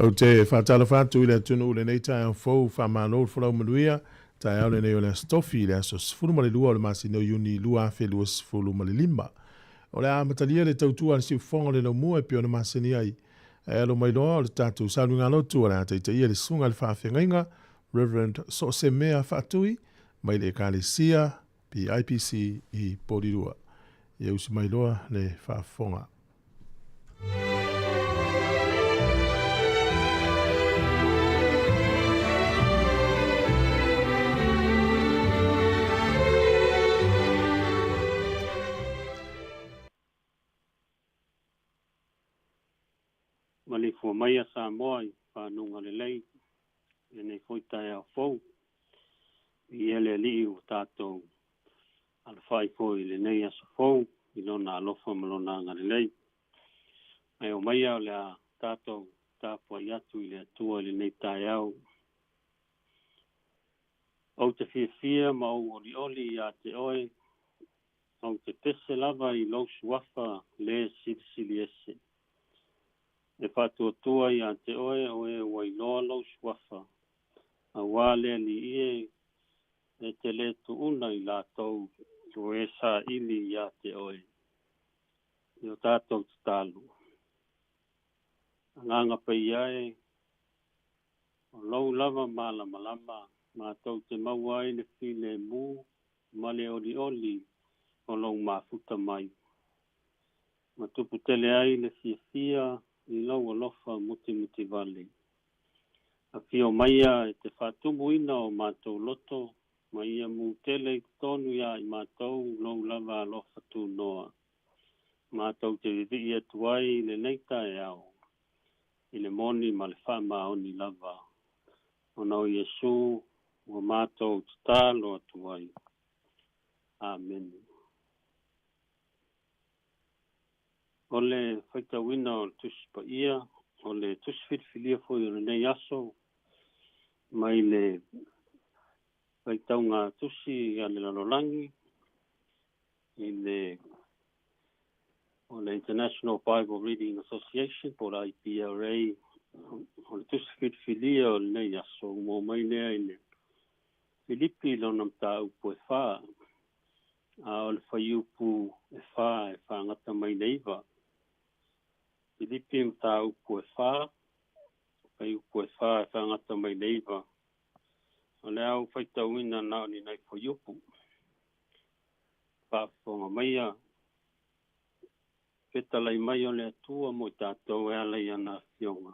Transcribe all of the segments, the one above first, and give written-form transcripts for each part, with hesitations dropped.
Ou te faatalofa atu i le atunuu i lenei taeao fou, faamalo le folau manuia, taeao lenei o le Aso Tofi, le aso 12 o le masina o Iuni 2025. O le a amatalia le tautua a le siufofoga o le laumua e pei ona masani ai. Ae alo mai loa o le tatou saluigalotu o le a taitaia le susuga i le faafeagaiga Reverend Soosemea Faatui mai le Ekalesia PIPC i Porirua. Ia usi mai loa le faafofoga. Maliefua mai a Samoa i fanuga lelei i lenei foi taeao fou. Viia le Alii ua tatou alafai foi i lenei aso fou i lona alofa ma lona agalelei. Ae omaia o le a tatou tapuai atu i le Atua i lenei taeao. Ou te fiafia ma ou olioli ia te oe, ou te pese lava i lou suafa le silisili ese. E faatuatua ia te oe o e ua iloa lou suafa, auā le Alii e, e te lē tuuna i latou o e saili ia te oe. I o tatou tatalo. Agaga Paia e, o lou lava malamalama matou te maua ai le filemu ma le olioli o lou mafuta mai. Ma tupu tele ai le fiafia i lou alofa mutimutivale. Afio maia e te faatumuina o matou loto ma ia mū tele i totonu iā i matou lou lava alofa tunoa. Matou te vivii atu ai i lenei taeao i le moni ma le faamaoni lava, ona o Iesu ua matou tatalo atu ai. Amene. O le faitauina o le Tusi Paia, o le Tusi filifilia foi o lenei aso, mai le faitauga tusi a le lalolagi i le o le International Bible Reading Association po o le IBRA, o le tusi filifilia o lenei aso ua maua mai lea i le Filipi lona mataupu e fa, a o le fuaiupu e fa e fagata mai le 9. Filipi mataupu e fa, fuaiupu e fa e fagata mai le 9. O le a ou faitauina na o ni nai fuaiupu. Faafofoga maia, fetalai mai o le Atua mo i tatou e ala i ana afioga.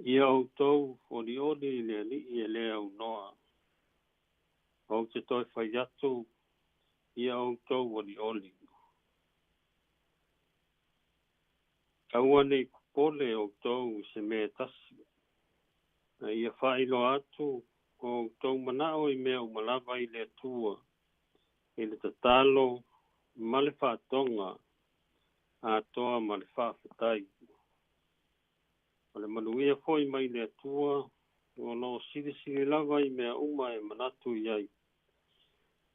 Ia outou olioli i le Alii e le aunoa. Ou te toe fai atu, ia outou olioli. Aua ne i popole outou i se mea e tasi, a ia faailoa atu o outou manao i mea uma lava i le Atua, i le tatalo ma le faatoga atoa ma le faafetai. O le manuia foi mai le Atua o lo o silisili lava i mea uma e manatu i ai,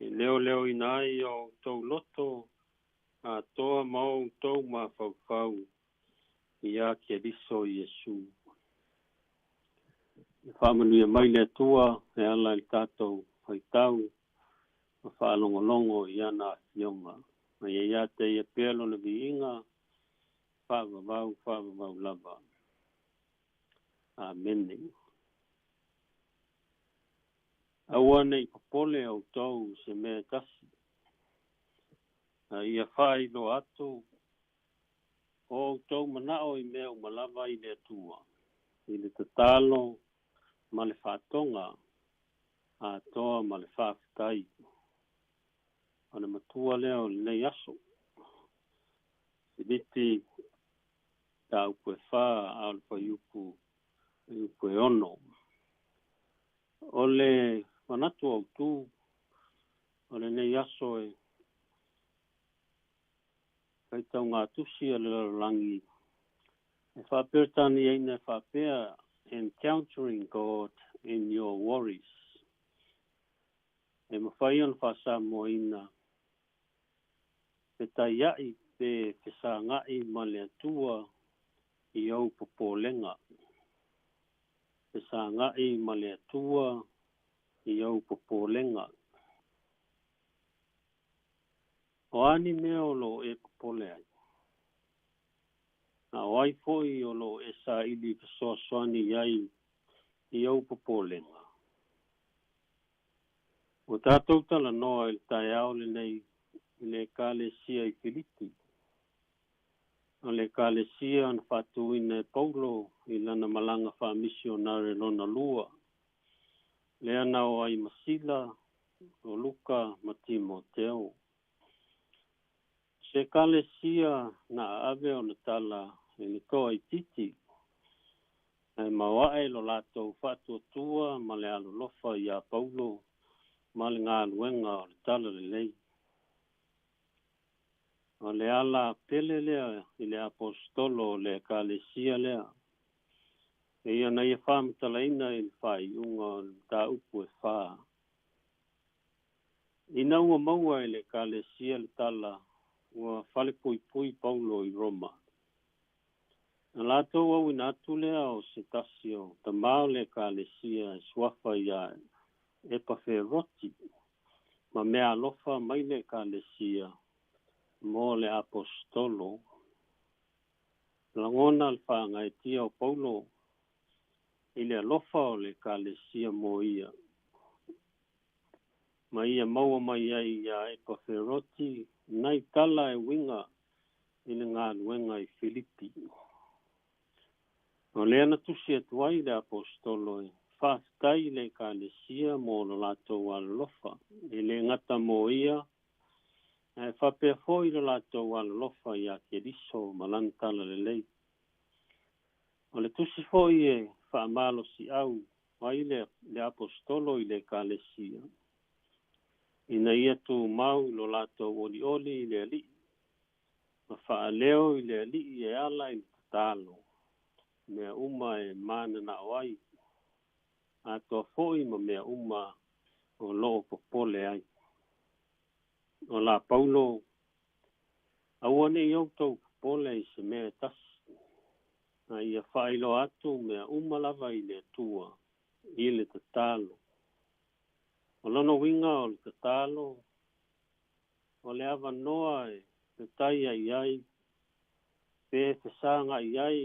e leoleoina ai o outou loto atoa ma o outou mafaufau iā Keriso Iesu. Ia faamanuia mai le Atua e ala i le tatou faitau ma faalogologo i ana afioga. Ma ia ia te ia pea lona viiga faavavau, faavavau lava. Amene. Aua ne i popole outou i se mea e tasi, a ia faailoa atu o outou manao i mea uma lava i le Atua, i le tatalo ma le faatoga atoa ma le faafetai. O le matua lea o lenei aso. Filipi mataupu e fa, a o le fuaiupu fuaiupu e 6. O le manatu autū o lenei aso e faitauga tusi a le lalolagi e faaperetaniaina e faapea, "Encountering God in Your Worries". E mafai ona faasamoaina, fetaiai pe fesaga'i ma le Atua. i ou popolega. Fesaga'i ma le Atua i ou popolega. O a ni mea o lo o e popole ai? A o ai foi o lo o e saili fesoasoani i ai i ou popolega? Ua tatou talanoa i le taeao lenei i le Ekalesia i Filipi. O le Ekalesia na faatuina e Paulo i lana malaga faamisionare lona lua, lea na o ai ma Sila, o Luka ma Timoteo. O se Ekalesia na aave ona tala i le toaitiiti, ae maoae lo latou faatuatua ma le alolofa iā Paulo ma le galuega o le Talalelei. O le ala pele lea i le Aposetolo o le Ekalesia lea, e pei ona ia faamatalaina i le faaiuga o le mataupu e fa. Ina ua maua e le Ekalesia le tala ua falepuipui Paulo i Roma, na latou auina atu lea o se tasi o tamā o le Ekalesia e suafa ia Epaferoti ma meaalofa mai le Ekalesia mo le Aposetolo. Lagona le faagaeetia o Paulo i le alofa o le Ekalesia mo ia, ma ia maua mai ai iā Epaferoti nai tala e uiga i le galuega i Filipi. O lea na tusi atu ai le Aposetolo e faafetai i le Ekalesia mo lo latou alolofa, e le gata mo ia, ae faapea foi lo latou alolofa iā Keriso ma lana Talalelei. O le tusi foi e faamalosiau ai le Aposetolo i le Ekalesia, ina ia tumau i lo latou olioli i le Alii, ma faaleo i le Alii e ala i le tatalo, mea uma e mananao ai, atoa foi ma mea uma o lo o popole ai. O la Paulo, aua ne i outou popole i se mea e tasi, a ia faailoa atu mea uma lava i le Atua i le tatalo. O lona uiga o le tatalo, o le avanoa e fetaiai ai pe fesaga'i ai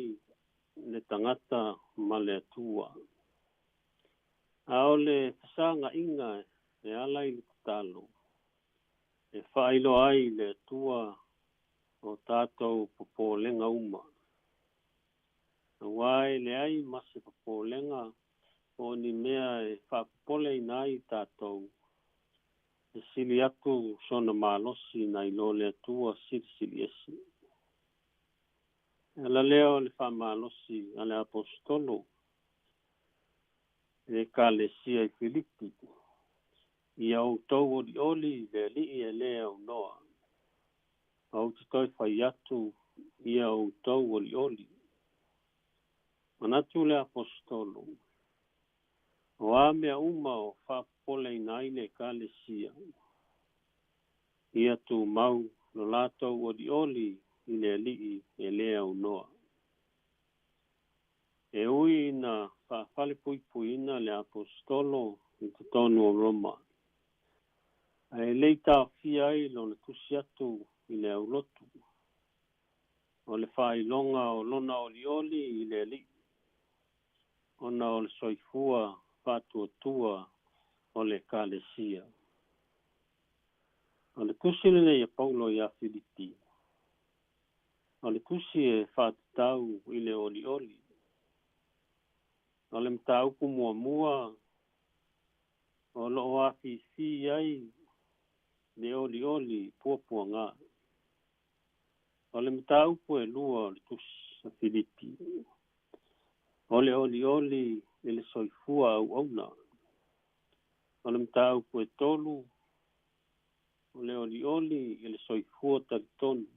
le tagata ma le Atua. A o le fesaga'iga e ala i le tatalo, e faailoa ai i le Atua o tatou popolega uma. Auā e leai ma se popolega po o ni mea e faapopoleina ai tatou, e sili atu sona malosi nai lo le Atua Silisili Ese. E ala lea o le faamalosi a le Aposetolo i le Ekalesia i Filipi, ia outou olioli i le Alii e le aunoa. Ou te toe fai atu, ia outou olioli. Manatu le Aposetolo, o a mea uma o faapopoleina ai le Ekalesia, ia tumau lo latou olioli i le Alii e le aunoa. E ui ina faafalepuipuiina le Aposetolo i totonu o Roma, ae le i taofia ai lona tusi atu i le aulotu, o le faailoga o lona olioli i le Alii, ona o le soifua faatuatua o le Ekalesia. O le tusi lenei a Paulo iā Filipi, o le tusi e faatatau i le olioli. O le mataupu muamua o lo o afifi ai le olioli i puapuagā. O le mataupu e lua o le tusi a Filipi, o le olioli i le soifua auauna. O le mataupu e tolu, o le olioli i le soifua talitonu.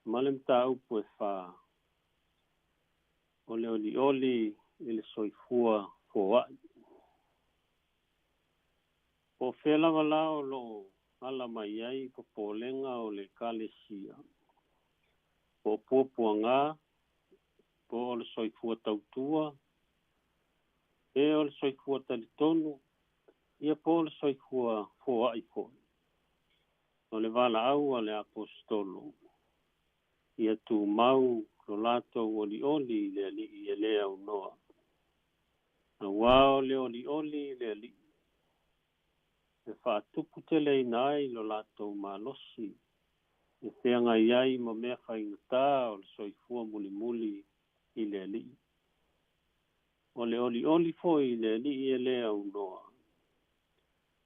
Ma le mataupu e fa, o le olioli i le soifua foai. Po o fea lava la o lo o ala mai ai popolega o le Ekalesia, po o puapuagā, Po o le soifua tautua, pe o le soifua talitonu, ia po o le soifua foai foi. O le valaau a le Aposetolo, ia tumau lo latou olioli i le Alii e le aunoa. Auā o le olioli i le Alii, e faatuputeleina ai lo latou malosi, e feagai ai ma mea faigata o le soifua mulimuli i le Alii. O le olioli foi i le Alii e le aunoa,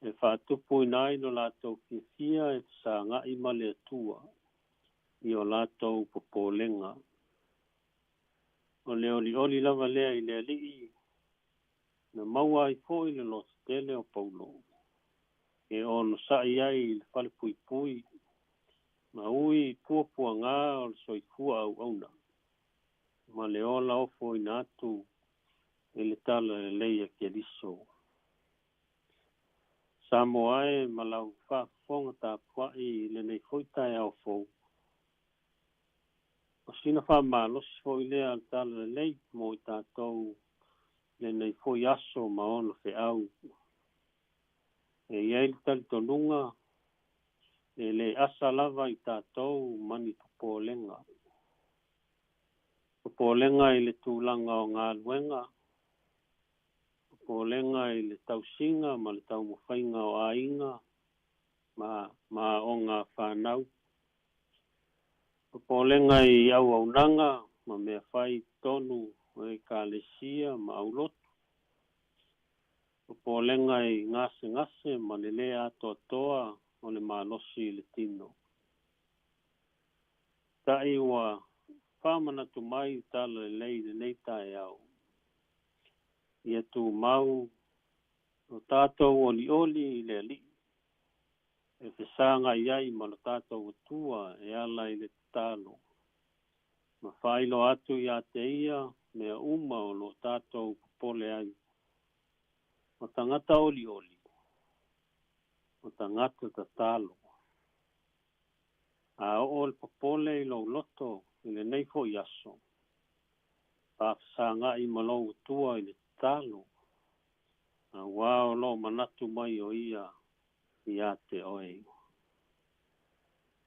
e faatupuina ai lo latou fiafia e fesagai ma le Atua i o latou popolega. O le olioli lava lea i le Alii, na maua ai foi le lototele o Paulo, e onosai ai i le falepuipui, ma ui i puapuagā o le soifua auauna, ma le ola ofoina atu i le Talalelei a Keriso. Samoa e ma lau faafofoga tapuai i lenei foi taeao fou. O sina faamalosi foi lea a le Talalelei mo i tatou lenei foi aso ma ona feau. E i ai le talitonuga, e le asa lava i tatou ma ni popolega. Popolega i le tulaga o galuega, popolega i le tausiga ma le taumafaiga o aiga ma aoga a fanau. Popolega i auaunaga ma mea fai i totonu o ekalesia ma aulotu. Popolega i gasegase ma le lē atoatoa o le malosi i le tino. Ta'i ua faamanatu mai le Talalelei i lenei taeao. Ia tumau lo tatou olioli i le Alii, e fesagai ai ma lo tatou Atua e ala i le tatalo, ma faailoa atu ia te ia mea uma o lo o tatou popole ai. O tagata olioli, o tagata tatalo. A oo le popole i lou loto i lenei foi aso, faafesagai ma lou Atua i le tatalo, auā o lo o manatu mai o ia ia te oe.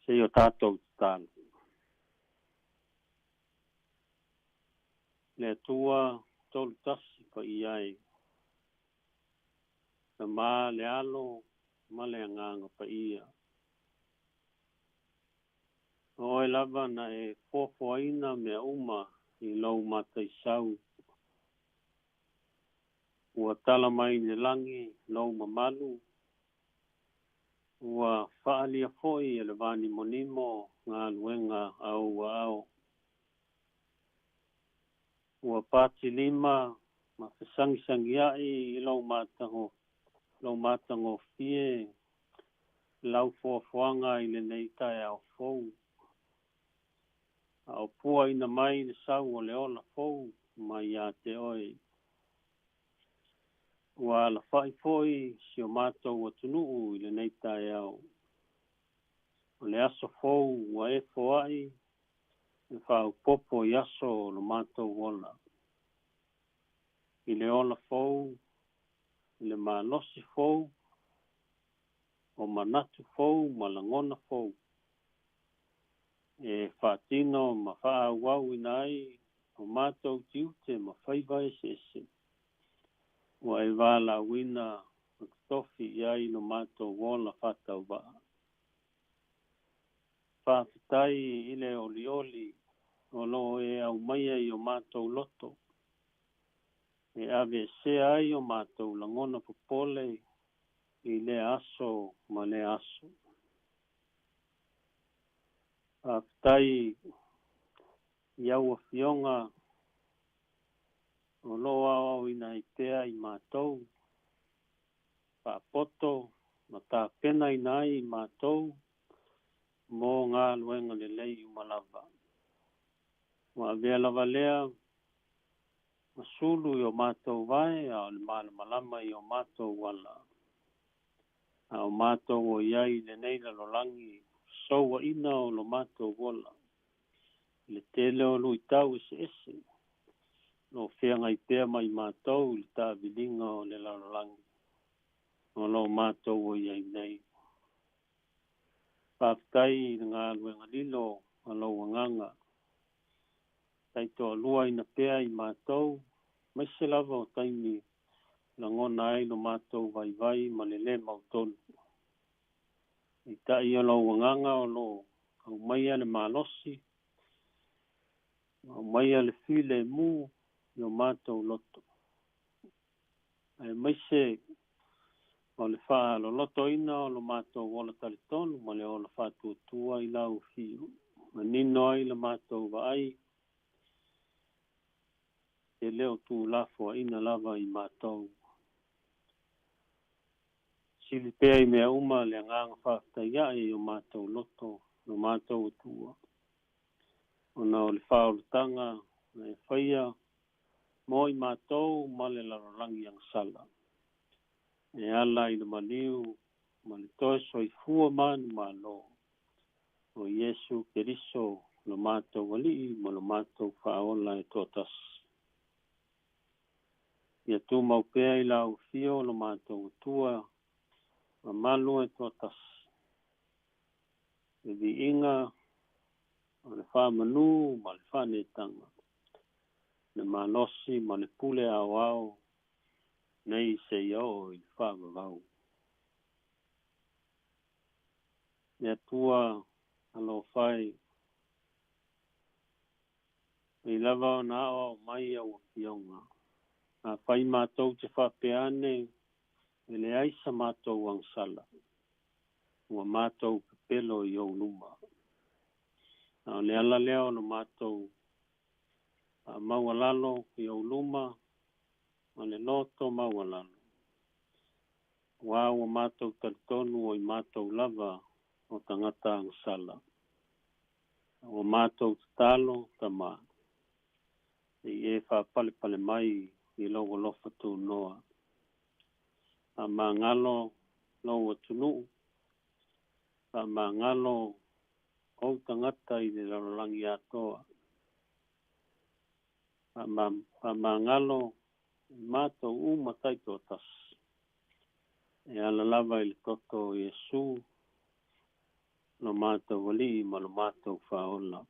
Se i o tatou tatalo. Le Atua tolu tasi paia e, Tama le Alo ma le Agaga Paia. O oe lava na e foafoaina mea uma i lou mataisau. Ua tala mai le lagi lou mamalu, ua faaalia foi e le vanimonimo galuega a ou aao. Ua patilima ma fesagisagia'i i lou lou matagofie lau foafoaga i lenei taeao fou, a o puaina mai le sau o le ola fou mai ia te oe. Ua alafa'i foi si o matou atunuu i lenei taeao. O le aso fou ua e foai e faaopoopo i aso o lo matou ola. I le ola fou, i le malosi fou, o manatu fou ma lagona fou, e faatino ma faaauauina ai o matou tiute ma faiva eseese, ua e valaauina ma totofi i ai lo matou ola faatauvaa. Faafetai i le olioli o lo o e aumaia i o matou loto, e aveesea ai o matou lagona popole i lea aso ma lea aso. Faafetai i au afioga o lo o aoaoina ai pea i matou, faapoto ma tapenaina ai i matou mo galuega lelei uma lava. Ua avea lava lea ma sulu i o matou vae, a o le malamalama i o matou ala. A o matou o i ai i lenei lalolagi fesouaina o lo matou ola, i le tele o luitau eseese. Lo feagai pea ma i matou i le taaviliga o le lalolagi o lo o matou o i ai nei. Faafetai i le galuega lilo a lou Agaga, taitoaluaina pea i matou, aemaise lava o taimi lagona ai lo matou vaivai ma le lē mautonu. Peitai o lou Agaga o lo o aumaia le malosi, aumaia le filemu i o matou loto, aemaise o le faalolotoina o lo matou ola talitonu ma le ola faatuatua i lau Afio, manino ai la matou vaai, e le o tuulafoaiina lava i matou. Sili pea i mea uma le agaga faafetai ae i o matou loto, lo matou Atua, ona o le faaolataga na e faia mo i matou ma le lalolagi agasala, e ala i le maliu ma le toe soifua manumalo o Iesu Keriso lo matou Alii ma lo matou Faaola e toatasi. Ia tumau pea i lau Afio lo matou Atua mamalu e toatasi, le viiga o le faamanu ma le faanetaga, le malosi ma le pule aoao nei seia oo i le faavavau. Le Atua alofa e, mai lava ona aoao mai au afioga. Afai matou te faapea ane, e leai sa matou agasala, ua matou pepelo i ou luma. A o le ala lea o lo matou faamaualalo i ou luma ma le loto maualalo, aua ua matou talitonu o i matou lava o tagata agasala. Ua matou tatalo, Tama, se i e faapalepale mai i lou alofa tunoa. Faamagalo lou atunuu, faamagalo ou tagata i le lalolagi atoa. Faamagalo i matou uma taitoatasi, e ala lava i le toto o Iesu, lo matou Alii ma lo matou Faaola.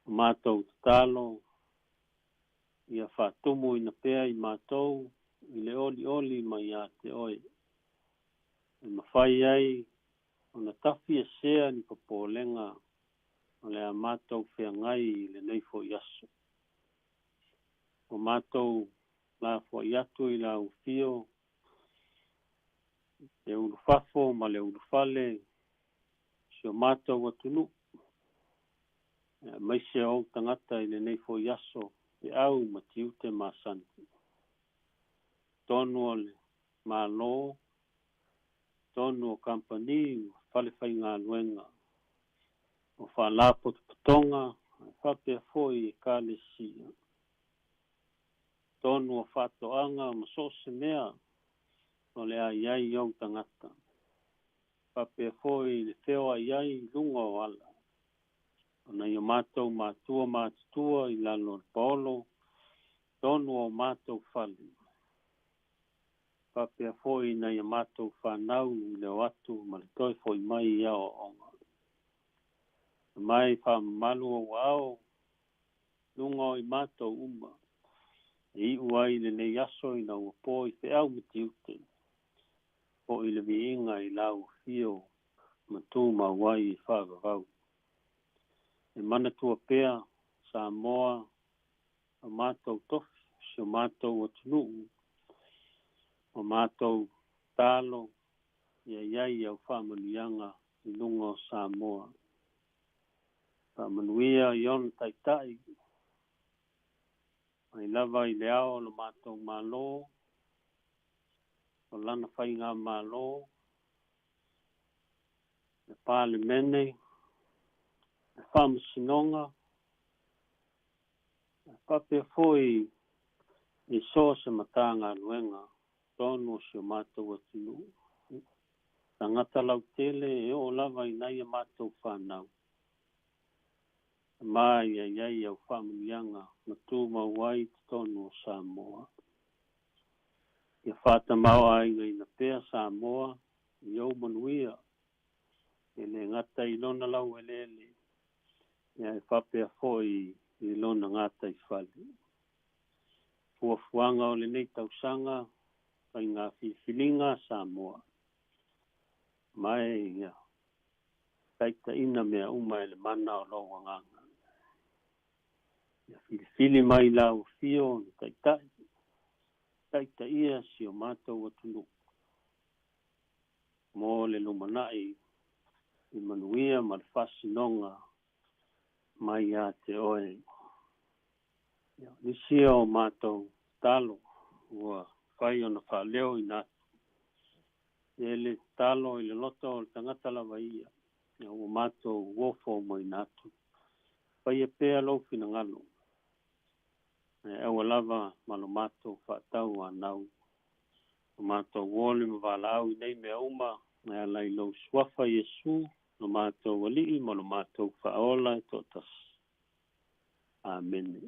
O matou tatalo, ia faatumuina pea i matou i le olioli mai ia te oe, e mafai ai ona tafiesea ni popolega o le a matou feagai i lenei foi aso. Ua matou lafoai atu i lau Afio, le ulufafo ma le ulufale, si o matou atunuu, aemaise o ou tagata i lenei foi aso, feau ma tiute masani. Tonu o le Malo, tonu o kamupani ma fale faigaluega, o faalapotopotoga ae faapea foi ekalesia, tonu o faatoaga ma so o se mea o le a i ai ou tagata, faapea foi le feoai ai i luga o ala, o nai o matou matua matutua i lalo o le paolo, tonu o matou fale, faapea foi nai a matou fanau i le o atu ma le toe foi mai i aoaoga. Mai faamamalu ou aao luga o i matou uma, e iu ai lenei aso ina ua po i feau ma tiute, foi le viiga i lau Afio ma tumau ai i faavavau. E manatua pea Samoa, o matou tofi, si o matou atunuu, o matou talo, ia i ai au faamanuiaga i luga o Samoa. Faamanuia i ona taitai, mai lava i le ao o lo matou Malo, o lana faigamalo, le Palemene, le Faamasinoga, faapea foi i so o se Matagaluega tonu o si o matou atunuu, tagata lautele e oo lava i nai a matou fanau. Ma ia i ai au faamanuiaga ma tumau ai i totonu o Samoa. Ia faatamāo'aigaina pea Samoa i ou manuia, e lē gata i lona laueleele, ae faapea fo'i i lona gataifale. Fuafuaga o lenei tausaga, faigā filifiliga a Samoa, ma e ia taitaʻina mea uma e le mana o lou Agaga. Ia filifili mai lau Afio ni taitai, taitaʻia si o matou atunuu mo le lumanaʻi i manuia ma le faasinoga mai iā te Oe. Ia, o nisi ia o matou tatalo ua mafai ona faaleoina atu. E le tatalo i le loto o le tagata lava ia, ia ua matou ofo moeina atu. Faia pea lou finagalo, ae aua lava ma lo matou faatauanau. O matou ole ma valaau i nei mea uma, e ala i lou Suafa Iesu, lo matou Alii ma lo matou Faaola e toatasi. Amene.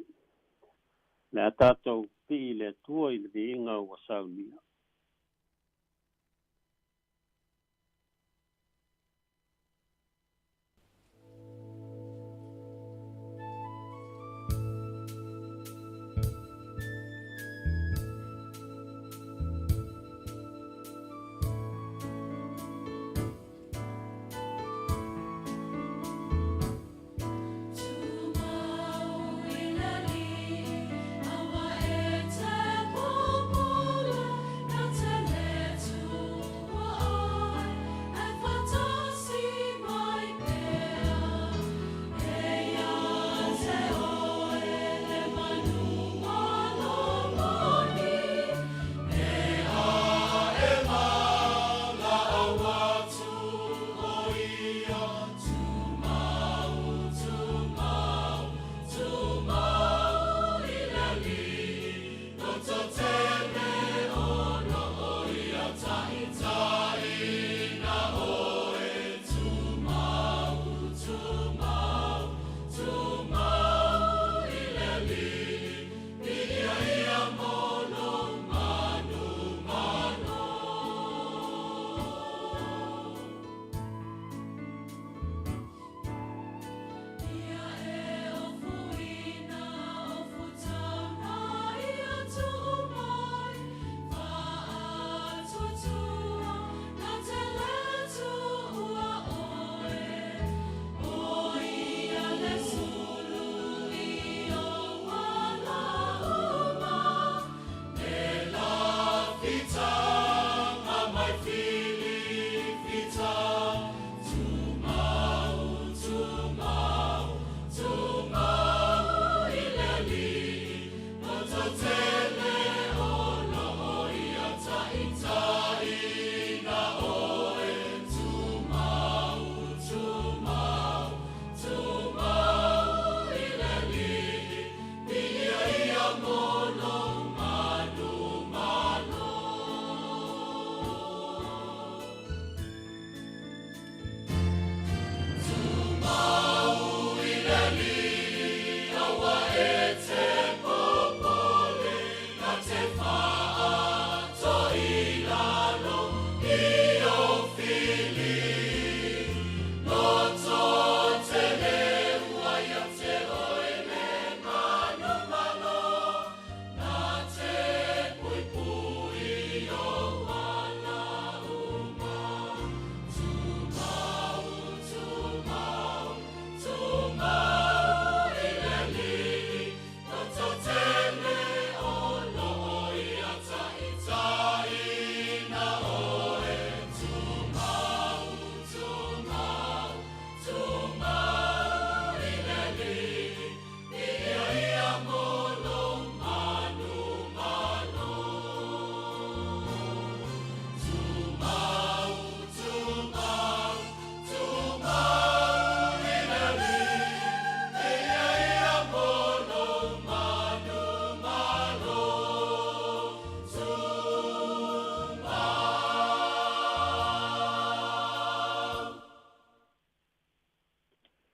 Le a tatou pii i le Atua i le viiga ua saunia.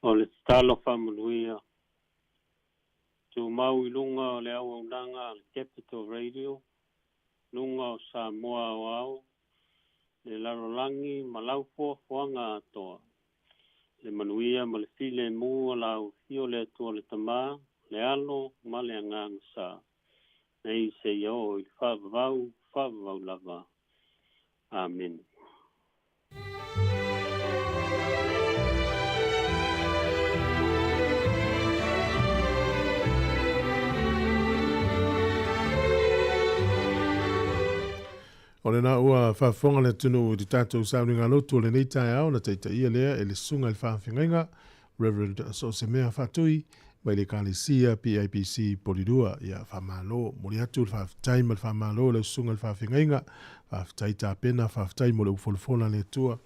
O le tatalo faamanuia Tumau i luga o le auaunaga a le Capital Radio, luga o Samoa Aoao, le lalolagi ma lau foafoaga atoa. Le manuia ma le filemu o lau Afio le Atua le Tama, le Alo ma le Agaga Sa, nei seia oo i le faavavau, faavavau lava. Amene. O lena ua faafofoga le atunuu i le tatou sauniga lotu o lenei taeao na taitaia lea e le Susuga i le Faafeagaiga Reverend Soosemea Faatui mai le Ekalesia PIPC Polilua. Ia faamalo, momoli atu le faafetai ma le faamalo i lau Susuga i le Faafeagaiga. Faafetai tapena, faafetai mo le upufolafola a le Atua.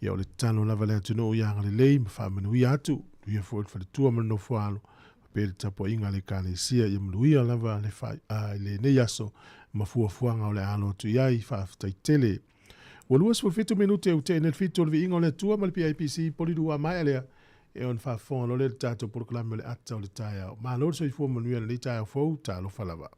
Ia o le tatalo lava i le atunuu ia agalelei ma faamanuia atu, manuia foi le faletua ma le nofoaalo, faapea le tapuaiga a le Ekalesia. Ia manuia lava le fa, a, lenei aso ma fuafuaga o le a alo atu i ai. Faafetai tele. Ua 27 minute ua tea nei le 7 o le viiga o le Atua ma le PIPC Polilua a maea lea e ona faafofoga loa lea i le tatou polokalame o le ata o le taeao. Malo le soifua manuia i lenei taeao fou. Talofa lava.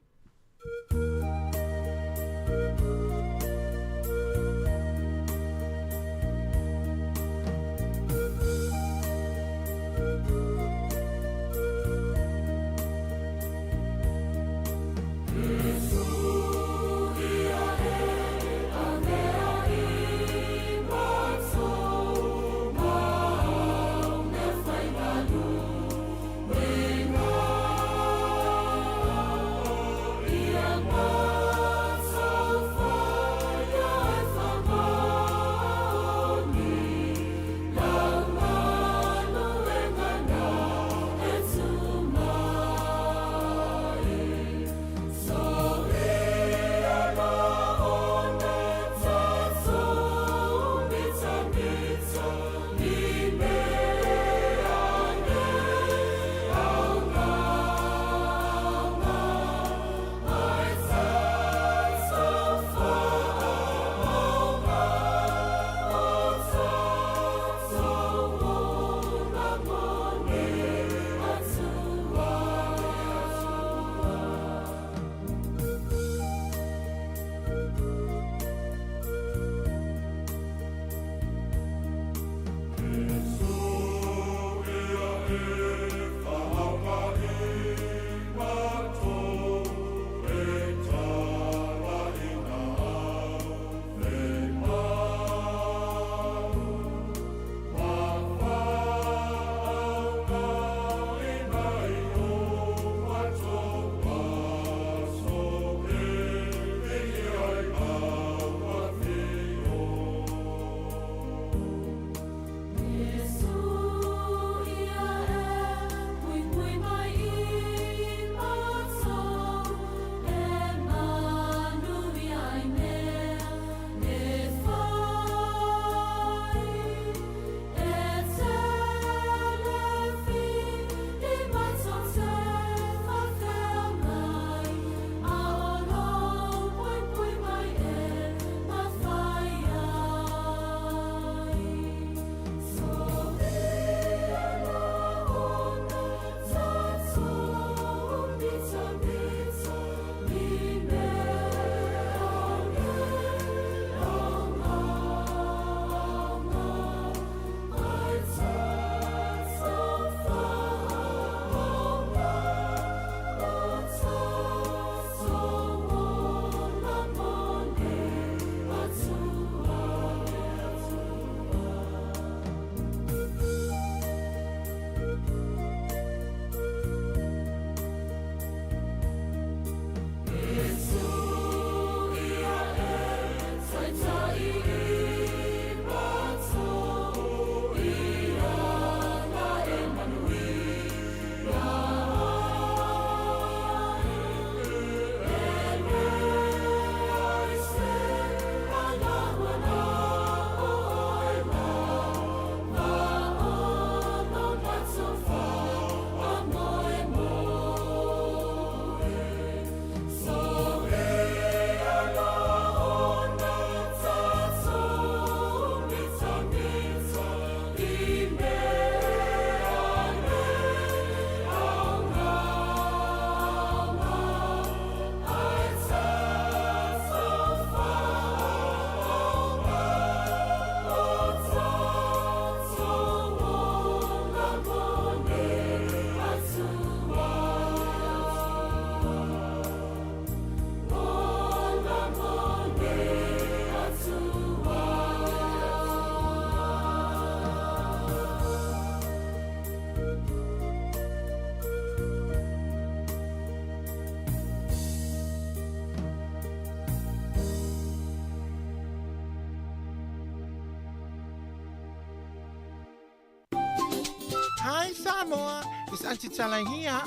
Hi Samoa, it's Aunty Tala here.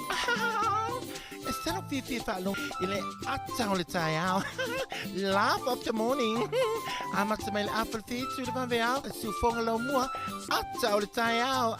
E sa lou fiafia e faalogo i le ata o le taeao. Laugh of the morning. Amata mai le afa le fitu i le vaveao, e siufoga lau mua, ata o le taeao.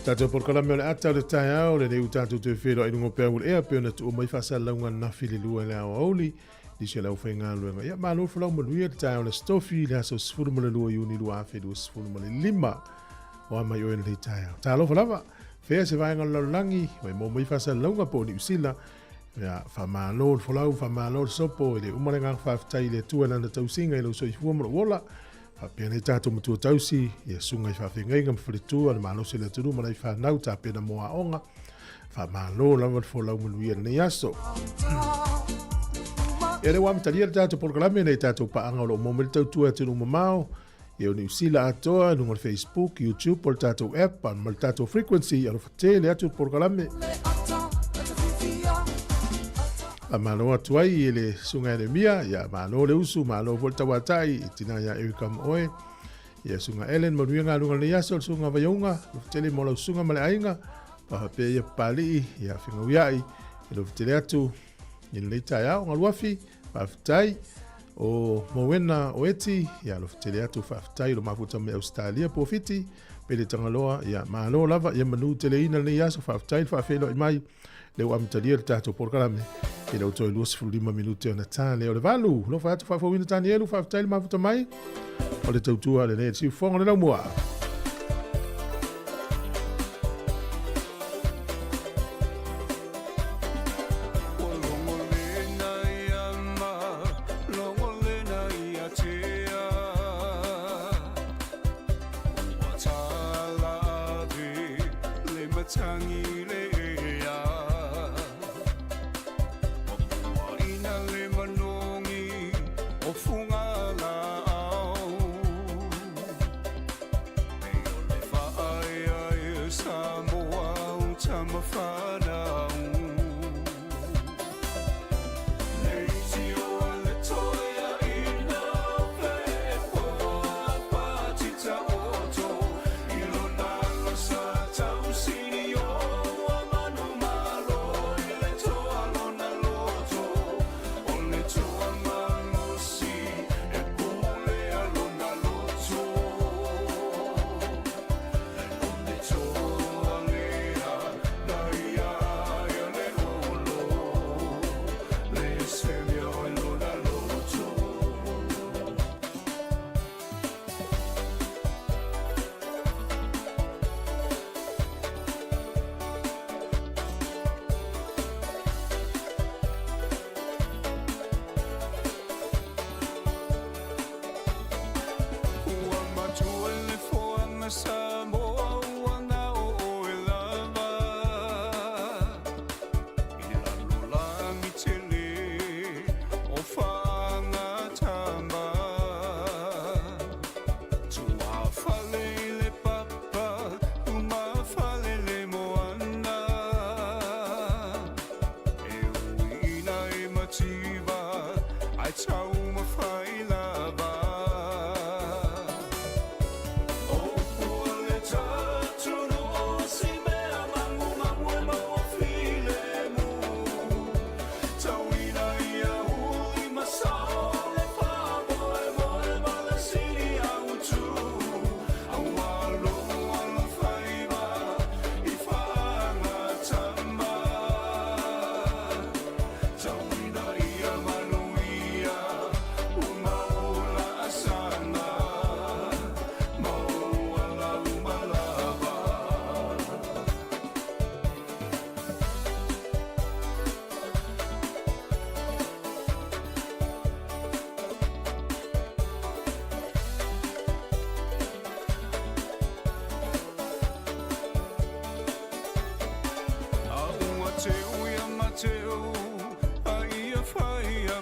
Tatou polokalame o le ata o le taeao, lenei ua tatou toe feiloai i luga o peau o le ea, pei ona tuua mai faasalalauga ananafi i le 2 i le aoauli, nisi o le aufaigaluega. Ia, malo le folau manuia le taeao o le Aso Tofi, le aso 12 Iuni 2025. O a mai oe lenei taeao. Talofa lava, fea se vaega o le lalolagi, mai maua mai faasalalauga po o Niu Sila. Ia, faamalo le folau, faamalo le sopo, e le uma le agaga faafetai i le Atua i lana tausiga i lou soifua ma lou ola. Faapea nei tatou matua tausi, ia susuga i faafeagaiga ma faletua, le malosi o le atunuu ma lai fanau tapena mo aoga. Faamalo lava le folau manuia lenei aso. Ia lea ua amatalia le tatou polokalame nei tatou paaga o lo o maua mai le tautua e atunuu mamao, ia o Niu Sila atoa, luga o le Facebook, YouTube, o le tatou app, ma le tatou frequency, alofa tele atu le polokalame. Faamalo atu ai i le susuga ia Nehemia, ia malo le usu, malo foi le tauatai i tina ia Erica ma oe. Ia susuga Ellen, manuia galuega lenei aso, le susuga Vaiauga, alofa tele mo lau susuga ma le aiga, faapea ia Papalii, ia Fegauiai, alofa tele atu i lenei taeao, Galuafi, faafetai. O Mowena o Eti, ia alofa tele atu, faafetai lo mafuta mai Ausetalia, Puafiti, Pele Tagaloa, ia malo lava, ia manu teleina lenei aso, faafetai le faafeiloai mai, lea ua amatalia le tatou polokalame, i lau toe 25 minute ona tā lea o le 8. Alofa atu faafouina Tanielu, faafetai le mafuta mai, o le tautua lenei le siufofoga o le laumua.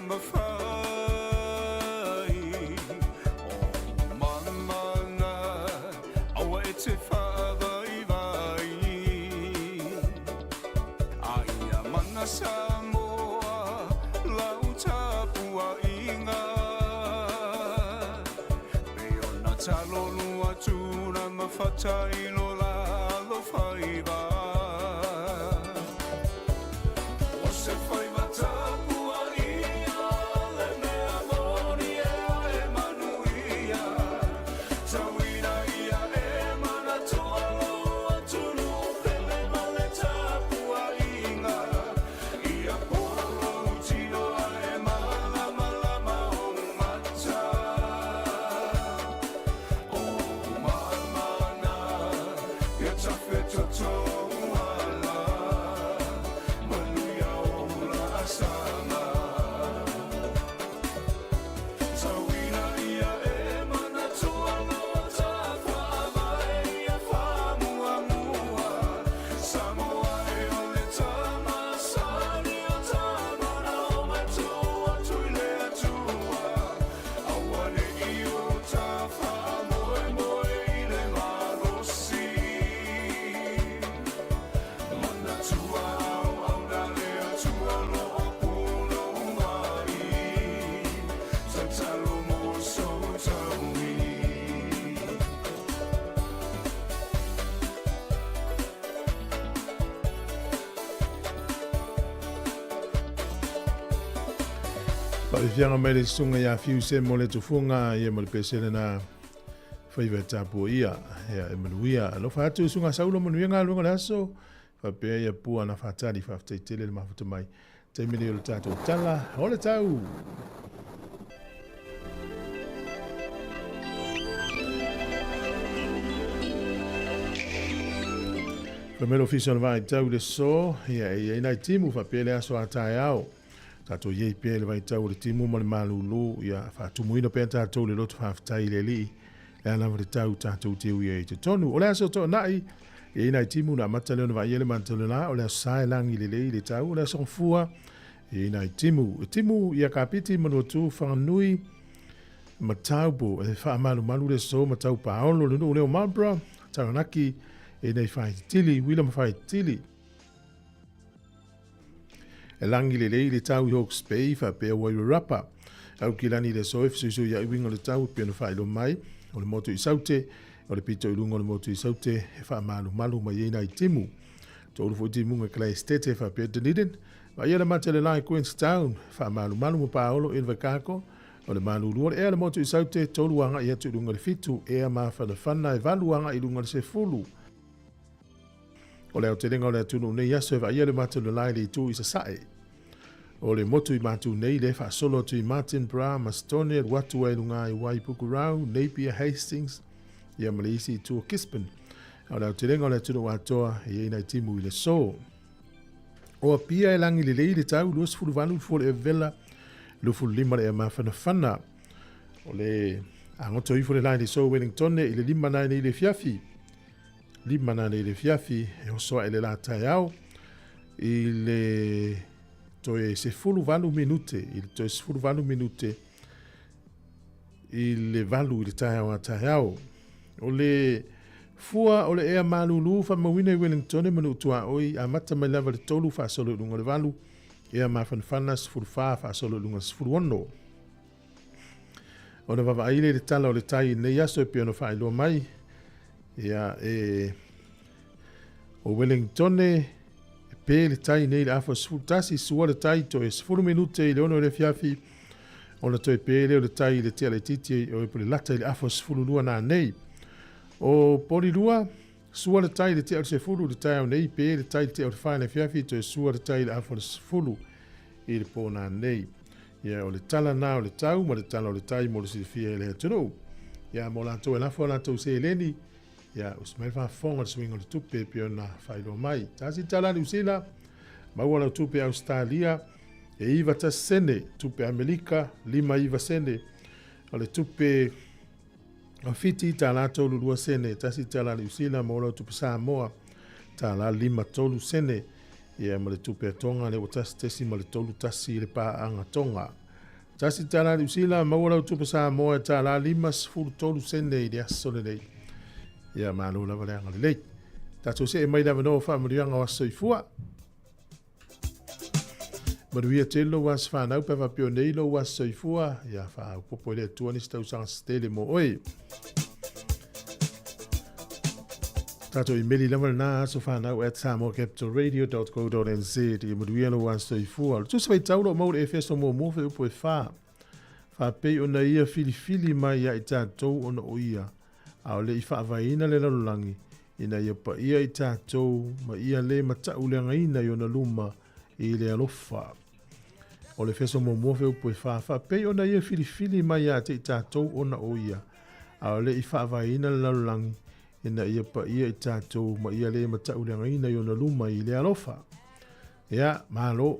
Mafai O mamana Aua e te whaavaivai A ia mana Samoa Lau tapuaiga Pei ona talolua tuna ma fatailo la alofaiva O se faiva tapuaia le mea moni ea e manuia Tauina ia e manatua lou atunuu pele ma le tapuaiga Ia pola lou tino ae malamalama ou mata O mamana ia tafetotou ala Manuia o laasaga Tauina ia e manatua loa tafaavae ia faamuamua Samoa e o le tamasani o tamana o matua tui le Atua Aua ne i o ta faamoemoe i le malosi Manatua auauna le Atua lo o punou mai Tatalo mo sou taui. Faafiafiaga mai le susuga ia Fiu Semo le Tufuga ia ma le pesele na faiva e tapuaia ia e manuia. Alofa atu le susuga Saulo manuia galuega o le aso faapea ia pua na faatali faafetai tele le mafuta mai. Taimi nei o le tatou tala o le tau. Fai mai le ofisa o le vaitau i le so, ia e i ai nai timu faapea le aso a taeao. Tatou i ai pea i le vaitau o le timu ma le malūlū, ia faatumuina pea tatou i le loto faafetai i le Alii, le a lava le tau tatou te ui ai i totonu. O le aso Toonai, e i ai nai timu na amata lea ona vaaia le mata o le la, o le aso Sa e lagi lelei le tau, o le aso Gafua, e i ai nai timu. E timu ia Kapiti, Manuatu, Whanganui, ma Taupo, e faamalumalu le so ma tau paolo le nuu lea o Marlborough, Taranaki, e nei whaitili, uila ma whaitili. E lagi lelei le tau i Hawke's Bay faapea Wairarapa. Aukilani le aso e fesuisui ai uiga o le tau e pei ona faailoa mai, o le motu i Saute, o le pito i luga o le motu i Saute e faamalumalu mai ai nai timu. Toulu foi timuga i Kalaestete faapea Dunedin. Vaaia le mata i le la i Queenstown, faamalumalu ma paolo i Invercargill, o le malulu o le ea le motu i Saute, 3 agai atu i luga i le 7, ea mafanafana e 8 agai i luga i le 10. O le aotelega o le atunuu nei aso e vaaia le mata o le la i le itu i Sasae. O le motu i Matu nei le faasolo atu i Martinborough ma Stone alu atu ai i luga i Waipukurau, Napier, Hastings, ia ma le isi itu o Gisborne. A o le aotelega o le atunuu atoa e i ai nai timu i le so. O Apia e lagi lelei le tau 28 le fua o le ea vevela, 25 le ea mafanafana. O le agoto ifo le la i le so Wellington i le 5 nai nei le afiafi. 5 nanei le afiafi e oso ae le la taeao i le toe 18 minute, i le toe 18 minute i le 8 i le taeao a taeao. O le fua o le ea malūlū faamauina i Wellington ma Nuutuaoi amata mai lava le 3 faasolo i luga o le 8, ea mafanafana 14 faasolo i luga o le 16. Ona vaavaai lea i le tala o le tai i lenei aso e pei ona faailoa mai, ia e o Wellington e pe le tai nei i le afa 11, sua le tai toe 10 minute i le 6 o le afiafi, ona toe pe lea o le tai i le tea laitiiti o le lata i le afa 12 nanei. O Porirua, sua le tai i le tea o le 10 i le taeao nei, pe le tai i le tea o le 4 i le afiafi, toe sua le tai i le afa o le 10 i le pō nanei. Ia, o le tala na o le tau ma le tala o le tai mo le silafia e le atunuu. Ia, mo latou e lafo a latou seleni, ia, usi mai le faafofoga i le suiga o le tupe e pei ona faailoa mai. Tasi le tala a Niu Sila, maua lau tupe Ausetalia, e 91 sene, tupe Amerika, 59 sene. O le tupe o Fiti, tala 32 sene, tasi le tala a Niu Sila, maua lau tupe Samoa, tala 53 sene. Ia, ma le tupe a Tonga, lea ua 1.31 i le paaga Tonga. $1 Niu Sila, maua lau tupe Samoa e $1.53 sene i le aso lenei. Ia malo lava le agalelei. Tatou see mai le avanoa o faamanuiaga o aso soifua. Manuia tele lou aso fanau pe a faapea o nei lou aso soifua, ia faaopoopo e le Atua nisi tausaga se tele mo oe. Tatou imeli lava lena asofanau@samoacapitalradio.co.nz. Ia manuia lou aso soifua. O le tusi faitau o lo o maua i le Efeso muamua fuaiupu e 4. Faapei ona ia filifili mai ia i tatou ona o ia, a o le i faavaeina le lalolagi, ina ia paia i tatou ma ia le matauleagaina i ona luma i le alofa. O le Efeso muamua fuaiupu e 4, faapei ona ia filifili mai ia te i tatou ona o ia, a o le i faavaeina le lalolagi, ina ia paia i tatou ma ia le matauleagaina i ona luma i le alofa. Ia, malo.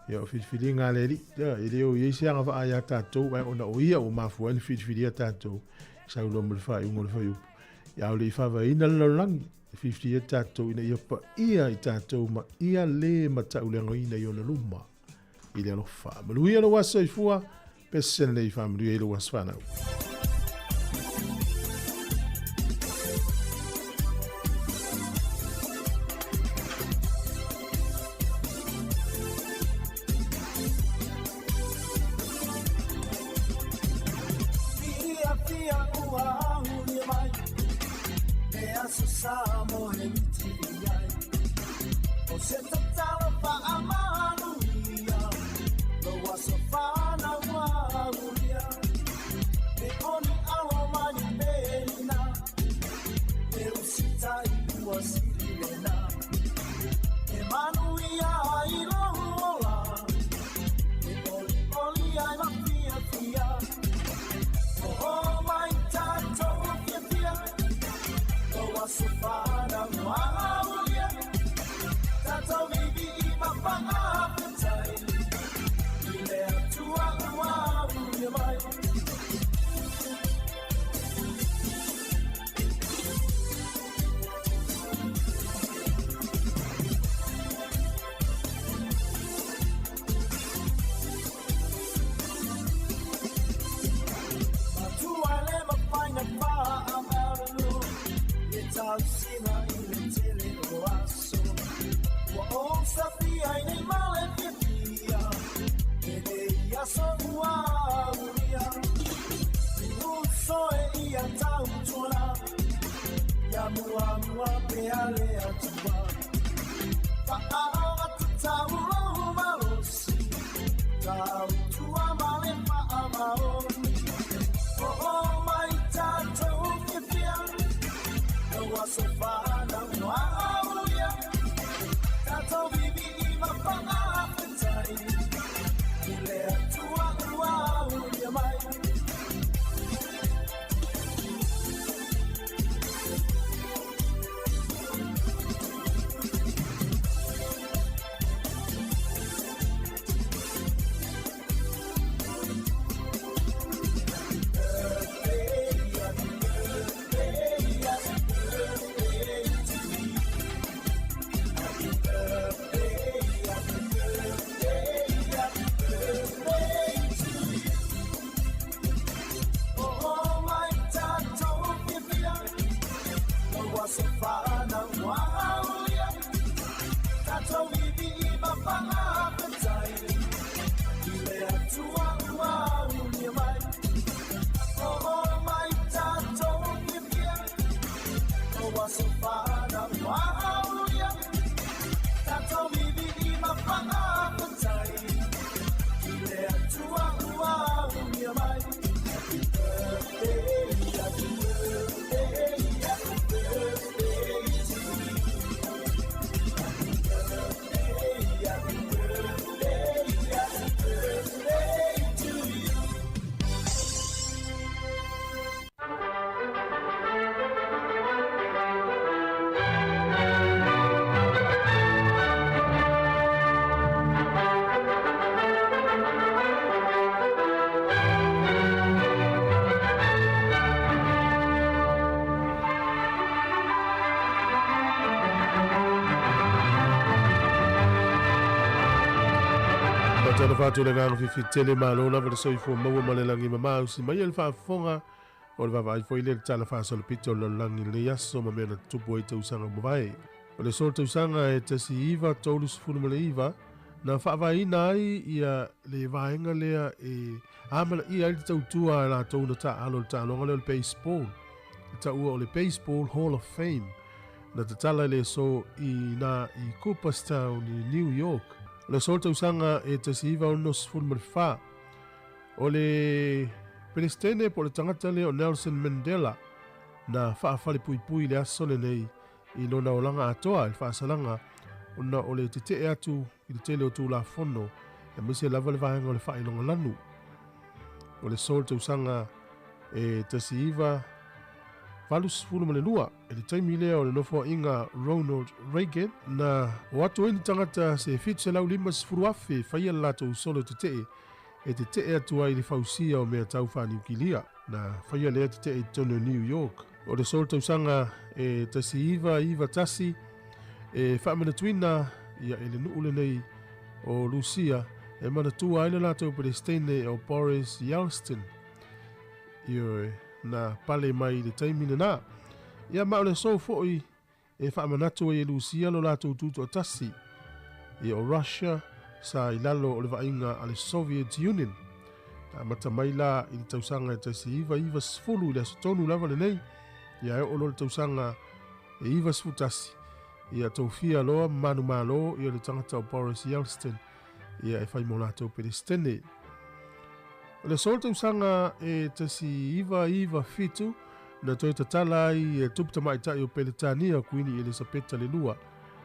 Ia, o filifiliga a le Alii, ia, e le o i ai se agavaa ia tatou, ae ona o ia ua mafua ai ona filifilia tatou, saunoa ma le faaiuga o le fuaiupu. Ia, a o le i faavaeina le lalolagi, e filifilia tatou ina ia paia i tatou ma ia le matauleagaina i ona luma i le alofa. Manuia lou aso soifua, pese lenei faamanuia i lou aso fanau. Faatalofa atu le agaga fiafia tele malo lava le soifua maua ma le lagi mamausi mai e le faafofoga o le vaavaai foi lea i le tala faasolopito o le lalolagi i lenei aso ma mea na tutupu ai tausaga ua mavae. O le aso tausaga e 1939 na faavaeina ai ia le vaega lea e amanaia ai le tautua a latou na taaalo i le taaloga lea o le baseball, e taua o le Baseball Hall of Fame, na tatala i le aso i ina i Cooperstown i New York. O le aso tausaga e 1964, o le Peresetene po o le tagata lea o Nelson Mandela na faafalepuipui i le aso lenei i lona olaga atoa i le faasalaga ona o le tetee atu i le tele o Tulafono, aemaise lava le vaega o le faailoga lanu. O le aso o le tausaga e 1982, i le taimi lea o le nofoaiga Ronald Reagan, na o atu ai ni tagata se 750,000 e faia le latou solo tetee e tetee atu ai i le fausia o mea tau faaniukilia. Na faia lea tetee i totonu o New York. O le aso o le tausaga e 1991, e faamanatuina ia e le nuu lenei o Lusia e manatua ai le latou Peresetene o Boris Yeltsin. Ioe, na pale mai i le taimi lena. Ia ma o le aso foi e faamanatu ai e Lusia lo latou tutoatasi. Ia o Russia sa i lalo o le vaaiga a le Soviet Union. Na amata mai la i le tausaga e 1990 i le aso tonu lava lenei, ia e oo loa le tausaga e 91, ia tofia loa ma manumalo ia le tagata o Boris Yeltsin ia e fai mo latou Peresetene. O le aso o le tausaga e 1997, na toe tatala ai e tupu tamaitai o Peretania o Kuini Elisapeta le Lua,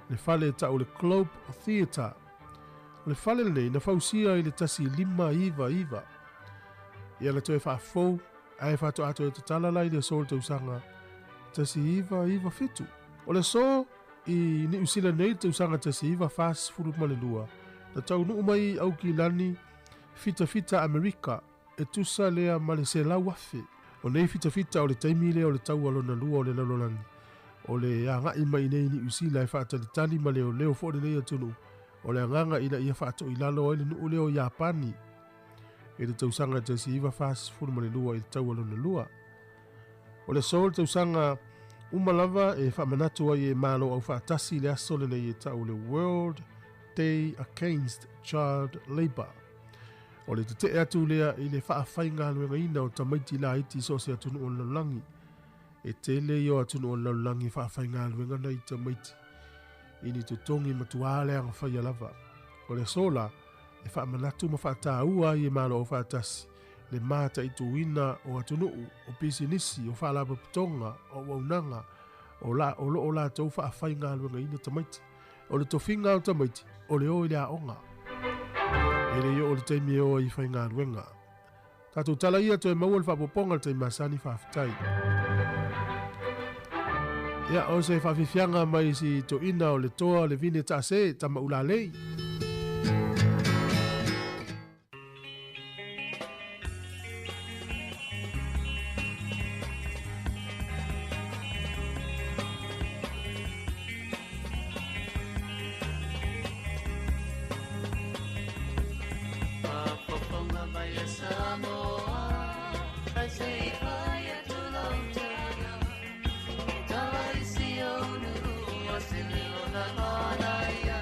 le fale e tau le Globe Theatre. O le fale lenei na fausia i le 1599. Ia na toe faafou ae faatoa toe tatala la i le aso o le tausaga 1997. O le aso i Niu Sila nei le tausaga 1942, na taunuu mai i Aukilani fitafita Amerika e tusa lea ma le 100,000. O nei fitafita o le taimi lea o le taua lona lua o le lalolagi, o le agai mai nei i Niu Sila e faatalitali ma leoleo foi lenei atunuu, o le agaga ina ia faatoilalo ai le nuu lea o Iapani i le tausaga 1942 i le taua lona lua. O le aso o le tausaga uma lava e faamanatu ai e Malo Aufaatasi le aso lenei e tau le World Day Against Child Labour. O le tetee atu lea i le faafaigaluegaina o tamaiti laiti i so o se atunuu o le lalolagi. E tele ia o atunuu o le lalolagi e faafaigaluega nai tamaiti i ni totogi matuā leaga faia lava. O le aso la e faamanatu ma faataua ai e Malo Aufaatasi le mataituina o atunuu, o pisinisi, o faalapotopotoga, o auaunaga, o la o loo latou faafaigaluegaina tamaiti. O le tofiga o tamaiti, o le o i le aoga. E le i oo le taimi e o ai i faigaluega. Tatou tala ia toe maua le faaopoopoga i le taimi masani faafetai. Ia, o se faafiafiaga mai si toeaina o le toa o le vine taase, tama ulalei. Faafofoga mai a Samoa, ae se i fai atu lau tala. E tala i si ou nuu o se leo na manaia.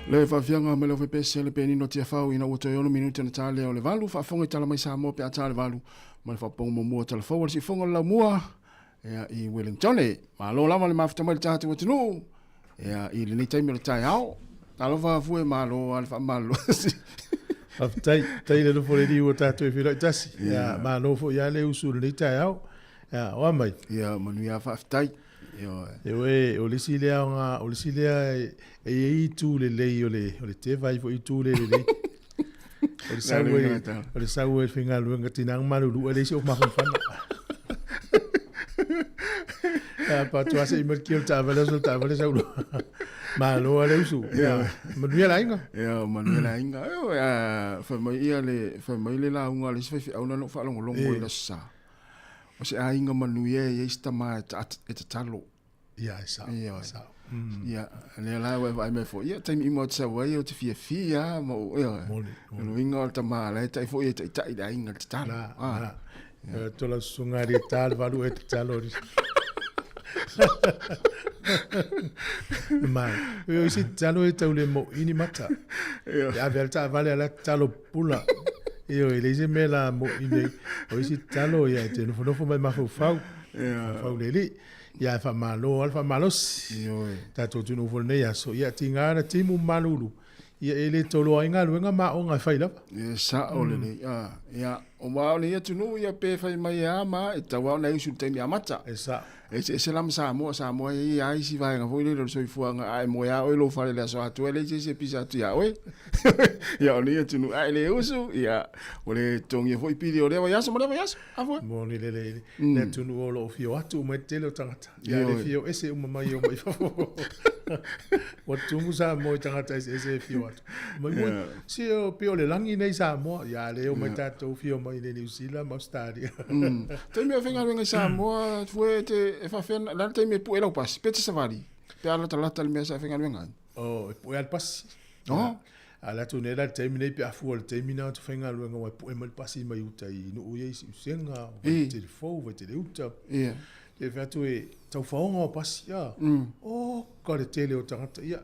Le faafiaga mai le Ofepese le penino Tiafau ina ua toe 6 minute ona ta lea o le 8 faafofoga i tala mai Samoa pe a ta le 8 ma le faapopoga muamua o talafou a le siufofoga o le laumua ia, i Wellington. Malo lava le mafuta mai le tatou atunuu ia, i lenei taimi o le taeao. Talofa fue malo a le faamalolo. Faafetai, tai le nofo le liu o tatou e feiloai tasi. Ia, malo foi lava le usu i lenei taeao. Ia, oa mai. Ia, manuia faafetai. Ioe, o le isi lea o le isi lea e i ai itu lelei o le teva, e i ai foi itu le lelei. O le sau e, o le sau e faigaluega tiga ona malulu e leai se mafanafana. Ia, pa atu lava se i malutia le taavale, oso le taavale sau loa. Malo lava le usu. Ia, manuia le aiga. Ia, manuia le aiga. Ioe, fai mai ia le, fai mai le lauga a le isi faifeau na ou faalogologo i le Aso Sa. O se aiga manuia e i ai se tama e tatalo. Ia, e sao. Ia, e sao. Ia, lea la ua e vaai mai foi, ia, taimi uma ou te sau ai, ou te fiafia lava, ma ou, ioe. Moni, moni. O le uiga o le tama la e tai foi e taitai i le aiga i le tatalo. Na, na. Tola susuga ali e tā le valu e tatalo. Mai, o isi tatalo e tau le mo'i ni mata. E ave a le taavale a la tatalo pula. Ioe, e leai se mea la mo'i nei. O isi tatalo, ia, e te nofonofo mai mafaufau. Mafaufau le alii. Ia, e faamalo lava le faamalosi. Ioe. Tatou atunuu foi i lenei aso. Ia, tiga na timu ma malulu. Ia, e le toloa ai galuega ma aoga e fai lava. E sao lelei. Ia, aua o lenei atunuu, ia, pe fai mai e a ma a, e tatau lava ona e usu i le taimi amata. E sao. E eseese la ma Samoa, Samoa e i ai lava isi vaega foi lele o le soifuaga, a e moe lava oe i lou fale i le aso atoa, e leai se isi e pisa atu iā oe. Ia, o lenei atunuu, a e le usu, ia, ua le totogia foi pili o lea vaiaso ma lea vaiaso. A foi? Moni lelei le atunuu o lo o fio atu uma i le tele o tagata. Ia, le fio ese uma mai o mai fafo. Ua tumu Samoa i tagata eseese e fio atu. Mai moi, se o pei o le lagi nei Samoa. Ia, le omai tatou fio mai i Niu Sila ma Australia. Taimi o faigaluega i Samoa, fue te, e faafefea, o le a le taimi e pue lau pasi, pe te savali, pe a latalata le mea sa e faigaluega ai? Oh, e pue lava le pasi. Oh. A le atu nei la le taimi nei pe a fua le taimi na o te faigaluega ua e pue mai le pasi mai uta i nuu ia i Siusega, Vaitele Fou, Vaitele Uta. Ia. Te fai atu e taufaoga o pasi, a. Oh, ka le tele o tagata, ia.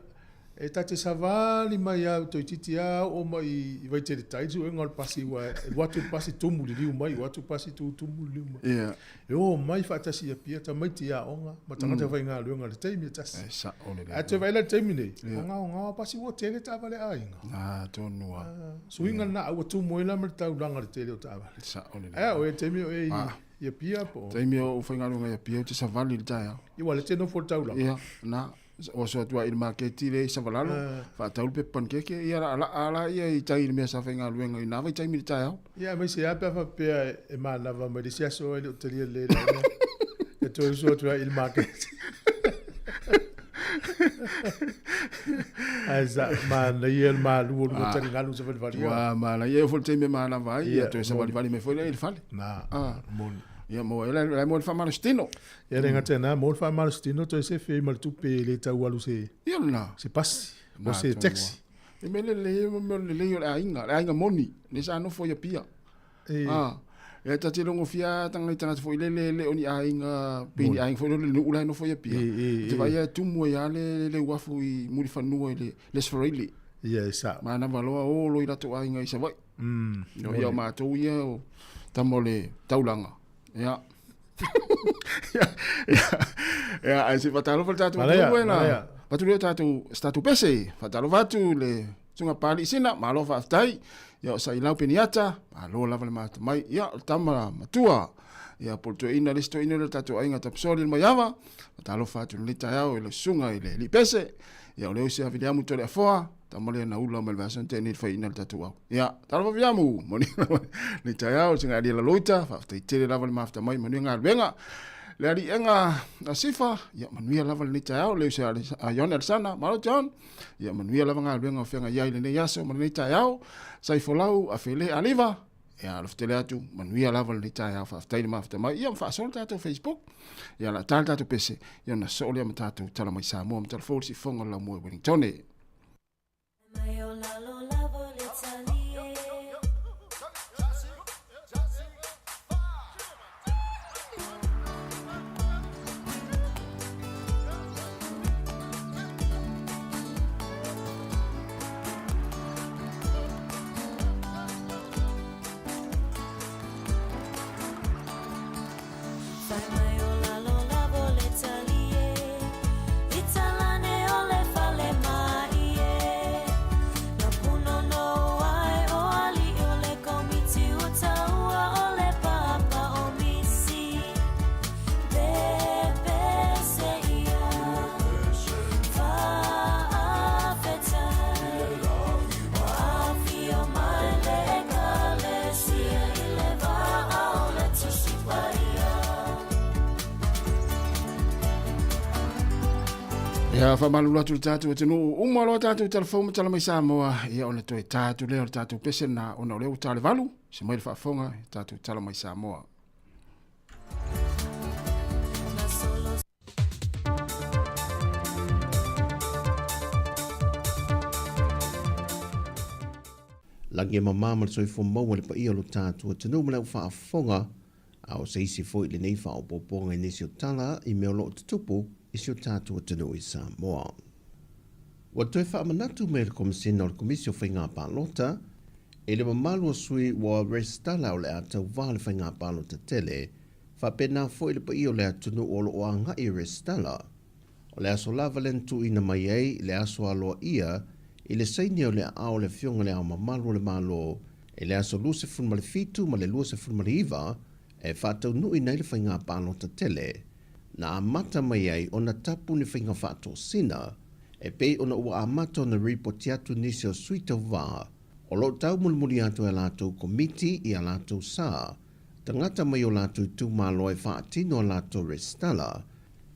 E ta te savali mai lava toeitiiti lava oo mai i Vaitele Tai le suega o le pasi ua e alu atu le pasi tumu liliu mai, o atu pasi tu tumu liliu mai. Ia. E oo mai faatasi i Apia tamaiti i aoga ma tagata faigaluega i le taimi e tasi. E sao lelei. Ae toe vaai la i le taimi nei, o gaogao a pasi ua tele taavale a aiga. A, tonu lava. Suiga lena a ua tumu ai la ma le taulaga i le tele o taavale. Sao lelei. Ae a oe i le taimi o e i Apia po o. Taimi o ou faigaluega i Apia ou te savali i le taeao. Ia ua le te nofo i le taulaga. Ia, na. Oso atu ai i le maketi lea i Savalalo, faatau le pepa panikeke, ia laalaa lava ia i tai i le mea sa faigaluega i na vaitaimi i le taeao. Ia aemaise lava pe a faapea e manava mai le isi aso e le o talia lelei le mea. E toe usu atu ai i le maketi. Ae sa manaia le malu o lua taligalu sa valivali. Ua manaia e oo foi i le taimi e manava ai, ia toe savalivali mai foi lea i le fale. Na, moni. Ia maua ai la e maua le faamalositino. Ia le gata i lena, mo le faamalositino toe sefe ai ma le tupe e le tau alu se, Ia lena. se pasi, po se taxi. E mea lelei, e mea lelei o le aiga, le aiga moni, lea sa nofo i Apia. E. Ah, e ta te logofia lava tagata foi lele e le o ni aiga, pei ni aiga foi lele o le nuu la e nofo i Apia. E, e, Te vaai e tumu ai lava le, le uafu i Mulifanua i le, le Sfaraile. Ia, e sao. Manava loa o loa i latou aiga i Savaii. Mm. Ia o matou ia o tama o le taulaga. Ia. Ia, ae se faatalofa le tatou atunuu e na. Avatu lea o tatou, se tatou pese. Faatalofa atu le Susuga Papalii Sina, malo faafetai. Ia o Sailau Peniata, malo lava le mata mai. Ia, o le tama matua. Ia, po o le toeaina, le isi toeaina lea o le tatou aiga Tapisoli le Maiava. Faatalofa atu i lenei taeao i le susuga i le Alii Pese. Ia, o le usi a Viliamu Toleafoa, tama lea na ula mai le vaiaso na tea nei i le faiaina o le tatou au. Ia, talofa Viliamu, manuia lava lenei taeao, le susuga ia Aliela Loita, faafetai tele lava le mafuta mai, manuia galuega. Le aliiega a Sifa, ia manuia lava lenei taeao, le uso a Ione Alesana, malo John, ia manuia lava galuega o feagai ai lenei aso ma lenei taeao, Saifolau Afele Aliva, Ia, alofa tele atu, manuia lava lenei taeao, faafetai le mafuta mai, ia ma faasoa le tatou Facebook, ia o le a ta le tatou pese, ia ona soo lea ma tatou tala mai Samoa ma tala fou le siufofoga o le laumua i Wellingtone. Mai o lalo lava le talie. Fai mai o lalo lava o le talie I talane o le fale māie Na punono ai o aliʻi o le komiti Ua taua o le papa o misi Pepese ia Faafetai Ua afio mai le ekalesia I le vaa o le Tusi Paia. Ia, faamalulu atu i le tatou atunuu uma loa tatou talafou ma tala mai Samoa, ia ona toe ta atu lea o le tatou pese lena ona o lea ua ta le valu, se mai le faafofoga i tatou tala mai Samoa. Lagi e mamā ma le soifua maua i le paia o lo tatou atunuu ma le au faafofoga, a o se isi foi lenei faaopoopoga i nisi o tala i mea o lo o tutupu i si o tatou atunuu i Samoa. Ua toe faamanatu mai e le Komesina o le Komisi o Faiga Palota i le mamalu o sui ua resitala o le a tauva le faiga palota tele, faapena foi le paia o le atunuu o lo o agai e resitala. O le aso lava lea na tuuina mai ai le aso aloaia i le saini o le aao o le Afioga i Le Ao Mamalu o le Malo i le aso 27 ma le 29 e faataunuuina ai le faiga palota tele na amata mai ai ona tapu ni faiga faatosina e pei ona ua amata ona ripoti atu nisi o sui tauva o lo o taumulimuli atu e a latou komiti i a latou sa tagata mai o latou itumalo e faatino a latou resitala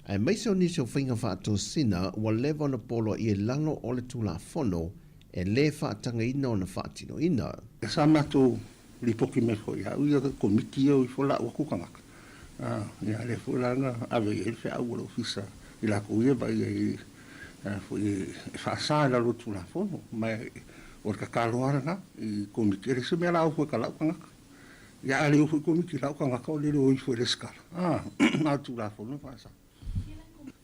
aemaise o nisi o faiga faatosina ua leva ona poloaia i lalo o le Tulafono e lē faatagaina ona faatinoina. Sa matou lipoti mai foi ia au ia komiti ia o ifo lau atu tagata, ia lea foi la na ave i ai le feau a le ofisa i latou ia e vaai ai foi e faasa i lalo o le Tulafono. Ma o le tatalo lava lena i komiti, e leai se mea la o fua i ka lau tagata. Ia a le o foi komiti i lau tagata o le le o ifo i resitala, a o le Tulafono e faasa.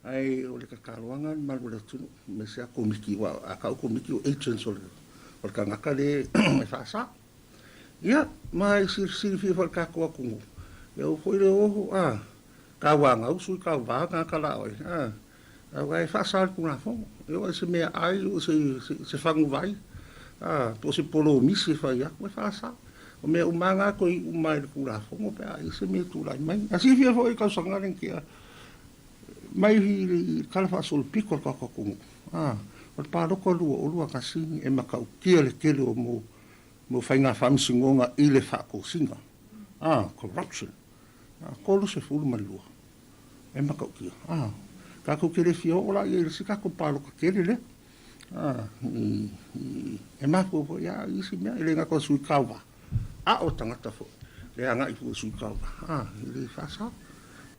Ae o le tataloaga le malu o le atunuu, aemaise a komiti, aua a tau komiti o agents o le tagata lea e faasa. Ia, ma e silafia foi e le tatou atunuu, e oo foi le o, a, tauanau sui tauva tagata la oe, a, aua e faasa e le Tulafono. E oo i se meaai, o se faguvai, a, po o se polomisi e fai atu, e faasa. O mea uma lava na toe iu mai i le Tulafono pe a i ai se mea e tulai mai. A silafia foi i le tausaga lea na tea, mai i le tala faasolopito a le tatou atunuu, a, o le palota 2021 e matautia le tele o mo faiga faamasinoga i le faatosina, a, corruption, a, 32 e matautia. A, tatou te le fia oo la i ai i le isi tatou palota tele lea. A, e mafua foi lava i isi mea, e le gata o sui tauva, a o tagata foi e agai fua i sui tauva, a, e le faasa.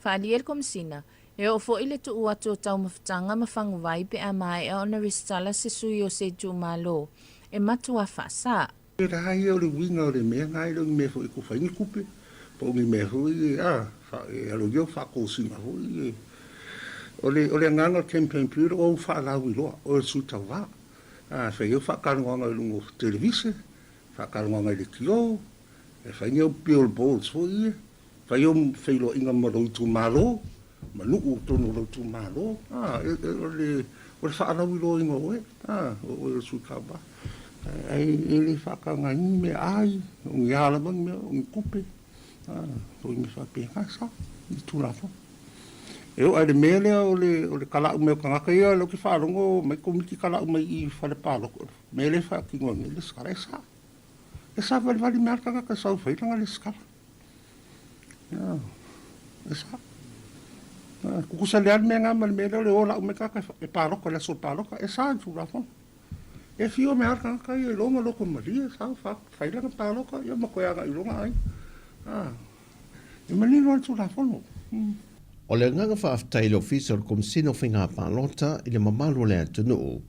Faaalia le Komesina, e oo foi le tuu atu o taumafataga ma faguvai pe a maea ona resitala se sui o se itumalo e matua faasa. E la ia o le uiga o le mea na, e le o ni mea foi e tufa ai ni tupe, po o ni mea foi e, a, e aloaia o faatosina foi e. O le, o le agaga o le campaign period, o au faalauiloa, o le sui tauva. A, e fai ai au faatalanoaga i luga o televise, faatalanoaga i leitio, e fai ni au billboards foi ia, fai au feiloaiga ma lou itumalo, ma nuu i totonu o lou itumalo, a, o le, o le faalauiloaina o oe, a, o oe o le sui tauva. Ae e le faatagaina ni meaai, o ni a lava ni mea, o ni tupe, a, o ni mea faapena, sa, i le Tulafono. E oo lava i le mea lea o le, o le tala'u mai o tagata ia, o lea ou te faalogo omai komiti tala'u mai i fale palota, o le mea lea e faatino ai nei le lesitala, e sa. E savalivali mai lava le tagata e sau e fai lana lesitala. E sa. Tutusa lelei lava le mea lena ma le mea lea o le o lau mai tagata e palota i le aso o le palota. E sa i le Tulafono. E afio mai lava le tagata ia i lona loto malie, sau fai lana palota ia ma toe agai i lona aiga. E manino lava le Tulafono. O le agaga faafetai i le Ofisa o le Komesina o Faiga Palota i le mamalu o le atunuu,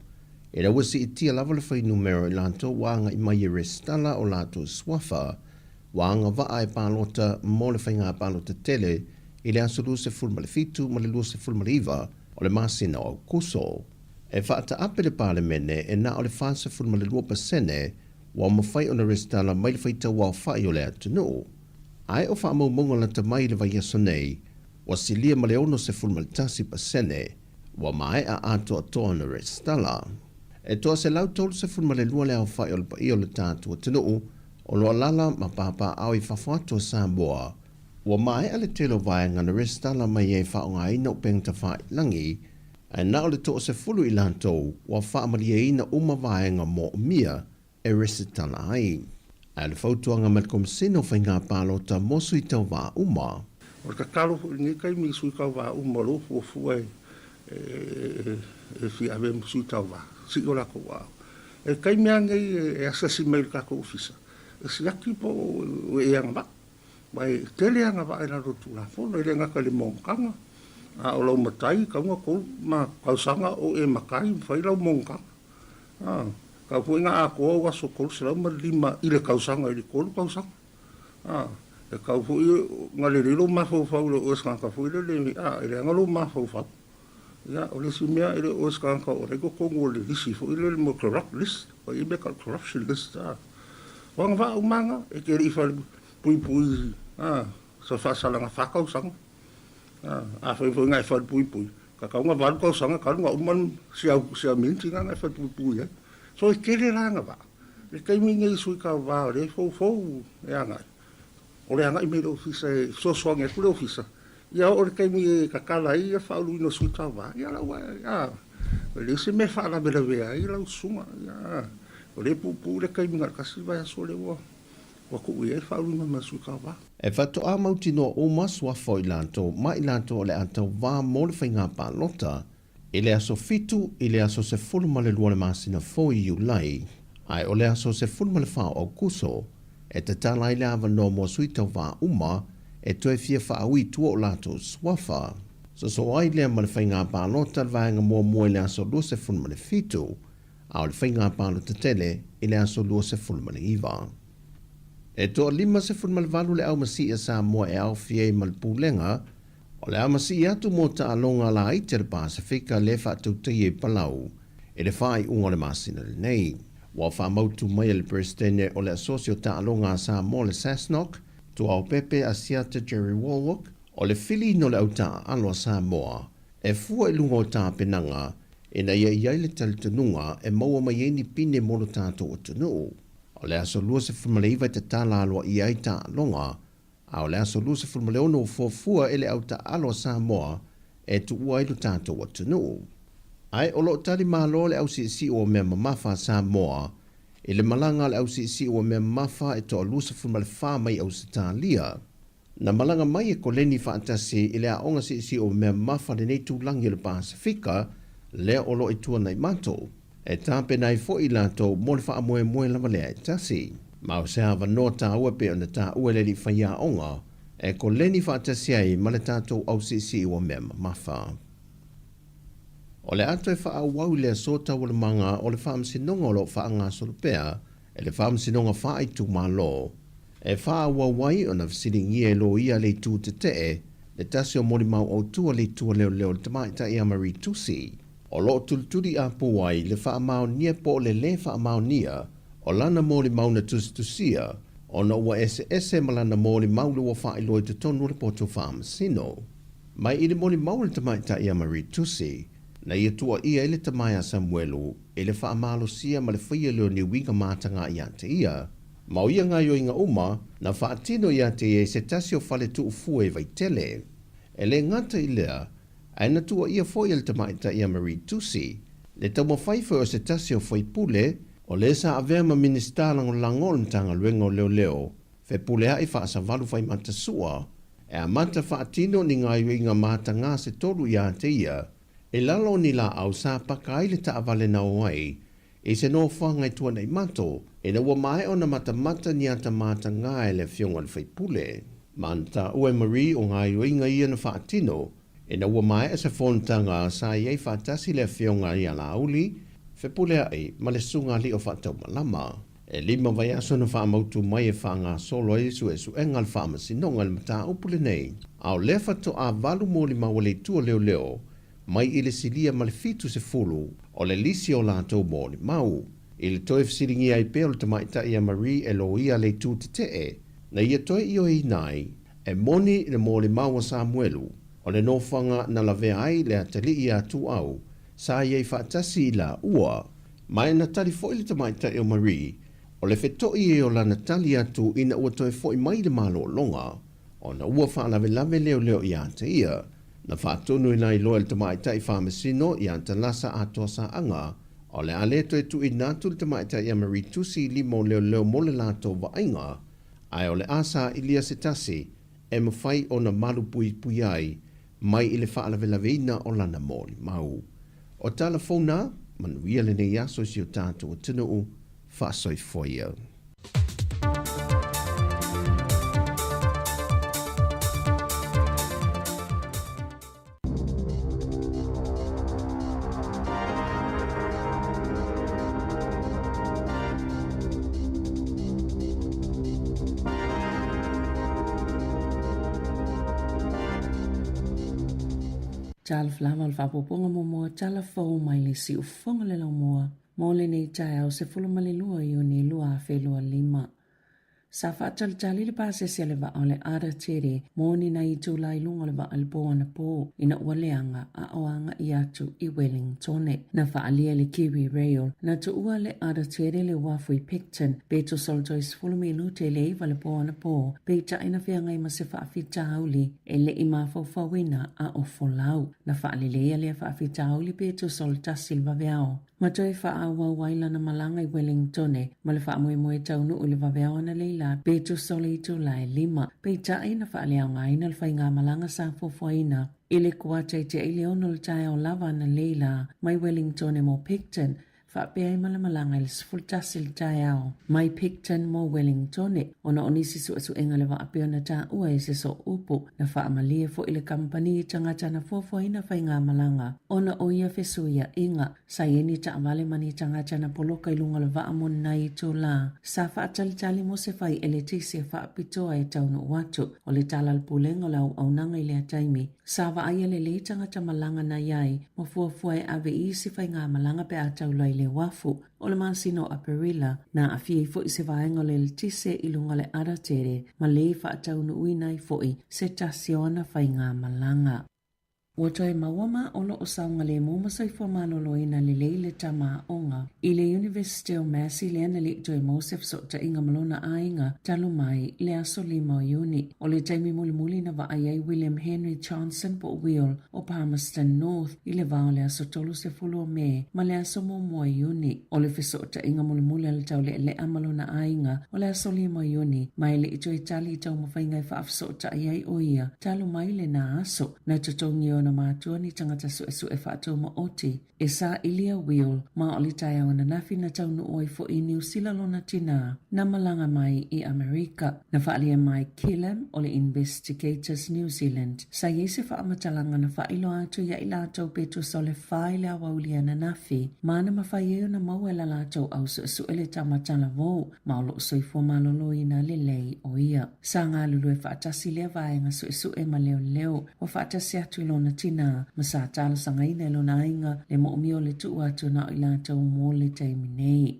ina ua siitia lava le fuainumera o i latou ua agai mai e resitala o latou suafa ua agavaa e palota mo le faiga palota tele i le aso 27 ma le 29 o le masina o Aokuso. E faataape le Palemene e na o le 42% ua mafai ona resitala mai le faitauaofai o le atunuu. Ae o faamaumauga lata mai i le vaiaso nei, Ua silia ma le 61% ua maea atoatoa ona resitala. E 132 le aofai o le paia o le tatou atunuu o lo o alaala ma papaaao i fafo atu o Samoa. Ua maea le tele o vaega na resitala mai ai e faaaogaina upega tafailagi, ae na o le 10 i latou ua faamalieina uma vaega moomia e resitala ai. Ae o le fautuaga mai le Komesina o Faiga Palota mo sui tauva uma. O le tatalo foi i lenei taimi i sui tauva uma o lo o fuafua e fia ave ma sui tauva, sii o latou aao. E taimi lava nei e asiasi mai i le tatou ofisa, e siaki po o e agavaa. Aua e tele agavaa i lalo o le Tulafono, e le gata i le monotaga, a o lau matai, tatau ona tolu ma tausaga o e matai ma fai lau monotaga. A, tau foi ina atoa ou aso 305 i le tausaga i le 3 tausaga. A, e tau foi ona lelei lou mafaufau i le o e se tagata foi lele, a, e leaga lou mafaufau. Ia, o le isi mea, e le o e se tagata o la e i totonu o le lisi foi lele mo corrupt list, ua i ai mea tau corruption list, a. O agavaa uma na, e te le i falepuipui, a, sa faasalaga fa tausaga. Afai foi na e falepuipui, tatau ona 8 tausaga talu ona uma si au minute lena na e falepuipui ai. So e tele la agavaa. I le taimi lenei i sui tauva o lea e foufou e agai, o le agai mai i le ofisa e fesoasoani atu le ofisa, ia oo i le taimi e tatala ai le faauluina o sui tauva, ia la ua, a, e leai se mea e faalavelavea ai lau susuga. Ia, o lea e puupuu le taimi na o le tasi vaiaso lea ua Ua tuu i ai le faauluina mai o sui tauva. E faatoa mautinoa uma suafa o i latou ma i latou o le a tauva mo le faiga palota i le aso 7 i le aso 12 o le masina fou i Iulai, ae o le aso 14 o Aokuso e tatala ai le avanoa mo sui tauva uma e toe fia faaui i tua o latou suafa. Sosoo ai lea ma le faiga palota le vaega muamua i le aso 27 a o le faiga palota tele i le aso 29. E toa 58 le aumasii a Samoa e aofia ai ma le Pulega, o le a masii atu mo taaloga laiti a le Pasefika lea e faatautaia i Palau i le faaiuga o le masina lenei. Ua faamautu mai e le Peresetene o le Asosi o Taaloga a Samoa le SASNOC, Tuaopepe Asiata Jerry Wallwork, o le filiina o le autaaalo a Samoa e fua i luga o tapenaga ina ia i ai le talitonuga e maua mai ai ni pine mo lo tatou atunuu. O le aso 29 e tatala aloaia ai taaloga, a o le aso 26 ua fuafua e le au taaalo a Samoa e tuua ai lo tatou atunuu. Ae o lo o tali malo le ausiisiu o mea mamafa a Samoa i le malaga a le ausiisiu o mea mamafa e toa 24 mai Ausetalia. Na malaga mai e koleni faatasi i le aoga siisii o mea mamafa lenei tūlagi o le Pasefika lea o lo o i Tuanaimato. E tapena ai foi i latou mo le faamoemoe lava lea e tasi. Ma o se avanoa taua pei ona taua e le alii faiaoga e koleni faatasi ai ma le tatou au siisii ua mea mamafa. O le a toe faaauau i le aso taualumaga o le faamasinoga o lo o faagasolo pea e le Faamasinoga Faaitumalo e faaauau ai ona fesiligia e loia le itu tetee le tasi o molimau autu a le Itu a Leoleo le Tamaitai ia Marie Tusi o lo o tulituli apu ai le faamaonia po o le lē faamaonia o lana molimau na tusitusia ona ua eseese ma lana molimau le ua faailoa i totonu o le poto faamasino. Mai i le molimau a le Tamaitai ia Marie Tusi, na ia tuuaia ai le tama ia Samuelu i le faamalosia ma le faia lea o ni uiga matagā ia te ia. Ma o ia gaoioiga uma, na faatino ia te ia i se tasi o fale tuufua i Vaitele. E le gata i lea, ae na tuuaia foi e le tamaitai ia Marie Tusi, le taumafai foi o se tasi o faipule, o le sa avea ma Minisita Lagolago o le Matagaluega o Leoleo, Fepuleai Faasavalu Faimatasua, e amata faatino ni gaoioiga matagā se tolu ia te ia, I lalo o ni lāʻau sa paka ai le taavale na o ai i se nofoaga i Tuanaimato, ina ua maea ona matamata ni ata matagā e le afioga i le faipule. Ma na taua e Marie o gaoioiga ia na faatino, ina ua maea se fonotaga sa i ai faatasi le afioga ia Laauli, Fepuleai ma le Susuga Alii o Faataumalama. E lima vaiaso na faamautu mai e faagasolo ai suesuega a le Faamasinoga i le mataupu lenei, a o lea faatoa 85 le itu o leoleo mai i le silia ma le 70 o le lisi o latou molimau. I le toe fesiligia ai pea o le tamaitai ia Marie e loia le itu tetee, na ia toe ioeina ai e moni le molimau a Samuelu. O le nofoaga na lavea ai le atalii ia Tuau, sa i ai faatasi i laua. Ma e na tali foi le tamaitai o Marie, o le fetoʻi ai o lana tali atu ina ua toe foʻi mai i le malologa, ona ua faalavelave leoleo ia te ia. Na faatonu ina iloa e le tamaitai faamasino ia Talasa Atoa Saaga, o le a le toe tuuina atu le tamaitai ia Marie tusi i lima o leoleo mo le latou vaaiga, ae o le a sailia se tasi e mafai ona malupuipuia ai mai i le faalavelaveina o lana molimau. O tala fou na, manuia lenei aso i si o tatou atunuu, faasoifua ia. Talofa lava o le faaopoopoga muamua tala fou mai le siufofoga le laumua mo lenei taeao 12 Iuni 2025. Sa faatalitali le pasese a le vaa o le Ada Tere mo ni nai itula i luga o le vaa i le pō anapō ina ua leaga a o agaʻi atu i Wellingtone. Na faaalia e le Kiwi Rail na tuua le Ada Tere le uafu i Picton pe tusa o le 30 minute i le 9 le pō anapō, peitai na feagai ma se faafitauli e le i mafaufauina a o folau. Na faaleleia lea faafitauli pe tusa o le 1 i le vaveao. Ma toe faaauau ai lana malaga i Wellingtone ma le faamoemoe taunuu i le vaveao analeila pe tusa o le itula e lima. Peitai, na faaleaogaina le faigamalaga sa fuafuaina i le kuata i te i le ono o le taeao lava analeila mai Wellingtone mo Picton, faapea ai ma le malaga i le 11 i le taeao mai Picton mo Wellingtone. Ona o nisi suesuega le vaa pei ona taua e se sooupu, na faamalie foi le kamupani i tagata na fuafuaina faigamalaga ona o ia fesuiaiga. Sa i ai ni taavale ma ni tagata na poloka i luga o le vaa mo nai itula. Sa faatalitali mo se fai eletise faapitoa e taunuu atu. O le tala a le Pulega o le Auaunaga i lea taimi, sa vaaia lelei tagata malaga na i ai ma fuafua e ave i isi faigamalaga pe a taula i le uafu. O le masina o Aperila, na aafia ai foi se vaega o le eletise i luga o le alatele ma lē faataunuuina ai foi se tasi o ana faigamalaga. Ua toe maua ma o lo o saogalemu ma soifua maloloina lelei le tama aoga i le Iunivesite o Massey lea na liʻi toe maua se fesootaiga ma lona aiga talu mai le aso 5 o Iuni. O le taimi mulimuli na vaai ai William Henry Johnson po o Will o Palmerston North i le va o le aso 30 o Me ma le aso 1 o Iuni. O le fesootaiga mulimuli a le taulealea ma lona aiga o le aso 5 o Iuni, ma e le i toe tali i taumafaiga e faafesootai ai ʻo ia talu mai lenā aso. Na totogi e ona matua ni tagata suesue faataumaoti e sailia Will ma o le taeao ananafi na taunuu ai foʻi i Niu Sila lona tinā na malaga mai i Amerika. Na faaalia mai Killam o le Investigators New Zealand sa i ai se faamatalaga na faailoa atu iā i latou pe tusa o le fa i le aoauli ananafi ma na mafai ai ona maua e la latou au suesue le tama talavou ma o loo soifua maloloina lelei ʻo ia. Sa galulue faatasi lea vaega suesue ma leoleo ua faatasi atu i lona tinā ma sa talosagaina e lona aiga le moomia o le tuu atu na o i latou mo le taimi nei.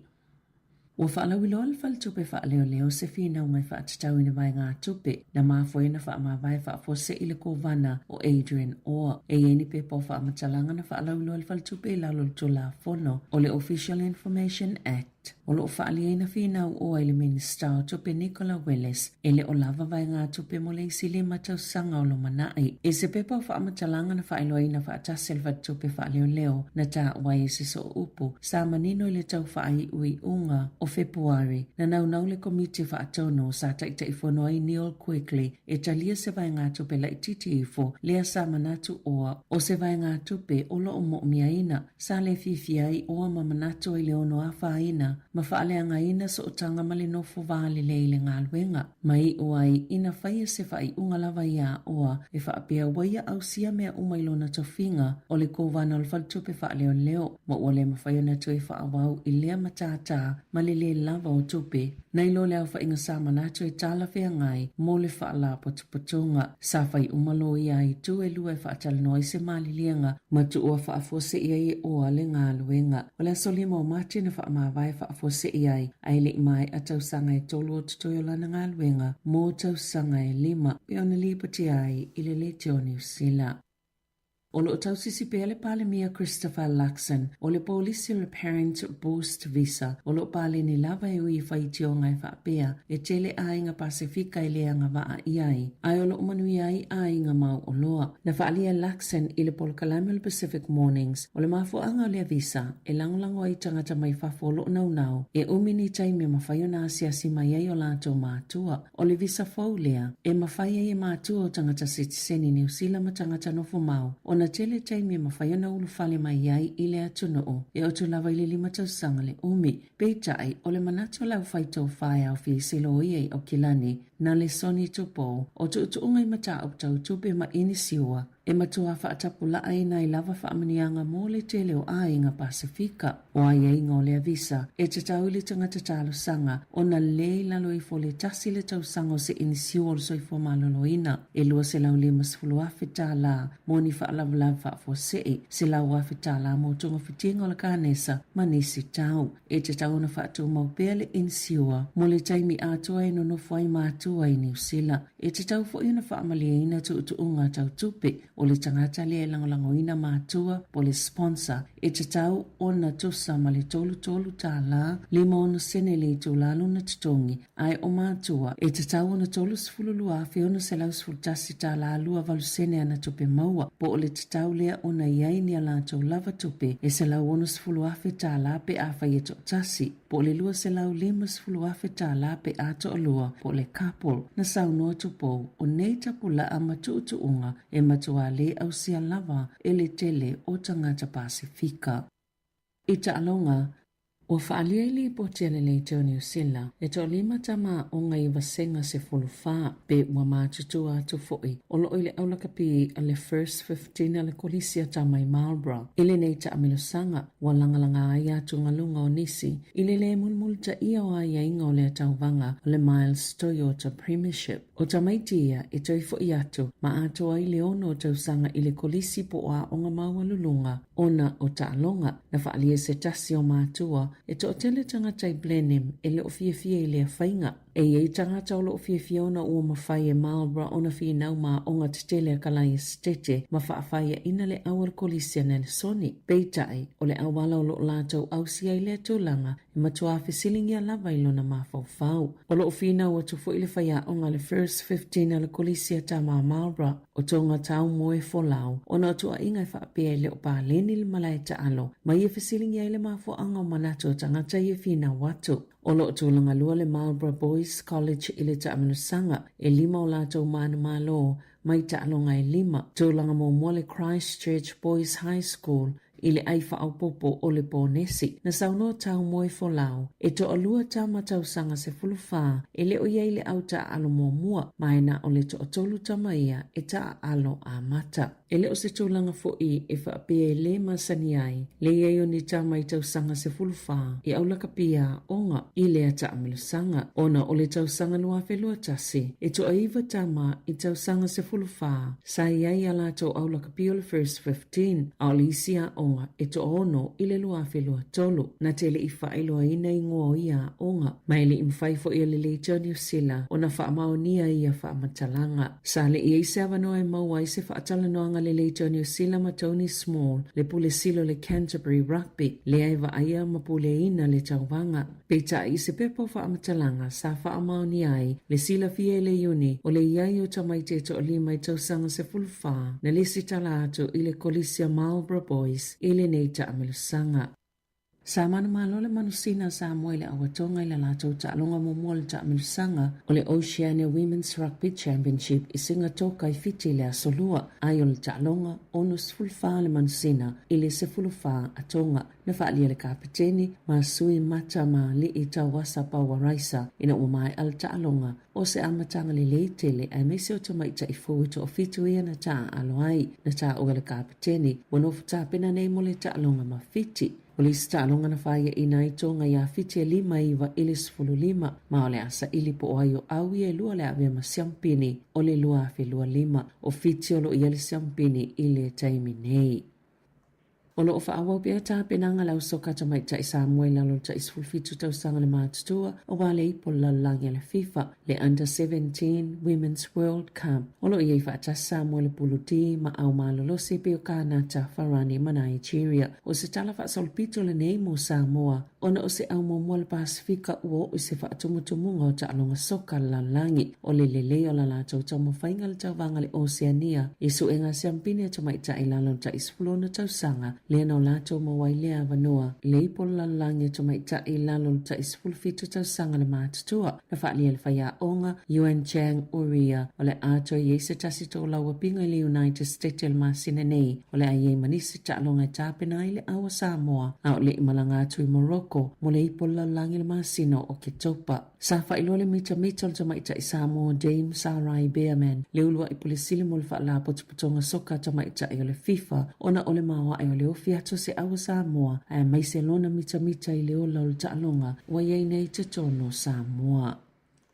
Ua faalauiloa le Faletupe Faaleoleo se finauga e faatatau i ni vaegatupe na mafua ai ona faamavae faafuasei le Kovana o Adrian Orr. E i ai ni pepa o faamatalaga na faalauiloa e le Faletupe i lalo o le Tulafono o le Official Information Act. O lo o faaliaina finau oa i le Minisita o Tupe Nicola Willis e le o lava vaegatupe mo le isi lima tausaga o lumanai. I se pepa o faamatalaga na faailoaina faatasi e le Faletupe Faaleoleo na taua ai e se sooupu sa manino i le tau faaiuiuga o Fepuari, na naunau le Komiti Faatonu sa Taitaifono ai Neil Quigley e talia se vaegatupe laitiiti ifo lea sa manatu oa o se vaegatupe o lo o moomiaina. Sa le fiafia ai oa ma manatu ai le ono afaina ma faaleagaina sootaga ma le nofo valelei i le galuega, ma iʻu ai ina faia se faaiuga lava iā oa e faapea ua ia ausia mea uma i lona tofiga o le Kovana o le Faletupe Faaleoleo ma ua le mafai ona toe faaauau i lea matātā ma le lē lava o tupe. Nai lo le aofaiga sa manatu e talafeagai mo le faalapotopotoga. Sa fai uma loia a itu e lua e faatalanoa ai se maliliega ma tuua faafuasei ai e oa le galuega. O le aso 5 o Mati na faamavae faafuasei ai, ae le i maea tausaga e tolu o totoe o lana galuega mo tausaga e lima, pei ona lipotia ai i le Leitio Niu Sila. O lo o tausisi pea le Palemia Christopher Luxon o le polisi o le Parent Boost Visa o lo o paleni lava e ui i faitioga e faapea e tele aiga Pasefika e le agavaa i ai, ae o lo o manuia ai aiga mau oloa. Na faaalia e Luxon i le polokalame o le Pacific Mornings o le mafuaaga o lea visa e lagolago ai tagata mai fafo o lo o naunau e umi ni taimi e mafai ona asiasi mai ai o latou matua. O le visa fou lea e mafai ai e matua o tagata sitiseni Niu Sila ma tagata nofo mau ona tele taimi e mafai ona ulufale mai ai i le atunuu e oto lava i le lima tausaga le umi. Peitai, o le manatu o le aufai tofa e aofia i se loia i Aukilani, na le Sonny Tupou, o tuutuuga i mataupu tau tupe ma inisiua, E matua faatapulaa ai nai lava faamanuiaga mo le tele o aiga Pasefika. O aiaiga o lea visa, e tatau i le tagata talosaga ona lē i lalo ifo o le tasi le tausaga o se inisiua o le soifua maloloina, e $250,000 tālā mo ni faalavelave faafuasei, $100,000 tālā mo togafitiga o le kanesa ma nisi tau. E tatau ona faatumau pea le inisiua mo le taimi atoa e nonofo ai matua i Niu Sila. E tatau foi ona faamalieina tuutuuga tau tupe o le tagata lea e lagolagoina matua po o le sponsor e tatau ona tusa ma le 33 tālā 56 sene le itulā lona totogi, ae o matua e tatau ona $32,611 tālā 28 sene ana tupe maua, po o le tatau lea ona i ai ni a latou lava tupe e $160,000 tālā pe afai e toatasi. Po o le $250,000 tālā pe a toalua, po o le couple, na saunoa Tupou, o nei tapulaa ma tuutuuga e matua lē ausia lava e le tele o tagata Pasefika. I taaloga, ua faaalia i lipoti a le Leitio Niu Sila e toalima tama aoga i vasega 14 pe ua matutua atu foi o lo o i le aulakapi a le First 15 a le Kolisi a Tama i Marlborough i lenei taamilosaga. Ua lagalaga ai atugaluga o nisi i le lē mulimulitaia o aiaiga o lea tauvaga o le Miles Toyota Premiership. O tamaiti ia e toe fo'i atu ma atoa ai le ono o tausaga i le kolisi po o aoga maualuluga ona o taaloga. Na faaalia se tasi o matua e toatele tagata i Blenheim e le o fiafia i lea faiga. E i ai tagata o lo o fiafia ona ua mafai e Marlborough ona finau ma aoga tetele a Kalaia Setete ma faafaiaina le au a le Kolisi a Nelesoni. Peitai, o le auala o lo o latou ausia ai lea tulaga e matua fesiligia lava i lona mafaufau. O lo o finau atu foi le faiaoga a le First 15 a le Kolisi a Tama a Marlborough, o Tonga Tau Moe Folau, ona o tuuaiga e faapea e le o paleni le malae taalo ma ia fesiligia ai le mafuaaga o manatu o tagata ia finau atu. O lo o tulaga lua le Marlborough Boys College i le taamilosaga, e lima o latou manumalo mai taaloga e lima. Tulaga muamua le Christchurch Boys High School i le ai faaopoopo o le Ponesi. Na saunoa Tau Moe Folau, e toalua tama tausaga 14 e le o i ai le au taaalo muamua, ma e na o le toatolu tama ia e taaalo amata. E le o se tulaga foi e faapea e lē masani ai le i ai o ni tama i tausaga 14 i aulakapia aoga i lea taamilosaga, ona o le tausaga 2021, e toaiva tama i tausaga 14 sa i ai a latou aulakapia o le First 15, a o le isi aoga e toaono i le 2023. Na te le i faailoaina igoa o ia aoga, ma e le i mafai foi e le Leitio Niu Sila ona faamaonia ia faamatalaga. Sa le i ai se avanoa e maua ai se faatalanoaga lelei i Niu Sila ma Tony Small, le pule sili o le Canterbury Rugby, lea e vaaia ma puleaina le tauvaga. Peitai i se pepa o faamatalaga sa faamaonia ai le silafia i le Iuni o le i ai o tamaiti e toalima i tausaga 14 na lesitala atu i le Kolisi a Marlborough Boys i lenei taamilosaga. Sa manumalo le manusina a Samoa i le auatoga i le latou taaloga muamua o le taamilosaga o le Oceania Women's Rugby Championship i Sigatoka i Fiti i le Aso Lua, ai o le taaloga 64 le manusina i le 14 a Tonga. Na faaalia le kapeteni ma sui mata ma alii Tauasa Pauaraisa ina ua maea le taaloga o se amataga lelei tele aemaise o tamaitai fou e toafitu ia na taaalo ai. Na taua e le kapeteni ua nofo tapena nei mo le taaloga ma Fiti. O le isi taaloga na faiaina ai Tonga iā Fiti e 5 9 i le 15, ma o le a saili po o ai o au ia e lua le avea ma siampini o le 2025. O Fiti o lo o i ai le siampini i le taimi nei. O lo o faaauau pea tapenaga a le au soka tamaitai Samoa i lalo o le tai 17 tausaga le matutua aua le ipu o le lalolagi a le FIFA, le Under 17 Women's World Cup. O lo o i ai faatasi Samoa i le Pulu D ma ao malolosi e pei o Kānata, Farani ma Nigeria. O se tala faasolopito lenei mo Samoa ona o se au muamua o le Pasefika ua oo i se faatumutumuga o taaloga soka a le lalolagi. O le lelei o la latou taumafaiga i le tauvaga i le Oceania i suega siampini a tamaitai i lalo o le tai 16 tausaga, lea na o latou maua ai lea avanoa i le ipu o le lalolagi a tamaitai i lalo o le tai 17 tausaga le matutua. Na faaalia e le faiaoga Yuan Chang Uria o le a toe i ai se tasi tolauapiga i le United States i le masina nei o le a i ai ma nisi taaloga e tapena ai le au a Samoa a o le i malaga atu i Morocco mo le ipu o le lalolagi i le masina o Oketopa. Sa faailoa le mitamita o le tamaitai Samoa Dame Sarai Bareman le uluai pule sili mo le Faalapotopotoga Soka Tamaitai o le FIFA ona o le maoae o le ofi atu o se au a Samoa aemaise lona mitamita i le ola o le taaloga ua i ai nei i totonu o Samoa.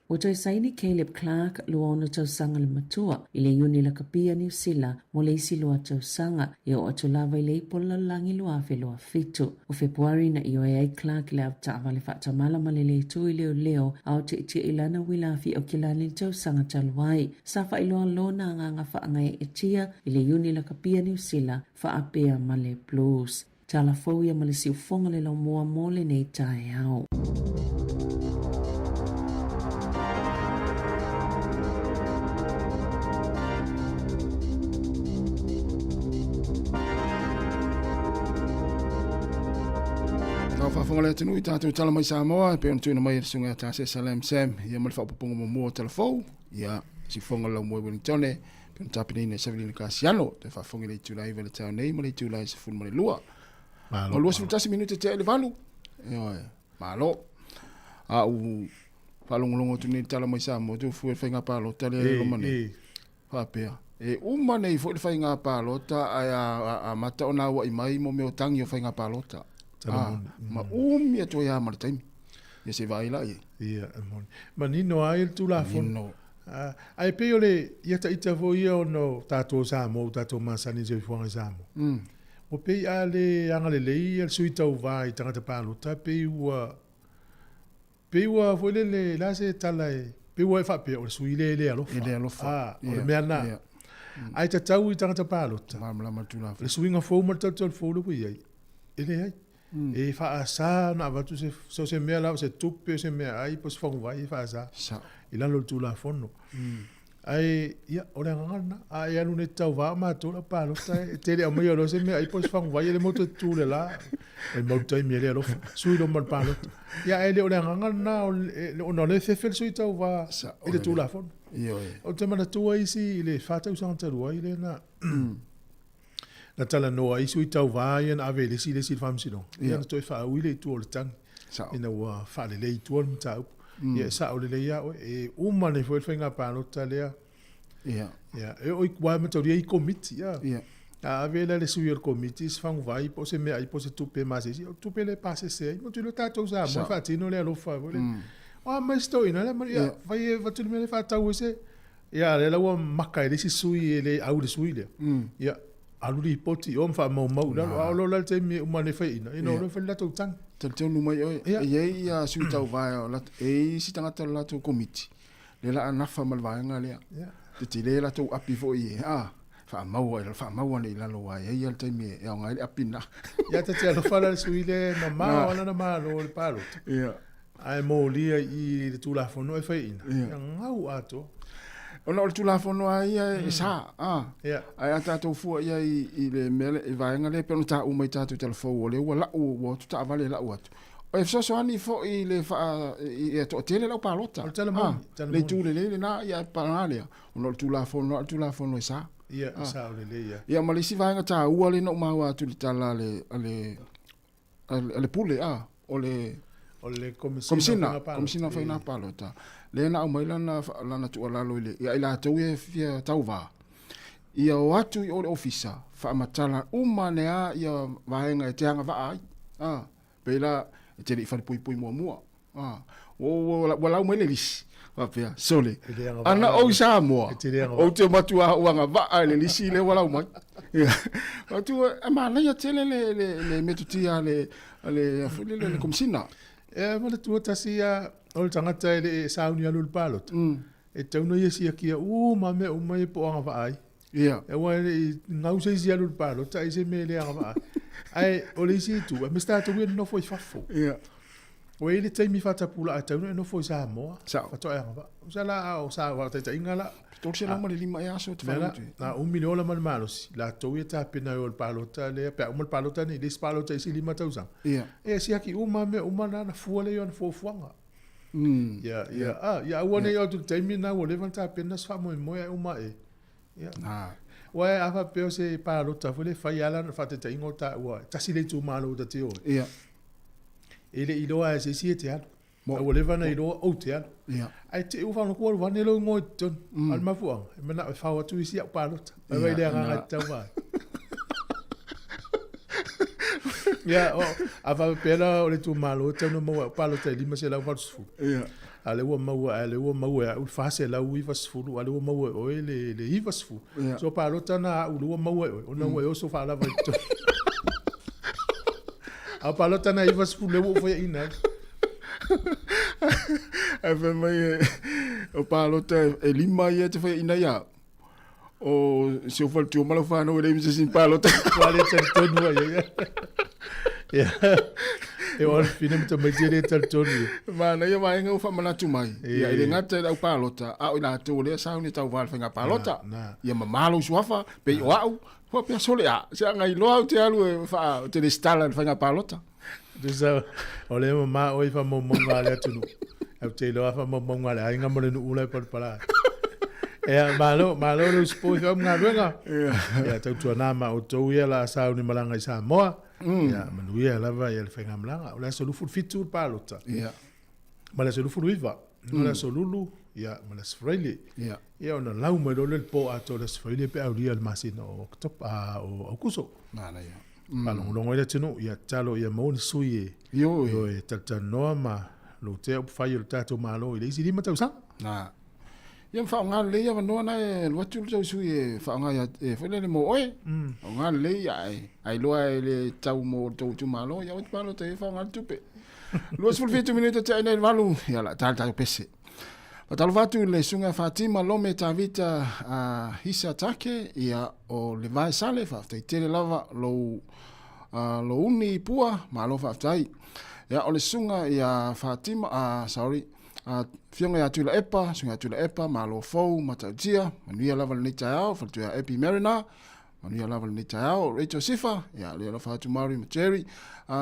Ua toe saini Caleb Clarke, 26 tausaga le matua, i le Iuni Lakapi a Niu Sila mo le isi lua tausaga, e oo atu lava i le ipu o le lalolagi 2027. O Fepuari na ioe ai Clarke i le avetaavale faatamala ma le lē tu i leoleo a o tietie i lana uila afiaokelani i le tausaga talu ai. Sa faailoa lona agaga faagaeetia i le Iuni Lakapi a Niu Sila faapea ma le Blues. Tala fou ia ma le siufoga le laumua mo lenei taeao. Lau faafofoga le atunuu i tatou tala mai Samoa e pei ona tuuina mai e le susuga ia Tasesa Lam Sam ia ma le faaopoopoga muamua o tala fou ia siufoga le laumua i Wellingtone pei ona tapenaina e Savelina Kasiano toe faafofoga i le itula 9 i le taeao nei ma le itula e 12. Malo. Ua 21 minute tea i le 8. Ioe, malo. A ou faalogologo atu nei i le tala mai Samoa, tu fua i le faiga palota lea e loma nei. Faapea, e uma nei foi le faiga palota ae amata ona auai mai mo mea o tagi o faiga palota. Ma umi atu ai lava ma le taimi. Ia se i vaai la i ai. Ia, e moni. Manino lava ia le Tulafono. Manino. Ae pei o le, ia ita foi ia ona o tatou o Samoa ua tatou masani i le soifuaga i Samoa. Ua pei a le agalelei ia le sui tauva i tagata palota, pei ua, pei ua foi lele, o le a se tala e, pei ua e faapea o le sui lea e le alofa. E le alofa. A, o le mea lena. Ae tatau i tagata palota. Malamalama le Tulafono. Le suiga fou ma le talutalu fou lea ua i ai, e leai. E faasa ona avatu se, so se mea lava, se tupe, se meaai po o se faguvai, e faasa. Sao. I lalo o le Tulafono. Ae, ia, o le agaga lena. A e alu nei e te tauva o matou le au palota, e te le aumaia loa se meaai po o se faguvai, e le motu e tutu i le la. E mau taimi e le alofa. Sui loa ma le palota. Ia, ae le o le agaga lena, ona o lea e fefe le sui tauva i le Tulafono. Ioe. Ou te manatua isi i le 4 tausaga talu ai lea na na talanoa ai sui tauva ia na ave i le isi i le isi i le faamasinoga. Ia na toe faaui lea i tua o le tagi ina ua faalelei i tua le mataupu. Ia e sao lelei lava oe, e uma nei foi le faiga palota lea. Ia, e oo i aua e mataulia e i komiti, a. A ave la e le sui o le komiti se faguvai po o se meaai po o se tupe ma se isi, o tupe lea e pasese ai. Motu loa tatou Samoa e faatino le alofa foi lea. O a mai se toeaina lea, ia fai e avatu le mea lea e faatau ai se Ia, lea la ua maka e le isi sui e le au i le sui lea. Ia, alu lipoti i o ma faamaumau i lalo. A o lo la le taimi e uma nei faiaina, ina o lea fai le latou tagi. Talitonu mai oe, e i ai ia sui tauva, e i ai isi tagata o le latou komiti, lea la a nafa ma le vaega lea. Tetele latou api foi e, a, faamau ai, faamau ane i lalo aua e i ai lava le taimi e aoga ai le api lena. Ia, ta te alofa la i le sui lea e mamao lava lana malo i le palota. Ae molia i i le Tulafono e faiaina, ia gau atoa. Ona o le Tulafono lava ia e sa, a. Ae a tatou fua i ai i le mea lea, i vaega lea e pei ona taua mai i tatou tala fou, o lea ua lau, ua o atu taavale e lau atu. E fesoasoani foi i le faa, ia toatele le au palota. O le tala moni, tala moni. Le itu lelei lena, ia ae paga lea, ona o le Tulafono lava o le Tulafono e sa. Ia, e sao lelei lava. Ia ma le isi vaega taua lea na ou maua atu i le tala a le, a le a le pule, a, o le O le Komesina o Faiga Palota. Komesina o Faiga Palota, lea na aumai lana, lana tuualalo i le, ia i latou ia e fia tauva, ia o atu i o i le ofisa, faamatala uma ane lava ia vaega e te agavaa ai. A, pei la, e te le i falepuipui muamua. A, ua, ua lau mai le lisi, faapea, sole, ana ou i Samoa, ou te matua ou agavaa i le lisi lea ua lau mai. Ia, atu, e manaia tele le, le, le metotia a le, a le, foi lele, le Komesina. E manatua tasi ia, o le tagata e le i sauni alu i le palota, e tatau ona ia siakia uma mea uma ia po o agavaa ai. Ia. Aua e le i gau se isi alu i le palota ai se mea e le agavaa ai. Ae o le isi itu, aemaise tatou ia nonofo i fafo. Ia. Ua i ai le taimi faatapulaa e tatau ona e nofo i Samoa. Sao. Faatoa e agavaa. Tusa la a o sa faataitaiga la. 305 ea aso e te faaloto ai. Na umi le ola ma le malosi, latou ia tapena e o i le palota lea, pe a uma le palota lenei, le isi palota i isi 5 tausaga. Ia. E siaki uma mea uma na, ona fua lea i ona fuafuaga. Ia, ia, a, ia aua ne i oo atu i le taimi lena ua leva ona tapena se faamoemoe ae uma ae. Ia. Aua a faapea o se palota foi lea e fai lava lana faataitaiga o taua, e tasi le itumalo ta te o ai. Ia. E le i iloa lava e se isi e te alu. A ua leva ona iloa ou te alu. Ia. Ae te i ua faalogo ua alu ane lou igoa i totonu. A o le mafuaaga, e manao e fao atu isi au palota. Vaivai le agaga e tatau ai. Ia, o, a faapea la o le itumalo e tatau ona maua e au palota e 580. Ia. A o lea ua maua, a o lea ua maua e au le 490, a o lea ua maua e oe le 90. Ia. So palota na a au lea ua maua e oe, ona ua e oso faalava i totonu. A o palota na 90 lea ua ou faiaina ai. Ae fai mai e, o palota e lima ia e te faiaina ai au. O si ou faletua ma lau fanau e leai ma se isi ni palota. Ua le talitonu ai ia. Ia. E o le fine ma tamaiti e le talitonu ia. Manaia vaega ua faamanatu mai. Ia, e le gata i le au palota, a o i latou o lea sauni e tauva i le faiga palota. Ia mamā lou suafa, pei o au, faapea sole a, se aga iloa au te alu e faa, te resitala i le faiga palota. Tusa, o lea mamā oe i faamaumauga a le atunuu. Au te iloa faamaumauga a le aiga ma le nuu la e palapala ai. Ia, malo, malo le usupo i fau ma galuega. Ia, tautuana ma outou ia la sauni malaga i Samoa. Ia, manuia lava ia le faigamalaga. O le aso 27 le palota. Ia. Ma le aso 29, ma le aso Lulu, ia, ma le aso Faraile. Ia. Ia, ona lau mai loa lea i le po atoa o le aso Faraile pe aulia le masina o Oketopa, o Aukuso. Manaia. Faalogologo ai le atunuu, ia tatalo ia maua ni sui e, Ioe. e talatalanoa ma lotea upufai o le tatou Malo i le isi 5 tausaga. Na. Ia ma faaaoga lelei avanoa na e alu atu le tou sui e faaaoga ia e foi lele mo oe. Faaaoga lelei ae ailoa e le tau mo le tou itumalo, ia aua te palota i ai faaaoga le tupe. 27 minute tea nei i le valu, ia o le a ta le tatou pese. Faatalofa atu i le Susuga Fatima Lome Tavita a Hisa Take, ia o le Vae Sale, faafetai tele lava lou lou uni pua, malo faafetai. Ia o le Susuga ia Fatima, sorry, Afioga ia Tuilaepa, Susuga ia Tuilaepa, malo fou, Matautia, manuia lava lenei taeao, faletua ia Epi Mariner, Manuia lava lenei taeao, Rachel Sifa, ia le alofa atu Mary ma Jerry,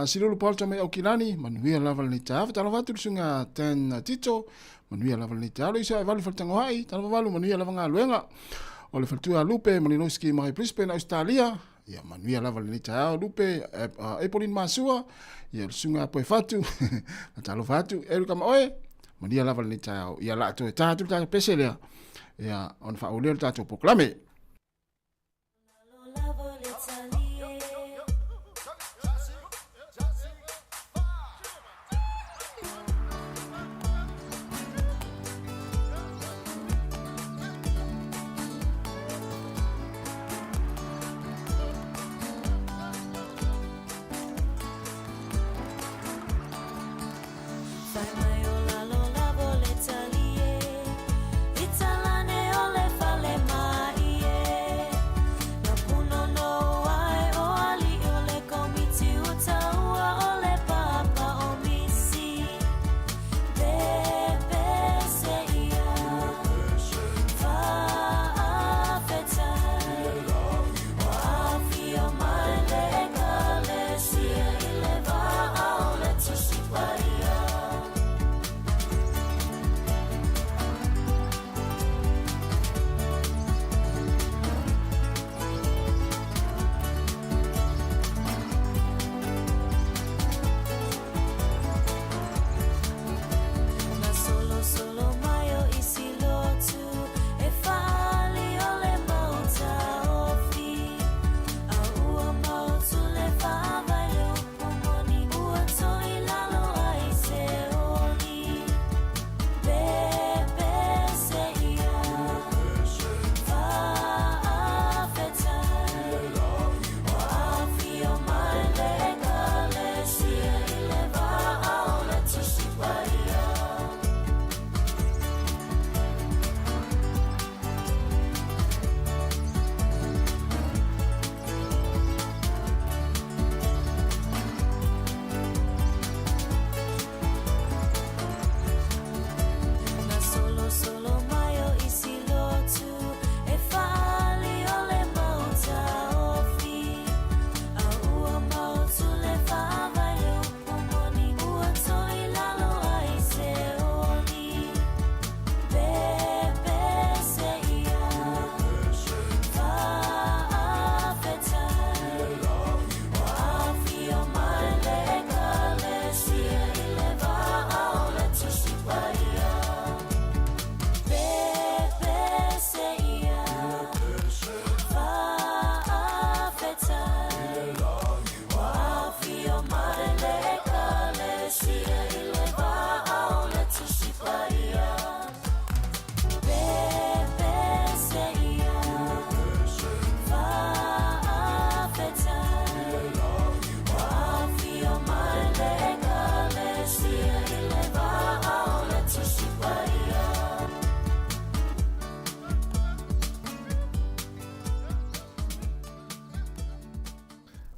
Silulu Paul Tamai Aukilani, manuia lava lenei taeao, faatalofa atu le susuga Dan Tito, manuia lava lenei taeao, le uso ia Valu Faletagoai, talofa Valu, manuia lava galuega, o le faletua Lupe Malinowski mai Brisbane, Australia, ia manuia lava lenei taeao Lupe, Apolline Masua, ia le susuga ia Poefatu, faatalofa atu Erica ma oe, manuia lava lenei taeao, ia la toe ta atu le tatou pese lea, ia ona faaauau lea o le tatou polokalame.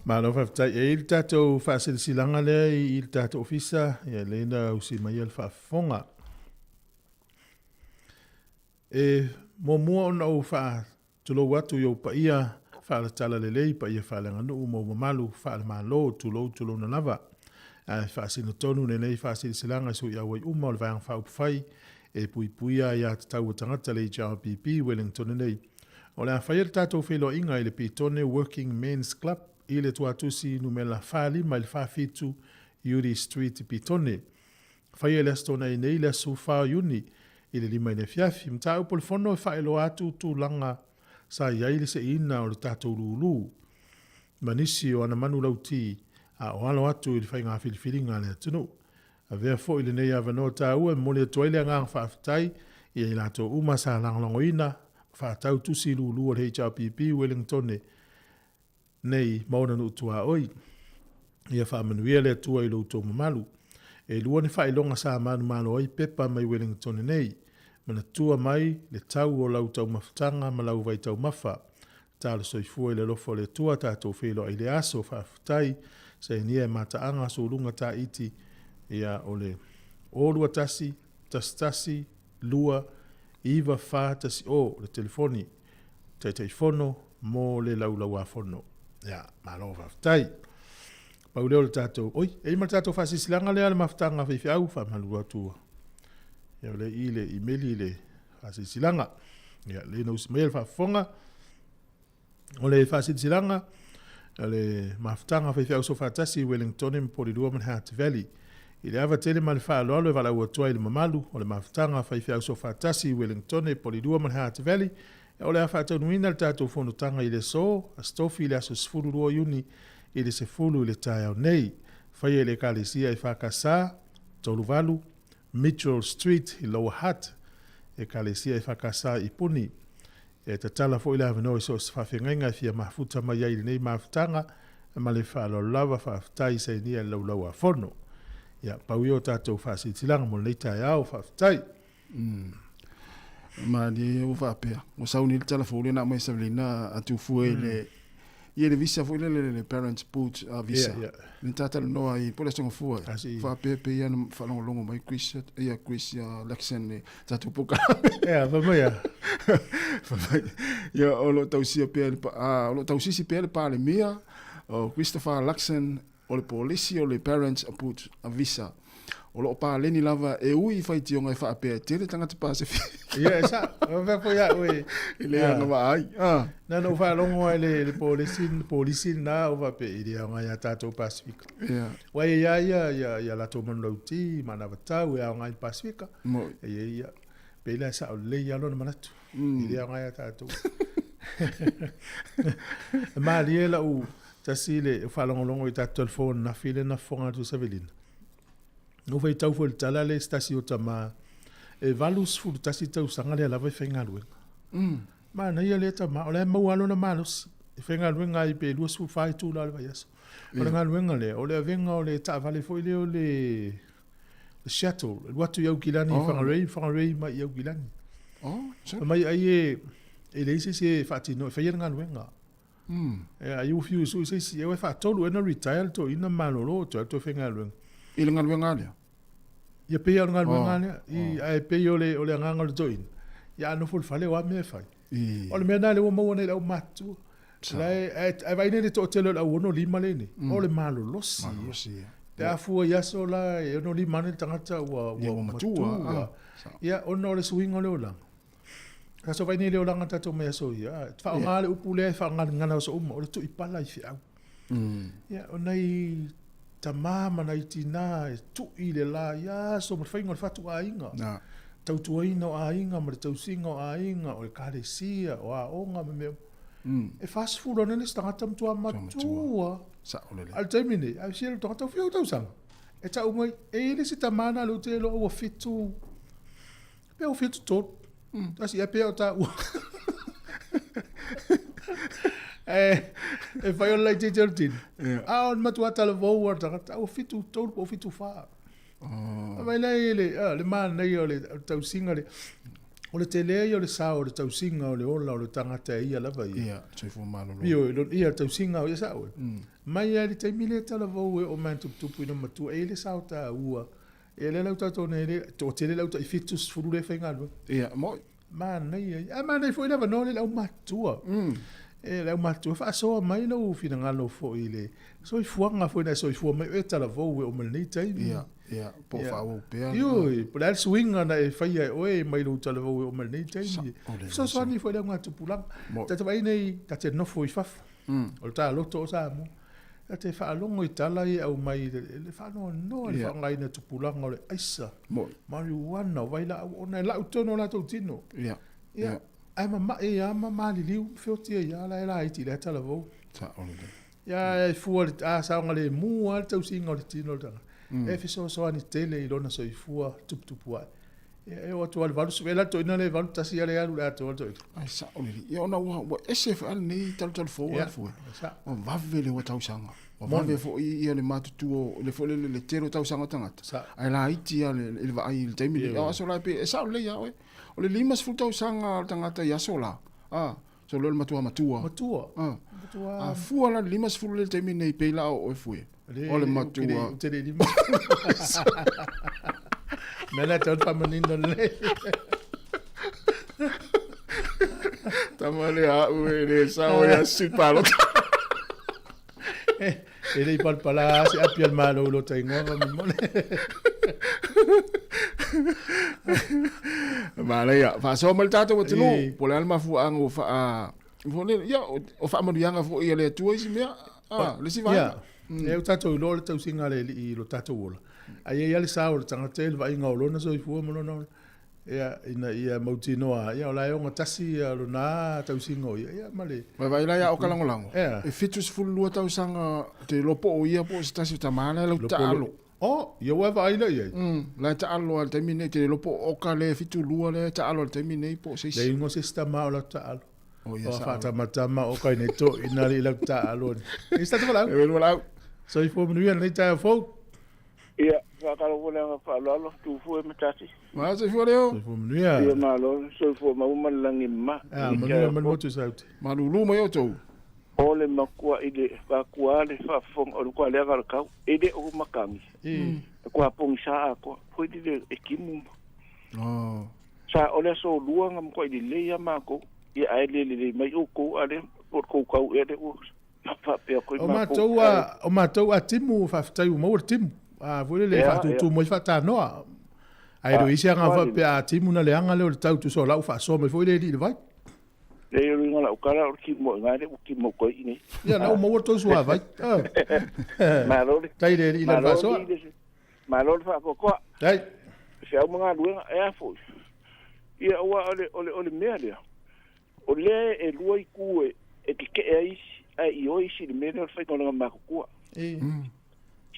Malo faafetai. E i ai le tatou faasilasilaga lea i le tatou ofisa, ia lea na usi mai le faafofoga. E muamua ona ou faatulou atu i ou paia faale-talalelei, paia faaleaganuu ma ou mamalu faale-Malo, tulou tulouna lava. Ae faasino tonu lenei faasilasilaga i sui auai uma o le Vaega Faaupufai e Puipuia Aia Tatau a Tagata le HRPP Wellington nei. O le a faia le tatou feiloaiga i le Petone Working Men's Club i le Tuatusi numera 45 i le 47 Udy Street i Petone. Faia i le Aso Toonai nei, le aso 14 o Iuni i le 5 i le afiafi. Mataupu o le Fono e faailoa atu tulaga sa i ai le seiina o le tatou lulu ma nisi o ana manulauti a o alo atu i le faiga filifiliga a le atunuu. Avea foi lenei avanoa taua e momoli atu ai le agaga faafetai i ai latou uma sa lagolagoina ma faatau tusi lulu a le HRPP Wellingtone nei ma ona nuu tuaoi. Ia faamanuia le Atua i lo outou mamalu. E lua ni faailoga sa manumalo ai pepa mai Wellingtone nei. Manatua mai le tau o lau taumafataga ma lau vaitaumafa. Talo soifua i le alofa o le Atua tatou feiloai i le aso. Faafetai. Sainia e mataaga suluga taiti ia o le 0 2 1 1 1 2 9 4 1 0 le telefoni Taitaifono mo le Laulauafono. Ia, malo faafetai. Pau lea o le tatou, oi, e i ma le tatou faasilasilaga lea le mafutaga a faifeau, faamalulu atu. Ia, o lea i le imeli le faasilasilaga. Ia, lea na usi mai le faafofoga. O le faasilasilaga, o le mafutaga a faifeau soofaatasi i Wellingtone ma Porirua ma le Hutt Valley. I le ava tele ma le faaaloalo e valaau atu ai i le mamalu o le mafutaga a faifeau soofaatasi i Wellingtone, Porirua ma le Hutt Valley, o le a faataunuina le tatou fonotaga i le aso, Aso Tofi i le aso 12 o Iuni i le 10 i le taeao nei. Faia i le Ekalesia EFKS, 38, Mitchell Street i Lower Hutt, Ekalesia EFKS i Puni. E tatala foi le avanoa i so o se faafeagaiga e fia mafuta mai ai i lenei mafutaga ma le faaaloalo lava. Faafetai Sainia i le Laulau-a-Fono. Ia, pau ia o tatou faasilasilaga mo lenei taeao. Faafetai. Mm. Malie ua faapea, ua sau nei le tala fou lea na aumai e Savelina a Tufue i le ia le visa foi lele le parents boot visa. Yeah, yeah. Le talanoa ai po o le aso gafua. Faapea pei ia na faalogologo mai Chris ia Chris ia Lexen le tatou polokalame. Ia, fai mai ia. Fai mai, ia o lo o tausia pea le o lo o tausisi pea le Palemia o Christopher Luxon O le polisi o le Parents Aput Visa o lo o paleni lava e ui i faitioga e faapea e tele tagata Pasefika. Ia, e sao. E faapea foi au e... E le agavaa ai. Ah. Na na ou faalogo lava i le, le polisi, le polisi lena, ou faapea, e le aoga ia tatou Pasefika. Ia. Aua e i ai ia, ia, ia latou manulauti ma anavatau e aoga ai i le Pasefika. Moi. E i ai ia, pei la e sao lelei lava lona manatu. E le aoga ia tatou. E malie lau, Tasi le faalogologo i tatou telefoni ananafi lea na fofoga atu e Savelina. Na ou faitau foi i le tala lea i se tasi o tama e 81 tausaga lea lava e faigaluega. Manaia lea tama, o la e maua lava lona malosi. E faigaluega ai pe 24 itula o le vaiaso. O le galuega lea, o le avega o le taavale foi lea o le shuttle, e alu atu i Aukilani i Whangarei, Whangarei mai i Aukilani. Fai mai ai e leai se isi e faatino e faia le galuega. Ia, ai ua fiu e sui se isi, e faatolu ea na retire le toeaina malolo, toe alu toe faigaluega. I le galuega lea? Ia pei lava o le galuega lea. I, ae pei o le, o le agaga o le toeaina, ia a nofo i le fale o a mea e fai. O le mea lena lea ua maua nei i le aumatutua. La e, ae, ae vaai nei i le toatele o le au 65 lea e nei, o le malolosi. Malolosi, ia. Pe a fua i aso la e 65 ane le tagata ua, ua, ua matua. Ia, ona o le suiga o le olaga. Aso vai nei le olaga tatou mai aso ia. Faaaoga le upu lea e faagalegala aso uma, o le tuipala i feau. Ia, o nai tamā ma nai tinā e tui le la i aso ma le faiga o le fatu aiga. Tautuaina o aiga ma le tausiga o aiga, o ekalesia, o aoga ma mea uma. E 40 ane le isi tagata matua matua. A o le taimi nei, a fia le tagata, fia ou tausaga. E tau mai, e i ai le isi tamā na lea ou te iloa ua 7, Pe o 73. Tasi e pea o taua. E fai o le laitiiti o le tino. A o le matua talavou o le tagata, ua 73 po o 74. Fai mai la i le, le manaia o le tausiga le. O le tele ia o le sao o le tausiga o le ola o le tagata e ia lava ia. Ia, soifua malolo. Ioe, lona, ia, le tausiga o ia sao e. Mai lava i le taimi lea talavou e oo mai tuputupu ina matua, e i ai le sao taua. Ia lea la ua tatou nei le toatele le au tai 70 lea e faigaluega. Ia, mo'i. Manaia ia. Ae manaia foi le avanoa lea i le aumatutua. E le aumatutua, faasoa mai lou finagalo foi i le soifuaga foi na e soifua mai oe talavou e oo mai lenei taimi. Ia, ia, po o faaauau pea. Ioe, po o le a le suiga na e faia e oe mai lou talavou e oo mai lenei taimi. Fesoasoani foi i le augatupulaga. Tatou vaai nei, ta te nofo i fafo. O le taloto o Samoa. Ta te faalogo i tala ia e aumai i le faanoanoa i le faaaogaina e tupulaga o le aisa, marijuana, o vailaau, ona e lau tonu o latou tino. Ia, ae mamae lava ma maliliu ma feoti ai lava la e laiti i lea talavou. Ia, e fua i le a saogalemu lava le tausiga o le tino o le tagata. E fesoasoani tele i lona soifua tuputupu ae. Ia, e oo atu lava i le 80, e alu atu toeaina lea e 81 lea e alu i le atoa le toeaina. Ae sao lelei. Ia ona ua ese foi lava lenei talutalu fou lava fua. Ua vave le ua tausaga. Ua vave foi ia le matutua o le foi lele le tele o tausaga o tagata. Ae laiti lava i le vaai i le taimi lenei. O aso la e pei e sao lelei lava oe. O le 50 tausaga o le tagata i aso la, a, so lea o le matua matua. Matua. A. Matua. A fua la le 50 lea i le taimi lenei pei la o oe fue. O le matua. Ou te le i 50. Mea lea tau faamanino lelei. Tama lea au e le sao ia sui palota. E le i palapala se api a le Malo i lo ta igoa faamolemole. Manaia, faasoa mai le tatou atunuu, po o le a le mafuaaga ua faa... Ia, o faamanuiaga foi a le Atua isi mea, a, le isi vaega. Ia, ua tatou iloa le tausiga a le Alii i lo tatou ola, ae i ai lava le sao o le tagata ia i le vaaiga o lona soifua ma lona ola, ia, ina ia mautinoa, ia, o la e ogatasi lona tausiga o ia, ia, ma le... Vaivai la ia o ka lagolago, e 72 tausaga ou te iloa po o ia po o se tasi o tama la e lau taalo. Oh, ia ua e vaai lea i ai? La e taalo lava i le taimi nei, te le iloa po o Oka lea e 72 lea e taalo i le taimi nei po o se isi. Leai ngo se isi tama o lau taalo. Oh, ia sao. Faatamatama o Oka i nei toeaiina alii lau taalo. Nei se tatou valaau. E welu valaau. Soifua manuia lenei taeao fou. Ia, faatalofa le aga faaaloalo, Tufue ma Tasi. Ma soifua leo. Soifua manuia. Ia malo, soifua maua ma le lagi mama. Ah, manuia ma le motu saute. Malulu mai outou. O le makua i le faakua le faafofoga o le kua leaga o le kau, e le o makagi. E kua pogisa atoa, foi lele e timu ma. Sa o le aso lua na matua i lelei a matou, ia ae le lelei mai outou a lea po o le tou kau ea lea ua faapea atu ai O matou a, o matou a timu, faafetai ua maua le timu. A foi lele e faatutu mai faatanoa. Ae le o i ai se agaga faapea a timu na leaga lea o le tau tusa o la ua faasoa mai foi le alii i le vai. Leai o le uiga o lau tala o le timu i ina lea ua timu atu ai i inei. Ia la ua maua le tou suavai. Malo le. Tai le alii i lana faasoa. Malo le faatoatoa. Tai. Feau ma galuega e a foi. Ia aua o le, o le, o le mea lea, o lea e lua itu e, e tetee ai isi ae ioe isi i le mea lea o le faiga o lana matutua.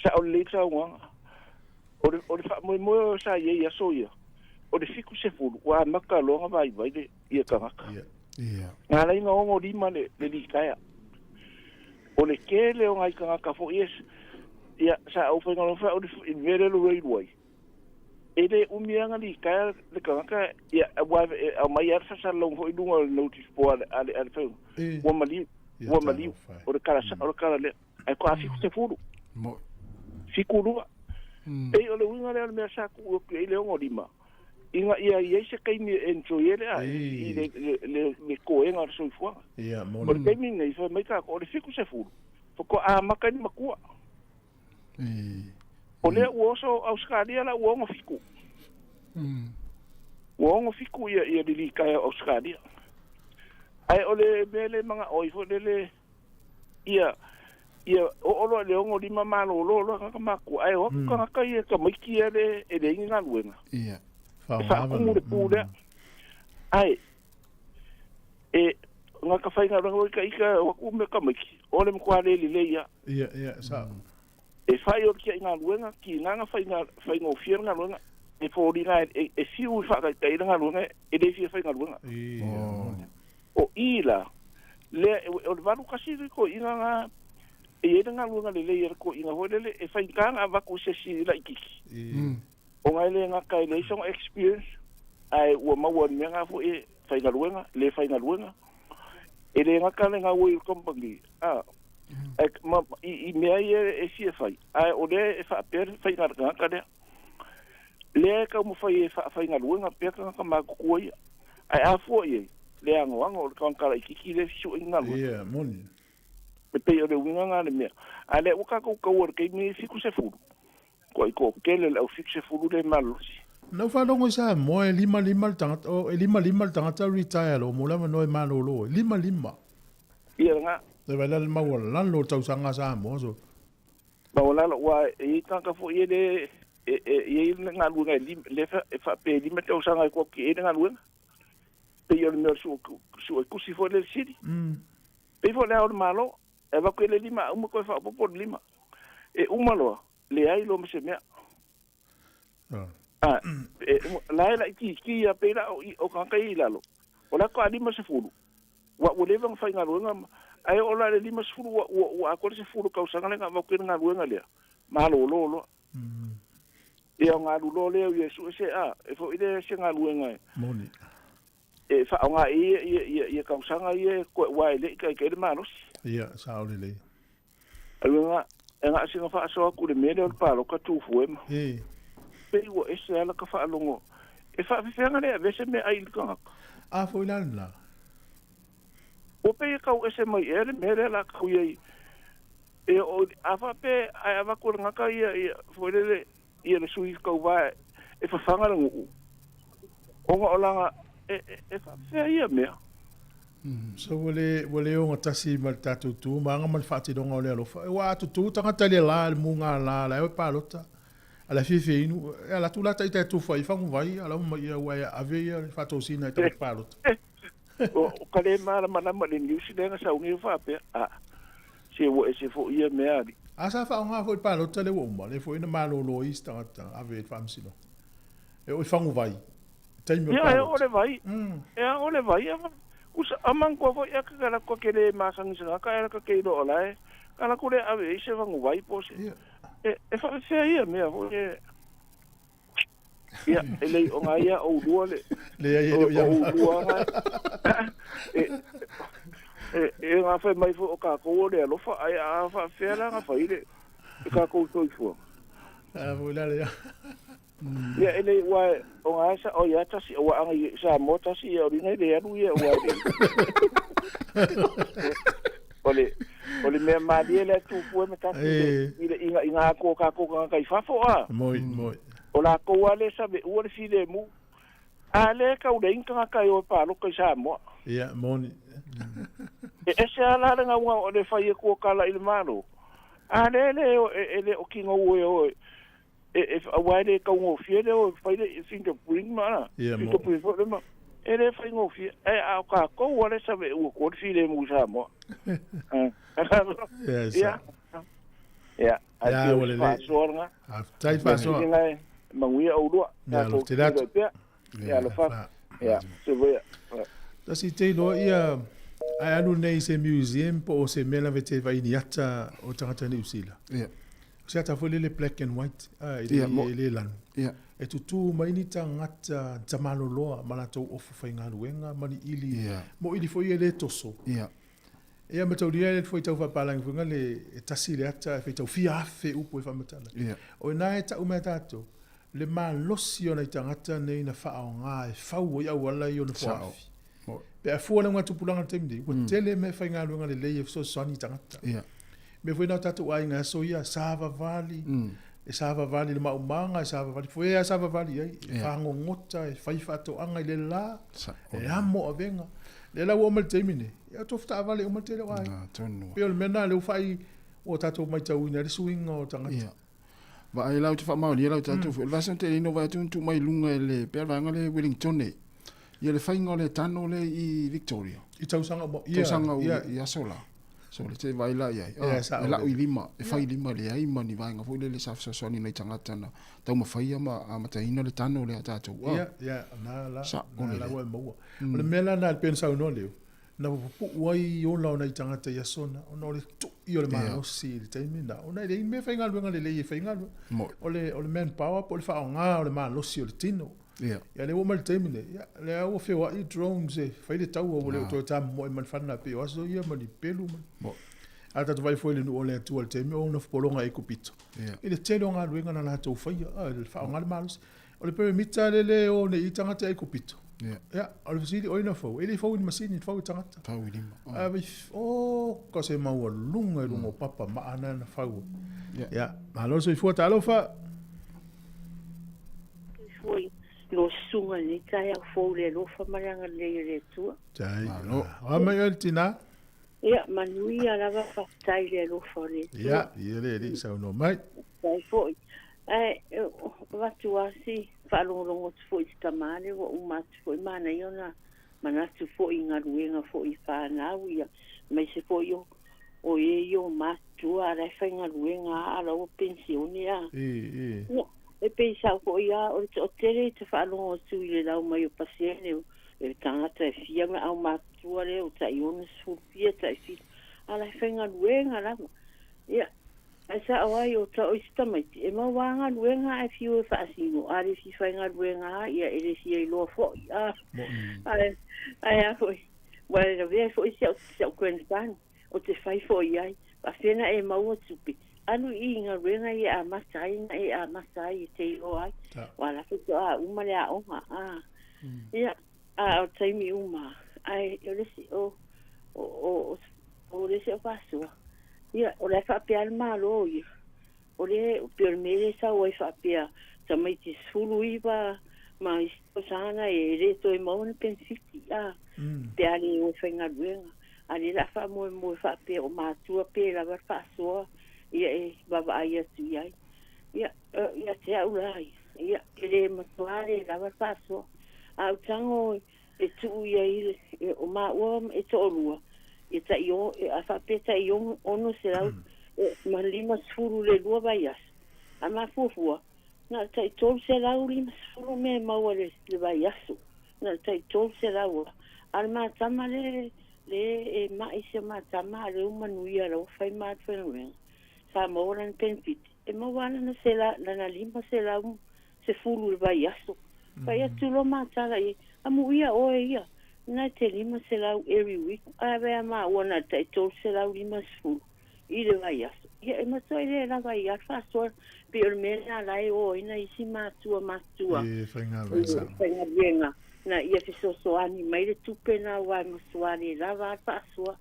Sao lelei le saunoaga. O le, o le faamoemoe sa i ai i aso ia, o le 70 ua amata loa ona vaivai le, ia tagata. Na ala ai ona 65 le, le litaea. O le tele o nai tagata foi ia, ia sa ou faigaluega foi au i le mea lea o le railway, e le umi lava ona litaea le tagata, ia, aua e aumai lava le faasalalauga foi i luga o le notice board a le, a le faiga, ua maliu, ua maliu. O le tala sao, o le tala lea. Ae faatoa 70. 72. Pei o le uiga lea o le mea sa tuu atu i ai le 65, ina ia i ai se taimi e enjoy ai le aiga i le toega o le soifuaga. O le taimi lenei, fai mai tatou, o le 70, faatoa amata ai le matua. O lea ua oso Ausetalia la ua 67. Ua 67 ia le litaea o Ausetalia. Ae o le mea lea e manao ai foi lele ia ia oo loa i le 65 malolo loa tagata matutua, ae o atu tagata ia tamaiti ia le e leai ni galuega. Ia. E faatumu le pu lea. Ae e gata faigaluega foi ta ita o atu mea tamaiti, o le matua le lelei lava. Ia, ia, sao. E fai o le tiai galuega, tiga na faiga faigofie le galuega, e foliga e e fiu i faataitai le galuega e le fia faigaluega. Ia. O i la, lea o le 81 le toeaina na e i ai le galuega lelei a le toeaina foi lele e faigata ona avatu i se isi laitiiti, ona e le gata e leai sona experience. Ae ua maua i le mea lena foi e faigaluega, le faigaluega. E le gata le gaoioi o le kamupani, a, ae ma, i, i mea ia e fia fai, ae o lea e faapea le faiga a le tagata lea. Lea e taumafai e faafaigaluega pea tagata matutua ia. Ae a fua i ai, le anoano o le tagata laitiiti lea e sue ni galuega. Ia, moni. E pei o le uiga lena o le mea. A o lea ua tatou taua i le taimi lenei e 70, Koa toatele le au 70 lea e malolosi. Na ou faalogo i Samoa e 55 le tagata, oh, e 55 le tagata retire loa mo le avanoa e malolo ai. 55. Ia lena. E vaai la le maualalo o le tausaga a Samoa so. Maualalo, aua e i ai tagata foi e le, e, e i ai le galuega e lima, le e faapea e 5 tausaga e toati ai le galuega. Pei o le mea o le suetusi foi lea i le sili. Pei foi o le Ao o le Malo, e avatu i le 5 a uma toe faaopoopo le 5. E uma loa, leai loa ma se mea. A, e, la e laitiiti ia pei la o, o tagata ia i lalo, o la faatoa 50, ua, ua leva ona faigaluega, ae oo la i le 50 ua, ua, ua atoa le 10 tausaga lea na avatu ai le galuega lea, malolo loa. Ia ona alu loa lea ia sue se, a, e foi lea se galuega e, Moni. e faaaoga ai ia, ia, ia, ia tausaga ia e toe, aua e le i taitai le malosi. Ia, sao lelei. Aluga, e na o sina faasoa atu i le mea lea o le palota tu fue ma. Pei ua ese lava lata faalogo, e faafefea ona le avea se meaai i le tagata? A foi la lena. Ua pei e tau ese mai ea le mea lea o le a tau i ai, e oo i, a faapea ae avatu e le tagata ia, ia, foi lele, ia le sui tauva e fafaga le nuu, ona o lana, e, e, e faafefea ia mea? So ua le, ua le ogatasi ma le tatou tu ma aga ma le faatinoga o le alofa. Ua a tutū tagata i le la, i le mugala, la e o e palota, a la e fiafia inu, e ala atu la ta ita e tufa i faguvai, ala uma ia ua e ave ia le faatosina i tagata palota. O ka le malamalama i le news lea na sau nei faapea, a, se ua ese foi ia mea alii. A sa faaaoga foi i le palota lea ua uma, lea foi na malolo ai isi tagata ave i le faamasinoga. E oo i faguvai. Taimi o le Ia, e oo le vai. E ao le vai. Usa, a manatua foi ea ka latou ke le masani se tagata ea ka ke iloa o la e ka latou le ave ai se faguvai po o se. E, e faafefea ia mea foi e. Ia, e lei o nga ia oulua le. Leai, e le o ia. O oulua nga. E, e, e nga fai mai foi o tatou o le alofa, ae a faafefea la na fai le, le tatou soifua. A foi la le. Ia e lei ua o nga sa o ia tasi o anga i Samoa tasi ia o lina le alu ia ua le. O le o le mea malie le tu fue ma tasi i le inga inga ko ka ko ka kai fafo a. Moi moi. O la ko wa le sa me ua le file mu. A le ka u le inga ka o pa lo kai Samoa. Ia moni. E ese ala le ngaunga o le fai e kua kala i le malo. A le le o e le o kinga ue o e, e, aua e le taugofie le o e fai le fingerprint ma ana. Ia, mo. Fingerprint foi le ma. E le faigofie. Ae a o tatou lava le save ua koa le filemu i Samoa. Ia, Ia. Ia, ae Ia, pei o ua se lelei. faasoa lena. Faafetai faasoa. Mea sili manuia oulua. Ia, alofa tele atu. Pea. Ia, alofa. Ia, soifua. Tasi te iloa ia ae alu nei i se museum po o se mea lava e te vaai ni ata o tagata Niu Sila. Ia. O se ata foi lele black and white, a, e le, Ia, mo- e le lanu. Ia. E tutū mai ni tagata tamaloloa ma latou ofu faigaluega ma ni ili, Ia. mo ili foi e le toso. Ia. Ia ma taulia e foi tau faapalagi foi le e tasi le ata e faitau fia afe upu e faamatala. Ia. O ina e tau mai tatou, le malosi o nai tagata nei na faaaoga e fau ai auala i ona Sao. foafi. Mo. Pe a fua le augatupulaga i le taimi nei, ua tele mea faigaluega lelei e fesoasoani i tagata. Ia. Mea foi na o tatou aiga e aso ia, savavali, e savavali i le maumaga, e savavali foi e a savavali i ai, e Ia. fagogota, e fai faatoaga i le la, Sao. e amo avega. Lea la ua oo mai le taimi nei, ia tofu taavale uma le tele o aiga. Ah, tonu. Pei o le mea lena lea ua fai, ua tatou matauina ai le suiga o tagata. Ia. Vaai la ou te faamaonia lau tatou foi. O le vasa tele ina vaai atu na tuu mai i luga e le pea le vaega lea i Wellington e. Ia le faiga o le tano lea i Victoria. I tausaga uma. Ia, Tausaga u ia. i aso la. So le te vaai la i ai. Ia, Ah, sao e lau lelei. i lima, e fai lima leai ma ni vaega foi lele sa fesoasoani nai tagata na taumafaia ma amataina le tano lea a tatou. Ah. Ia, ia, na la, Sao na la lelei. ua e maua. O le mea la na e pei ona saunoa Leo, na pupuu ai ola o nai tagata i aso na, ona o le tui o le malosi i le taimi na, ona e leai ni mea faigaluega lelei e faigaluega. Moi. O le, o le manpower po o le faaaoga o le malosi o le tino. Ia. Ia lea ua oo mai le taimi lenei, ia lea ua feoai drones e fai le taua ua le o toe tamomoe ma le fana pei o aso ia ma ni pelu ma. A tatou vaai foi i le nuu o le Atua i le taimi o nofo pologa Aikupito, i le tele o galuega na latou faia, le faaaoga le malosi. O le perimita lea e o nei i tagata i Aikupito, ia, o le fesili o ai na fau? E le i fau i ni masini, na fau e tagata. Fau i lima. Ae oka se maualuga i luga o papa maa na na fau. Ia, malo le soifua, talofa. Soifua i lo susuga i lenei taeao fou i le alofa ma le agalelei o le Atua. Tai. Malo. O a mai oe le tina? Ia, manuia lava, faafetai i le alofa o le Atua. Ia, ia le alii saunoa mai. Faafetai foi. Ae, avatu lava si faalogologo atu foi i si tama lea ua uma atu foi, manaia ona manatu foi i galuega foi i fanau, ia, aemaise foi o o e ia o matutua a la e faigaluega lava a la ua penisione a. Ia, e pei sao foi lava o le toatele i te faalogo atu i le lau mai o pasene o tagata e fia ma aumatutua lea o tai 60 fia tai 7 a la e faigaluega lava. Ia, ae sao ai o ta o isi tamaiti e maua lava galuega ae fiu e faasino, a le fia faigaluega lava ia e le fia iloa foi a. Ae, ae a foi, ua e lavea ai foi si au, si au grandson ou te fai foi i ai, faafefea na e maua tupe, alu i i galuega ia e amata ai na e amata ai e te iloa ai, aua la faatoa uma le aoga, a. Ia, a o taimi uma, ae o le isi, o, o, o, o le isi o faasoa, ia, o la e faapea lava le Malo ia, o le, pei o le mea lea e sau ai faapea, tamaiti 19 ma isi tausaga e le toe maua ni penefiti, a, pe a le o e faigaluega. A o lea o le a faamoemoe faapea o matua pe lava le faasoa ia e vaavaai atu i ai. Ia, ia te au la ia, ia, e le matua le lava le faasoa. A ou tago e tuu i ai le, o maua e toalua, ia tai o, a faapea tai 650 le lua vaiaso, a mafuafua, na o le tai 350 mea e maua i le vaiaso, na o le tai 300 lava. A o le ma tama le e mai si o ma tama, a o lea ua manuia la ua fai ma faigaluega, sa maua lana penefiti, e maua lava lana sela, lana 510 i le vaiaso. Fai atu loa ma tala i ai, amuia oe ia, na e te 500 every week, ae avea maua na o le tai 350 i le vaiaso. Ia, e matua le lava ai lava le faasoa, pei o le mea lena la e o ai nai isi matua matutua i faigaluega na ia fesoasoani mai le tupe na aua e matua le lava lava le faasoa.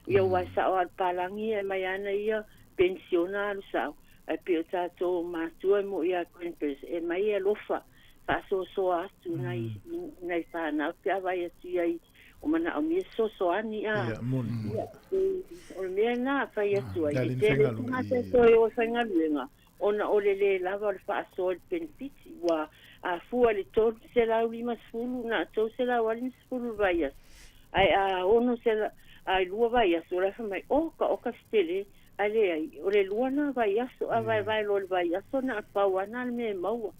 Ia aua e sao lava o le palagi e aumai lava na ia penisiona alu sao, ae pei o tatou matua e moi lava grandparents e aumai e alofa faasoasoa atu nai nai fanau pe a vaai atu i ai o manaomia fesoasoani a. Ia, moni, moni. Ia, o le mea lena e fai atu ai, Le e alii tele faigaluega, tagata e ia. toe o e faigaluega ona o le le lava o le faasoa i le penefiti, ua a fua i le 350 na o le 350 le vaiaso, ae a 600, a i lua vaiaso, o la e fai mai, oka, oka se tele, Ae leai, o le lua lena vaiaso, a vaevae loa i le vaiaso, na o le pau lava lena le mea e maua.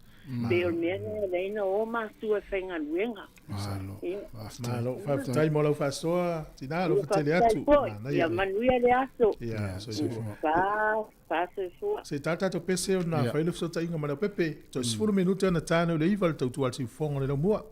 Pei o le mea lena e ala ai ona o matua e faigaluega. Malo, Ia. faafetai. Malo, faafetai mo lau faasoa, tina, Ia, alofa tele faafetai atu. foi. Manaia Ia le. manuia le aso. Ia, Ia, soifua. soifua. Fa, fa soifua. Se i tā tatou pese ona Ia. fai le fesootaiga ma Leaupepe. Toe 10 minute ona tānau le iva le tautua a le siufofoga o le laumua.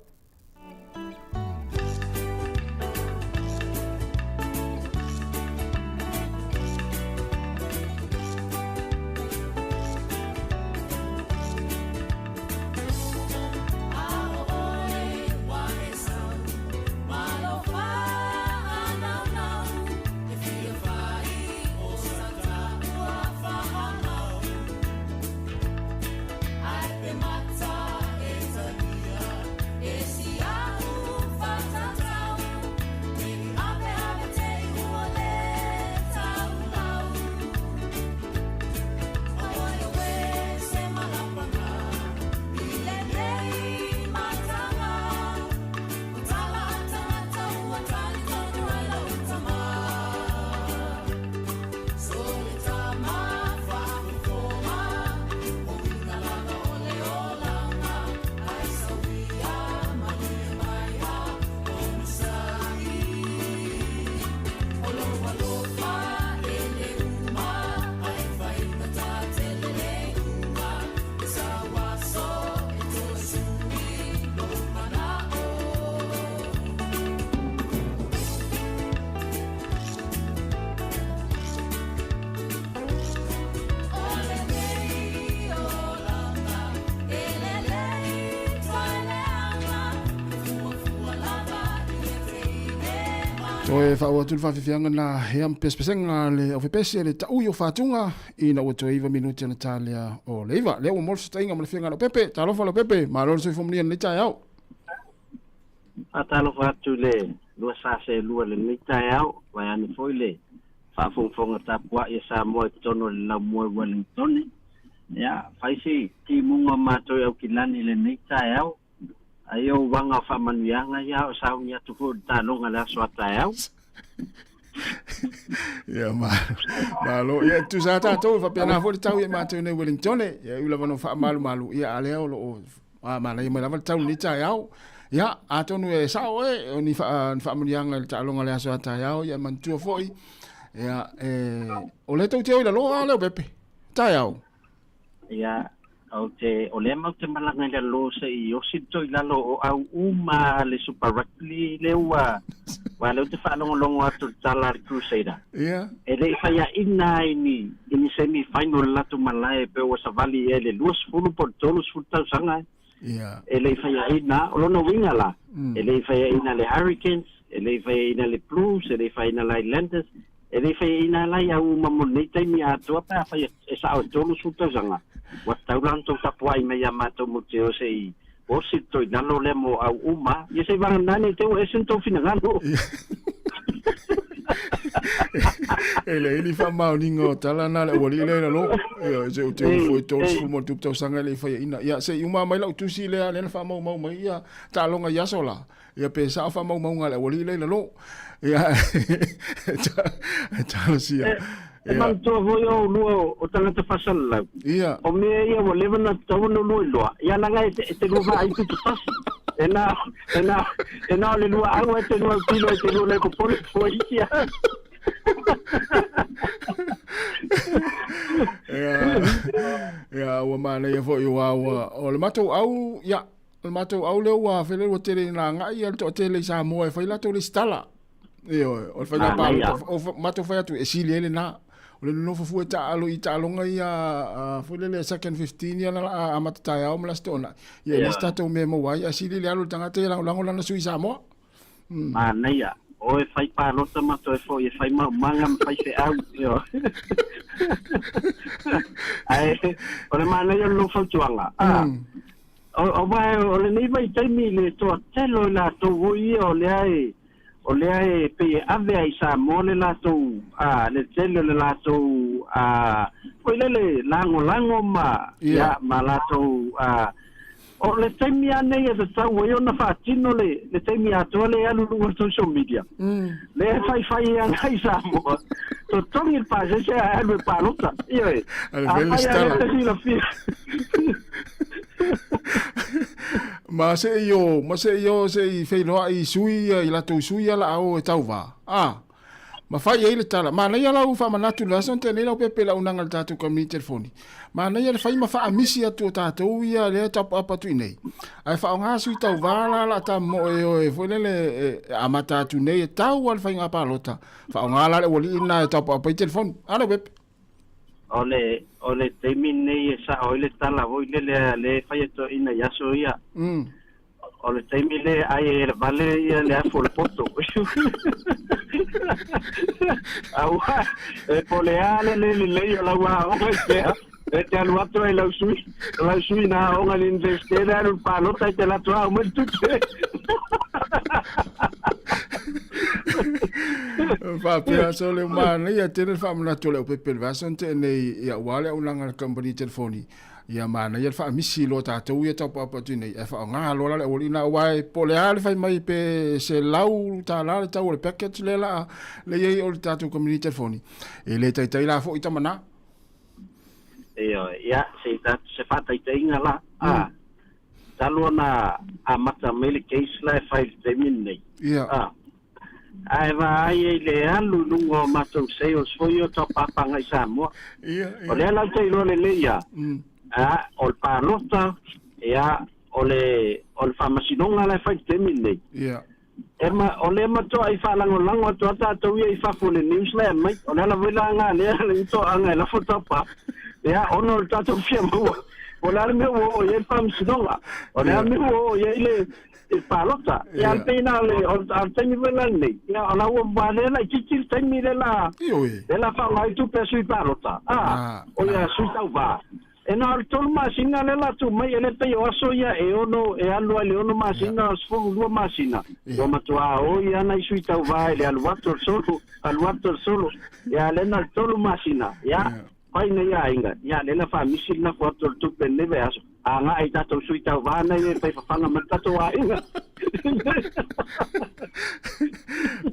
Toe faaoo atu le faafiafiaga na hea ma pesepesega le aufepesi a le taui o Fatuga ina ua toe 9 minute ona ta lea o le 9. Lea ua mo le fesootaiga ma le Afioga ia Leaupepe. Talofa Leaupepe, malo le soifua manuia i lenei taeao. Faatalofa atu i le 242 i lenei taeao, vaeane foi le faafogafoga tapuai a Samoa i totonu o le laumua i Wellingtone. Ia, fai se timuga o matou i Aukilani i lenei taeao, ai o uaga o faamanuiaga ia o sauni atu foi i le taloga i le aso a taeao. Ia, malo. Ia, tusa lava tatou, e faapena foi le tau ia matou i nei Wellingtone. Ia, e ui lava ina faamalumalu, ia, a lea o lo o manaia mai lava le tau i lenei taeao. Ia, atonu e sao oe, o ni faamanuiaga i le taaloga o le aso a taeao, ia, e manatua foi, ia, e, o lea tou te o i lalo a Leaupepe, taeao. Ia, ou te, o lea matou te malaga i lalo se i osi le toi lalo o au uma a le Super Rugby lea ua, aua o lea ou te faalogologo atu i le tala a le Crusader. Ia. E le i faiaina i ni, i ni semi final i le latou malae pe ua savali ea i le 20 po o le 30 tausaga e. Ia. E le i faiaina, o lona uiga la, e le i faiaina le Hurricanes, e le i faiaina le Blues, e le i faiaina le Islanders, E le i faiaina la i au uma mo lenei taimi atoa pe afai e sao e 30 tausaga, ua tatau la ona tou tapuai mai ia matou mo te o se i osi le toi lalo lea mo au uma, ia se i vagana ane i te ua ese ni tou finagalo. E leai ni faamaoniga o tala na le aualii lea i lalo. Ia, se o te ufo i 30 ma tupu tausaga e le i faiaina. Ia, se i uma mai lau tusi lea, lea na faamaumau mai ia taaloga i aso la. Ia pe sao faamaumauga a le aualii lea i lalo. Ia, e talosia. E manatua foi o lua o tagata faasalalau. Ia. O mea ia ua leva ona tatau ona lua iloa. Ia leaga e te lua vaai pitotasi. E na, e na, e na o le lua au e te lua autilo e te lua le popole foi ia. Ia, ia, ua manaia foi ua, ua, o le matou au, ia, O le matou au lea ua fele ua tele ina agai le toatele i Samoa e fai latou lesitala. Ioe, o le faiga palota, o matou fai atu e sili ai lena. O le nonofo fua e taaalo i taaloga ia foi lele second 15 ia na amata taeao ma le Aso Toonai. Ia e leai se tatou mea e maua ai, ae sili le alu o le tagata ia lagolago lana sui i Samoa. Manaia, o e fai palota ma toe foi e fai maumaga ma fai feau. Ioe. Ae o le manaia o le lou fautuaga, a, Aua o lenei vaitaimi i le toatele o i latou foi ia o lea e o lea e pei e ave ai i Samoa le latou a le tele o le latou a foi lele lagolago ma ia ma latou a o le taimi lava nei e tatau ai ona faatino le le taimi atoa lea e alu i luga o le social media lea e faifai ai agai i Samoa totogi le pasese ae alu e palota ioe afai lava lea e te silafia. Ma se i o, ma se i o se i feiloai i sui ia, i latou sui ia la o e tauva. A, ma fai ai le tala. Manaia lau faamanatu le aso na tea nei Leaupepe i le auaunaga a le tatou kamupani telefoni. Manaia le fai ma faamisi atu o tatou ia lea e tapaapa atu i inei. Ae faaaoga sui tauva la la ta moe e o e foi lele e amata atu nei e tau a le faiga palota. Faaaoga la le aualii lena e tapaapa ai telefoni. A Leaupepe? O le, o le taimi lenei e sao ai le tala foi lele a lea e fai e toeaiina i aso ia. O le taimi lea e ai ai e le vale ia le afu o le poto. Aua, e po o le a le le lelei o lau aoga i fea, e te alu atu ai i lau sui, o lau sui na aoga i le Universite le alu i le palota e te alu atu a aumai le tupe. Faapea so le manaia tele le faamanatu o le aupepe i le vaiaso na tea nei ia aua le auaunaga a le kamupani telefoni ia manaia le faamisi loa tatou ia taupaapa atu nei ae faaaoga loa la le aualii lena aua e po o le a le fai mai pe $100 le tau o le package lea la le i ai o le tatou kamupani telefoni e le taitai la foi tama na. Ioe, ia se se faataitaiga la a Talu ona amata mai le case la e fai i le taimi lenei. Ia. A. Ae vaai ai le alu i luga o matou sales foi ia o taupapaga i Samoa. Ia, ia. O lea la ou te iloa lelei ia, a, o le palota, ia, o le, o le faamasinoga la e fai i le taimi lenei. Ia. E ma, o lea matuai faalagolago atu lava tatou ia i fafo i le news la e aumai. O le ala foi la lena lea le toaga e lafo taupa, ia, ona o le tatou fia maua. O le a le mea ua oo i ai le faamasinoga? O le a le mea ua oo i ai le le palota? Ia, a o le pei na o le o le taimi foi la lenei, ia o la ua ua le laitiiti le taimi lea la lea la faaaoga ai tupe a sui palota, a o ia sui tauva. E na o le tolu masina lea la tuu mai, e le pei o aso ia e ono e alu ai le ono masina, 12 masina, ua matuā oi lava nai sui tauva i le alu atu o le solo, alu atu o le solo. Ia, a lea na o le tolu masina, ia, fai nei aiga, ia, lea la faamisi le nafo atu o le tupe i lenei vaiaso, agai i tatou sui tauva nei e fai fafaga mai le tatou aiga.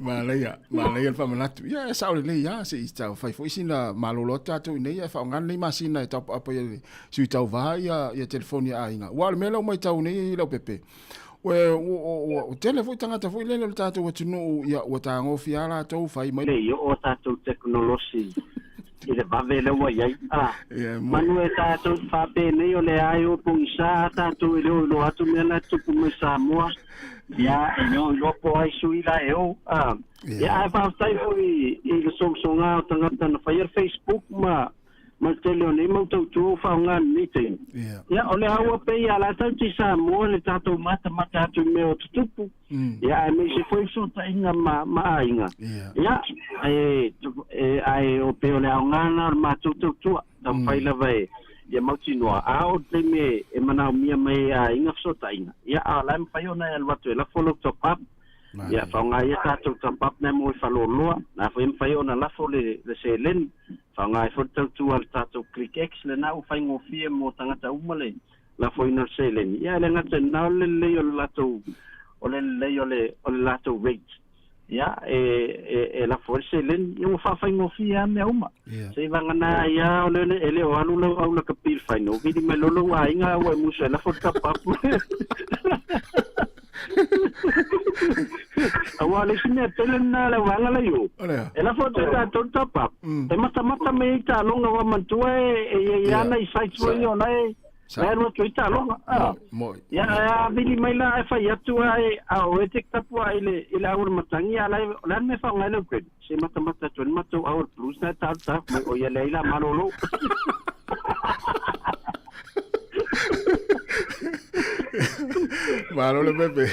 Manaia, manaia le faamanatu. Ia, e sao lelei lava, se i tau fai foi sina malolo atu tatou i inei ae faaaoga lenei masina e tauapaapa ai le sui tauva ia, ia telefoni a aiga. Aua o le mea lea ua matau nei Leaupepe, ua, ua, ua, ua tele foi tagata foi lele o le tatou atunuu, ia, ua tagofia lava latou fai mai. Le i oo a tatou tekonolosi i le vave lea ua i ai. A, manu e tatou te faapenei o lea e o pogisa a tatou e le o iloa atu mea la e tutupu mai Samoa, ia, e le o iloa po o ai sui la e o. A, ia, ae faafetai foi i le sogasoga o tagata na faia le Facebook ma ma le tele o nei mau tautua ua faaaoga i lenei taimi. Ia, o lea ua pei a la tatou te i Samoa le tatou matamata atu i mea o tutupu, Ia, aemaise foi fesootaiga ma, ma aiga. Ia, e, e, ae o pei o le aoga lena o le matou tautua, taumafai lava e, ia mautinoa, a oo i le taimi e, e manaomia mai e aiga fesootaiga, ia, a o la e mafai ona e alu atu e lafo lou top up, ia, faaaoga ia tatou top up na e maua i faleoloa, na foi e mafai ona lafo le, le seleni, faaaoga ai foi le tautua a le tatou ClickX, lena ua faigofie mo tagata uma le, lafoina o le seleni. Ia, e le gata i lena, o le lelei o le latou, o le lelei o le, o le latou rate. Ia, e, e, e lafo ai le seleni. Ia, ua faafaigofie lava mea uma. Yeah. Seivagana ai lava o le, e le o alu lau au lakapi i le final, vili mai loa lou aiga a ua e musu e lafo le tapapu. Aua o le isi mea tele lena a le auvaega la i o, e lafo atu e tatou le top-up, e matamata mai ai taaloga aua manatua e i ai lava nai sites foi ia o la e la e alu atu ai taaloga. Ia ae a vili mai la ae fai atu ae a o e te tapuai i le i le au o le matagi a la e o le a le mea e faaaoga ai lau credit? Se matamata atu ai le matou au o le Blues na e talu mai o ia leai la malolo. Malo le pepe.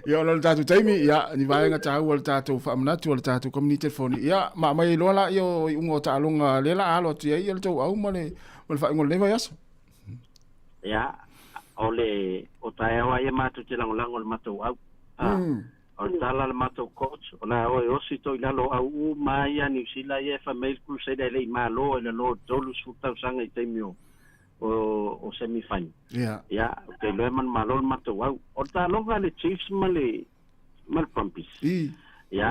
Ia ona o le tatou taimi, ia, ni vaega taua o le tatou faamanatu o le tatou kamupani telefoni. Ia, ma aumai ai loa laia o iuga o taaloga lea la alo atu i ai le tou au ma le, ma le faaiuga o lenei vaiaso. Ia, o le, o taeao lava ia matou te lagolago i le matou au. Ah, O le tala a le matou coach, o le a oe osi toi lalo o au uma ai ia Niu Sila ia e fai mai le Crusader e le i malo i lalo o le 30 tausaga i taimi o o, o semi final. Yeah. Ia, ou te iloa e manumalo le matou au. O le taaloga a le Chiefs ma le ma le Brumbies. I. Ia,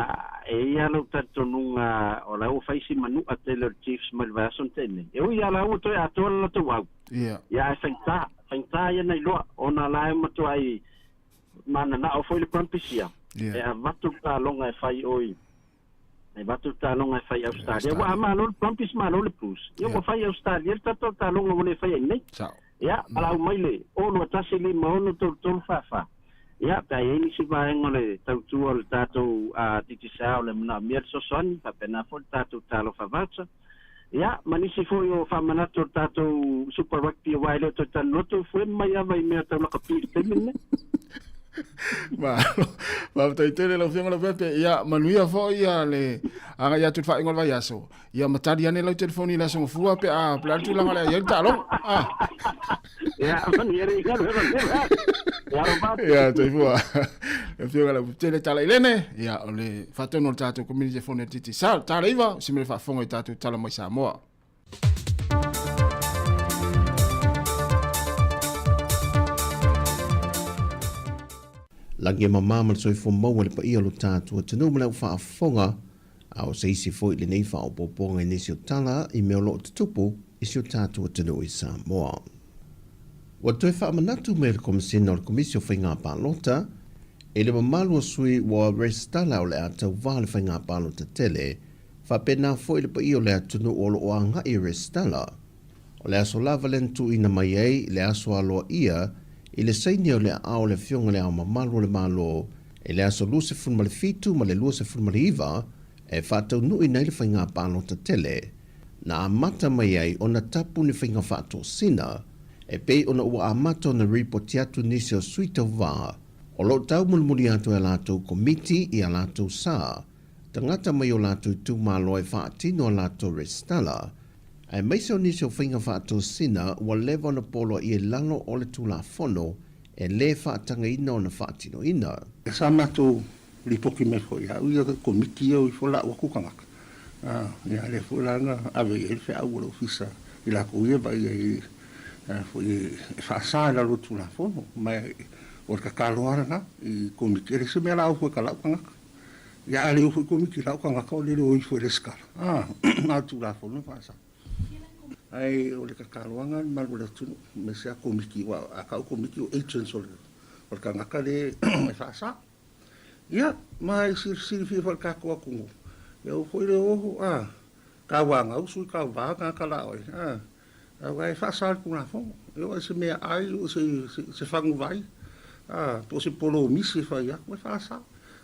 e i ai lou talitonuga o la ua fai si manu'a tele o le Chiefs mai le vaiaso na tea nei. E ui lava la ua toe atoa le latou au. Yeah. Ia, ae faigata, faigata ia na iloa ona la e matuai mananao foi le Brumbies ia e avatu le taaloga e fai oi e avatu le taaloga e fai i Australia. Ua a malo le Brumbies malo le Blues. Ia ua fai i Australia le tatou taaloga ua le faia i inei. Ia palau mai le 6 1 5 6 3 3 4 4. Ia pe a i ai nisi vaega o le tautua o le tatou Digicel e manaomia le fesoasoani faapena foi le tatou Talofa Voucher. Ia, ma nisi foi o faamanatu o le tatou Super Rugby aua e le o toe talanoa atu foe mai lava i mea tau lakapi i le taimi lenei. Malo. Faafetai tele lau Afioga Leaupepe. Ia, manuia foi ia le agai atu i le faaiuga o le vaiaso. Ia ma tali ane lau telefoni i le aso Gafua pe a pe a le tulaga lea i ai le taaloga. Ah. Ia, manuia le galuega lea. Ia, alofa atu. Ia, soifua. Le Afioga Leaupepe Talailene, ia, o le faatonu o le tatou community phone e titi. Sa, tala iva, si mele faafofoga i tatou tala mai Samoa. Lagi e mamā ma le soifua maua i le paia o lo tatou atunuu ma le au faafofoga, a o se isi foi lenei faaopoopoga i nisi o tala i mea o lo o tutupu i si o tatou atunuu i Samoa. Ua toe faamanatu mai e le Komesina o le Komisi o Faiga Palota i le mamalu o sui ua resitala o le a tauva le faiga palota tele, faapena foi le paia o le atunuu o lo o agai e resitala. O le aso lava lea na tuuina mai ai le aso aloaia i le saini o le aao o le Afioga i Le Ao Mamalu o le Malo i le aso 27 ma le 29 e faataunuuina ai le faiga palota tele na amata mai ai ona tapu ni faiga faatosina. E pei ona ua amata ona ripoti atu nisi o sui tauvā o lo o taumolimoli atu e a latou komiti i a latou sa tagata mai o latou itumalo e faatino a latou resitala, aemaise o nisi o faiga faatosina ua leva ona poloaia i lalo o le Tulafono e lē faatagaina ona faatinoina. Sa matou lipoti mai foi ia au ia komiti ia o ifo lau atu tagata, ia lea foi la na ave i ai le feau a le ofisa i latou ia vaai ai foi e faasa i lalo o le Tulafono. Ma o le tatalo lava lena i komiti, e leai se mea la o foi ka lau tagata. Ia a le o foi komiti lau tagata o le le o ifo i resitala, a o le Tulafono e faasa. Ae o le tataloaga a le malu o le atunuu, aemaise lava komiti, aua a tau komiti o agents o le tagata lea e faasa. Ia, ma e silafia foi e le tatou atunuu, e oo foi le oho, a, tauanau sui tauva tagata la oe, a, aua e faasa e le Tulafono. E oo i se meaai, o se faguvai, a, po o se polomisi e fai atu, e faasa.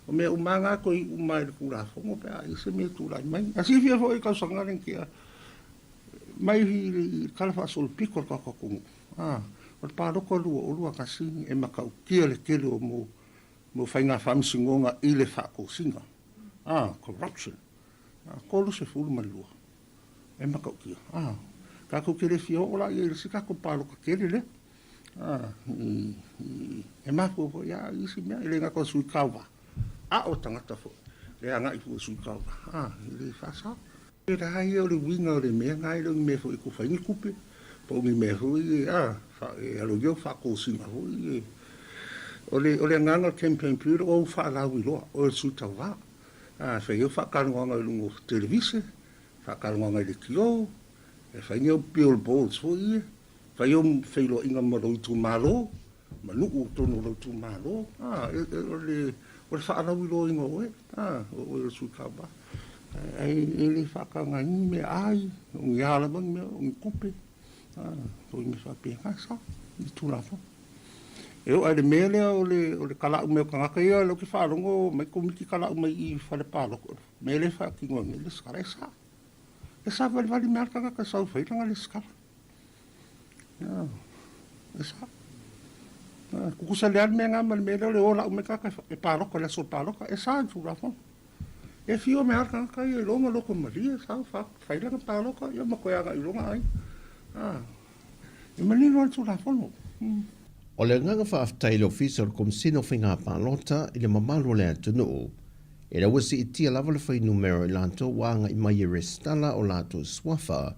O mea uma lava na toe iu mai i le Tulafono pe a i ai se mea e tulai mai. A silafia foi i le tausaga lea na tea, mai i le tala faasolopito o le tatou atunuu, a, o le palota 2021 e matautia le tele o mo faiga faamasinoga i le faatosina, a, corruption, a, 32 e matautia, a, tatou te le fia oo la i ai i le isi tatou palota tele lea, a, i, i, e mafua foi lava i isi mea, e le gata o sui tauva, a o tagata foi e agai fua i sui tauva, a, e le faasao. E la ia o le uiga o le mea na, e le o ni mea foi e tufa ai ni tupe, po o ni mea foi a, e aloaia au faatosina foi e. O le, o le agaga o le campaign period o au faalauiloa, o le sui tauva. A, e fai au faatalanoaga i luga o televise, faatalanoaga i leitio, e fai ni au billboards foi ia, fai au feiloaiga ma lou itumalo, ma nuu o totonu o lou itumalo, a, o le, o le faalauiloaina o oe, a, o oe o le sui tauva. Ae e le faatagaina ni meaai, o ni a lava ni mea, o ni tupe, a, o ni mea faapena, sa, i le Tulafono. E oo lava i le mea lea o le, o le tala'u mai o tagata ia, o lea ou te faalogo omai komiti tala'u mai i i fale palota, o le mea lea e faatino ai nei le lesitala, e sa. E savalivali mai lava le tagata e sau e fai lana lesitala. E sa. Tutusa lea le mea lena ma le mea lea o le o lau mai tagata e palota i le aso palota. E sa i le Tulafono. E fio mai lava le tagata ia i lona loto malie, sau fai lana palota ia ma toe agai i lona aiga. E manino lava le Tulafono. O le agaga faafetai i le Ofisa o le Komesina o Faiga Palota i le mamalu o le atunuu, ina ua siitia lava le fuainumera o i latou ua agai mai e resitala o latou suafa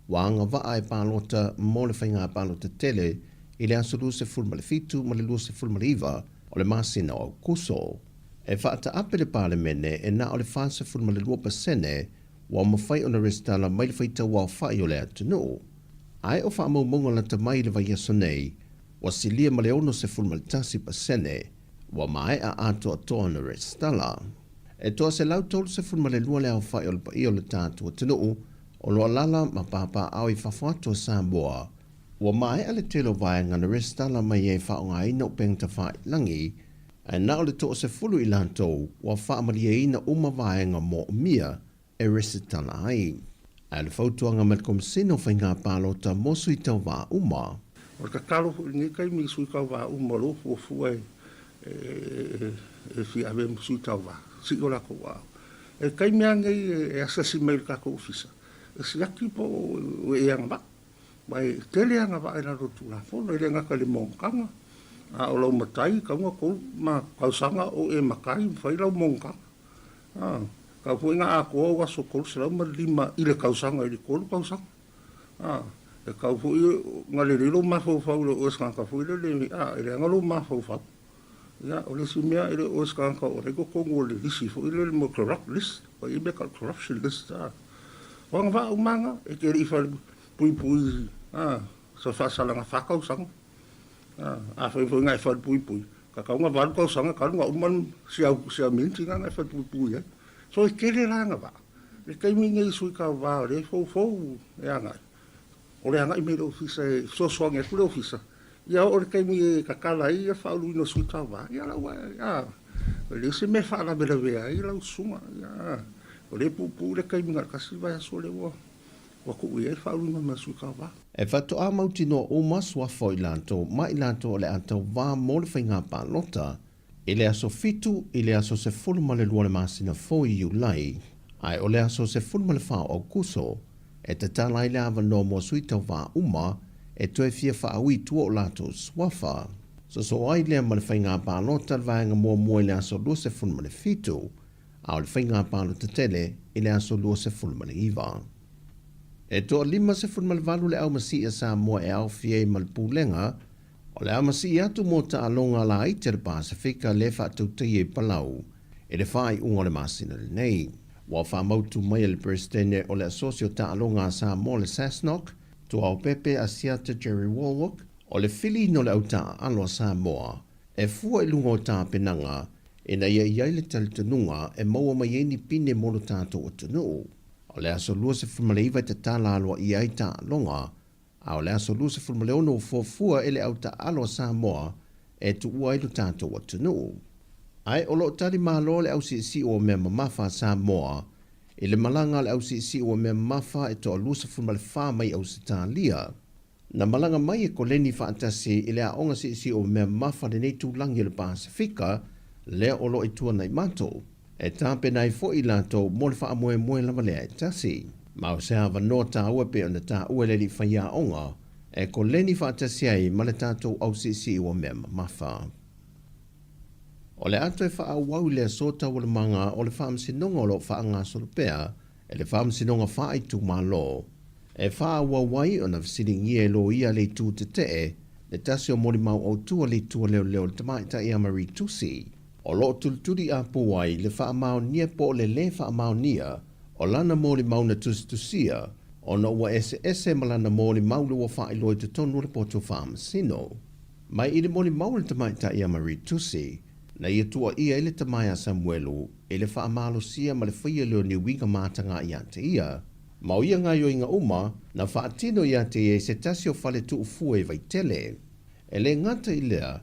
ua agavaa e palota mo le faiga palota tele i le aso 27 ma le 29 o le masina o Aokuso. E faataape le Palemene e na o le 42% ua mafai ona resitala mai le faitauaofai o le atunuu. Ae o faamaumauga lata mai i le vaiaso nei, ua silia ma le 61% ua maea atoatoa ona resitala. E toa 132 le aofai o le paia o le tatou atunuu o lo o alaala ma papaaao i fafo atu o Samoa. Ua maea le tele o vaega na resitala mai ai e faaaogaina upega tafailagi, ae na o le toasefulu i latou ua faamalieina uma vaega moomia e resitala ai. Ae o le fautuaga mai le Komesina o Faiga Palota mo sui tauvā uma. O le tatalo foi i lenei taimi i sui tauvā uma o lo o fuafua e fia ave ma sui tauvā, sii o latou aao. E taimi lava lenei e asiasi mai i le tatou ofisa, e siaki po o e agavaa. Aua e tele agavaa i lalo o le Tulafono, e le gata i le monotaga, a o lau matai, tatau ona tou ma tausaga o e matai ma fai lau monotaga. A, tatau foi ona atoa ou aso 305 i le tausaga i le tolu tausaga. A, e tatau foi ona lelei lou mafaufau i le o e se tagata foi lele, a, e leaga lou mafaufau. Ia, o le isi mea, e le o se tagata o la e i totonu o le lisi foi lele mo corrupt list, ua i ai mea tau corruption list, a. O agavaa uma lava na, e te le i falepuipui, a, sa faasalaga fa tausaga. A, afai foi na e falepuipui, tatau ona valu tausaga talu ona uma si au, si au minute na na e falepuipui ai. So e tele la agavaa. I le taimi lenei i sui tauva o lea e foufou e agai, O le agai mai i le ofisa e fesoasoani atu le ofisa, ia oo i le taimi e tatala ai le faauluina o sui tauva, ia la ua, a, e leai se mea e faalavelavea ai lau susuga, ia, o lea e puupuu le taimi na o le tasi vaiaso lea ua Ua tuu i ai le faauluina ma le sui tauva. E faatoa mautinoa uma suafa o i latou ma i latou o le a tauva mo le faiga palota i le aso 7 i le aso 12 o le masina fou i Iulai, ae o le aso 14 o Aukuso e tatala ai le avanoa mo sui tauva uma e toe fia faaui i tua o latou suafa. Sosoo ai lea ma le faiga palota le vaega muamua i le aso 27, a o le faiga palota tele i le aso 29. E toa 58 le au masii a Samoa e aofia ai ma le Pulega o le a masii atu mo taaloga laiti a le Pasefika lea e faatautaia i Palau i le faaiuga o le masina lenei. Ua faamautu mai e le Peresetene o le Asosi o Taaloga a Samoa le SASNOC, Tuaopepe Asiata Jerry Wallwork, o le filiina o le au taaalo a Samoa e fua i luga o tapenaga ina ia i ai le talitonuga e maua mai ai ni pine mo lo tatou atunuu. O le aso 29 e tatala aloaia ai taaloga, a o le aso 26 ua fuafua e le au taaalo a Samoa e tuua ai lo tatou atunuu. Ae o lo o tali malo le au siisii o mea mamafa a Samoa i le malaga a le au siisii o mea mamafa e toa 24 mai Ausetalia. Na malaga mai e koleni faatasi i le aoga siisii o mea mamafa lenei tūlagi o le Pasefika lea o lo o i Tuanaimato. E tapena ai foi i latou mo le faamoemoe lava lea e tasi. Ma o se avanoa taua pei ona taua e le alii faiaoga e koleni faatasi ai ma le tatou au siisii ua mea mamafa. O le a toe faaauau i le aso taualumaga o le Faamasinoga o lo o faagasolo pea e le Faamasinoga Faaitumalo e faaauau ai ona fesiligia e loia le itu tetee le tasi o molimau autu a le itu a leoleo le tamaitai ia Marie Tusi o lo o tulituli apu ai le faamaonia po o le lē faamaonia o lana molimau na tusitusia ona ua eseese ma lana molimau le ua faailoa i totonu o le poto faamasino. Mai i le molimau a le tamaitai ia Marie Tusi, na ia tuuaia ai le tama ia Samuelu i le faamalosia ma le faia lea o ni uiga matagā ia te ia. Ma o ia gaoioiga uma, na faatino ia te ia i se tasi o fale tuufua i Vaitele. E le gata i lea,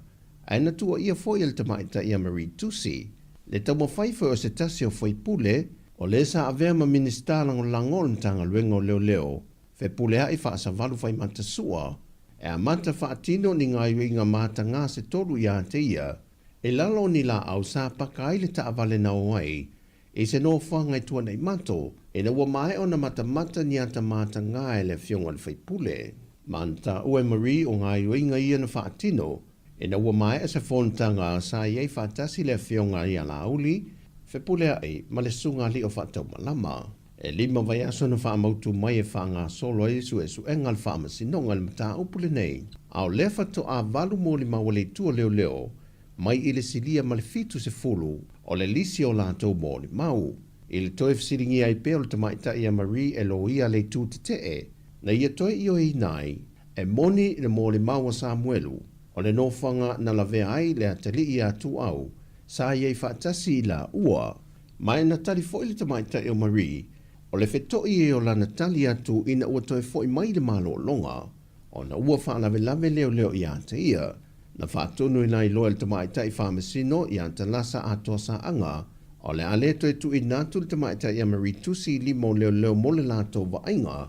ae na tuuaia foi e le tamaitai ia Marie Tusi, le taumafai foi o se tasi o faipule, o le sa avea ma Minisita Lagolago o le Matagaluega o Leoleo, Fepuleai Faasavalu Faimatasua, e amata faatino ni gaoioiga matagā se tolu ia te ia, i lalo o ni laau sa paka ai le taavale na o ai i se nofoaga i Tuanaimato, ina ua maea ona matamata ni ata matagā e le afioga i le faipule. Ma na taua e Marie o gaoioiga ia na faatino, ina ua maea se fonotaga sa i ai faatasi le afioga ia Laauli, Fepuleai ma le Susuga Alii o Faataumalama. E lima vaiaso na faamautu mai e faagasolo ai suesuega a le Faamasinoga i le mataupu lenei, a o lea faatoa 8 molimau a le itu a leoleo mai i le silia ma le 70 o le lisi o latou molimau. I le toe fesiligia ai pea o le tamaitai ia Marie e loia le itu tetee, na ia toe ioeina ai, e moni le molimau a Samuelu, o le nofoaga na lavea ai le atalii ia Tuau, sa i ai faatasi i laua. Ma e na tali foi le tamaitai o Marie, o le feto'i e o lana tali atu ina ua toe fo'i mai le malologa, ona ua faalavelave leoleo ia te ia. Na faatonuina ai loa e le tamaitai faamasino ia Talasa Atoa Saaga, o le a le toe tuuina atu le tamaitai ia Marie Tusi i lima o leoleo mo le latou vaaiga,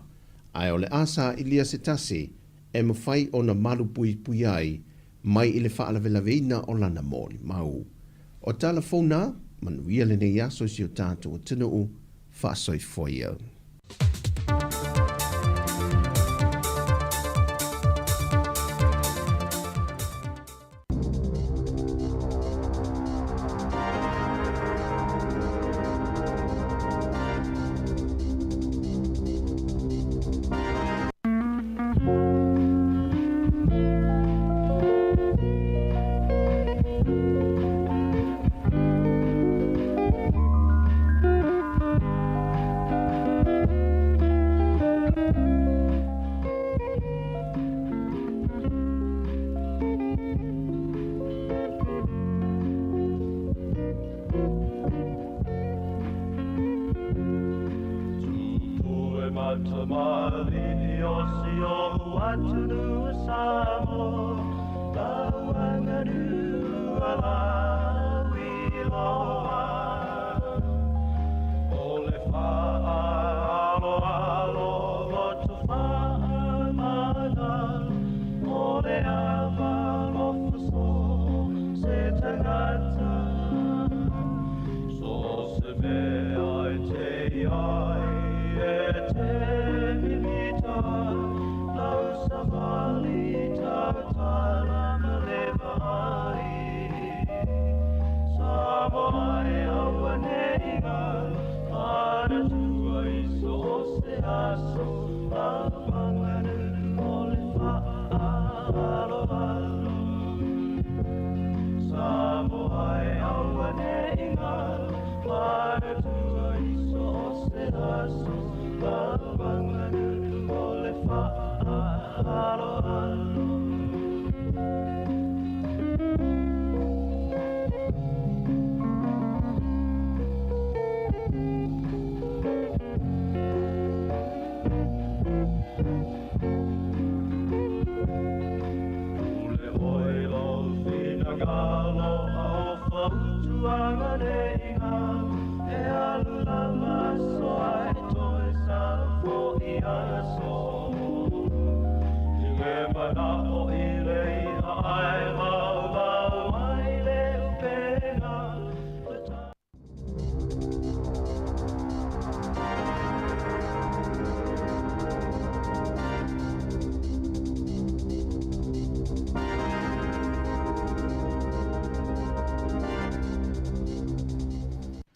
ae o le a sailia se tasi e mafai ona malupuipuia ai mai i le faalavelaveina o lana molimau. O tala fou na, manuia lenei aso i si o tatou atunuu, faasoifua ia.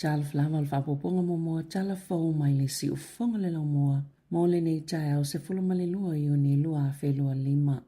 Talofa lava o le faaopoopoga muamua tala fou mai le siufofoga o le laumua mo lenei taeao 12 Iuni 2025.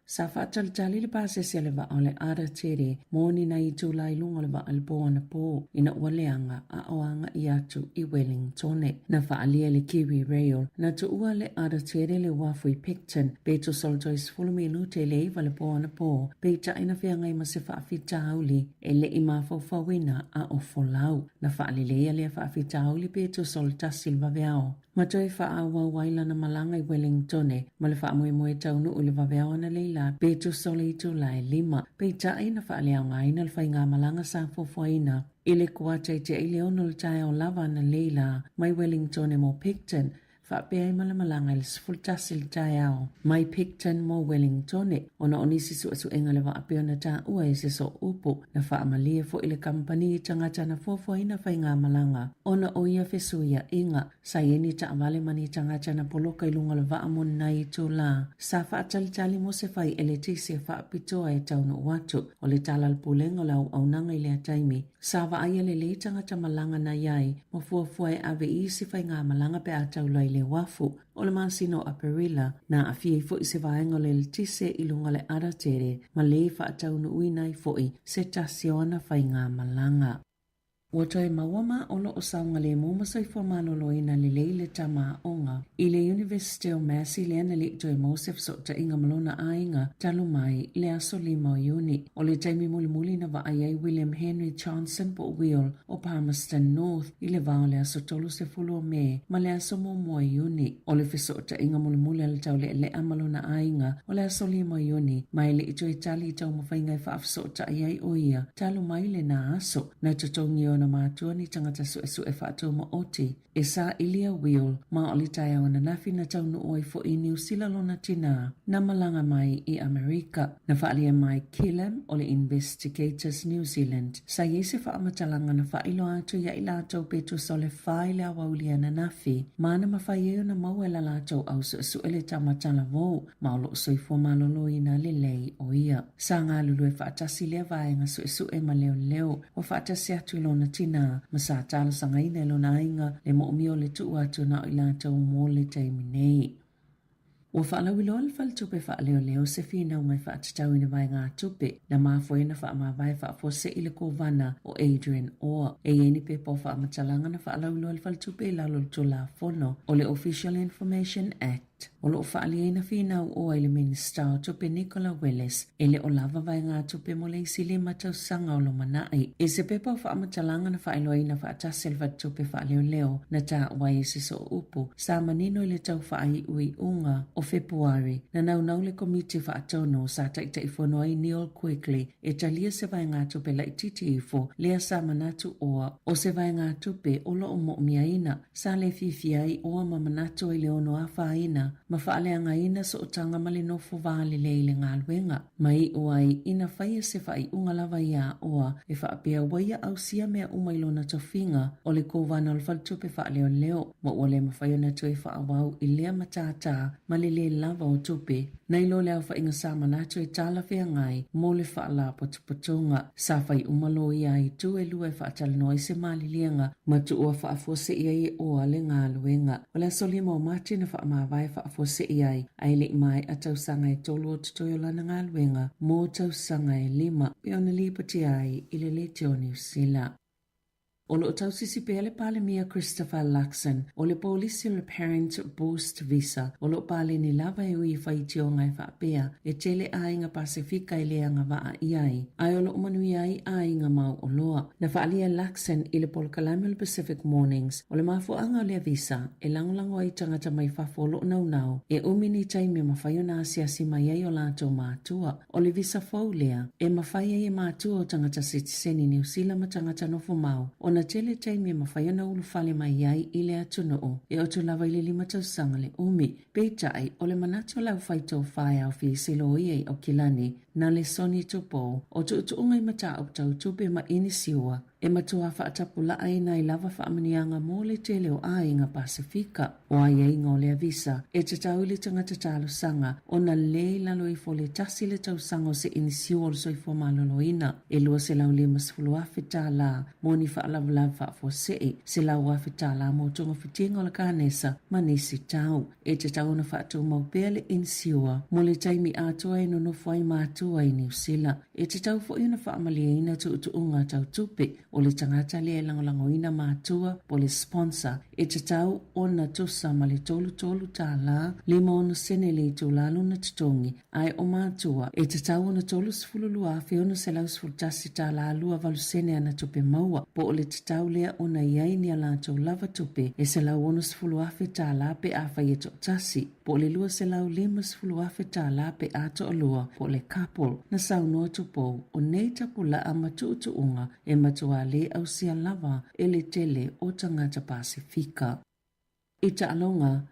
Sa faatalitali le pasese a le vaa o le Ada Tere mo ni nai itula i luga o le vaa i le pō anapō ina ua leaga a o agaʻi atu i Wellingtone. Na faaalia e le Kiwi Rail na tuua le Ada Tere le uafu i Picton pe tusa o le 30 minute i le 9 le pō anapō, peitai na feagai ma se faafitauli e le i mafaufauina a o folau. Na faaleleia lea faafitauli pe tusa o le 1 i le vaveao. Ma toe faaauau ai lana malaga i Wellingtone ma le faamoemoe taunuu i le vaveao analeila pe tusa o le itula e lima. Peitai na faaleaogaina le faigamalaga sa fuafuaina i le kuata i te i le 6 o le taeao lava analeila mai Wellingtone mo Picton, faapea ai ma le malaga i le 11 i le taeao mai Picton mo Wellingtone ona o nisi suesuega i le vaa pei ona taua e se sooupu. Na faamalie foi le kamupani i tagata na fuafuaina faigamalaga ona o ia fesuiaiga. Sa i ai ni taavale ma ni tagata na poloka i luga o le vaa mo nai itula. Sa faatalitali mo se fai eletise faapitoa e taunuu atu. O le tala a le Pulega o le Auaunaga i lea taimi, sa vaaia lelei tagata malaga na i ai ma fuafua e ave i isi faigamalaga pe a taula i le uafu. O le masina o Aperila, na aafia ai foi se vaega o le eletise i luga o le alatele ma lē faataunuuina ai foi se tasi o ana faigamalaga. Ua toe maua ma o lo o saogalemu ma soifua maloloina lelei le tama aoga i le Iunivesite o Massey lea na le i toe maua se fesootaiga ma lona aiga talu mai le aso 5 o Iuni. O le taimi mulimuli na vaai ai William Henry Johnson po o Will o Palmerston North i le va o le aso 30 o Me ma le aso 1 o Iuni. O le fesootaiga mulimuli a le taulealea ma lona aiga o le aso 5 o Iuni ma e le i toe tali i taumafaiga e faafesootai ai o ia talu mai lena aso. Na totogi e ona matua ni tagata suesue faataumaoti e sailia Will ma o le taeao ananafi na taunuu ai foi i Niu Sila lona tinā na malaga mai i Amerika. Na faaalia mai Killam o le Investigators New Zealand sa i ai se faamatalaga na faailoa atu ia i latou pe tusa o le fa i le aoauli ananafi ma na mafai ai ona maua e la latou au suesue le tama talavou ma o lo o soifua maloloina lelei o ia. Sa galulue faatasi lea vaega suesue ma leoleo ua faatasi atu i lona tinā ma sa talosagaina e lona aiga le moomia o le tuu atu na o i latou mo le taimi nei. Ua faalauiloa le Faletupe Faaleoleo se finauga e faatatau i ni vaegatupe na mafua ai ona faamavae faafuasei le Kovana o Adrian Orr. E i ai ni pepa o faamatalaga na faalauiloa e le Faletupe i lalo o le Tulafono o le Official Information Act. O lo o faaliaina finau oa i le Minisita o Tupe Nicola Willis e le o lava vaegatupe mo le isi lima tausaga o lumanai. I se pepa o faamatalaga na faailoaina faatasi e le Faletupe Faaleoleo na taua ai e se sooupu sa manino i le tau faaiuiuga o Fepuari, na naunau le Komiti Faatonu sa Taitaifono ai Neil Quigley e talia se vaegatupe laitiiti ifo lea sa manatu oa o se vaegatupe o lo o moomiaina. Sa le fiafia ai oa ma manatu ai le ono afaina ma faaleagaina sootaga ma le nofo valelei i le galuega. Ma iʻu ai ina faia se faaiuga lava iā oa e faapea ua ia ausia mea uma i lona tofiga o le Kovana o le Faletupe Faaleoleo ma ua le mafai ona toe faaauau i lea matātā ma le lē lava o tupe. Nai lo le aofaiga sa manatu e talafeagai mo le faalapotopotoga. Sa fai uma loia ai itu e lua e faatalanoa ai se maliliega ma tuua faafuasei ai e oa le galuega. O le aso 5 o Mati na faamavae faafuasei ai, ae le i maea tausaga e tolu o totoe o lana galuega mo tausaga e lima, pei ona lipotia ai i le Leitio o Niu Sila. O lo o tausisi pea le Palemia Christopher Luxon o le polisi o le Parent Boost Visa o lo o paleni lava e ui i faitioga e faapea e tele aiga Pasefika e le agavaa i ai, ae o lo o manuia ai aiga mau oloa. Na faaalia e Luxon i le polokalame o le Pacific Mornings o le mafuaaga o lea visa e lagolago ai tagata mai fafo o lo o naunau e umi ni taimi e mafai ona asiasi mai ai o latou matua. O le visa fou lea e mafai ai e matua o tagata sitiseni Niu Sila ma tagata nofo mau ona tele taimi e mafai ona ulufale mai ai i le atunuu e oto lava i le 5 tausaga le umi. Peitai, o le manatu o le aufaitofa e aofia i se loia i Aukilani, na le Sonny Tupou, o tuutuuga i mataupu tau tupe ma inisiua, E matua faatapulaaina ai lava faamanuiaga mo le tele o aiga Pasefika. O aiaiga o lea visa, e tatau i le tagata talosaga ona lē i lalo ifo o le tasi le tausaga o se inisiua o le soifua maloloina, e $250,000 mo ni faalavelave faafuasei, $100,000 mo togafitiga o le kanesa ma nisi tau. E tatau ona faatumau pea le inisiua mo le taimi atoa e nonofo ai matua i Niu Sila. E tatau foi ona faamalieina tuutuuga tau tupe o le tagata lea e lagolagoina matua po o le sponsor e tatau ona tusa ma le $33 56 sene le itula lona totogi ae o matua e tatau ona $32,611 28 sene ana tupe maua po o le tatau lea ona i ai ni a latou lava tupe e $160,000 pe afai e toatasi. Po o le $250,000 pe a toalua po o le couple, na saunoa Tupou, o nei tapulaa ma tuutuuga e matua lē ausia lava e le tele o tagata Pasefika. I taaloga,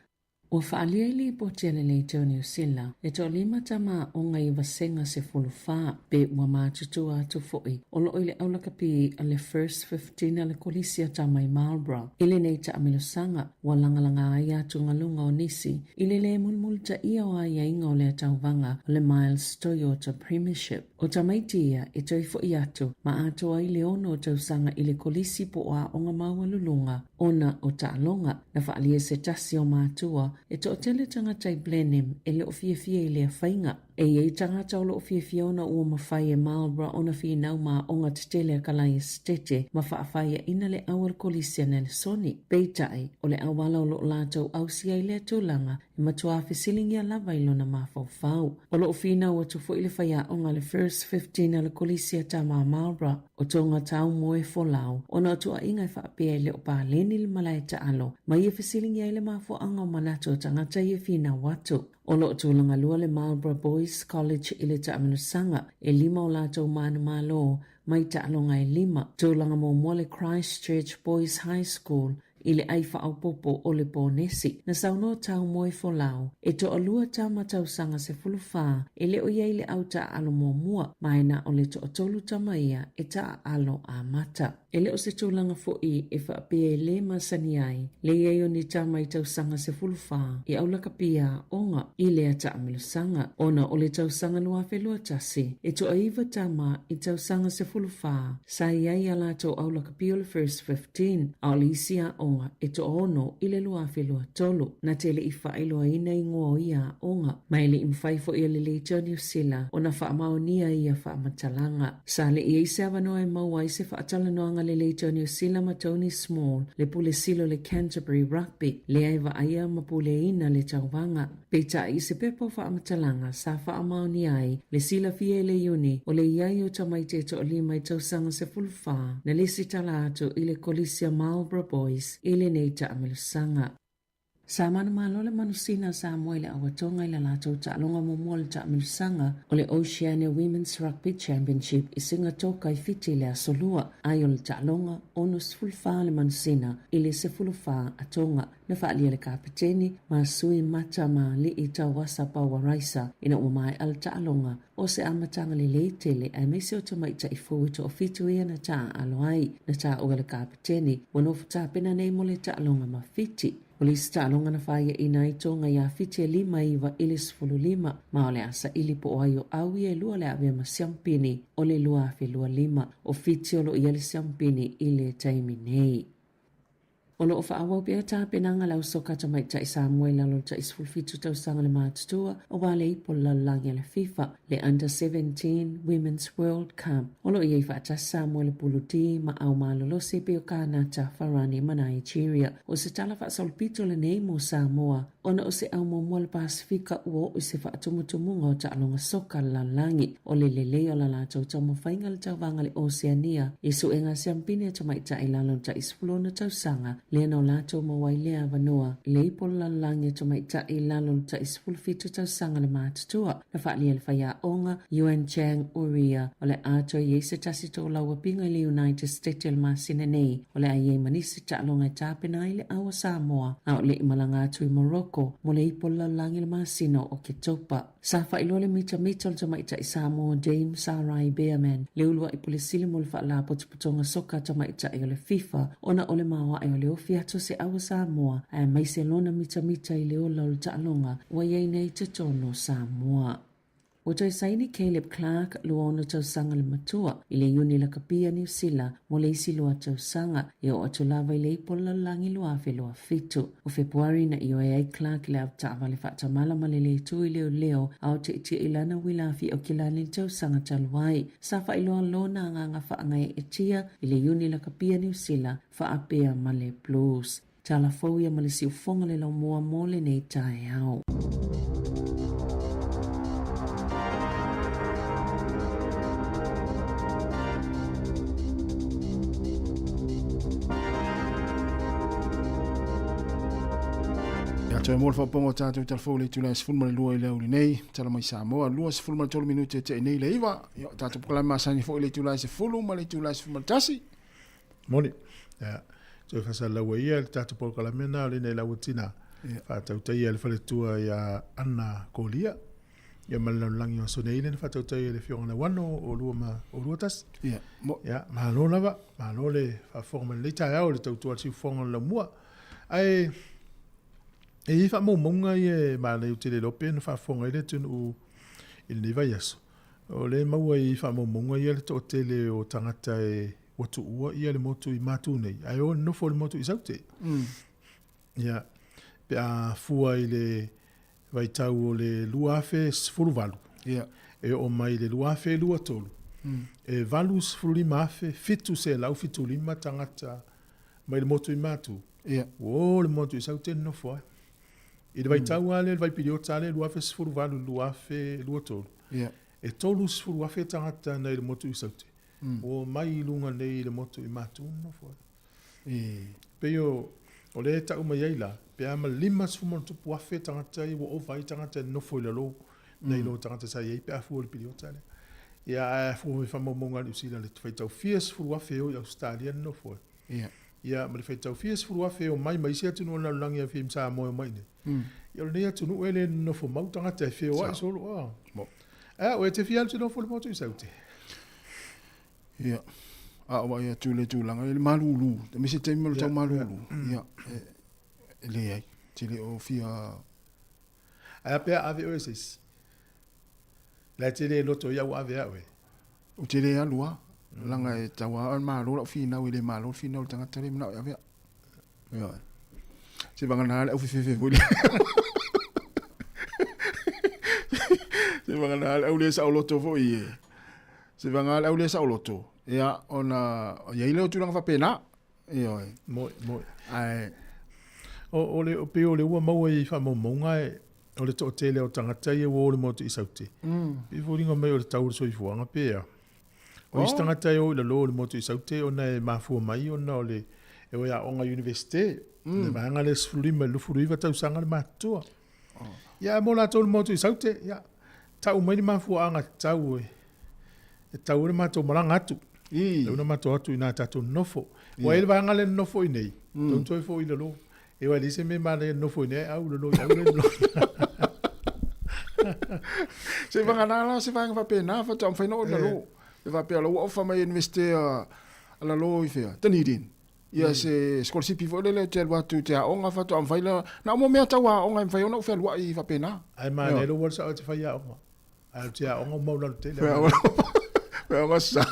ua faaalia i lipoti a le Leitio Niu Sila e toalima tama aoga i vasega 14 pe ua matutua atu foi o lo o i le aulakapi a le First 15 a le Kolisi a Tama i Marlborough i lenei taamilosaga. Ua lagalaga ai atugaluga o nisi i le lē mulimulitaia o aiaiga o lea tauvaga o le Miles Toyota Premiership. O tamaiti ia e toe fo'i atu ma atoa ai le ono o tausaga i le kolisi po o aoga maualuluga ona o taaloga. Na faaalia se tasi o matua e toatele tagata i Blenheim e le o fiafia i lea faiga. E i ai tagata o lo o fiafia ona ua mafai e Marlborough ona finau ma aoga tetele a Kalaia Setete ma faafaiaina le au a le Kolisi a Nelesoni. Peitai, o le auala o lo o latou ausia ai lea tulaga e matuā fesiligia lava i lona mafaufau. O lo o finau atu foi le faiaoga a le First 15 a le Kolisi a Tama Marlborough, o Tonga Tau Moe Folau, ona o tuuaiga e faapea e le o paleni le malae taalo ma ia fesiligia ai le mafuaaga o manatu o tagata ia finau atu. O lo o tulaga lua le Marlborough Boys College i le taamilosaga, e lima o latou manumalo mai taaloga e lima. Tulaga muamua le Christchurch Boys High School i le ai faaopoopo o le Ponesi. Na saunoa Taumoe Folau, e toalua tama tausaga 14 e le o i ai le au taaalo muamua, ma e na o le toatolu tama ia e taaalo amata. E le o se tulaga foi e faapea e lē masani ai le i ai o ni tama i tausaga 14 i aulakapi aoga i lea taamilosaga, ona o le tausaga 2021, e toaiva tama i tausaga 14 sa i ai a latou aulakapi o le First 15, a o le isi aoga e toaono i le 2023. Na te le i faailoaina igoa o ia aoga, ma e le i mafai foi e le Leitio Niu Sila ona faamaonia ia faamatalaga. Sa le i ai se avanoa e maua ai se faatalanoaga lelei tau Niu Sila ma Tony Small, le pule sili o le Canterbury Rugby, lea e vaaia ma puleaina le tauvaga. Peitai i se pepa o faamatalaga sa faamaonia ai le silafia i le Iuni o le i ai o tamaiti e toalima i tausaga 14 na lesitala atu i le Kolisi a Marlborough Boys i lenei taamilosaga. Sa manumalo le manusina o Samoa i le auatoga i le latou taaloga muamua o le taamilosaga o le Oceania Women's Rugby Championship i Sigatoka i Fiti i le Aso Lua, ai o le taaloga 64 le manusina i le 14 a Tonga. Na faaalia le kapeteni ma sui mata ma alii Tauasa Pauaraisa ina ua maea le taaloga o se amataga lelei tele aemaise o tamaitai fou e toafitu ia na taaalo ai. Na taua e le kapeteni ua nofo tapena nei mo le taaloga ma Fiti. O le isi taaloga na faiaina ai Tonga iā Fiti e 5 9 i le 15 ma o le a saili po o ai o au ia e lua le avea ma siamupini o le 2025. O Fiti o lo o i ai le siamupini i le taimi nei. O lo o faaauau pea tapenaga a le au soka tamaitai Samoa i lalo o le tai 17 tausaga le matutua aua le ipu o le lalolagi a le FIFA, le Under 17 Women's World Cup. O lo o i ai faatasi Samoa i le Pulu D ma ao malolosi e pei o Kanata, Farani ma Nigeria. O se tala faasolopito lenei mo Samoa ona o se au muamua o le Pasefika ua oo i se faatumutumuga o taaloga soka a le lalolagi. O le lelei o la latou taumafaiga i le tauvaga i le Oceania i suega siampine a tamaitai i lalo o le tai 16 tausaga, lea na o latou maua ai lea avanoa i le ipu o le lalolagi a tamaitai i lalo o le tai 17 tausaga le matutua. Na faaalia e le faiaoga Yuan Chang Uria o le a toe i ai se tasi tolauapiga i le United States i le masina nei, o le a i ai ma nisi taaloga e tapena ai le au a Samoa a o le i malaga atu i Morocco mo le ipu o le lalolagi i le masina o Oketopa. Sa faailoa le mitamita o le tamaitai Samoa Dame Sarai Bareman le uluai pule sili mo le Faalapotopotoga Soka Tamaitai o le FIFA ona o le maoae o le ofi atu o se au a Samoa aemaise lona mitamita i le ola o le taaloga ua i ai nei i totonu o Samoa. Ua toe saini Caleb Clarke, 26 tausaga le matua, i le Iuni Lakapi a Niu Sila mo le isi lua tausaga, e oo atu lava i le ipu o le lalolagi 2027. O Fepuari na ioe ai Clarke i le avetaavale faatamala ma le lē tu i leoleo a o tietie i lana uila afi Aukilani i le tausaga talu ai. Sa faailoa lona agaga faagaeetia i le Iuni Lakapi a Niu Sila faapea ma le Blues. Tala fou ia ma le siufoga le laumua mo lenei taeao. Ia toe mo le faaopoopoga o tatou tala fou i le itula e 12 i le aoauli nei, tala mai Samoa, 23 minute e tea nei le 9. Ia, o tatou polokalame masani foi i le itula e 10 ma le itula e 11. Moni. Ia, toe faasalalau ai ia le tatou polokalame lena o lenei lau tina. Ia. Faatautaia e le faletua ia Anna Kolia. Ia ma le lalolagi o aso nei lea na faatautaia e le Afioga Lauano o lua ma o lua tasi. Ia, mo. Ia, malo lava, malo le faafofoga mai lenei taeao i le tautua a le siufofoga o le laumua. Ae e i ai faamaumauga ia e manaia ou te le iloa pe na faafofoga ai le atunuu i lenei vaiaso. O lea e maua i faamaumauga ia le toatele o tagata e ua tuua ia le motu i Matu nei, ae o nofo i le motu i Saute. Ia, pe a fua i le vaitau o le 2018, e oo mai i le 2023, e 85,775 tagata mai le motu i Matu, ua o le motu i Saute nofo ai. I le vaitau lava lea, le vaipiliota lea 2018 i le 2023, e 30,000 tagata nai le motu i Saute, ua omai i luga nei i le motu i Matu nofo ai. Pei o, o lea e tau mai ai la, pe a ma 50 ma ono tupu afe tagata ia ua ova ai tagata e nofo i lalo nai lo tagata sa i ai pe a fua i le piliota lea. Ia ae a fua i faamaumauga a Niu Sila le faitau fia 10,000 e o i Ausetalia nofo ai. Ia ma le faitau fia 10,000 e omai ma isi atunuu o le lalolagi e aofia ai ma Samoa e omai i inei. Ia o lenei atunuu e le nonofo mau tagata e feoai solo a. Ae au e te fia alu te nofo i le motu i Saute? Ia, a o vaai atu i le tulaga i le malulu, aemaise taimi o le tau malulu, ia, e leai, te le o fia... Ae a pe a ave oe e se isi? La e te le loto ia ua ave a oe. Ou te le alu lava, leaga e tau lava malo lau finau, e le malo le finau o le tagata lea e manao e ave au. Ioe. Se vagana le au fefefe foi lea. Se vagana le au le saoloto foi e. Se vagana le au le saoloto. Ia, ona i ai lea o tulaga faapena. Ioe. Moi, moi. Ae O, o le, pei o le ua maua i faamaumauga e, o le toatele o tagata ia ua o le motu i Saute. Pei e foliga mai o le tau o le soifuaga pe a. O isi tagata e o i lalo o le motu i Saute ona e mafua mai ona o le e o e aoga i Universite. Le vaega lea 15 i le 29 tausaga le matutua. Ia ae mo latou le motu i Saute, ia tau mai ni mafuaaga tatau e e tau ai le matou malaga atu. Tau ona matou atu i ina tatou nonofo. Ua i ai le vaega lea e nonofo i inei, tau toe foi i lalo. E leai se mea manaia e nonofo i inei ae au i lalo i au le nonofo. Se vagana la se vaega faapena faatoa mafai ona oo i lalo. E faapea la ua ofa mai e Universite a lalo i fea? Dunedin. Ia se sikolasipi foi lele ou te alu atu i te aoga faatoa mafai la na o mo mea tau aoga e mafai ona ou fealuai faapena. Ae manaia lou alu sao e te fai aoga. Ae ou te aoga ua maualalo tele. Fai aoga sa.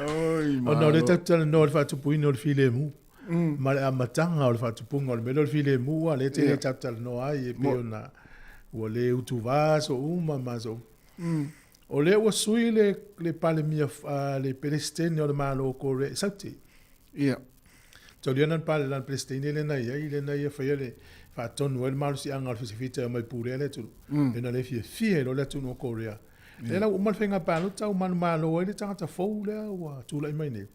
Oi. Ona o lea tatou te talanoa i le faatupuina o le filemu ma le amataga o le faatupuga o le mea lea o le filemu a lea tele tatou talanoa ai e pei ona ua le utuva aso uma ma aso uma. O lea ua sui le le Palemia le Peresetene o le Malo o Korea i Saute. Ia. Taulia na pale lana Peresetene lea na i ai, lea na ia faia le faatonu ai le malosiaga o le fisifita e omai pulea le atunuu. Lea na le fiafia ai loa le atunuu o Korea. Lea la ua uma le faiga palota ua manumalo ai le tagata fou lea ua tulai mai nei.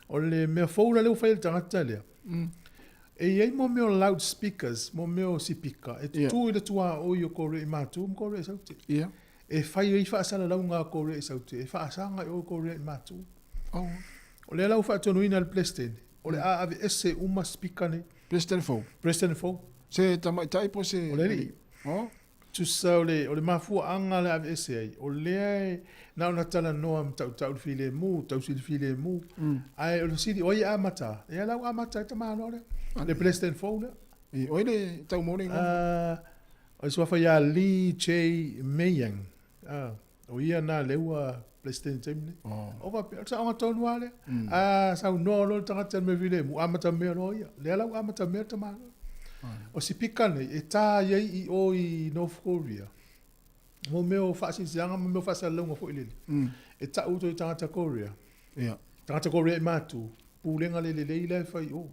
O le mea fou la lea ua fai e le tagata lea, e i ai mo mea o loud speakers, mo mea o sipika e tutu i le tuaoi o Korea i Matu ma Korea i Saute. E fai ai faasalalauga a Korea i Saute, e faasaga i o i Korea i Matu. O lea la ua faatonuina e le Peresetene, o le a aveese uma speaker nei. Peresetene fou? Peresetene fou. Se tamaitai po o se. O le alii. Oh. Tusa o le, o le mafuaaga le aveese ai, o lea e na ona talanoa ma tautau le filemu, tausi le filemu, ae o le fesili, o ai e amata? Ia la ua amata ai tamaloa lea, le President fou lea. I, o ai le tau mo le igoa? O le suafa ia Lee Jae Myung. O ia na lea ua President i le taimi nei. O faapea, o le saoga tonu lava lea. A saunoa loa le tagata i le mea filemu, amata mea loa ia. Lea la ua amata mea le tamaloa. O sipika nei, e ta ai i o i North Korea, mo mea o faasilasilaga ma mea o faasalalauga foi lele, e tau atu i tagata Korea, tagata Korea i Matu, pulega le lelei la e fai i o.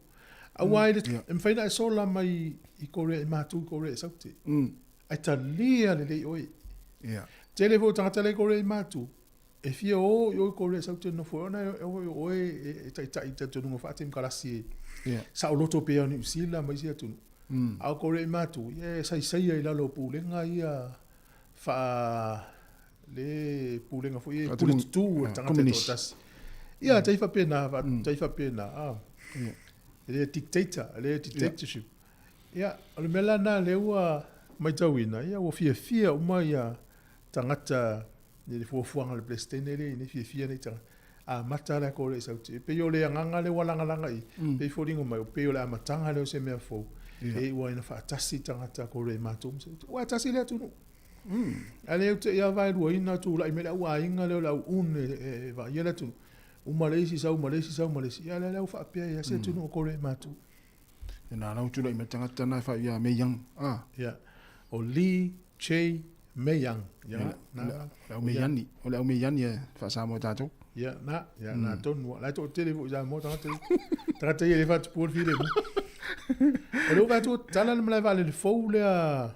Aua e mafai ona e sola mai i Korea i Matu i Korea i Saute. Ae talia lelei oe. Tele foi o tagata la i Korea i Matu, E fia o i o i Korea Saute nofo ai ona e o oe e taitai i talitonuga faatemokarasi e saoloto pea o Niu Sila ma isi atunuu. A o Korea i Matu, ia e saisaia i lalo o pulega ia faa le pulega foi e pule tutū e le tagata e toatasi. Ia, tai faapena, tai faapena. E le dictator, e le dictatorship. Ia, o le mea la lena lea ua matauina, ia ua fiafia uma ia tagata i le fuafuaga a le Peresetene lea i nei fiafia nei tagata, amata la ko le sauti. E pei o le agaga lea ua lagalaga i, pei foliga mai, pei o le amataga lea o se mea fou, e iu ai ina faatasi tagata ko le matou ma sauti. Ua tasi le atunuu. A le te ia vaeluaina tulai mai le au aiga lea o le au un e vaaia le atunuu. Uma le isi sau ma le isi sau ma le isi. Ia lea ua faapea ia se atunuu ko le matou. Ia nā lau tulai mai tagata na e whai ia Mei Young. Ah. Ia. O Lee Chae Mei Young. Ia, na. O le au Mei Yani. O le au Mei Yani e wha-Samoa i tātou. Ia, na. Ia, na tonu. La e toatele foi i Samoa tagata ia. Tagata ia e le faatupua le filemu. O le ua vaai atu ua tatala le malae vaalele fou lea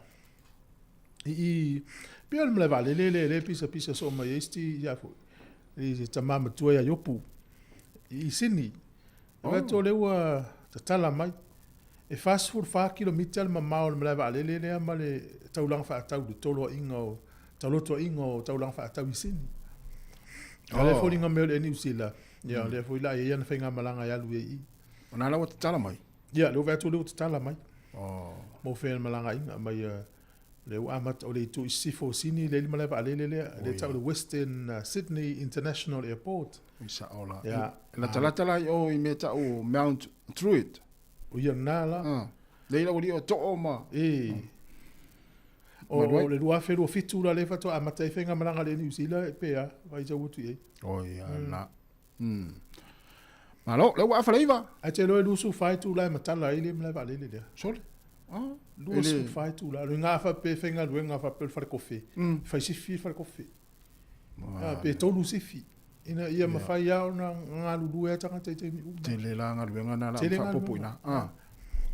i i, pei o le malae vaalele lea lea e pisapisa soo mai ai isi ia foi, i se tama matua ia Iopu i Sini. E vaai atu o lea ua tatala mai. E 44 kilomita le mamao o le malae vaalele lea ma le taulaga faatau, le toloaiga o, talotoaiga o taulaga faatau i Sini. A o lea foliga mai o le Air New Zealand, ia o lea foi la e i ai ana faigamalaga e alu ai i i. O na la ua tatala mai? Ia, lea ua vaai atu o lea ua tatala mai. Mo faigamalaga mai lea ua amata, o le itu i sisifo o Sini lea e i le malae vaalele lea, lea e tau o le Western Sydney International Airport. Ui sao la. Ia. E latalata la i o i mea tau o Mount Druitt. O ia na la. Ah. Lea ua li o too ma. E. O le 2027 la lea faatoa amata ai faigamalaga a le New Zealand pe a, vai sau atu i ai. O ia la. Malo, lea ua afa le iva. Ae te iloa e 24 itula e matala ai le malae vaalele lea. Sole. Ah, 24 itula. O le ga faapea e faigaluega faapea o le falekofe. Fai sifi le falekofe. Ah, pe tolu sifi. Ina ia mafai lava ona galulue a tagata i taimi uma. Tele la galuega na la faaopoopo i ina. Ah,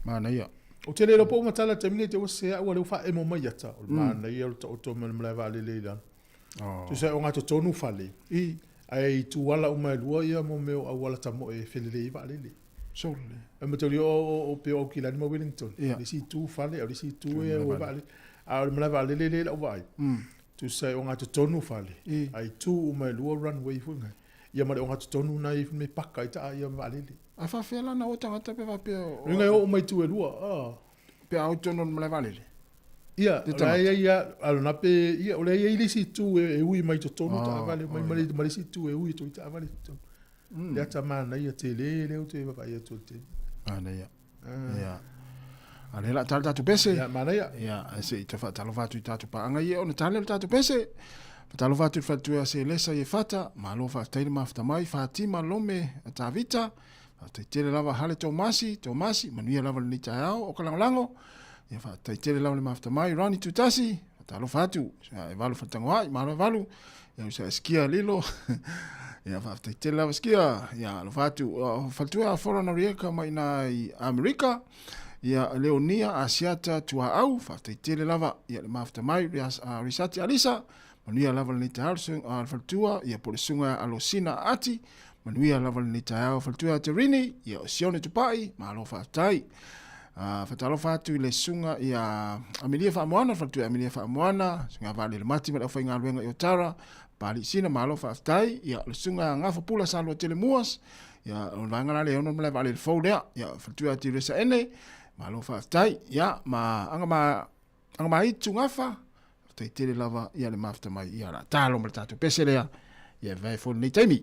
manaia. Ou te le iloa po o ua matala i le taimi lenei te ua sese au a o lea ua faaemo mai ata. O le manaia o le taoto mai o le malae vaalele i lalo. Tusa e ogatotonu fale, ae i tuala uma e lua ia mo mea o auala tamoe e felelei ai vaalele. Sole. E mataulia o pei o Aukilani ma Wellington, le isi itu fale, a o le isi itu e o ai vaalele. A o le malae vaalele lea i lau vaai, tusa e ogatotonu fale, ae i tu uma e lua runway foi nai. Ia ma le ogatotonu na i me paka ai taa ia vaalele. A faafefea la na o tagata pe faapea o. Luga e oo mai tu e lua, Pe a o i totonu o le malae vaalele. Ia, o la e i ai lava, a o lena pe, ia, o lea e i ai le isi itu e ui mai totonu taavale mai ma le isi itu e ui atu i taavale i totonu. Le ata manaia tele lea ou te vaavaai atu i le taimi. Manaia. Ia. A lea o le a tala tatou pese. Ia, manaia. Ia, ae se i toe faatalofa atu i tatou paaga ia ona tala lea o le tatou pese. Faatalofa atu i le faletua ia Selesa Iefata, malo faafetai le mafuta mai, Fatima Lome Tavita, faafetai tele lava Hale Tomasi, Tomasi, manuia lava lenei taeao o ka lagolago. Ia faafetai tele lava le mafuta mai, Ronnie Tutasi, faatalofa atu, Evalu Faletagoai, malo Evalu, ia usa Skia Lilo, ia faafetai tele lava Skia, ia alofa atu, faletua Fora Noriega mai ina i Amerika, ia Leonia Asiata Tuaau, faafetai tele lava, ia le mafuta mai, Risati Alisa, manuia lava lenei taeao le faletua, ia po o le susuga ia Alosina Aati, manuia lava lenei taeao faletua ia Terini, ia o Sione Tupai, malo faafetai. Faatalofa atu i le susuga ia Amelia Faamoana, le faletua ia Amelia Faamoana, susuga ia Vaalele Mati ma le aufaigaluega i Otara, Papalii Sina, malo faafetai. Ia, o le susuga ia Gafa Pula Saluatele Muas, ia, o le vaega la lea e ono malae vaalele fou lea. Ia, faletua ia Tiresa Ene, malo faafetai. Ia, ma aga ma aga ma itu gafa, faafetai tele lava ia le mafuta mai ia la talo ma le tatou pese lea. Ia, e vae foi lenei taimi.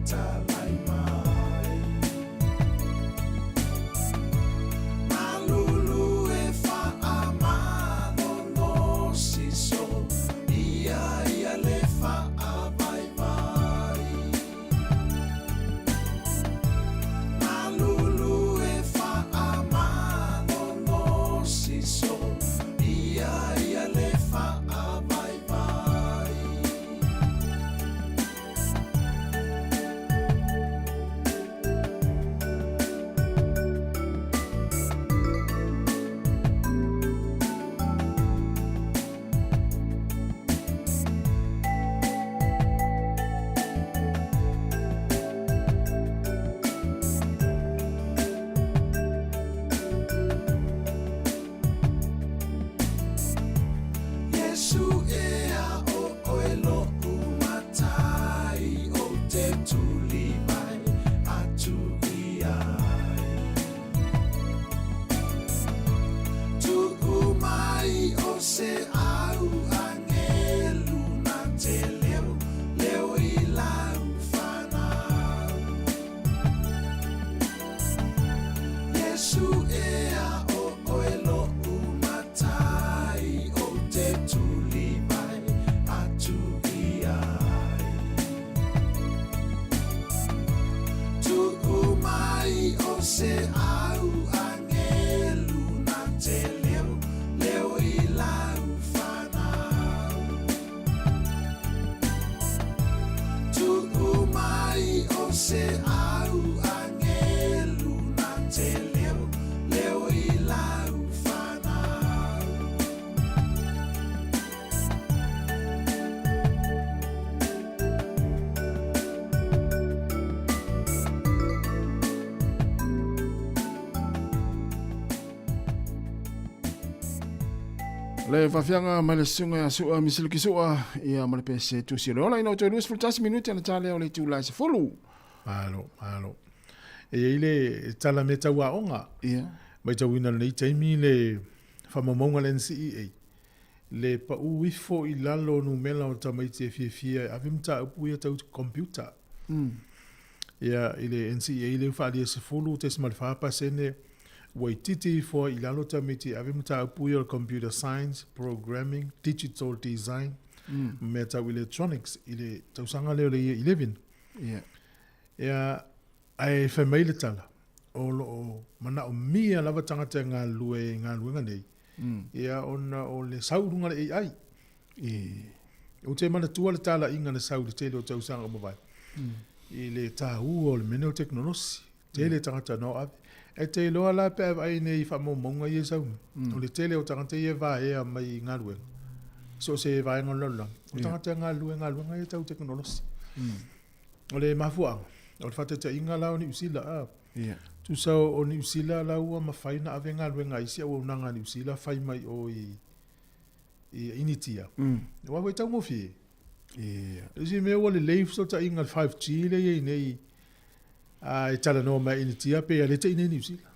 talai mai. Malulu e faamalolo siso ia ia le faavaivai. Malulu e faamalolo siso ia ia le faavaivai. Iesu ea o oe lo'u matai ou te tuli mai atu i ai. Tuu mai o se au angelu na te leo leo i lau fanau. Iesu ea o oe lo'u matai ou te tuli mai atu i ai. Tuu mai o se au angelu na te leo leo i lau fanau. Tuu mai o se au angelu na te leo leo i lau fanau. Le faafiaga mai le susuga ia Su'a Misiluki Su'a ia ma le pese tusi o le ola ina ua toe 21 minute ona ta lea o le itula e 10. Malo, malo. E i ai le tala mea tau aoga. Ia. Matauina i lenei taimi le faamaumauga a le NCEA, le pau ifo i lalo o numera o tamaiti e fiafia e ave mataupu ia tau computer. Ia, i le NCEA lea ua faaalia 10.4% ua itiiti ifo ai i lalo tamaiti e ave mataupu ia o le computer science, programming, digital design, ma mea tau electronics i le tausaga lea o le Year 11. Ia. Ia, ae fai mai le tala, o lo o manaomia lava tagata e galulue i galuega nei, ia ona o le sau i luga o le AI. Ou te manatua le talaiga na sau i le tele o tausaga ua mavae, i le taua o le mea lenei o le tekonolosi, tele tagata na o ave. E te iloa la pe a vaai nei i faamaumauga ia e sau nei, o le tele o tagata ia e vaea mai i galuega, so o se vaega o le lalolagi, o tagata e galulue i galuega ia tau tekonolosi. O le mafuaaga, o le faataitaiga la o Niu Sila, a. Ia. Tusa o Niu Sila la ua mafai ona ave galuega a isi auaunaga a Niu Sila fai mai o i i Initia. Aua foi e taugofie. Ia. O le isi mea ua lelei fesootaiga i le 5G lea e i ai nei, a e talanoa mai Initia pe a le te i nei Niu Sila.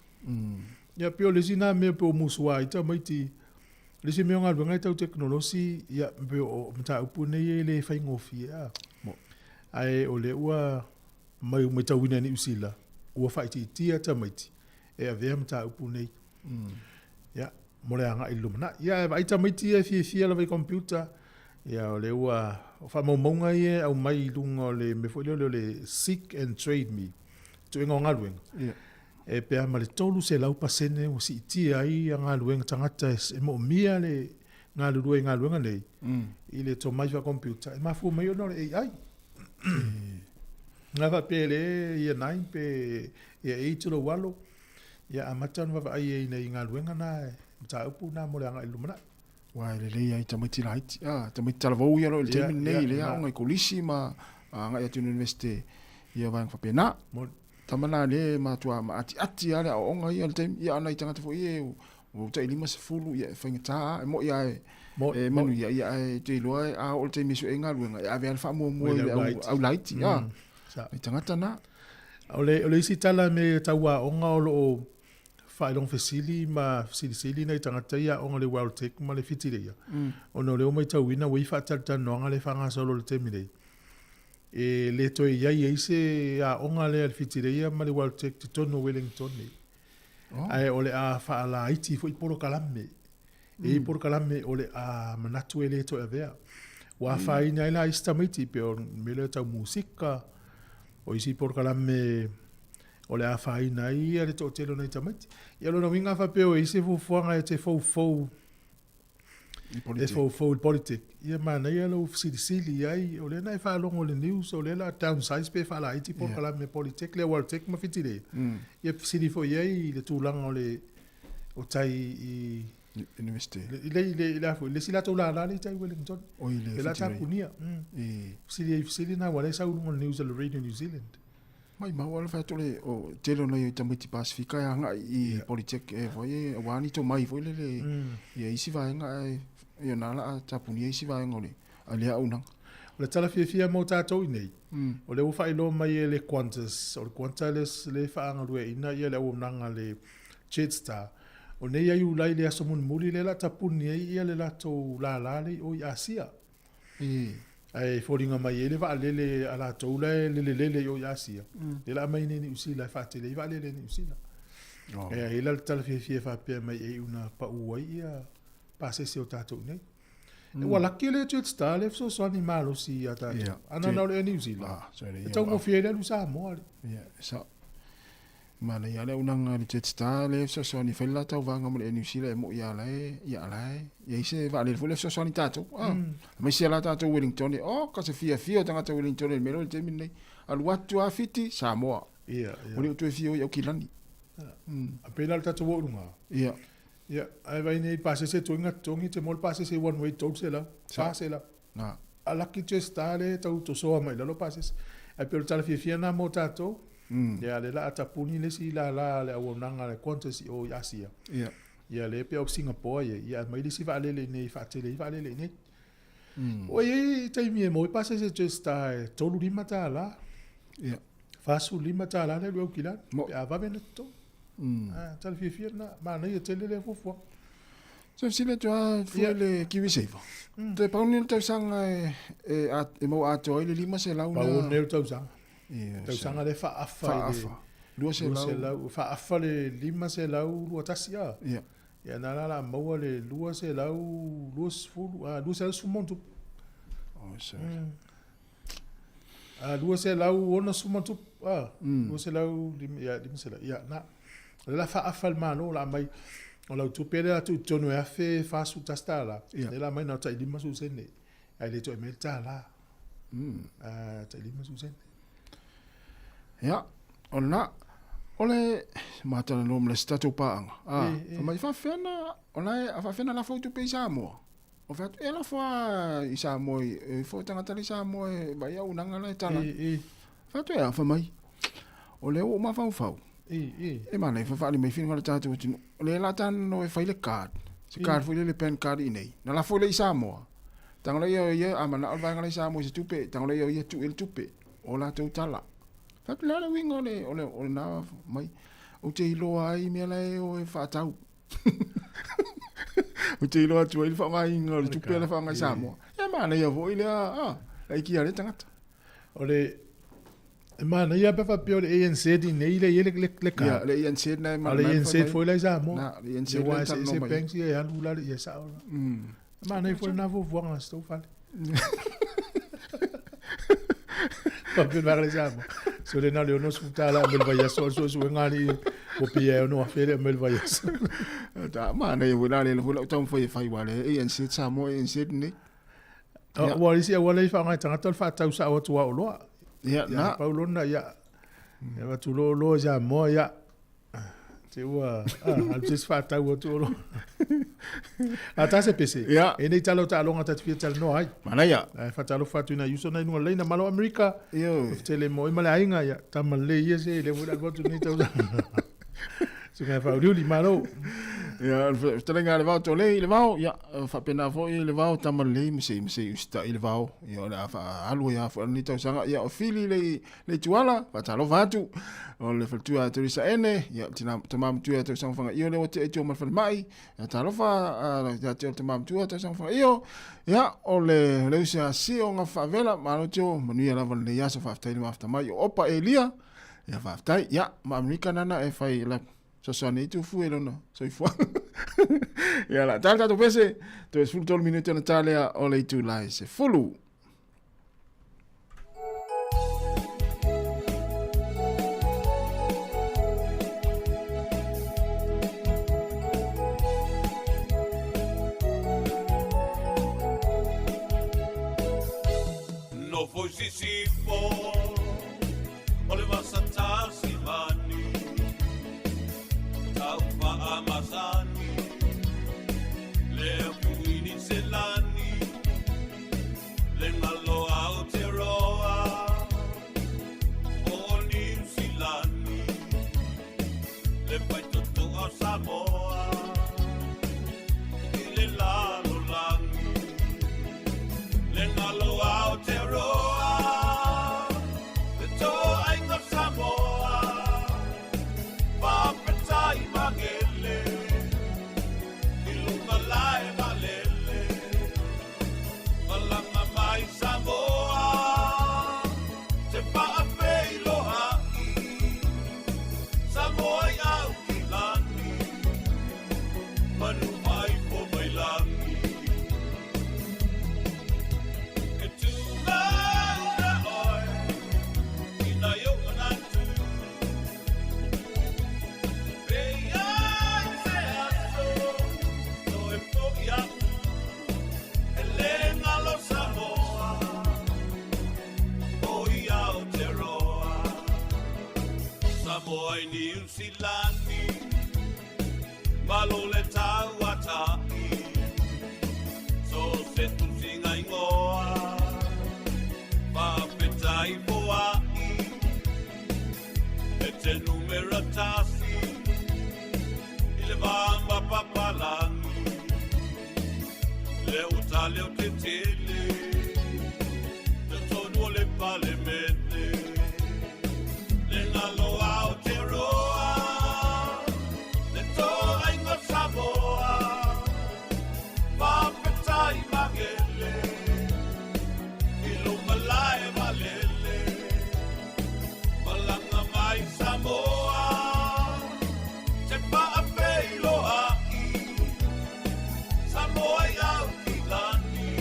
Ia pei o le isi na mea pe o musua ai tamaiti le isi mea o galuega e tau tekonolosi, ia pei o mataupu nei e le faigofie a. Ae o lea ua mai matauina e Niu Sila ua faaitiitia tamaiti e avea mataupu nei. Ia, mo le agai i le lumanai. Ia, ae vaai tamaiti ia e fiafia lava i computer, ia o lea ua, o faamaumauga ia e aumai i luga o le mea foi lea o le Seek and Trade Me, ituaiga o galuega. Ia. E pe a ma le 300% ua siitia ai ia galuega tagata e moomia le galulue i galuega nei i le tomai faa-computer, e mafua mai ona o le AI. Na faapea le year 9 pe year 8 lou alo, ia amata ona vaavaai ai i galuega na, mataupu na mo le agai i le lumanai. Aua e lelei ai tamaiti laiti, a, tamaiti talavou ia loa i le taimi lenei, lea aoga i kolisi ma agai atu i le Universite ia vaega faapena. Tama na lea e matua maatiati lava le aoaoga ia i le taimi, ia a o nai tagata foi ia ua tai 50, ia e faigata lava, e moni lava e manuia, ia ae te iloa a oo i le taimi e sue ai galuega, e ave lava le faamuamua i le au laiti, a, nai tagata na. O le isi tala me tau aoga o lo o faailoga fesili ma fesilisili nai tagata ia aoga le WelTec ma le Fitileia, ona o lea ua matauina ua i ai faatalatalanoaga lea e faagasolo i le taimi nei. E le toe i ai ai se aoga lea a le Whitireia ma le WelTec totonu o Wellington nei. Oh. Ae o le a faalaiti foi polokalame. E i ai polokalame o le a manatu e le toe avea. Ua afaina ai la isi tamaiti pei o le mea lea tau musika, o isi polokalame o le a afaina ai ia le toatele o nai tamaiti. Ia o lona uiga a faapea o i ai se fuafuaga e te foufou e foufou i le Polytech, ia manaia lou fesilisili i ai, o lea na e faalogo i le news, o lea o le a downsize pe faalaiti polokalame Polytech lea Weltech ma Whitireia. Ia fesili foi i ai i le tulaga o le o tai i University. I le, i le, i le, a foi, le isi latou lala lea i tai Wellington. O i le Le la tapunia. Fesili ai, fesili na, ua lea sau i luga o le news a le Radio New Zealand. Maimau lava le fai atu le o tele o nai tamaiti Pasifika e agai i yeah. Polytech e foi e aua ni tomai foi lele mm. ia isi vaega ae ia na la tapunia isi vaega o le a le auaunaga. O le tala fiafia mo tatou i nei, mm. o lea ua faailoa mai e le Qantas, o le Qantas le faagalueaiina ia le auaunaga a le Jetstar. O nei ia Iulai le aso mulimuli lea la tapuni ai ia le latou lala lea i o i Asia. Ae foliga mai ai le vaalele a latou la e lelelele i o i Asia, lea la aumai nei i Niu Sila e faatele ai vaalele a Niu Sila. E ai la le tala fiafia e faapea mai e iu ina pau ai ia pasese o tatou i nei. Ua laki le Jetstar lea e fesoasoani malosi ia tatou. Ana na o le Air New Zealand. E taugofie ai le alu i Samoa. Ia, e sao. Manaia le auaunaga a le Jetstar lea e fesoasoani e fai le la tauvaga ma le Air New Zealand e moi lava la e, ia la e i ai se vaalele foi lea e fesoasoani i tatou. Ah, mm. Aemaise la tatou Wellington, oh, ka se fiafia o tagata Wellington i le mea lea o le taimi lenei. Alu atu lava Fiti, Samoa. Ia, ia. Ua le o toe fia o i Aukilani. Mm. A pei la le tatou o i luga. Ia. Ia, ae vaai nei i le pasese togiga totogi, te maua le pasese one way 300, 400. Na. A laki Jetstar lea e tau tosoa mai lalo pasese. Ae pei o le tala fiafia lena mo tatou. Mm. Ia, lea la a tapuni le isi lala a le auaunaga a le Qantas i o i Asia. Ia. Ia, lea pei o Singapore ia, ia aumai le isi vaalele i inei e faatele ai vaalele i inei. Mm. Ua i ai taimi e maua ai pasese Jetstar e $35. Ia. $45 le alu i Aukilani. Pe a vave ona totogi. Mm. Ah, tala fiafia lena. Manaia tele lea fuafuaga. Se fesili atu lava fua i le Kiwi Saver. Mm. Toe pau nei o le tausaga e, e, a, e maua atoa ai le 500 na... Pau nei o le tausaga. Yeah, tausaga lea faaafa i le... 200. 200, faaafa le 521 a. Yeah. Ia na la la maua le 220, ah, 210 ma ona tupu. Oh, so. Mm. Ah, 260 ma tupu, ah, mm. 200, ia, 500, ia, na. O le la faaafa le Malo la aumai, o lau tupe lea tuu i totonu e $1,041, lea la aumai na o tai 50 sene, ae le toe aumai le $1. Mm. Ah, tai 50 sene. Ia, o lena, o le matalanoa ma le isi tatou paaga. Ah, e, e. Fai mai faafefea na, o la e, a faafefea na lafo ai tupe i Samoa? O fai atu, e lafo lava i Samoa, e ifo tagata la i Samoa e vaai auaunaga la e tala. E, e. Fai atu, e a, fai mai, o lea ua ou mafaufau, E, e. E manaia e faaali mai finagalo o le tatou atunuu. O lea la talanoa e fai le card, se card foi lea le PAN card i inei. Na lafo lea i Samoa. Tago lea ia o ia, a manao le vaega la i Samoa i se tupe, tago lea ia o ia tuu i ai le tupe. O latou tala. Fai atu, o le a le uiga o le, o le, o lena mai. Ou te iloa ai mea la e o e faatau. Ou te iloa atu ai le faaaogaina o le tupe la e faaaoga i Samoa. E manaia foi lea, a, laiti a lea tagata. O le, e manaia pe faapea o le ANZ i nei lea e i ai le, le, le card. Ia, le ANZ na e A o le ANZ foi la i Samoa. Na, le ANZ la e talanoa mai. Banks ia e alu la, ia sao la. E manaia foi lena fuafuaga a si tou fale. Faapea le vaega i Samoa. So le na o le $60 e aumai le vaiaso, o le suesuega alii ua pia e $6,000 le aumai le vaiaso. Ta manaia foi la lea foi lau taumafai e fai aua le ANZ Samoa ANZ nei. Ua o le isi auala e faaaoga e tagata o le faatau sao atu lava o oloa. Ia, na. Pau lona, ia, e avatu loa oloa i Samoa, ia, te ua, alu se isi faatau atu oloa. A ta se pese, ia. E nei tala o taaloga ta te fia talanoa ai. Manaia. Ae faatalofa atu i nai uso nai luga leina malo Amerika. Ioe. Tele mo i ma le aiga, ia, tama lelei ia se, le foi le alu atu nei tausaga. Suka e whauliuli, malo. Ia, o le fetalaiga a Levao Tolei i Levao, ia, faapena foi Levao tama lelei ma se i ma se i usitai i Levao. Ia, o le a faaalu ai lava foi lenei tausaga. Ia, o Fili le le Ituala, faatalofa atu. O le faletua ia Teresa Ene, ia, o tina tama matua ia Tausaga Fagaio lea ua tea i tua ma le falemai. Ia, talofa ia te oe le tama matua Tausaga Fagaio. Ia, o le le uso ia Sio Gafaavela, malo tio, manuia lava lenei aso, faafetai le mafutaga mai. O Opa Elia, ia faafetai. Ia, ma Amerika nana e fai la fesoasoani ai Tufu i lona soifuaga. Ia la, tala tatou pese, toe 13 minute ona ta lea o le itula e 10. Nofo i Sisifo o le vasa tasimani Taupa masani Le kuini selani Le ngalo Aotearoa O Niu Silani Le faitotoa o Samoa I le lalolagi Le ngalo Aotearoa Le toaiga o Samoa Faafetai magele I luga lae valele Malama mai Samoa Te faafeiloai Samoa i au ki lani Manu mai fo mai lagi E tū mauna oe I nai ou manatu E i ai se aso Toe fo'i atu E le ngalo Samoa O i Aotearoa Samoa i Niu Silani Malo le tauata'i So se tusiga ingoa Faafetai foa'i E te numera tasi I le va ma papalangi Le uta leo te tele Totonu o le palemene Le ngalo Aotearoa Le toaiga Samoa Faafetai magele I luma lae valele Malaga mai Samoa Te faafeiloai Samoa i au ki lani.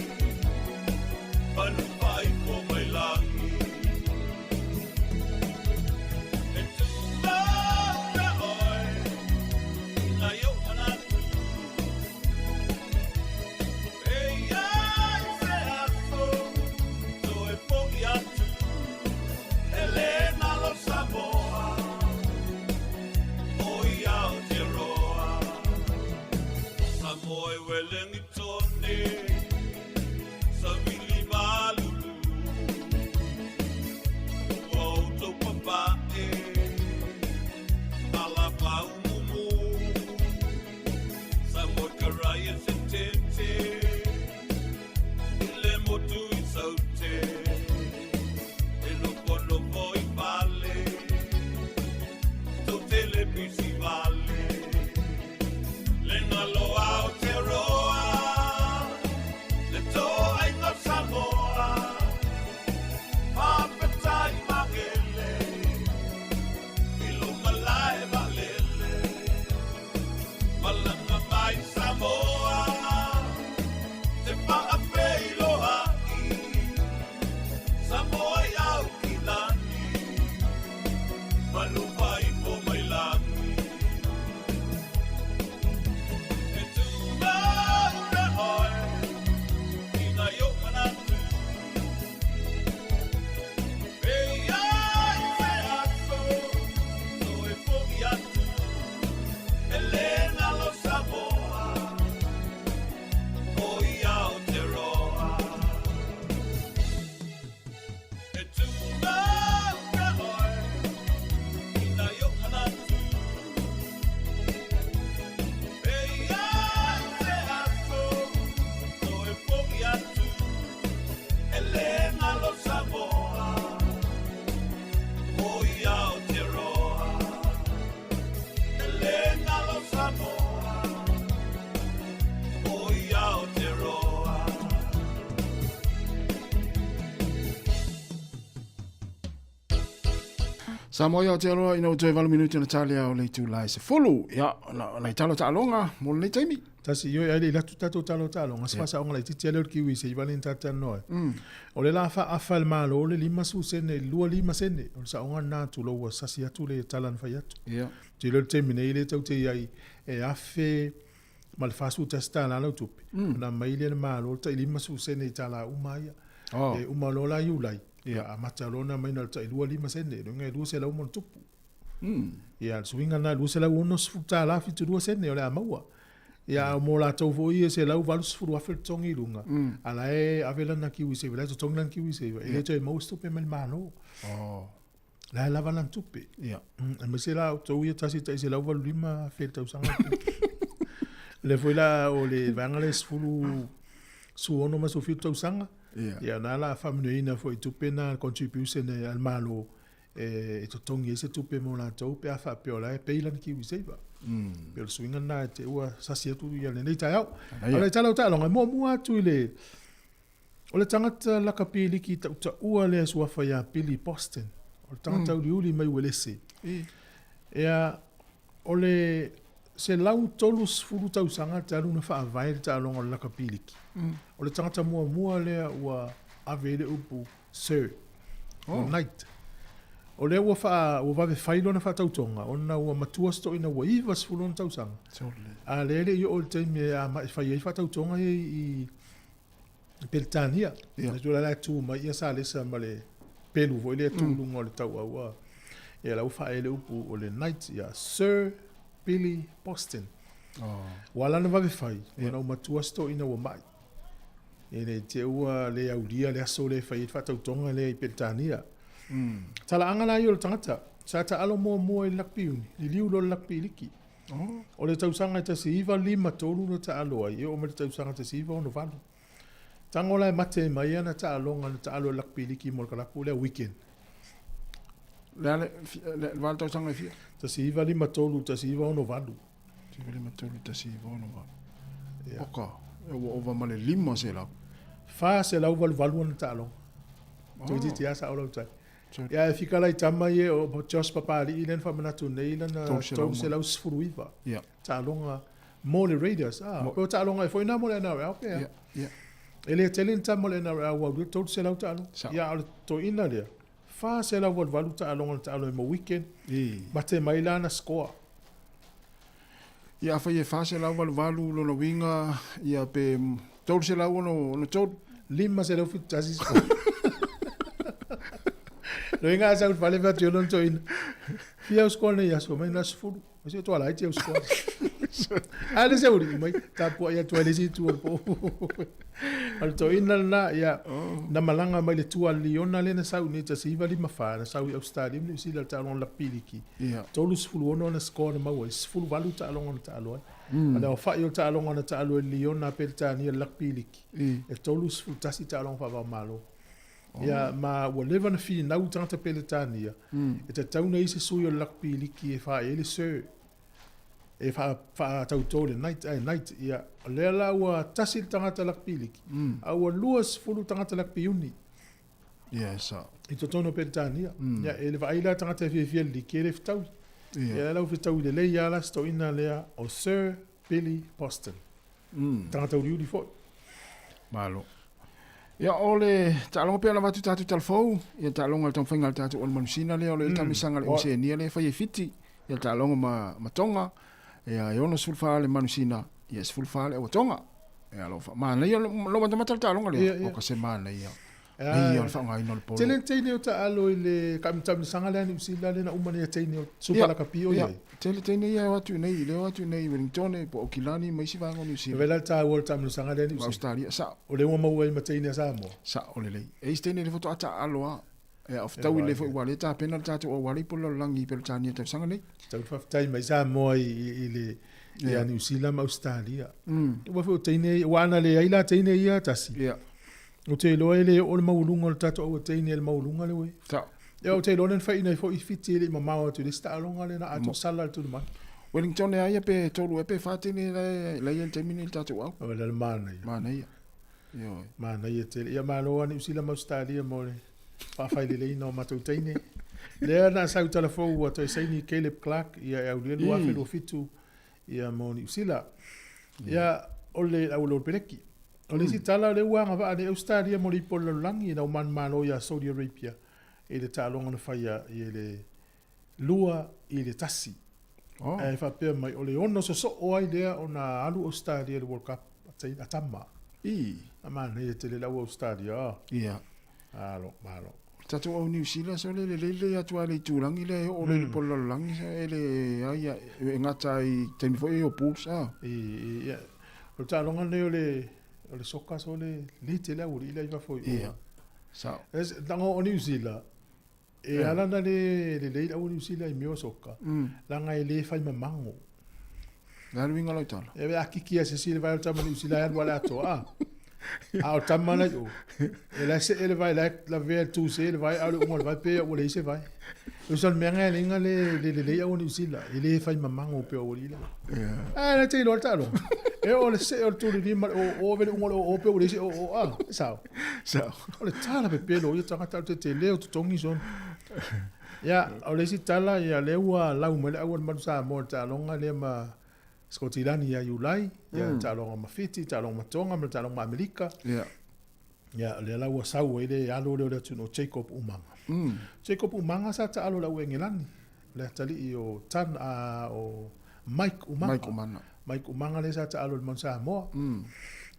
Samoa i Aotearoa ina ua toe 8 minute ona tali ao le itula e 10. Ia, nai talo taaloga mo lenei taimi. Tasi ioe ai le i latu tatou talo taaloga, se faasaoga laitiiti lea o le kiwi se i vale ni talanoa ai. O le la faaafa e le Malo le 50 sene i le 25 sene, o le saoga lena tulou ua sasi atu le tala na fai atu. Ou te iloa i le taimi nei lea tou te i ai e $1,041 lau tupe, ona aumai lea e le Malo le tai 50 sene i tala uma lava ia. E uma loa la Iulai, amata loa ona aumai na o le tai 25 sene, lona uiga e 200 ma ona tupu. Ia, o le suiga lena e $260 72 sene o le a maua. Ia, a mo latou foi ia e $180,000 le totogi i luga, a la e ave lana kiwi saver, la e totogi lana kiwi saver, e le toe maua se tupe mai le Malo. La e lava lana tupe. Aemaise la outou ia tasi tai $185,000 i le tausaga. O lea foi la o le vaega lea e 10, 16 ma 17 tausaga, ia na la faamanuiaina foi i tupe na contribution a le Malo e totogi ai se tupe mo latou pe a faapea o la e pay lana kiwi saver. Pei o le suiga lena e te ua sasi atu ia lenei taeao. A o le tala o taaloga, e muamua atu i le o le tagata lakapi liki tautaua lea suafa ia Billy Boston. O le tagata uliuli mai Uelese. Ia, o le 130 tausaga talu na faavae le taaloga o le lakapi liki. O le tagata muamua lea ua ave i le upu Sir, o Knight. O lea ua faa, ua vave fai lona faatautoga ona ua matua se toeaina ua 90 ona tausaga. A lea e le i oo i le taimi e amai fai ai faatautoga ia i Peretania. Ia. Tulaga la e tu mai ia Salesa ma le pelu foi lea tu i luga o le tauau a. Ia la ua faaee le upu o le Knight ia Sir Billy Boston. Ua ala ona vave fai, ona ua matua se toeaina ua mai. E le te ua le aulia le aso lea e fai ai le faatautoga lea i Peretania. Talaaga la ia o le tagata, sa taalo muamua i le lakapi uni, liliu loa i le lakapi liki. O le tausaga e 1953 na taalo ai, e oo mai le tausaga 1968. Tago la e mate mai ana taaloga na taalo i le lakapi liki mo le kalapu lea weekend. Le a le, le va le tausaga e fia? 1953, 1968. 1953, 1968. Ia. Oka, e ua ova ma le 500. 488 ana taaloga. Oh. Toeitiiti lava sao lau tai. Ia e fika la i tama ia o Josh Papali'i lea na faamanatu nei lana 319 taaloga mo le Raiders. Ah, po o taaloga e foi na mo le NRL pe a. E le tele ni tama o le NRL ua aulia 300 taaloga. Ia a o le toeaina lea, 488 taaloga na taalo ai mo weekend. Mate mai la ana score. Ia afai e 488 lona uiga, ia pe 363. 571 score. Loiga a sau i le fale fai atu i lona toeaina, Fia au score nei aso? Mai na 10. Ai se toa laiti au score. A le se uri mai, tapuai atu ai le isi itu o le po. O le toeaina lena, ia, na malaga mai le tua a le Liona lea na sau i nei 1954, na sau i Ausetalia ma Niu Sila i le taaloga lakapi liki. 36 ana score na maua ai, 18 taaloga na taalo ai. A le aofai o taaloga na taalo ai le Liona a Peretania i le lakapi liki, e 31 taaloga faava-o-Malo. Ia, ma ua leva ona finau tagata Peretania, e tatau ona i ai se sui o le lakapi liki e faaee ai le Sir, e faatautō i le Knight, ae Knight, ia, o lea la ua tasi le tagata lakapi liki, a ua 20 tagata lakapi uni. Ia, e sao. I totonu o Peretania. Ia, e le vaai la tagata e fiafia i le liki, e le fetaui. Ia, la ua fetaui lelei lava la si toeaina lea o Sir Billy Boston. Tagata uliuli foi. Malo. Ia, o le taaloga pei ona avatu tatou tala fou, ia taaloga le taumafaiga a le tatou ole manusina lea, o le tamisaga a le Oceania lea e fai e Fiti, ia le taaloga ma, ma Tonga, ia e 64 le manusina, ia e 14 le auatoga. Ia, lo fa, manaia, lo matamata le taaloga lea, o ka se manaia. Nei o le faaaogaina o le polo. Tele le teine o taalo i le taamilosaga lea a Niu Sila lea na uma nei e teine o Super Lakapi o i ai. Tele teine ia e o atu i nei, lea o atu i nei i Wellington po o Aukilani ma isi vaega o Niu Sila. E vela le taua o le taamilosaga lea a Niu Sila. Australia, sao. O lea ua maua ai ma teine a Samoa. Sao lelei. E isi teine lea faatoa taalo lava. Ia, o fetaui lelei foi aua o lea e tapena le tatou auala i po o le lalolagi i Peretania i le tausaga nei. Tau faafetai mai Samoa i le ia Niu Sila ma Ausetalia. Aua foi o teine, aua ana leai la teine ia tasi. Ia. Ou te iloa e le oo le maualuga o le tatou auateine i le maualuga lea ua i ai. Sao. Ia, ou te iloa lea na faiina ai foi i Fiti e le i mamao atu i le isi taaloga lea na atoa sala le tuli mai. Wellington e a ia pe tolu ea pe fa teine la e la i ai i le taimi nei i le tatou au. O le manaia. Manaia. Ioe. Manaia tele. Ia malo lava Niu Sila ma Ausetalia mo le. Faafaileleina o matou teine. Lea na sau tala fou ua toe saini Caleb Clark ia e aulia 2027 ia mo Niu Sila. Ia o le au lo peleki. O le isi tala o lea ua agavaa nei Ausetalia mo le Ipu o le Lalolagi ina ua manumalo ia Saudi Arabia i le taaloga na faia i le 2-1. Ae faapea mai o le ono sosoo ai lea ona alu Ausetalia i le World Cup a tama. A manaia tele le au Ausetalia. Ia. Malo, malo. Tatou au Niu Sila sole le lelei lelei atu lava i le itulagi lea e oo loa i le polo lalolagi e le ai e gata ai i taimi foi ia o Bulls a. Ia, o le taaloga lenei o le o le soka sole lelei tele aualii la i fafo i o. Ia, sao. Leaga o Niu Sila, e ala ona le lelei le au Niu Sila i mea o soka, leaga e le fai mamago. O le a le uiga o lau tala? E a kiki lava e se isi le vae o le tama Niu Sila e alu lava i le atoa, a. A o le tama la i o, e la e see le vae, la e lavea i le tuse le vae, a o le uga o le vae pe ua leai se vae. O le mea lena e ala ai ona le lelei au Niu Sila, e le fai mamago pei o aualii la. Ae la te iloa le taaloga. E oo le see o le tulilima ma le oo, ave le uga o le oo pe ua leai se oo, a, e sao. Sao. O le tala pepelo o ia tagata, o le tetele o totogi sona. Ia, o le isi tala, ia, lea ua lau mai le au a le Manu Samoa i le taaloga lea ma Sikotilani ia Iulai, ia, le taaloga ma Fiti, taaloga ma Tonga ma le taaloga ma Amerika. Ia. Ia, o lea la ua sau ai le alo lea o le atunuu o Jacob Umaga. Jacob Umaga sa taalo i le au Engelani, le atalii o Tan, a, o Mike Umaga. Mike Umaga. Mike Umaga lea sa taalo i le Manu Samoa.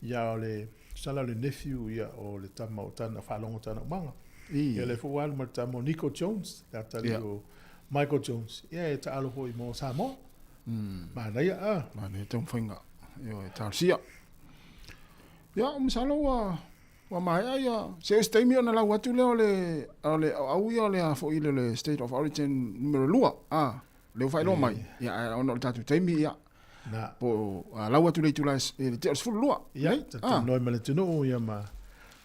Ia, o le, tusa la o le nephew ia o le tama o Tana, Faalogo Tana Umaga. Ia lea foi ua alu ma le tama o Nico Jones, le atalii o Michael Jones. Ia e taalo foi mo Samoa. Manaia a. Manaia taumafaiga. Ioe, talosia. Ia, masalo ua ua maea ia se o se taimi ona lau atu lea o le o le au ia o le a foi le le State of Origin numero 2. A, lea ua faailoa mai. Ia, ae ona o le tatou taimi ia Na. Po o a lau atu le itula e le tea o le 12. Ia, talanoa ma le atunuu ia ma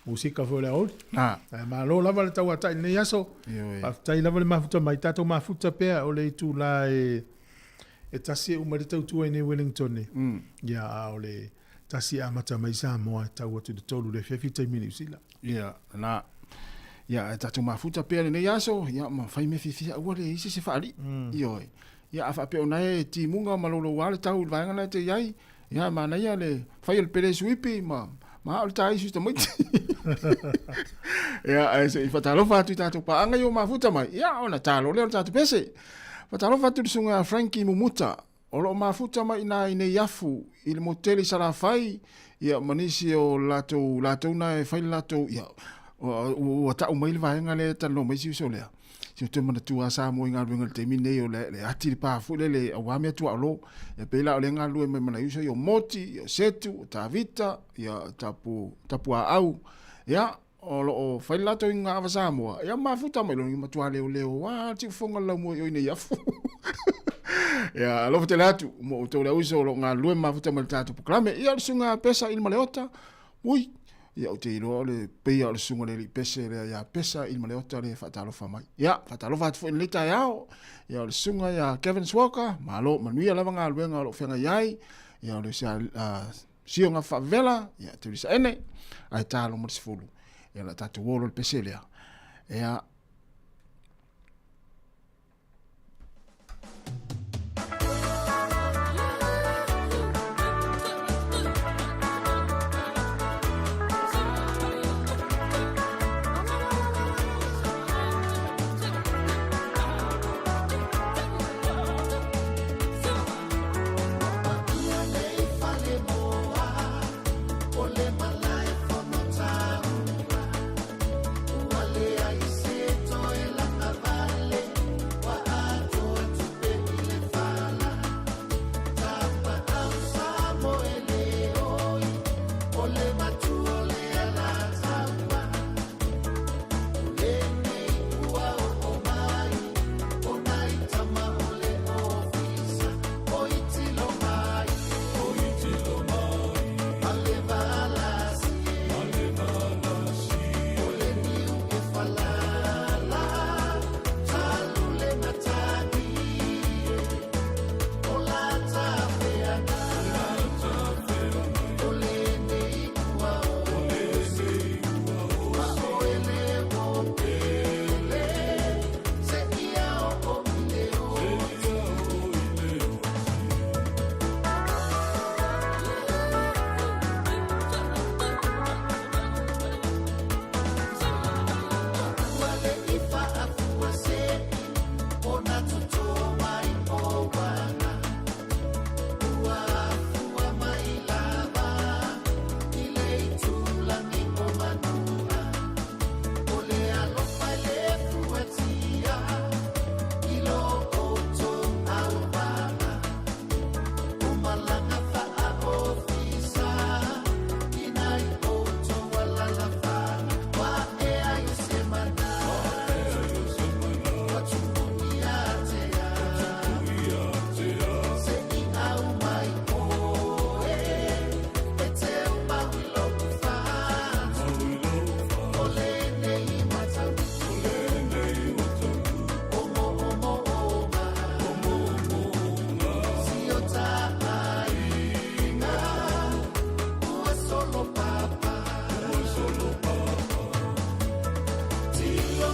musika foi o le aoauli. Na. Ae malo lava le tauatai i lenei aso. Ioe. Faafetai lava le mafuta mai. Tatou mafuta pea o le itula e tasi e uma ai le tautua i nei Wellington. Ia, a o le tasi e amata mai i Samoa e tau atu i le 3 i le afiafi taimi Niu Sila. Ia, na. Ia, ae tatou mafuta pea lenei aso, ia, ma fai mea fiafia aua le i ai se isi e faalii. Ioe. Ia, a faapea o na e timuga ma louloua le tau i le vaega lena e te i ai, ia, e manaia le fai o le pele suipi ma, ma ao le tāisu i tamaiti. Ia, ae se i faatalofa atu i tatou paaga i o mafuta mai, ia, ona talo lea o le tatou pese. Faatalofa atu i le susuga ia Frankie Mumuta, o lo o mafuta mai i ina i Neiafu, i le motu tele i Salafai, ia, ma nisi o latou, latou na e fai le latou, ia, ua, ua tau mai le vaega lea e talanoa mai si uso lea. Si ou toe manatua lava Samoa i galuega i le taimi lenei o le, le ati le pa foi lele aua mea tuaolo. E pei la o lea e galulue mai ma nai uso ia o Moti, ia o Setu, o Tavita, ia Tapu, Tapuaau. Ia, o lo o fai le latou iuga ava Samoa, ia mafuta mai loa, matua leoleo lava le siufofoga o le laumua i o i Neiafu. Ia, alofa tele atu mo outou le auiso o lo o galulue ma mafuta mai le tatou polokalame. Ia, o le susuga Pesa Ilimaleota, ui, ia ou te iloa o le pei o le susuga i le alii pese lea ia Pesa Ilimaleota lea e faatalofa mai. Ia, faatalofa atu foi i lenei taeao, ia o le susuga ia Kevin Walker, malo, manuia lava galuega o lo o feagai ai, ia o le sioga faavela, ia Teresa Ene, ae talo ma le 10. Ia o le a tatou o loa i le pese lea. Ia,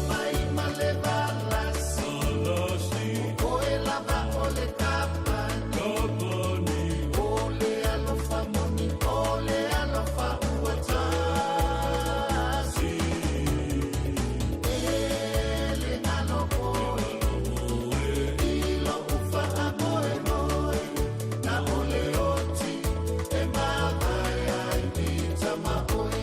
mai ma le valasi O oe lava o le kapani O le alofa moni o le alofa ua tasi E le galo oe I lo'u faamoemoe Na o le oti e mavae ai i tama oe.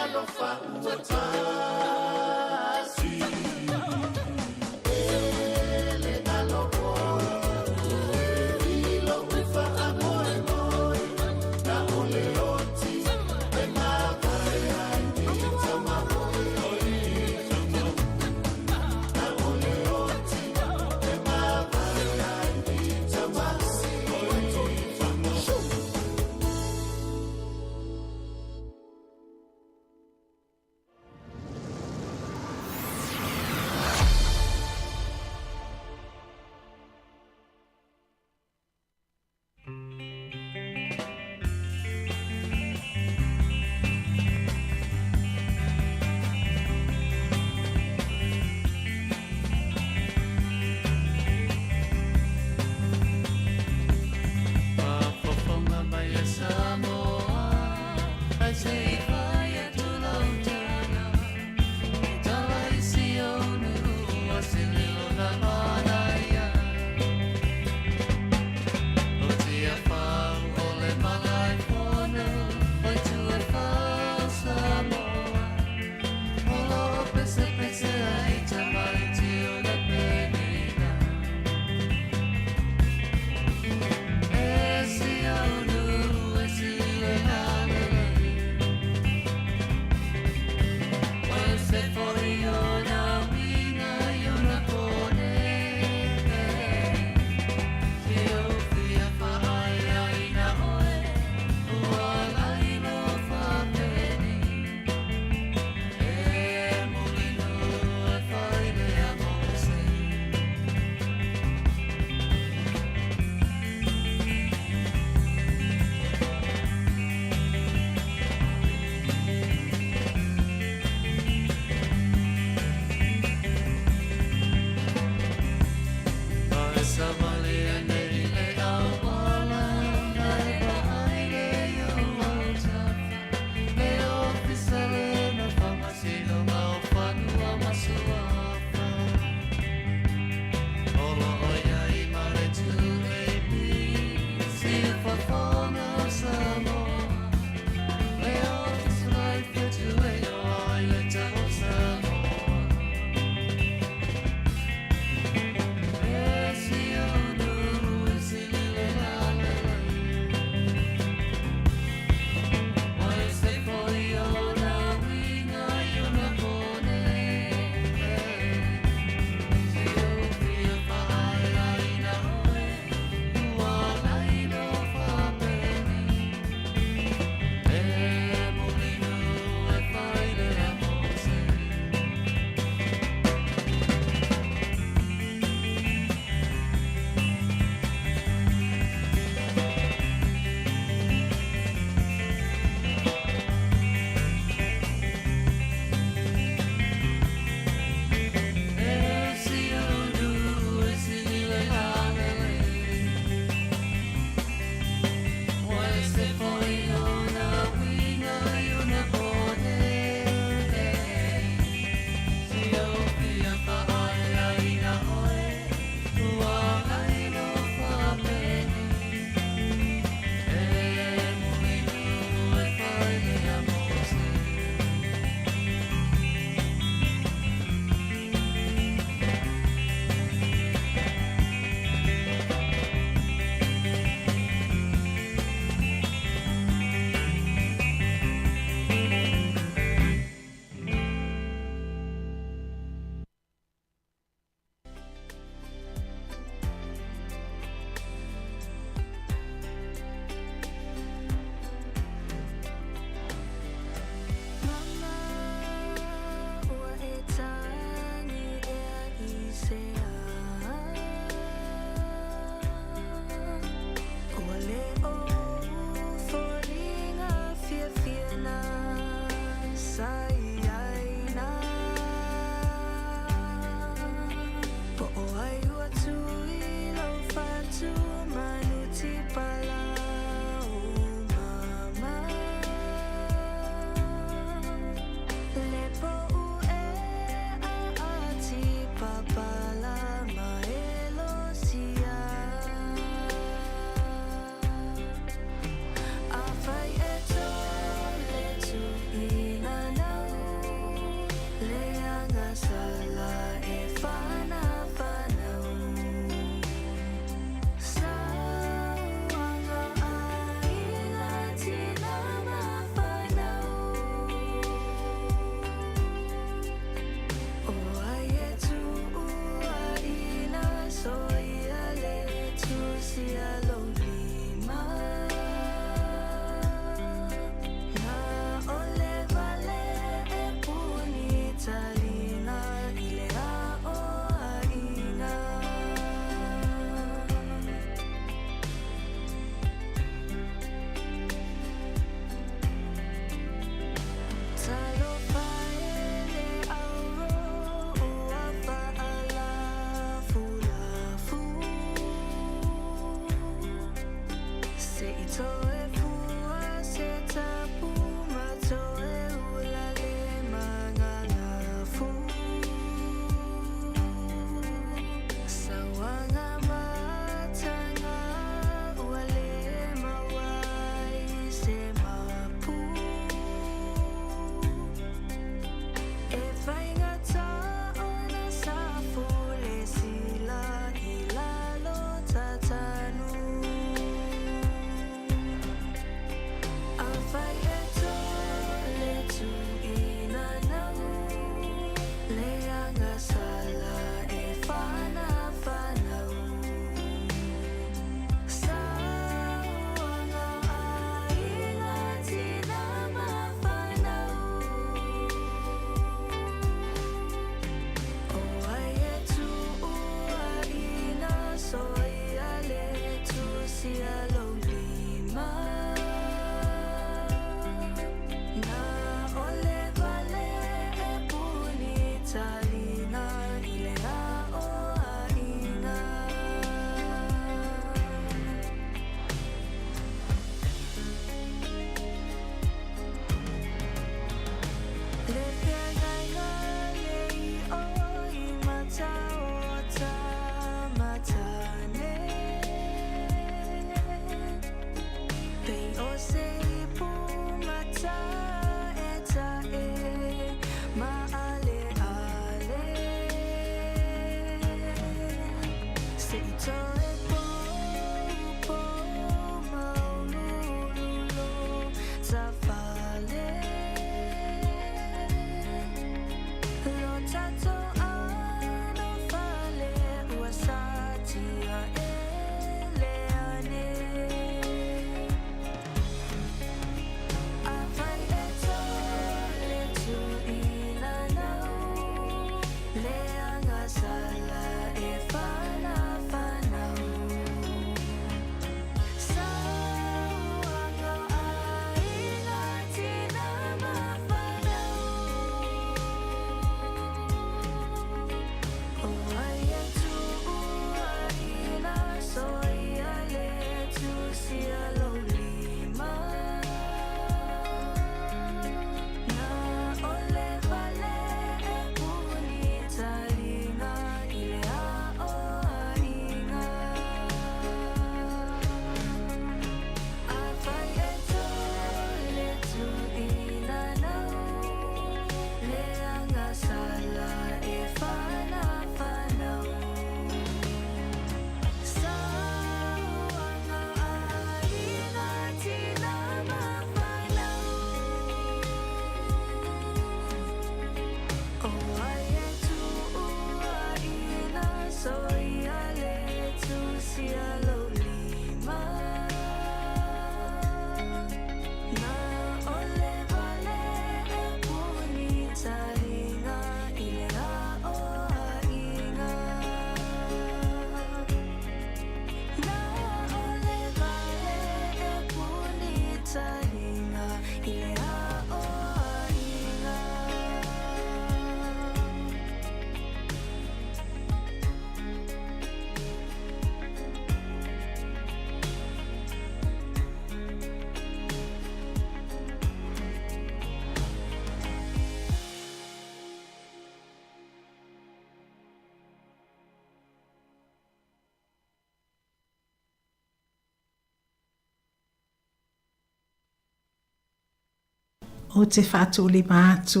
Ou te faatuulima atu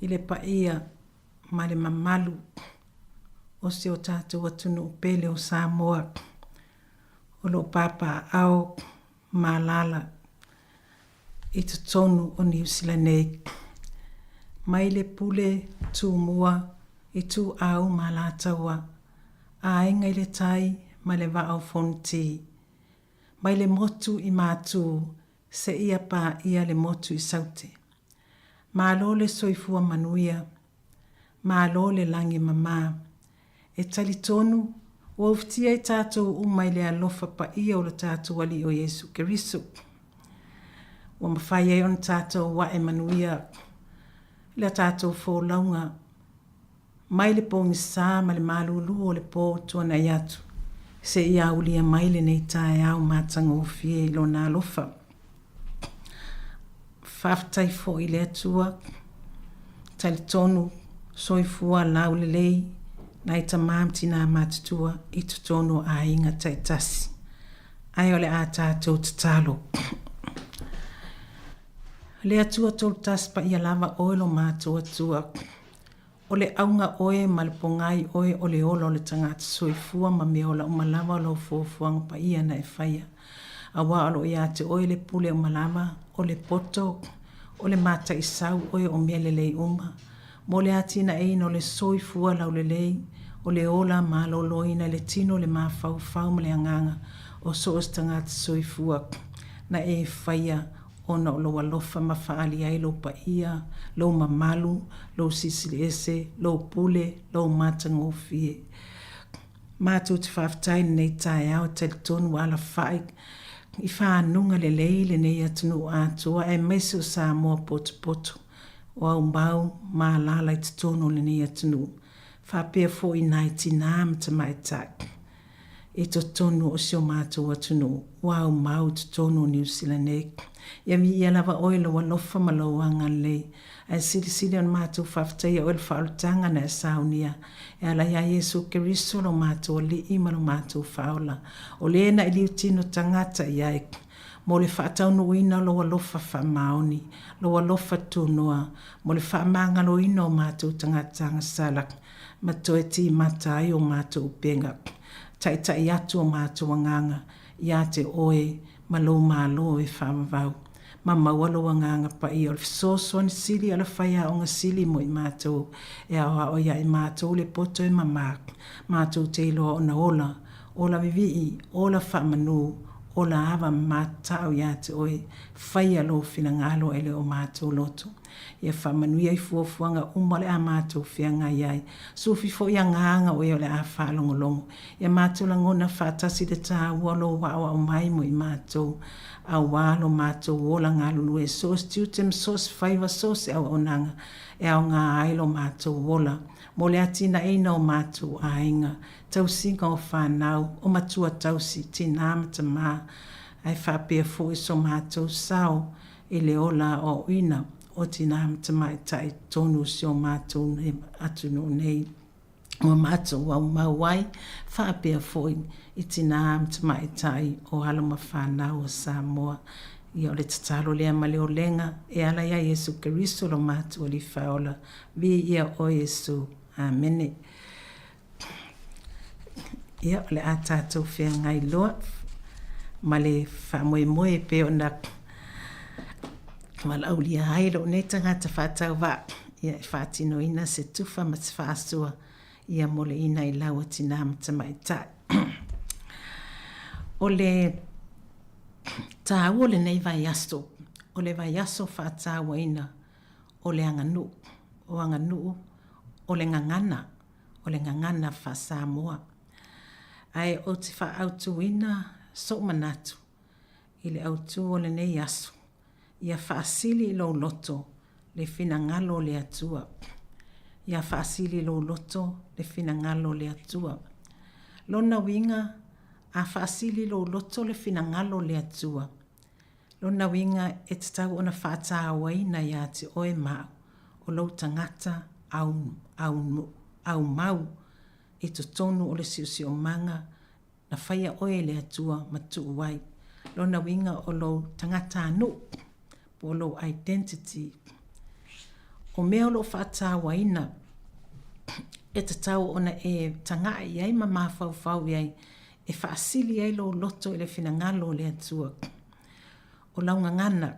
i le paia ma le mamalu o si o tatou atunuu pele o Samoa o lo o papaaao ma alaala i totonu o Niu Sila nei. Mai le pule Tumua, Ituau ma Alataua, Aiga i le Tai ma le Vaa o Fonoti. Mai le motu i Matū seia paia le motu i Saute. Malo le soifua manuia, malo le lagi mama. E talitonu ua ufitia i tatou uma i le alofa paia o lo tatou Alii o Iesu Keriso. Ua mafai ai ona tatou ae manuia i la tatou folauga Mai le pogisa ma le malulu o le po tuanai atu, seia aulia mai lenei taeao matagofie i Lona alofa. Faafetai foi i le Atua, talitonu soifua laulelei nai tama ma tina matutua i totonu o aiga taitasi. Ae o le a tatou tatalo. Le Atua Tolutasi paia lava oe lo matou Atua. O le auga oe ma le pogai oe o le ola o le tagata soifua ma meaola uma lava o lau fuafuaga paia na e faia. Aua o lo o ia te oe le pule uma lava, o le poto, o le mataisau oe o mea lelei uma, mo le atinaeina o le soifua laulelei, o le ola maloloina i le tino, le mafaufau ma le agaga o so o se tagata soifua na e faia ona o lou alofa ma faaali ai lou paia, lou mamalu, lou silisili ese, lou pule, lou matagofie. Matou te faafetai i lenei taeao e talitonu ua alafai i fanuga lelei lenei atunuu atoa aemaise o Samoa potopoto, o aumau ma alala i totonu o lenei atunuu, faapea foi nai tinā ma tamaitai. I totonu o si o matou atunuu, ua aumau i totonu o Niu Sila nei. Ia viia lava oe i lou alofa ma lou agalelei, ae silisili ona matou faafetaia oe i le faaolataga na e saunia e ala iā Iesu Keriso lo matou Alii ma lo matou Faaola, o le na e liutino tagata i ai, mo le faataunuuina o lou alofa faamaoni, lou alofa tunoa, mo le faamagaloina o matou tagata agasala. ma toe timata ai o matou upega. Taitai atu o matou agaga ia te Oe ma Lou Malo e faavavau, ma maua Lou Agaga Paia o le fesoasoani sili a le faiaoga sili mo i matou, e aoao ia i matou le poto e mama, matou te iloa ona ola, ola vivii, ola faamanu, ola ava ma matau ia te Oe, faia Lou finagalo e le o matou loto. Ia faamanuia i fuafuaga uma o le a matou feagai ai. Sufi foi agaga o e o le a faalogologo. Ia matou lagona faatasi le taua o lou aoao mai mo i matou, auā lo matou ola galulue i so o se tiute ma so o se faiva, so o se auaunaga e aoga ai lo matou ola mo le atinaeina o matou aiga, tausiga o fanau, o matua tausi, tinā ma tamā, ae faapea foi so matou sao i le ola aoaoina o tinā ma tamaitai i totonu o si o matou atunuu nei. Ua matou aumau ai faapea foi i tinā ma tamaitai o alo ma fanau o Samoa. Ia o le tatalo lea ma le olega e ala iā Iesu Keriso lo matou Alii Faaola. Viia oe Iesu. Amene. Ia, o le a tatou feagai loa ma le faamoemoe e pei ona valaaulia ai lou nei tagata faatauvaa ia e faatinoina se tufa ma se faasoa ia mo le ina i lau a tinā ma tamaitai. O le taua o lenei vaiaso, o le vaiaso faatauaina o le aganuu, o aganuu o le gagana, o le gagana faa-Samoa. Ae ou te faaautuina sou manatu i le autu o lenei aso, ia faasili i lou loto le finagalo o le Atua. Ia faasili i lou loto le finagalo o le Atua. Lona uiga, a faasili i lou loto le finagalo o le Atua, lona uiga e tatau ona faatauaina ia te oe ma au o lou tagata au, au, aumau i totonu o le siosiomaga na faia oe e le Atua ma tuu ai. Lona uiga o lou tagatanuu po o lou identity. O mea o lo o faatauaina e tatau ona e taga'i i ai ma mafaufau i ai e faasili ai lou loto i le finagalo o le Atua. O lau gagana,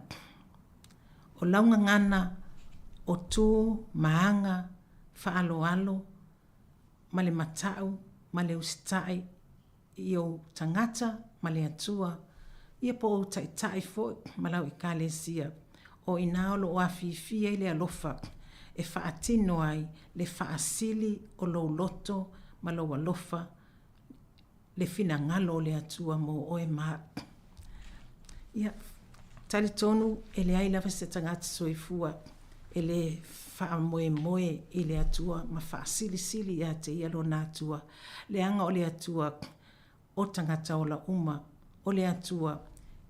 o lau gagana o tu ma aga faaaloalo ma le mata'u ma le usita'i i ou tagata ma le Atua, ia po o ou taitai foi ma lau Ekalesia, o inā o lo o afifi ai le alofa e faatino ai le faasili o lou loto ma lou alofa le finagalo o le Atua mo oe ma au. Ia, talitonu e leai lava se tagata soifua e le faamoemoe i le Atua ma faasilisili ia te ia lona Atua, leaga o le Atua o tagata ola uma, o le Atua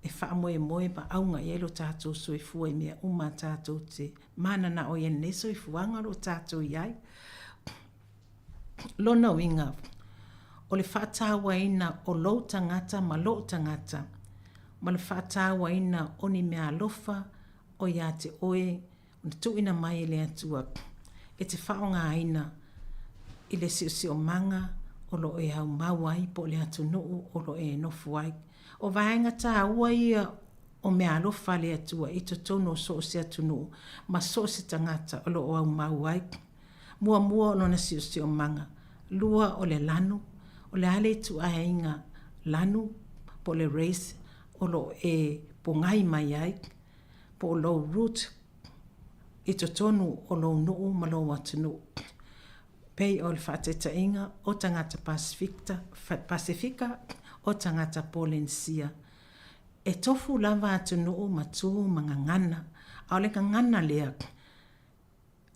e faamoemoe ma auga i ai lo tatou soifua i mea uma tatou te mananao i ai i lenei soifuaga o lo o tatou i ai. Lona uiga, o le faatauaina o lou tagata ma lou tagata, ma le faatauaina o ni meaalofa o ia te oe na tuuina mai e le Atua e te faaaogaina i le siosiomaga o lo o e aumau ai po o le atunuu o lo o e nofo ai. O vaega taua ia o meaalofa a le Atua i totonu o so o se atunuu ma so o se tagata o lo o aumau ai. Muamua o lona siosiomaga, lua o le lanu, o le a le ituaiga lanu po o le race o lo o e pogai mai ai, po o lou root i totonu o lou nuu ma lou atunuu. Pei o le faataitaiga o tagata Pasefika, o tagata Polenisia. E tofu lava atunuu ma tu ma gagana, a o le gagana lea,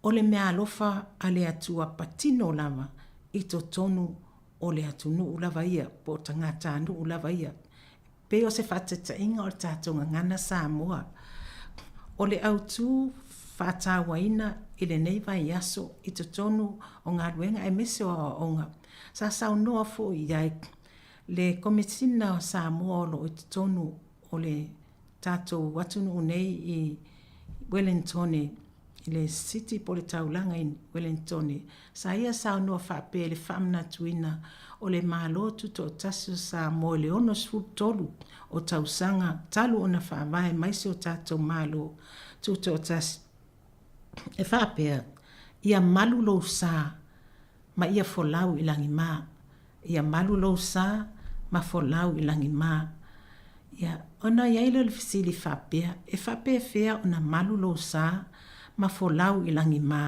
O le meaalofa a le Atua patino lava i totonu o le atunuu lava ia, po o tagatanuu lava ia. Pei o se faataitaiga o le tatou gagana Samoa. O le autu faatauaina i lenei vaiaso i totonu o galuega aemaise o aoaoga, sa saunoa foi i ai le Komesina o Samoa o lo o i totonu o le tatou atunuu nei i Uelenitone i le city po o le taulaga i Uelenitone, sa ia saunoa faapea i le faamanatuina o le Malo Tutoatasi o Samoa i le 63 o tausaga talu ona faavae mai si o tatou Malo Tutoatasi e faapea, Ia malu lou sa ma ia folau i lagima. Ia malu lou sa ma folau i lagima. Ia, ona i ai lea o le fesili faapea, e faapefea ona malu lou sa ma folau i lagi mā.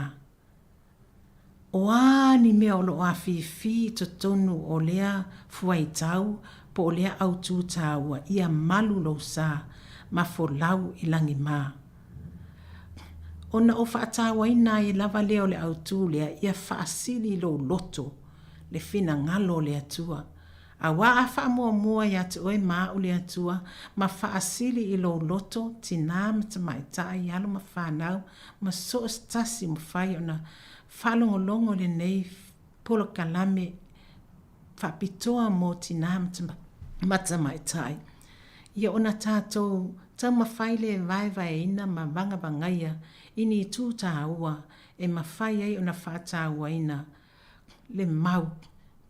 O a ni mea o lo o afifi i totonu o lea fuaitau po o lea autū tāua, ia malu lou sa ma folau i lagi mā. Ona ou faatauaina ai lava lea o le autū lea, ia faasili i lou loto le finagalo o le Atua. Auā a faamuamua ia te oe ma a'u le Atua, ma faasili i lou loto, tinā ma tamaitai, alo ma fanau, ma so o se tasi ua mafai ona faalogologo i lenei polokalame faapitoa mo tinā ma tamaitai. Ia ona tatou taumafai lea e vaevaeina ma vagavagaia i ni itu tāua e mafai ai ona faatauaina le mau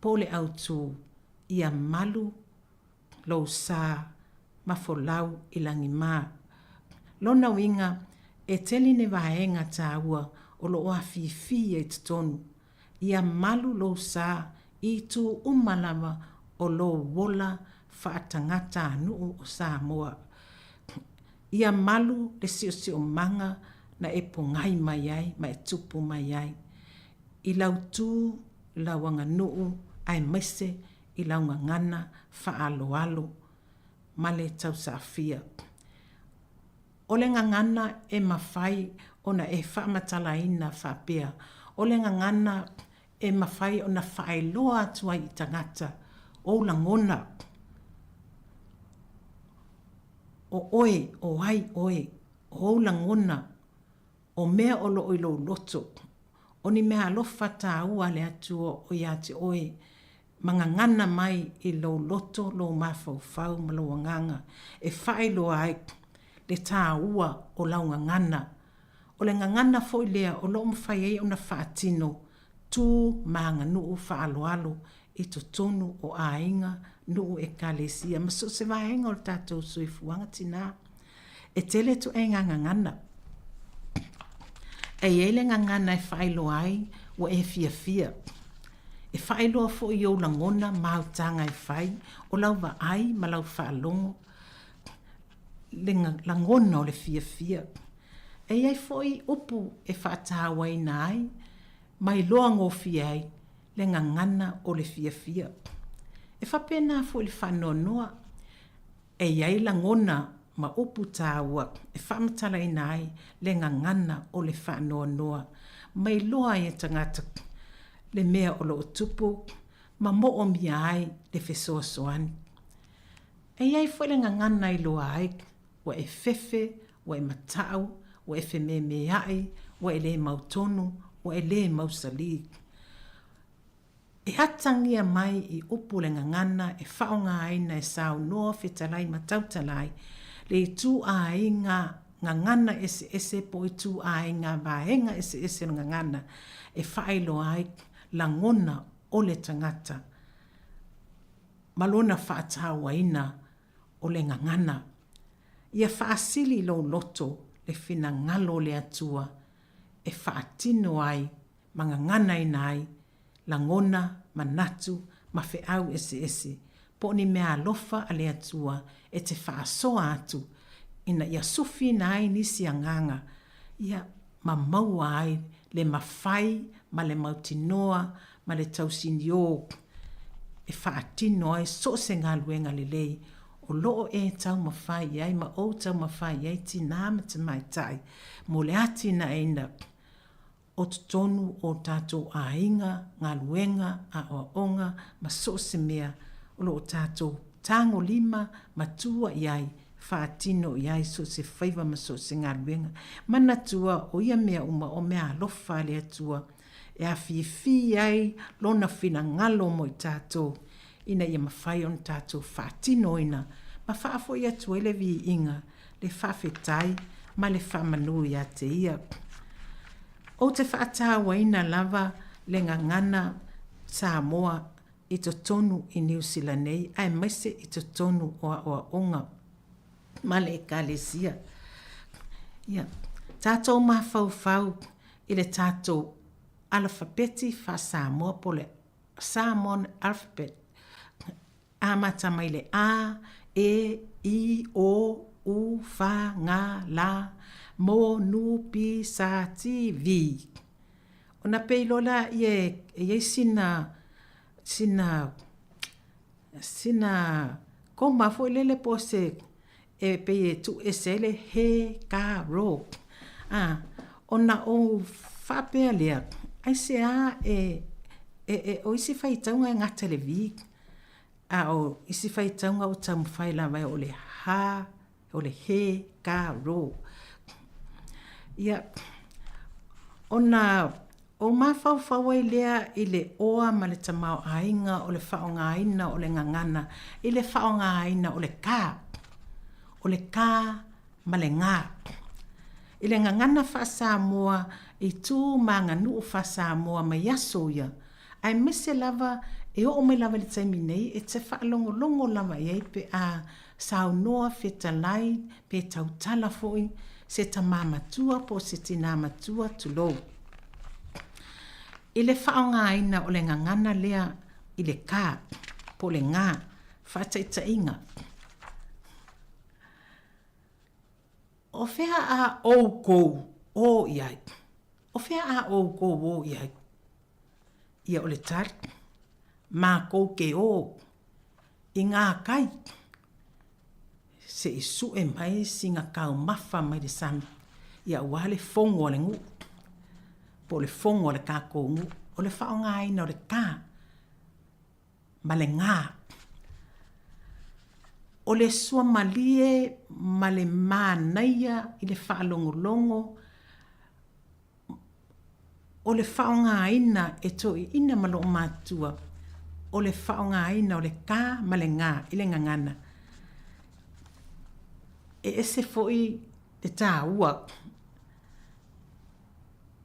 po o le autū ia malu lou sa ma folau i lagi mā. Lona uiga, e tele ni vaega tāua o lo o afifi ai totonu. Ia malu lou sa i itu uma lava o lou ola faatagata-nuu o Samoa. Ia malu le siosiomaga na e pogai mai ai ma e tupu mai ai, i lau tu, lau aganuu aemaise i lau gagana faaaloalo ma le tausaafia. O le gagana e mafai ona e faamatalaina faapea, o le gagana e mafai ona faailoa atu ai i tagata ou lagona, o oe, o ai oe, o ou lagona, o mea o lo o i lou loto, o ni mea alofa tāua a le Atua o ia te oe, ma gagana mai i lou loto, lou mafaufau ma lou agaga e faailoa ai le tāua o lau gagana. O le gagana foi lea o lo o mafai ai ona faatino tu ma aganuu faaaloalo i totonu o aiga, nuu, ekalesia ma so o se vaega o le tatou soifuaga tinā. E tele ituaiga gagana. E i ai le gagana e faailoa ai ua e fiafia. E faailoa foi i ou lagona ma autaga e fai, o lau vaai ma lau faalogo, le lagona o le fiafia. E i ai foi upu e faatauaina ai ma iloa gofie ai le gagana o le fiafia. E faapena foi le faanoanoa. E i ai lagona ma upu tāua e faamatalaina ai le gagana o le faanoanoa ma iloa ai e tagata le mea o lo o tupu ma moomia ai le fesoasoani. E i ai foi le gagana e iloa ai ua e fefe, ua e matau, ua e fememeai, ua e le mautonu, ua e le mausalī. E atagia mai i upu le gagana e faaaogaina e saunoa fetalai ma tautala ai le ituaiga gagana eseese po o ituaiga vaega eseese o le gagana e faailoa ai lagona o le tagata ma lona faatauaina o le gagana. Ia faasili i lou loto le finagalo o le Atua e faatino ai ma gaganaina ai lagona, manatu, ma feau eseese, po o ni mea alofa a le Atua e te faasoa atu ina ia sufiina ai nisi agaga, ia, ma maua ai le mafai ma le mautinoa ma le tausiniō e faatino ai so o se galuega lelei o lo o e taumafai i ai ma ou taumafai i ai tinā ma tamaitai mo le atinaeina o totonu o tatou aiga, galuega, aoaoga ma so o se mea o lo o tatou tagolima ma tua i ai, faatino i ai so o se faiva ma so o se galuega. Manatua o ia mea uma o mea alofa a le Atua e afifi ai Lona finagalo mo i tatou ina ia mafai ona tatou faatinoina ma faafoi atu ai le viiga le faafetai ma le faamanu ia te Ia. Ou te faatauaina lava le gagana Samoa i totonu i Niu Sila nei aemaise i totonu o aoaoga ma le Ekalesia. Ia tatou mafaufau i le tatou alafapeti faa-Samoa po o le Samoan alphabet Amata mai le A, E, I, O, U, F, G, L, Mo, nu, pi, sa, ti, vi. Ona pei loa lea e i ai sina, sina, sina koma foi lele po o se, e pei e tuu ese ai le he, ka, ro. A, ona ou faapea lea, aisea e, e, e, o isi faitauga e gata i le vi, a o isi faitauga ua taumafai lava e oo i le ha, o le he, ka, ro. Ia, ona ou mafaufau ai lea i le oa ma le tamaoaiga o le faaaogaina o le gagana i le faaaogaina o le ka, o le ka ma le ga. I le gagana faa-Samoa i tu ma aganuu faa-Samoa mai aso ia, aemaise lava e oo mai lava i le taimi nei e te faalogologo lava i ai pe a saunoa, fetalai, pe tautala foi se tamā matua po o se tinā matua, tulou. I le faaaogaina o le gagana lea i le ka, po o le ga, faataitaiga. O fea a oukou o i ai? O fea a oukou o i ai? Ia o le tali, makou ke o i ngā kai se i sue mai sina taumafa mai le sami, ia aua le fono a le nuu, po o le fono a le tatou nuu, o le faaaogaina o le ka ma le ga. O le suamalie ma le manaia i le faalogologo O le faaaogaina e toeaiina ma loomatua, o le faaaogaina o le ka ma le ga i le gagana. E ese foi le taua.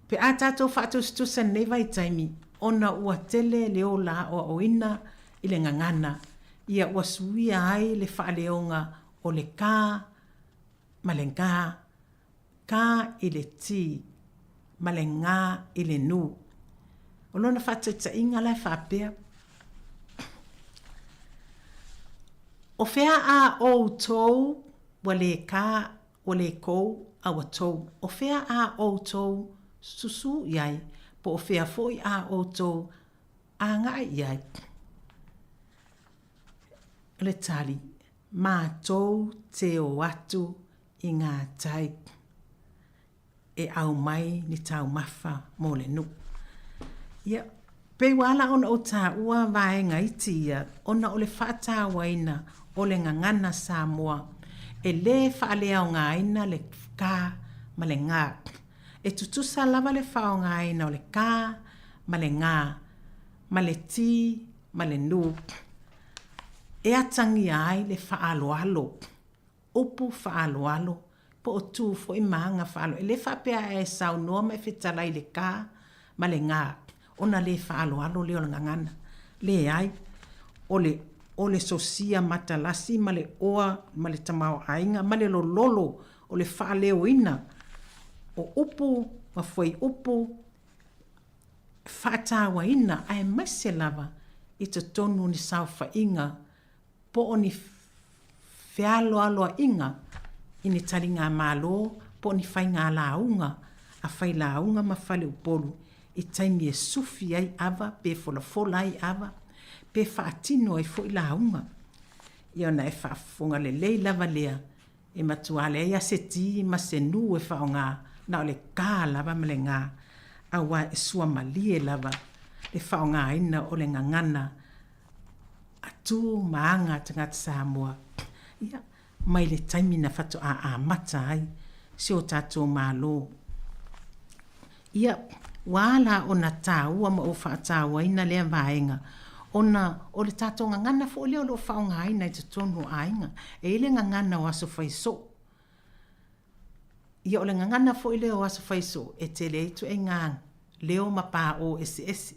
Pe a tatou faatusatusa i lenei vaitaimi, ona ua tele le ola aoaoina i le gagana, ia ua suia ai le faaleoga o le ka ma le ga Ka i le ti ma le ga i le nu. O lona faataitaiga la e faapea, O fea a outou ua le ka, ua le kou, a ua tou? O fea a outou susū i ai, po o fea foi a outou agai i ai? O le tali, Matou te o atu i ngā tai e aumai ni taumafa mō le nuu. Ia, pei ua ala ona ou tāua vaega iti ia ona o le faatauaina o le gagana Samoa e lē faaleaogaina le ka ma le ga. E tutusa lava le faaaogaina o le ka ma le ga ma le ti ma le nu e atagia ai le faaaloalo. upu faaaloalo, po o tu foi ma aga faaaloalo. E le faapea a e saunoa ma e fetalai i le ka ma le ga, ona le faaaloalo lea o le gagana. Leai, o le, o le sosia matalasi ma le oa ma le tamaoaiga ma le lololo o le faaleoina o upu ma fuaiupu faatauaina aemaise lava i totonu o ni saofaiga po o ni fealoaloaiga i ni taligamalo po o ni faigalauga a failauga ma faleupolu i taimi e sufi ai ava pe folafola ai ava pe faatino ai foi lauga. Ia ona e faafofoga lelei lava lea e matua leai lava se ti ma se nu e faaaoga na o le ka lava ma le ga aua e suamalie lava le faaaogaina o le gagana a tu ma aga a tagata Samoa, ia, mai le taimi na faatoa amata ai si o tatou Malo. Ia, ua ala ona taua ma ou faatauaina lea vaega, ona o le tatou gagana foi lea o lo o faaaogaina i totonu o aiga. E i ai le gagana o aso fai soo. Ia o le gagana foi lea o aso fai soo e tele ai ituaiga leo ma paō eseese.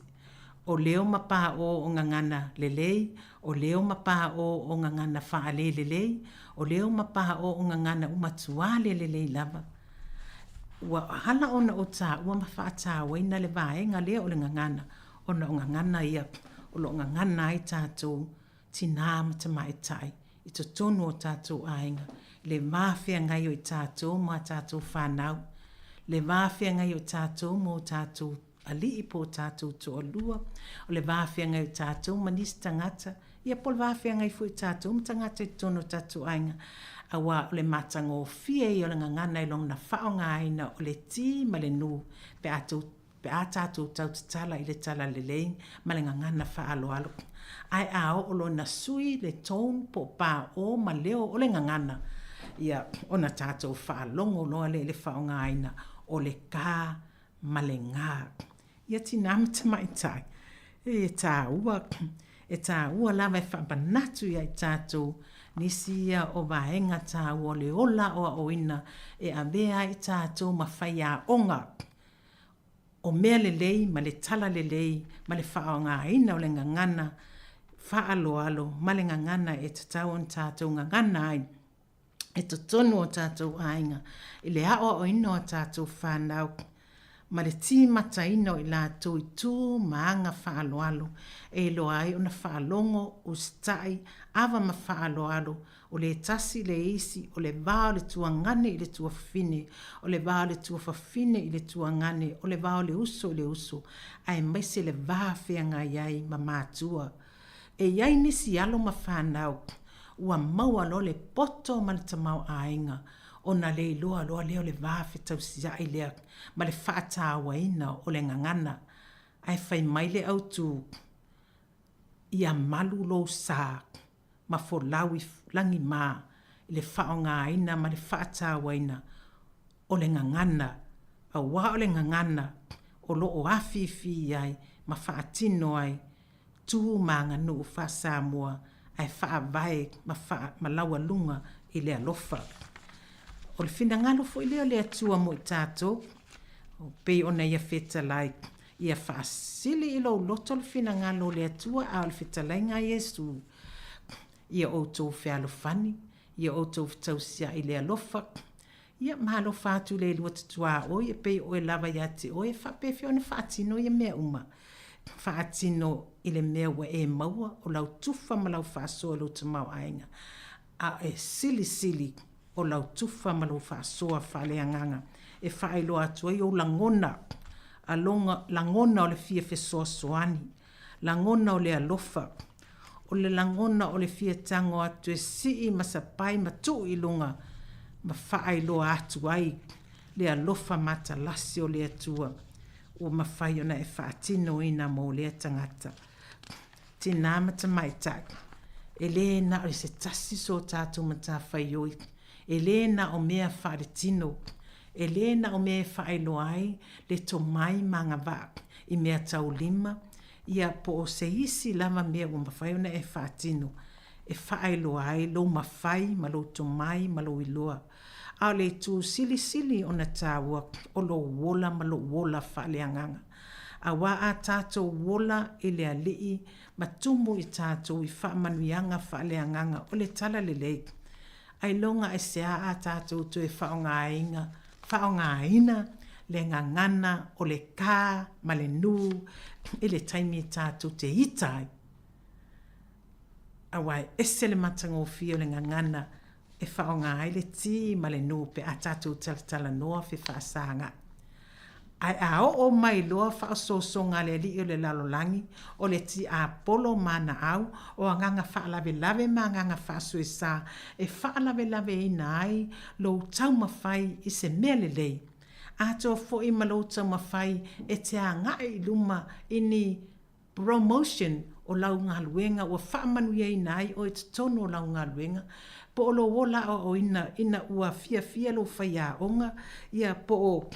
O leo ma paō o gagana lelei, o leo ma paō o gagana faalelelei, o leo ma paō o gagana ua matua le lelei lava. Ua hala ona ou taua ma faatauaina le vaega lea o le gagana ona o gagana ia o lo o gagana ai tatou tinā ma tamaitai i totonu o tatou aiga. Le va feagai o i tatou ma a tatou fanau, le va feagai o tatou ma o tatou alii po o tatou toalua, o le va feagai o tatou ma nisi tagata, ia po o le va feagai foi o tatou ma tagata i totonu o tatou aiga, aua o le matagofie ia o le gagana i lona faaaogaina o le ti ma le nu pe a tou pe a tatou tau tatala i le talalelei ma le gagana faaaloalo. Ae a oo loa ina sui le tone po o paʻō ma leo o le gagana, ia, ona tatou faalogo loa lea i le faaaogaina o le ka ma le ga. Ia tinā ma tamaitai, e tāua, e tāua lava e faamanatu ia i tatou nisi ia o vaega tāua o le ola aoaoina e avea ai i tatou ma faiaoga o mea lelei ma le talalelei ma le faaaogaina o le gagana faaaloalo ma le gagana e tatau ona tatou gagana ai i totonu o tatou aiga i le aoaoina o tatou fanau ma le timataina o i latou i tu ma aga faaaloalo e iloa ai ona faalogo, usitai, ava ma faaaloalo O le tasi le isi, o le va o le tuagane i le tuafafine, o le va o le tuafafine i le tuagane, o le va o le uso i le uso, aemaise le va feagai ai ma matua. E i ai nisi alo ma fanau ua maua loa le poto ma le tamaoaiga ona le iloa loa lea o le va fetausiai lea ma le faatauaina o le gagana. Ae fai mai le autu, Ia malu lou sa. ma folau i lagi mā i le faaaogaina ma le faatauaina o le gagana, auā o le gagana o lo o afifi ai ma faatino ai tu ma aganuu faa-Samoa ae faavae ma ma laualuga i le alofa. O le finagalo foi lea o le Atua mo i tatou, pei ona Ia fetalai, Ia faasili i lou loto le finagalo o le Atua a o le fetalaiga a Iesu. Ia outou fealofani, ia outou fetausiaʻi i le alofa, ia ma alofa atu i le lua tatuaoi e pei o oe lava ia te oe, e faapefea ona faatino ia mea uma? Faatino i le mea ua e maua, o lau tufa ma lau faasoa i lou tamaoaiga, a e silisili o lau tufa ma lou faasoa faaleagaga e faailoa atu ai ou lagona, aloga, lagona o le fia fesoasoani, lagona o le alofa, o le lagona o le fia tago atu e sii ma sapai ma tuu i luga ma faailoa atu ai le alofa matalasi o le Atua ua mafai ona e faatinoina mo lea tagata. Tinā ma tamaitai, e lē na o se tasi so tatou matafaioi, e lē na o mea faaletino, e lē na o mea e faailoa ai le tomai ma agavaa i mea taulima, ia po o se isi lava mea ua mafai ona e faatino e faailoa ai lou mafai ma lou tomai ma lou iloa. A o le itu silisili ona taua o lou ola ma lou ola faaleagaga. Auā a tatou ola i le Alii ma tumu i tatou i faamanuiaga faaleagaga o le Talalelei, ailoga aisea a tatou toe faaaogaina faaaogaina le gagana o le ka ma le nū i le taimi tatou te ita ai? Auā e ese le matagofie o le gagana e faaaoga ai le ti ma le nū pe a tatou talatalanoa fefaasagaʻi. Ae a oo mai loa faaosoosoga a le alii o le lalolagi, o le tiapolo ma ana au, o agaga faalavelave ma agaga faasoesa e faalavelaveina ai lou taumafai i se mea lelei, atoa foi ma lou taumafai e te agai i luma i ni Promotion o lau galuega ua faamanuiaina ai oe i totonu o lau galuega, po o lou ola aoaoina ina ua fiafia lou faiaoga, ia po o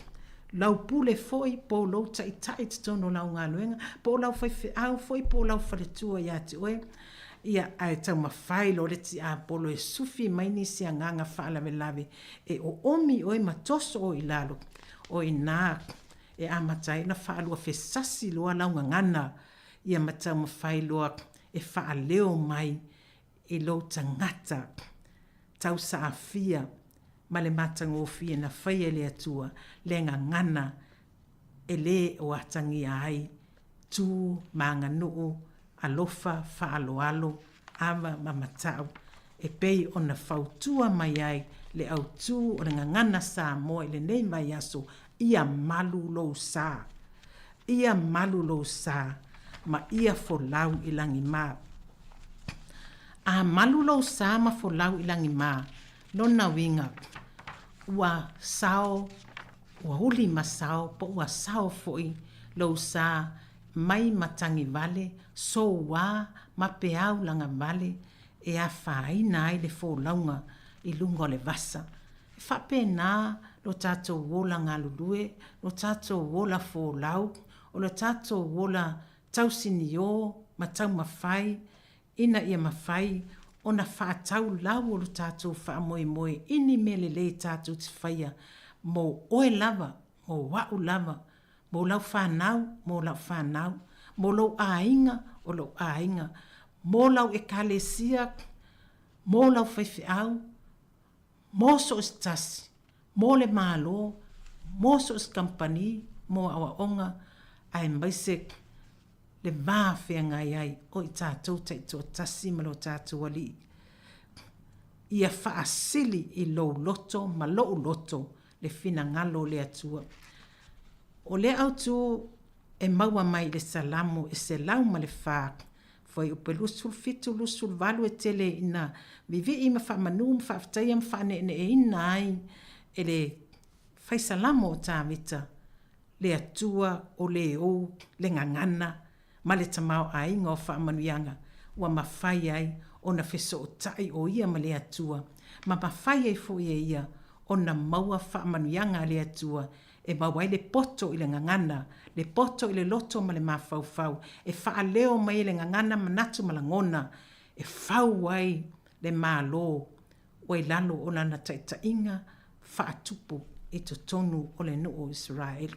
lau pule foi, po o lou taitai i totonu o lau galuega, po o lau faifeau foi, po o lau faletua ia te oe, ia ae taumafai loa le tiapolo e sufi mai nisi agaga faalavelave e oomi oe ma toso oe i lalo, o i ina e amata ai ona faaluafesasi loa lau gagana ia ma taumafai loa e faaleo mai i lou tagata tausaafia ma le matagofie na faia e le Atua le gagana e lē o atagia ai tu ma aganuu, alofa, faaaloalo, ava ma matau. E pei ona fautua mai ai le autū o le gagana Samoa i lenei vaiaso, Ia malu lou sa. Ia malu lou sa ma ia folau i lagimā. A malu lou sa ma folau i lagimā, lona uiga, ua sao, ua uli ma sao po ua sao foi lou sa mai matagivale, soua ma peau lagavale e afaina ai le folauga i luga o le vasa. E faapena lo tatou ola galulue, lo tatou ola folau, o lo tatou ola tausinio ma taumafai ina ia mafai ona faatau lau o lo tatou faamoemoe i ni mea lelei tatou te faia mo oe lava, mo a'u lava, mo lau fanau, mo la'u fanau, mo lou aiga, o lou aiga, mo lau Ekalesia, mo lau faifeau, mo so o se tasi, mo le Malo, mo so o se kamupani, mo aoaoga, aemaise le va feagai ai o i tatou taitoatasi ma lo tatou Alii. Ia faasili i lou loto ma lou loto le finagalo o le Atua. O lea autu e maua mai i le Salamo e 104, fuaiupu e 27, 28 e tele ina vivii ma faamanu ma faafetaia ma faaneeneeina ai e le Fai Salamo o Tavita, le Atua o le ou le gagana ma le tamaoaiga o faamanuiaga ua mafai ai ona fesootai o ia ma le Atua, ma mafai ai foi e ia ona maua faamanuiaga a le Atua e maua ai le poto i le gagana, le poto i le loto ma le mafaufau, e faaleo mai ai le gagana manatu ma lagona, e fau ai le Malo ua i lalo o lana taitaiga faatupu i totonu o le nuu o Isaraelu.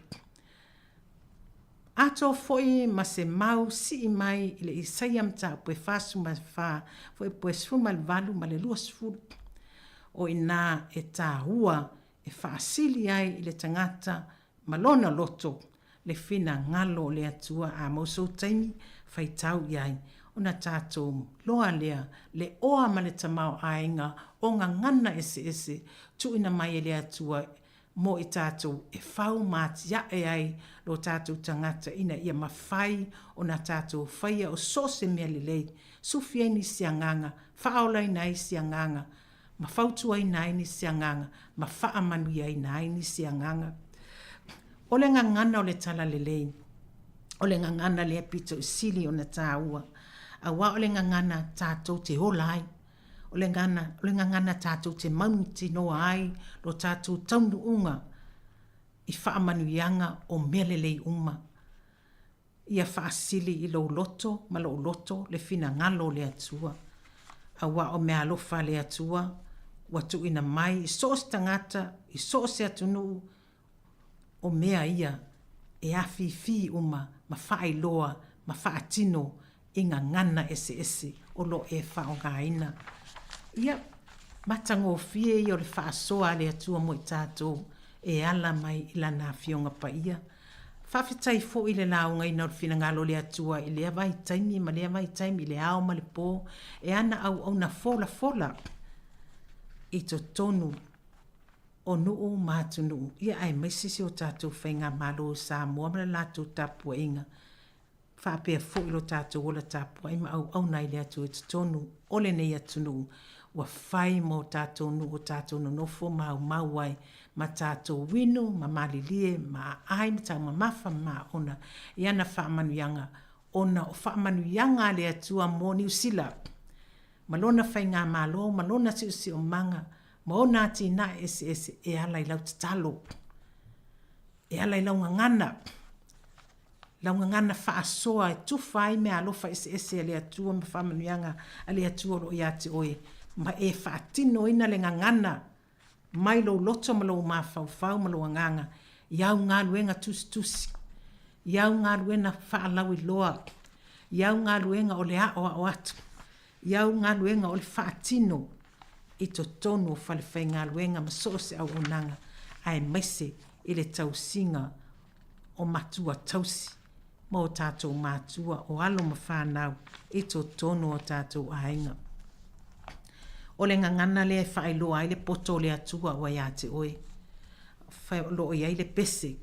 Atoa foi ma se mau sii mai i le Isaia mataupu e 44, fuaiupu e 18 ma le 20. O i ina e tāua e faasili ai i le tagata ma lona loto le finagalo o le Atua a mau sou taimi faitau i ai, ona tatou loa lea le oa ma le tamaoaiga o gagana eseese tuuina mai e le Atua mo i tatou e fau ma atiae ai lo tatou tagata ina ia mafai ona tatou faia o so o se mea lelei, sufi ai nisi agaga, faaolaina ai isi agaga, ma fautuaina ai nisi agaga, ma faamanuiaina ai nisi agaga. O le gagana o le talalelei, o le gagana lea pito i sili ona tāua, auā o le gagana tatou te ola ai, o le gagana, o le gagana tatou te mautinoa ai lo tatou taunuuga i faamanuiaga o mea lelei uma. Ia faasili i lou loto ma lou loto le finagalo o le Atua. Auā o meaalofa a le Atua ua tuuina mai i so o se tagata, i so o se atunuu, o mea ia e afifi uma ma faailoa ma faatino i gagana eseese o lo o e faaaogaina. Ia, matagofie ia o le faasoa a le Atua mo i tatou e ala mai i Lana Afioga Paia. Faafetai foi i le laugaina o le finagalo o le Atua i lea vaitaimi ma lea vaitaimi i le ao ma le po e ana auauna folafola i totonu o nuu ma atunuu, ia aemaise si o tatou Faigamalo o Samoa ma le latou tapuaiga, faapea foi lo tatou ola tapuai ma auauna ai le Atua i totonu o lenei atunuu ua fai mo tatou nuu o tatou nonofo maumau ai ma tatou inu ma malilie ma aai ma taumamafa ma maona i ana faamanuiaga ona o faamanuiaga a le Atua mo Niu Sila ma lona faigamalo ma lona siosiomaga ma ona atinae eseese e ala i lau tatalo, e ala i lau gagana, lau gagana faasoa e tufa ai meaalofa eseese a le Atua ma faamanuiaga a le Atua o lo o ia te oe, ma e faatinoina le gagana mai lou loto ma lou mafaufau ma lou agaga i au galuega tusitusi, i au galuena faalauiloa, i au galuega o le aoao atu, i au galuega o le faatino i totonu o falefaigaluega ma so o se auaunaga, aemaise i le tausiga o matua tausi ma o tatou matua, o alo ma fanau i totonu o tatou aiga. O le gagana lea e faailoa ai le poto o le Atua ua ia te oe. Fai, o lo o i ai le pese.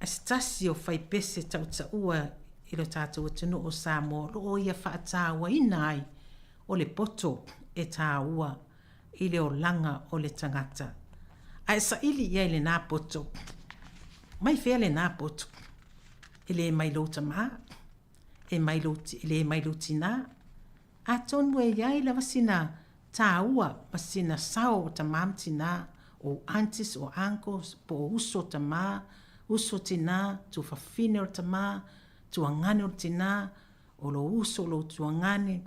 Ae se tasi o fai pese tautaua i lo tatou atunuu o Samoa o lo o ia faatauaina ai o le poto e taua i le olaga o le tagata. A e saili i ai lenā poto, mai fea lenā poto? E le mai lou tamā, e mai lou, e le mai lou tinā. Atonu e i ai lava sina tāua ma sina sao o tamā ma tinā, o aunties, o uncles, po o uso o tamā, uso o tinā, tuafafine o le tamā, tuagane o le tinā, o lou uso, o lou tuagane,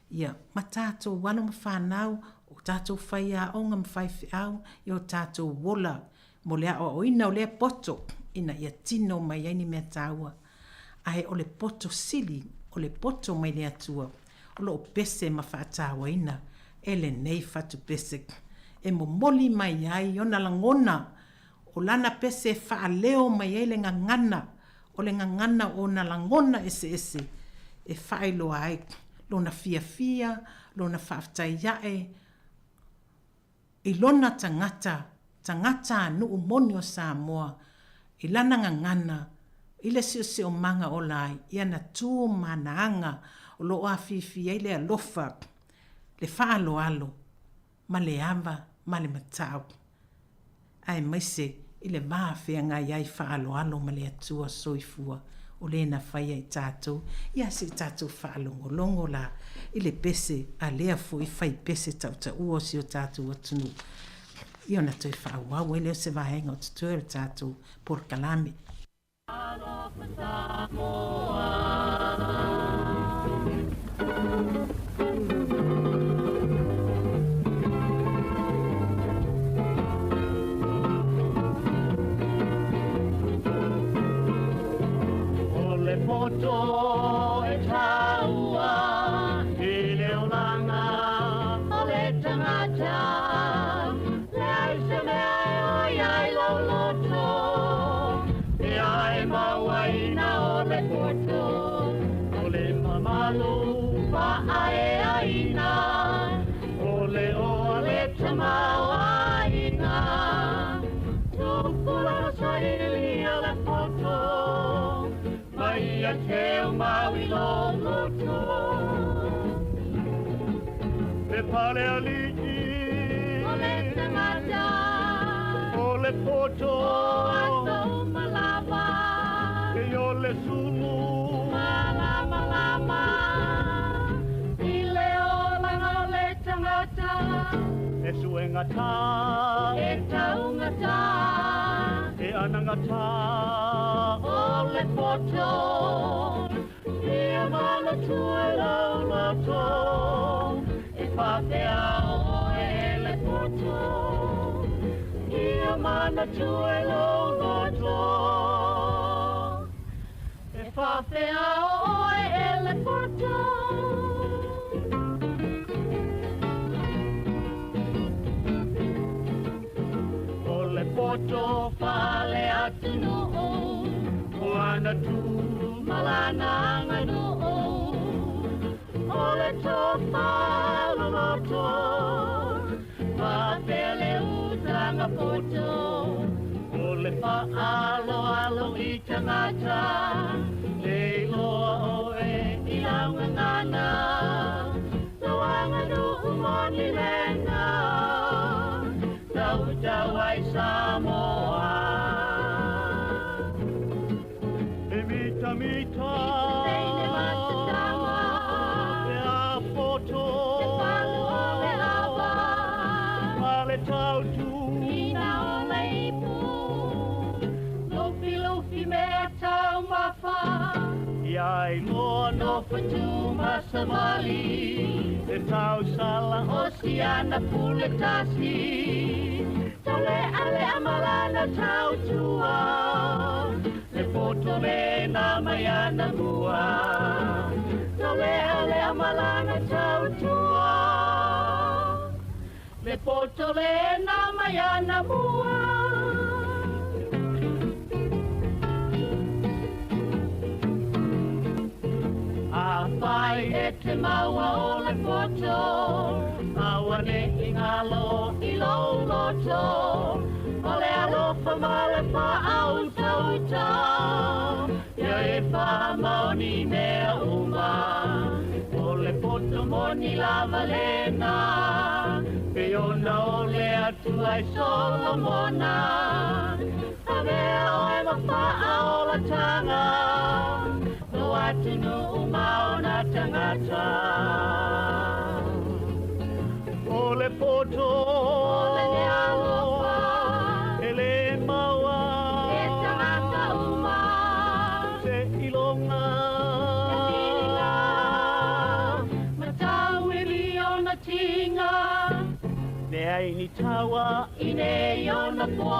ia, ma tātou alo ma fanau, o tātou faiaoga ma faifeau, ia o tātou ola mo le aoaoina o lea poto ina ia tino mai ai ni mea tāua. Ae o le poto sili, o le poto mai le Atua, o lo o pese ma faatauaina e lenei fatu pese, e momoli mai ai ona lagona, o lana pese e faaleo mai ai le gagana, o le gagana o ona lagona eseese e faailoa ai lona fiafia, lona faafetai ae i lona tagata, tagatanuu moni o Samoa, i lana gagana, i le siosiomaga ola ai, i ana tu ma ana aga o lo o afifi ai le alofa, le faaaloalo, ma le ava ma le matau, aemaise i le va feagai ai faaaloalo ma le Atua Soifua o le na faia i tatou, ia se i tatou faalogologo la i le pese a lea foi fai pese tautaua o si o tatou atunuu, ia ona toe faaauau ai lea o se vaega o totoe o le tatou polokalame. O le poto e taua i le olaga o le tagata, leai se mea e oi ai lou loto, pe a e mauaina o le poto, o le mamalu faaeaina, o le oa le tamaoaiga. Tupulaga sailia le poto, ma ia teu mau i lou loto. Le pale alii. O le tagata. O le poto. O aso uma lava. E o le sulu. Malamalama. I le olaga o le tagata. E suegata. E taugata. E anagata. O le poto. Ia manatua i lou loto. E faapea oe e le poto. Ia manatua i lou loto. E faapea oe e le poto. O le poto faale-atunuu, o ana tu ma lana aganuu, o le tofa loloto, faapea le utaga poto, o le faaaloalo i tagata, e iloa oe i lau gagana, lau aganuu moni lena, tautau ai Samoa. E mitamita. I se teine ma se tama. Pe a poto. Se palu o le ava. Ma le tautu. Ina o le ipu. Lufilufi mea taumafa. Ia iloa nofo tu ma savali. E tausala. O si ana pule tasi. Taulealea ma lana tautua. Le poto lena mai ana mua. Taulealea ma lana tautua. Le poto lena mai ana mua. Afai. ai e te maua o le poto, aua ne i galo i lou loto, o le alofa ma le faautautā, ia e faamaoni i mea uma. O le poto moni lava lena, pei ona ole atu ai Solomona, Avea oe ma faaolataga, no atunuu ma ona tagata. O le poto o le alofa e le maua e tagata uma, seiloga e filiga ma tauivi ona tiga. Leai ni taua i nei ona po,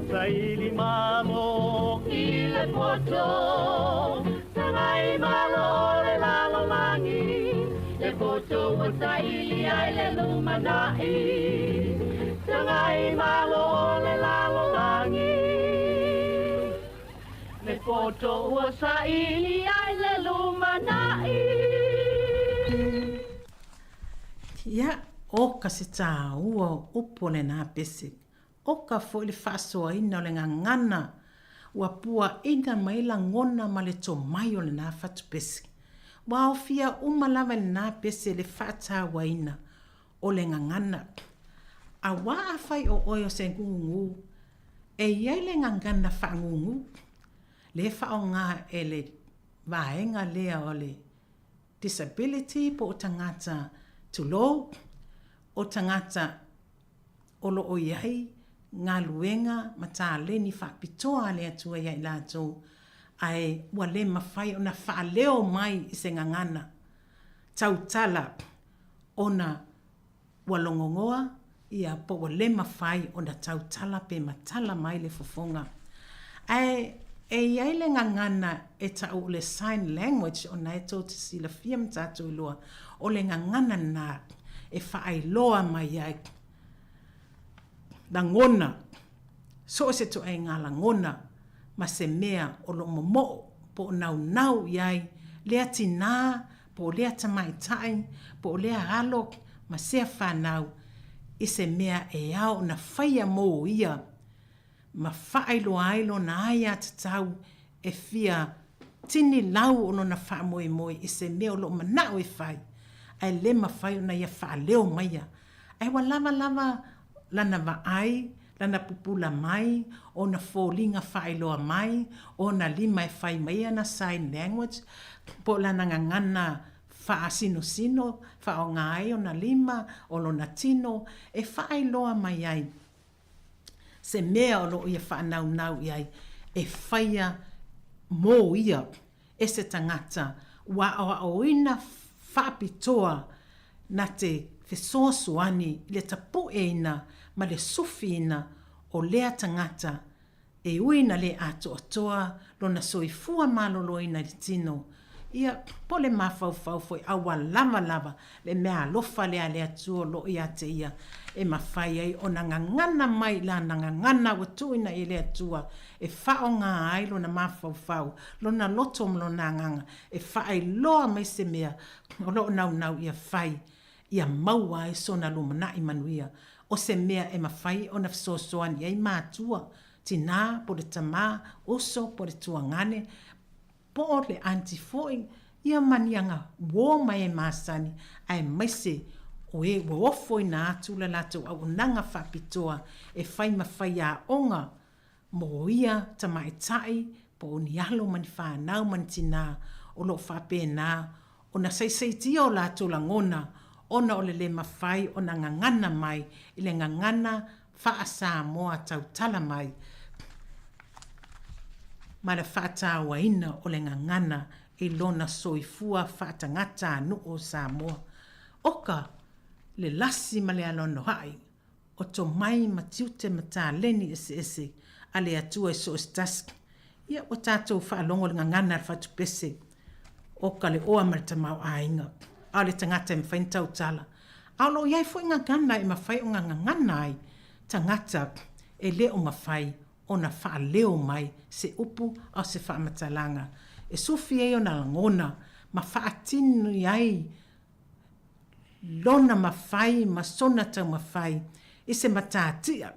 saili malo i le poto, tagai malo le lalolagi, le poto ua saili ai le lumanai, tagai malo le lalolagi, le poto ua saili ai le lumanai. Ia, oka se tāua o upu o lenā pese. Oka foi le faasoaina o le gagana ua puaina mai lagona ma le tomai o lenā fatupese. Ua aofia uma lava i lenā pese le faatauaina o le gagana. Auā afai o oe o se gūgū, e i ai le gagana faagūgū, le faaaoga e le vaega lea o le disability po o tagata tulou, o tagata o lo o i ai galuega ma taleni faapitoa a le Atua ia i latou, ae ua le mafai ona faaleo mai i se gagana tautala ona ua logogoa ia po ua le mafai ona tautala pe matala mai le fofoga. Ae e i ai le gagana e ta'u o le sign language ona e tou te silafia ma tatou iloa o le gagana lena e faailoa mai ai lagona, so o se ituaiga lagona ma se mea o lo o momo'o po o naunau i ai lea tinā po o lea tamaitai, po o lea alo ma sea fanau i se mea e ao ona faia mō ia ma faailoa ai lona aiatatau e fia tini lau o lona faamoemoe i se mea o lo o manaʻo e fai, ae le mafai ona ia faaleo maia. Ae ua lava lava lana vaai, lana pupula mai, ona foliga faailoa mai, ona lima e fai mai ana sign language, po o lana gagana faasinosino, faaaoga ai ona lima, o lona tino, e faailoa mai ai se mea o lo o ia faanaunau i ai e faia mō ia e se tangata ua aoaoina faapitoa na te fesoasoani i le tapueina ma le sufiina o lea tangata e ui na le atoatoa lona soifua maloloina i le tino, ia, po o le mafaufau foi a ua lava lava le meaalofa lea a le Atua o lo o ia te ia e mafai ai ona gagana mai i lana gagana ua tuuina i le Atua e faaaoga ai lona mafaufau, lona loto ma lona agaga e faailoa mai se mea o lo o naunau ia fai ia maua ai sona lumanai manuia, o se mea e mafai ona fesoasoani ai matua, tinā, po o le tamā, uso, po o le tuagane, po o le aunty foi, ia ma ni aga uō mai e masani, aemaise o e ua ofoina atu le latou auaunaga faapitoa e fai ma faiaoga mō ia tamaitai po o ni alo ma ni fanau ma ni tinā o lo o faapena ona saisaitia o latou lagona ona o le le mafai ona gagana mai i le gagana faa-Samoa tautala mai ma le faatauaina o le gagana i lona soifua faatagata-anu'u o Samoa. Oka le lasi ma le anoanoa'i o tomai ma tiute ma taleni eseese a le Atua i so o se tasi. Ia, ua tatou faalogo i le gagana a le fatupese, oka le oa ma le tamaoaiga, a o le tagata e mafai ona tautala. A o lo o i ai foi gagana e mafai ona gagana ai tagata e le o mafai ona faaleo mai se upu a o se faamatalaga e sufi ai ona lagona. ma faatini ai lona mafai ma sona taumafai i se matatia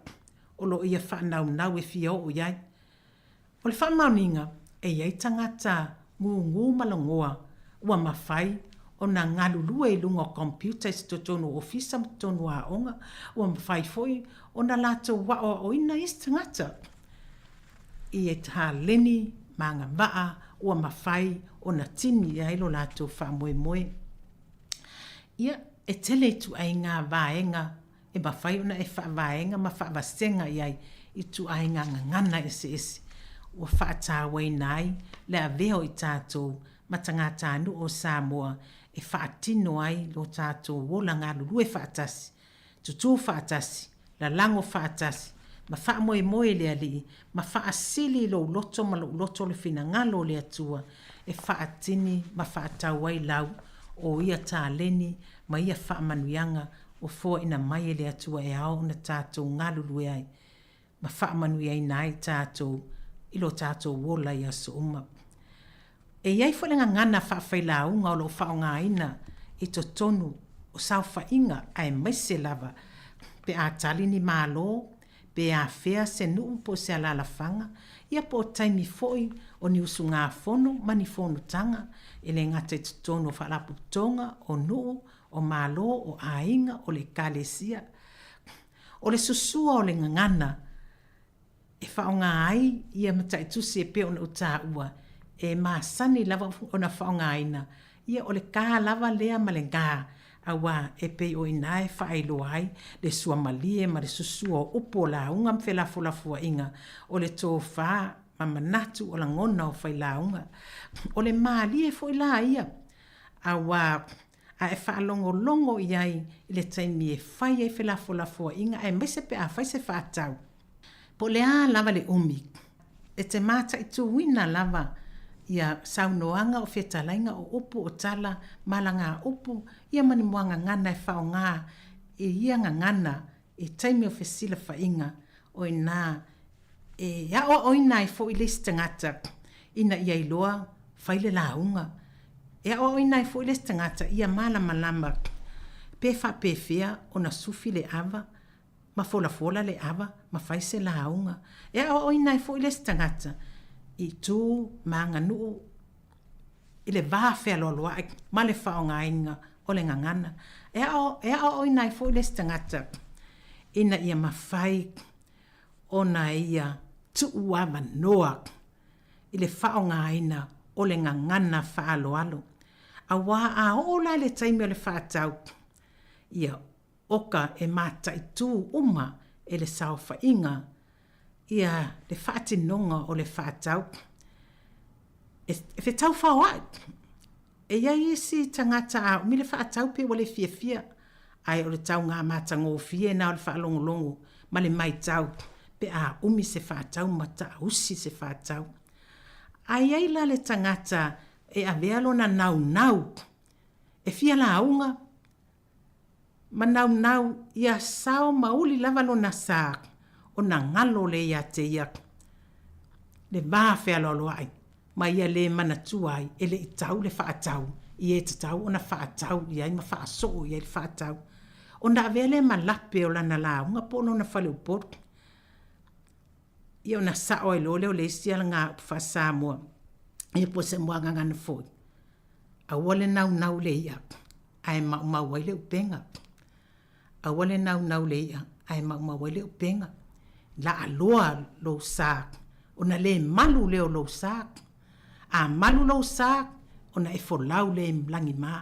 o lo o ia faanaunau e fia oo i ai. O le faamaoniga, e i ai tagata gūgū ma lagoa ua mafai ona galulue i luga o computer i totonu o ofisa ma totonu o aoga, ua mafai foi ona latou aoaoina isi tagata i taleni ma agavaa ua mafai ona tini i ai lo latou faamoemoe. Ia, e tele ituaiga vaega e mafai ona e faavaega ma faavasega i ai ituaiga gagana eseese ua faatauaina ai le avea o i tatou ma tagatanuu o Samoa e faatino ai lo tatou ola galulue faatasi, tutū faatasi, lalago faatasi, ma faamoemoe i le Alii, ma faasili i lou loto ma lou loto le finagalo o le Atua e faatini ma faatau ai lau o ia taleni ma ia faamanuiaga ua foaina mai e le Atua e ao ona tatou galulue ai ma faamanuiaina ai tatou i lo tatou ola i aso uma. E i ai foi le gagana faafailauga o lo o faaaogaina i totonu o saofaiga aemaise lava pe a tali ni malo, pe afea se nuu po o se alaalafaga, ia po o taimi foi o ni usugafono ma ni fonotaga, e le gata i totonu o faalapotopotoga, o nuu, o Malo, o aiga, o le Ekalesia. O le susua o le gagana e faaaoga ai ia mataitusi e pei ona ou taua, e masani lava ona faaaogaina, ia o le ka lava lea ma le ga, auā e pei o i ina e faailoa ai le suamalie ma le susua o upu o lauga ma felafolafoaiga, o le tofa ma manatu o lagona o failauga. O le malie foi la ia, auā a e faalogologo i ai i le taimi e fai ai felafolafoaiga aemaise pe a fai se faatau. Po o le a lava le umi, e te mataituina lava ia saunoaga o fetalaiga o upu o tala ma lagaupu ia ma ni muagagana e faaaoga i ia gagana i taimi o fesilafaiga o i ina e aoaoina ai foi le isi tagata ina ia iloa fai le lauga. E aoaoina ai foi le isi tagata ia malamalama pe faapefea ona sufi le ava ma folafola le ava ma fai se lauga. E aoaoina ai foi le isi tagata i tu ma aganuu i le va fealoaloai ma le faaaogaina o le gagana. E aoaoina ai foi le isi tagata ina ia mafai ona ia tuuavanoa i le faaaogaina o le gagana faaaloalo. Auā a oo la i le taimi o le faatau, ia oka e mataitū uma e le saofaiga ia le faatinoga o le faatau. E fetaufaoai. E i ai isi tagata a umi le faatau pe ua le fiafia, ae o le tauga matagofie na o le faalogologo ma le maitau pe a umi se faatau ma taausi se faatau. A i ai la le tagata e avea lona naunau e fia lauga ma naunau ia sao ma uli lava lona sa ona galo lea ia te ia le va fealoaloai ma ia le manatua ai e le i tau le faatau i e tatau ona faatau i ai ma faasoo i ai le faatau. Ona avea lea ma lape o lana lauga po o lona faleupolu. Ia ona sao ai loa lea o le isi alagaupu faa-Samoa, ia po o se muagagana foi, Aua le naunau i le i'a ae maumau ai le upega. Aua le naunau i le i'a ae maumau ai le upega. Laaloa lou sa ona le malu lea o lou sa. A malu lou sa ona e folau lea i lagima.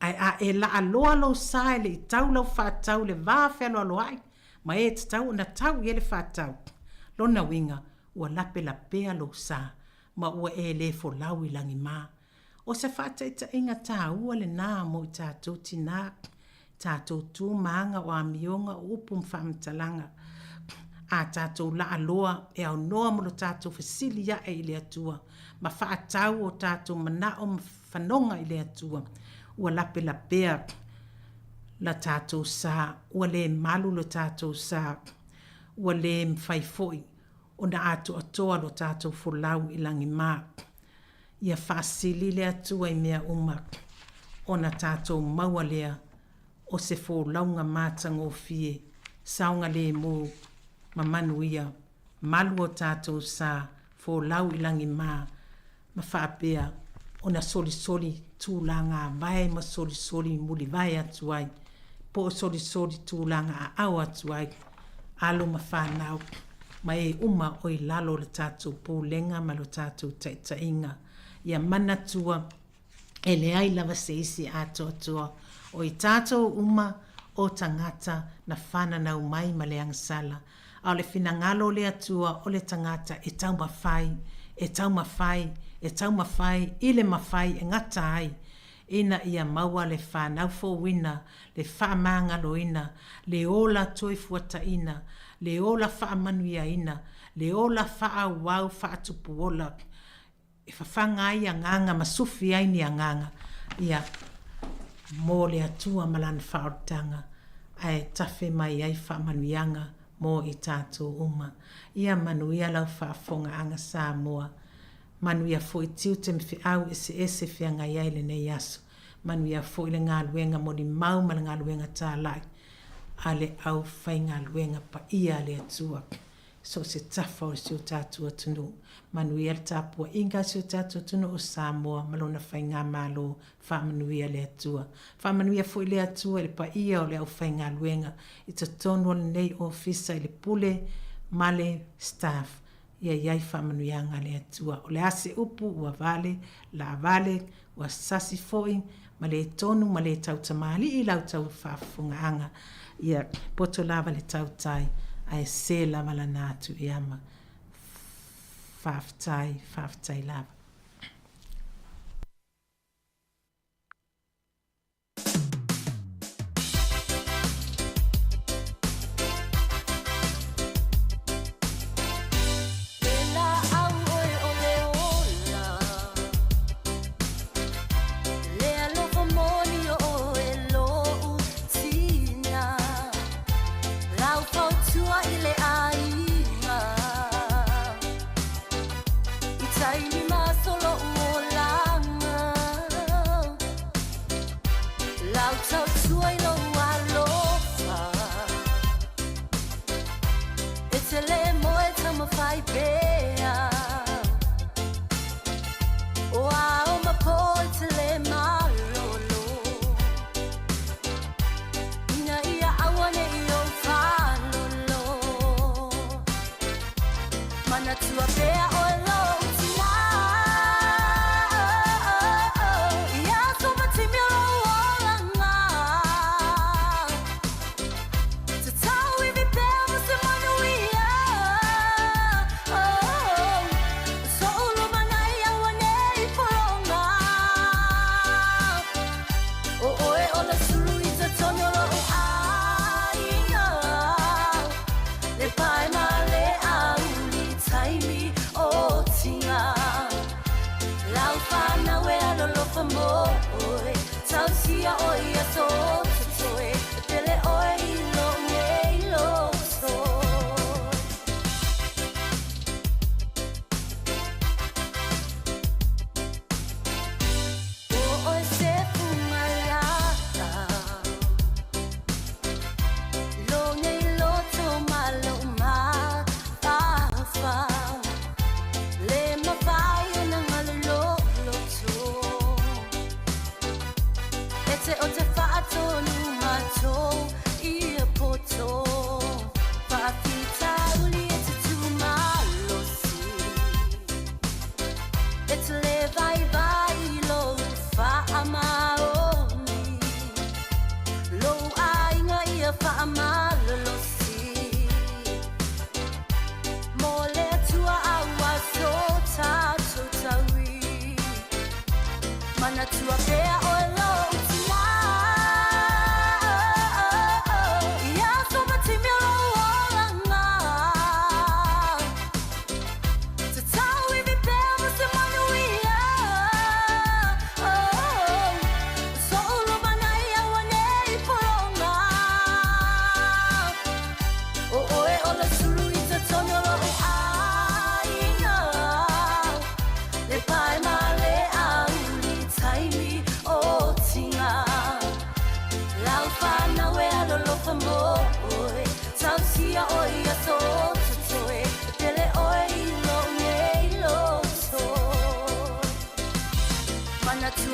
Ae a e laaloa lou sa e le i tau lau faatau i le va fealoaloai ma e tatau ona tau i ai le faatau, lona uiga ua lapelapea lou sa ma ua e le folau i lagima. O se faataitaiga taua lenā mo i tatou tinā, tatou tu ma aga o amioga o upu ma faamatalaga. A tatou laaloa e aunoa mo lo tatou fesili ae i le Atua ma faatau o tatou manao ma fanoga i le Atua, ua lapelapea la tatou sa, ua le malu lo tatou sa, ua le mafai foi ona atoatoa lo tatou folau i lagima. Ia faasili le Atua i mea uma, ona tatou maua lea o se folauga matagofie, saogalemu ma manuia, malu o tatou sa folau i lagima ma faapea ona solisoli tulaga vae ma solisoli mulivae atu ai, po o solisoli tulaga aao atu ai, alo ma fanau ma e uma o i lalo o le tatou pulega ma lo tatou taitaiga. Ia manatua, e leai lava se isi atoatoa, o i tatou uma o tagata na fananau mai ma le agasala, a o le finagalo o le Atua o le tagata e taumafai, e taumafai, e taumafai i le mafai e gata ai, ina ia maua le fanau fouina, le faamagaloina, le ola toefuataina, le ola faamanuiaina, le ola faaauau faatupuola, e fafaga ai agaga ma sufi ai ni agaga, ia, mo le Atua ma Lana faaolataga, ae tafe mai ai faamanuiaga mo i tatou uma. Ia manuia lau faafofogaaga Samoa. Manuia foi tiute ma feau eseese e feagai ai lenei aso. Manuia foi le galuega molimau ma le galuega talai a le aufaigaluega paia a le Atua. So o se tafa o si o tatou atunuu. Manuia le tapuaiga a si o tatou atunuu o Samoa ma lona faigamalo. Faamanuia le Atua. Faamanuia foi le Atua i le paia o le aufaigaluega i totonu o lenei ofisa i le pule ma le staff. Ia i ai faamanuiaga a le Atua. O le a se upu ua vale, laavale, ua sasi foi, ma le tonu ma le tautamalii i lau tau faafofogaaga. Ia poto lava le tautai, ae se lava lana atu i ama. Faafetai, faafetai lava.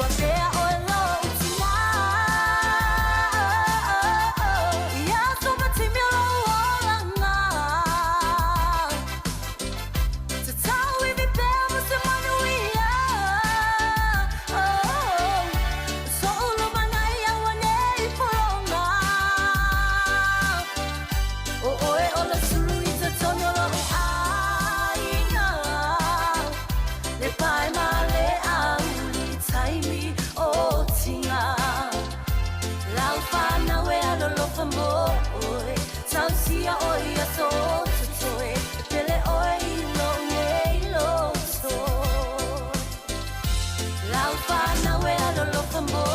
Ua pea ʻoe loʻu tinā Ia so ma taimi o lou olaga Tatau iwi pea ma se manuia Soʻu lumanai auanei pologa ʻO ʻoe o le sulu i totonu o loʻu ʻāina Le pae ma le auli taimi o tiga Lau whanau e alolofa mo ʻoe Tausia ʻoe ia so totoe E pele ʻoe i loʻu nei loto Lau whanau e alolofa mo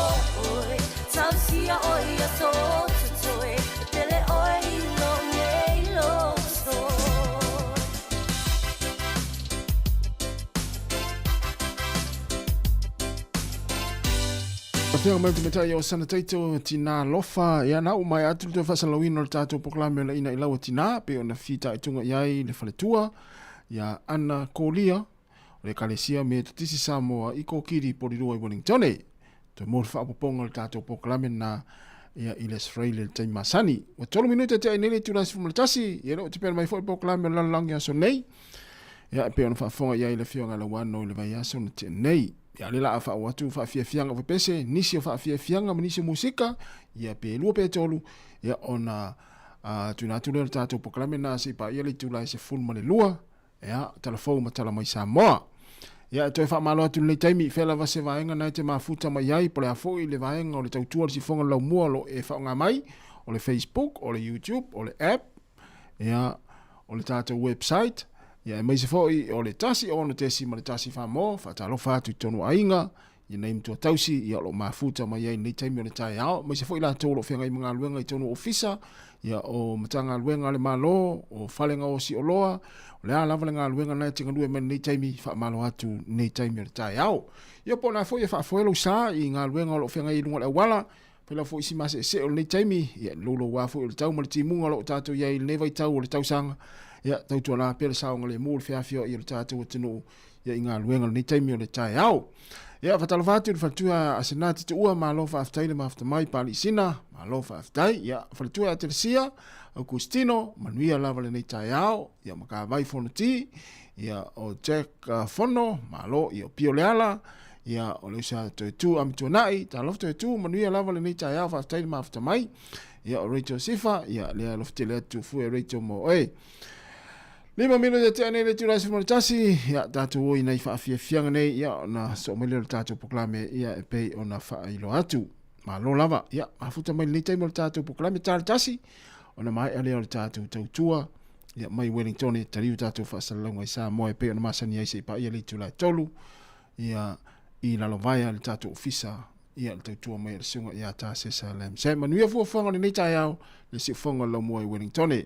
ʻoe Tausia ʻoe ia so totoe E pele ʻoe i loʻu nei loto. Afioga mai le tamaitai o Sana Taito, Tinā Lofa, ia na uma e atu le toe faasalalauina o le tatou polokalame o le Ina i Lau a Tinā, pei ona fitaituga i ai le faletua, ia Ana Kolia, o le Ekalesia Metotisi Samoa i Kokiri, Porirua i Wellingtone. Toe mo le faaopoopoga o le tatou polokalame lena ia i le Aso Faraile i le taimi masani. Ua 3 minute tea i nei le itula e 11, ia lea ua tepena mai foi le polokalame o le lalolagi aso nei. Ia e pei ona faafofoga i ai le Afioga ia Lauano i le vaiaso na tea nei. Ia lea la a faaoo atu faafiafiaga o pepese, nisi o faafiafiaga ma nisi o musika, ia pe lua pe tolu, ia ona tuuina atu lea o le tatou polokalame lena se i paia le itula e 12. Ia, tala fou ma tala mai Samoa. Ia, e toe faamalo atu i lenei taimi, i fea lava se vaega na e te mafuta mai ai, po o le a foi le vaega o le tautua o le sifoga o le laumua o lo o e faaaoga mai, o le Facebook, o le YouTube, o le app, ia, o le tatou website, ia, aemaise foi o le 1 6.1 Samoa, faatalofa atu i totonu o aiga, ia nei matua tausi, ia o lo o mafuta mai ai i lenei taimi o le taeao, aemaise foi latou o lo o feagai ma galuega i totonu o ofisa, ia o Matagaluega a le Malo, o fale gaosi oloa, o le a lava le galuega lena e te galue mai lenei taimi, faamalo atu lenei taimi o le taeao. Ia po o le a foi e faafoe lou sa i galuega o lo o feagai i luga o le auala, pēlā foi isi maseesee o lenei taimi, ia louloua foi o le tau ma le timuga o lo o tatou i ai i lenei vaitau o le tausaga, ia tautuana pea le saogalemu o le feafioai o le tatou atunuu ia i galuega o lenei taimi o le taeao. Ia, faatalofa atu i le faletua a Senati Tuua, malo faafetai le mafuta mai, Palii Sina, malo faafetai. Ia, faletua ia Telesia, Augustino, manuia lava lenei taeao, ia Makavai Fonoti, ia o Jack Fono, malo, ia o Pio Leala, ia o le usa Toetu Amituanai, talofa Toetu, manuia lava lenei taeao, faafetai le mafuta mai. Ia o Rachel Sifa, ia lea alofa tele atu fue Rachel mo oe. Lima minute e tea nei le itula e 11, ia tatou o i nai faafiafiaga nei, ia ona soo mai lea o le tatou polokalame, ia e pei ona faailoa atu. Malo lava, ia mafuta mai lenei taimi o le tatou polokalame ta le tasi, ona maea lea o le tatou tautua, ia mai Wellington e taliu tatou faasalalauga i Samoa e pei ona masani ai se i paia le itula e 3, ia i lalovaea le tatou ofisa, ia le tautua mai a le susuga ia Tasesa Lamsam. Manuia fuafuaga o lenei taeao, le siufofoga o le laumua i Wellington.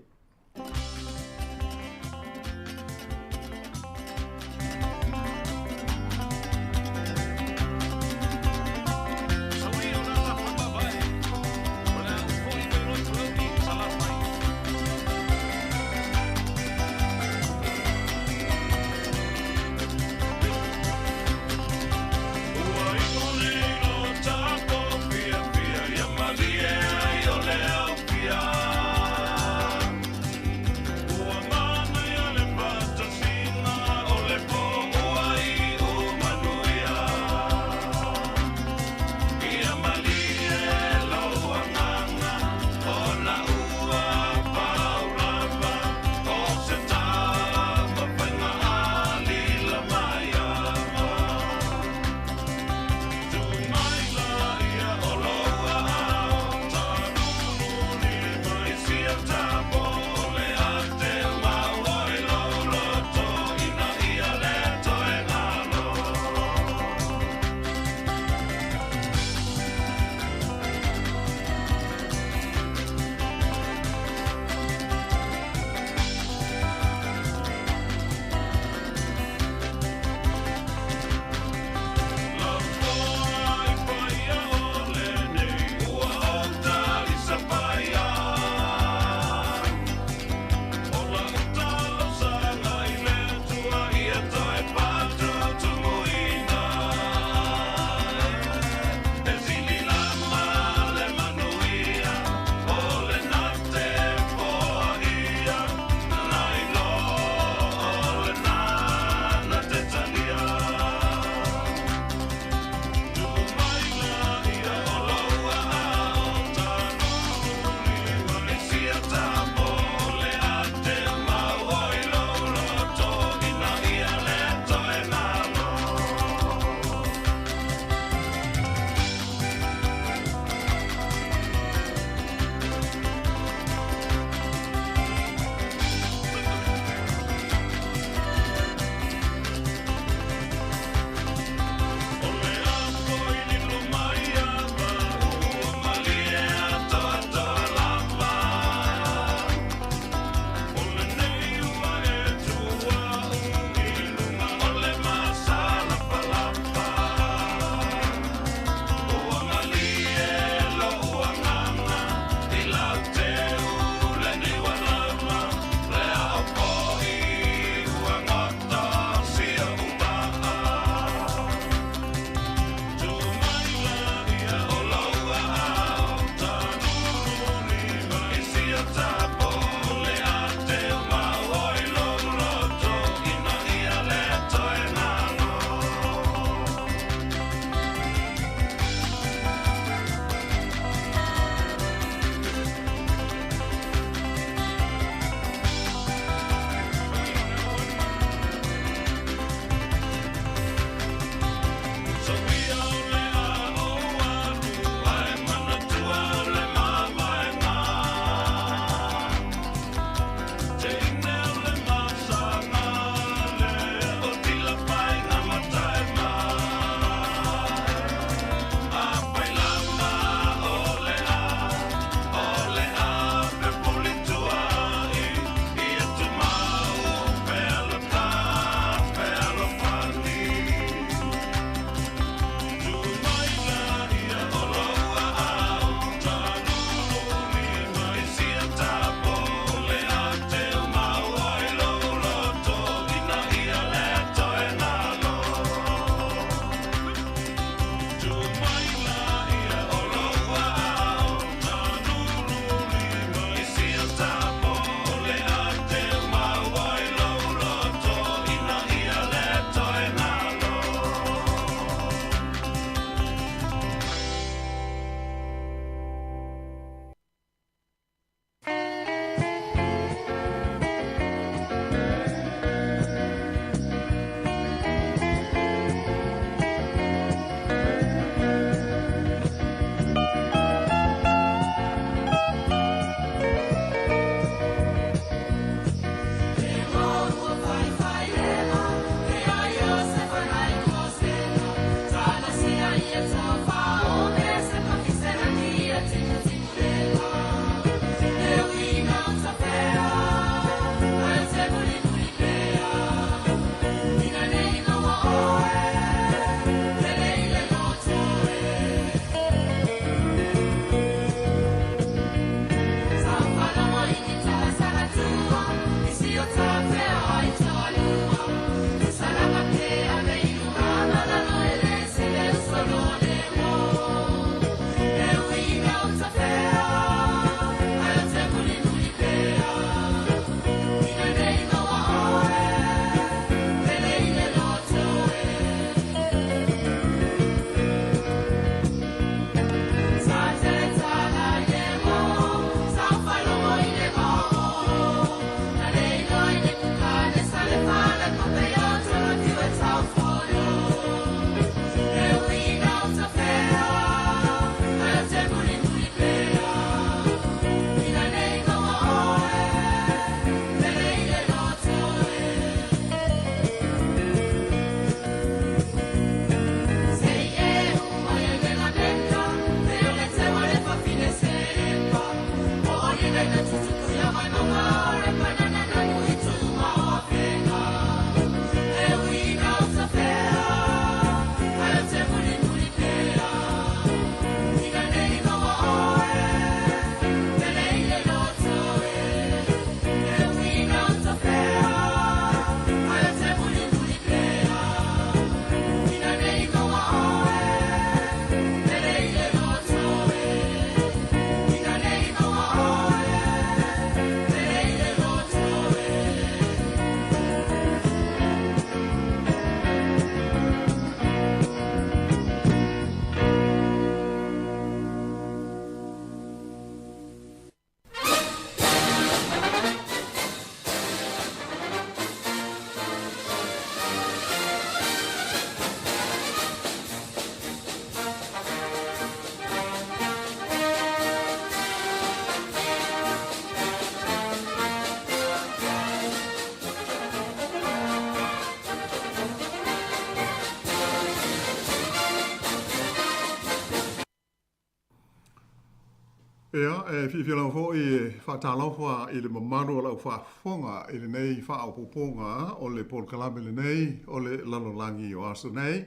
Ia, e fiafia lava foi e faatalofa i le mamalu o lau faafofoga i lenei faaopoopoga o le polokalame lenei o le lalolagi o aso nei.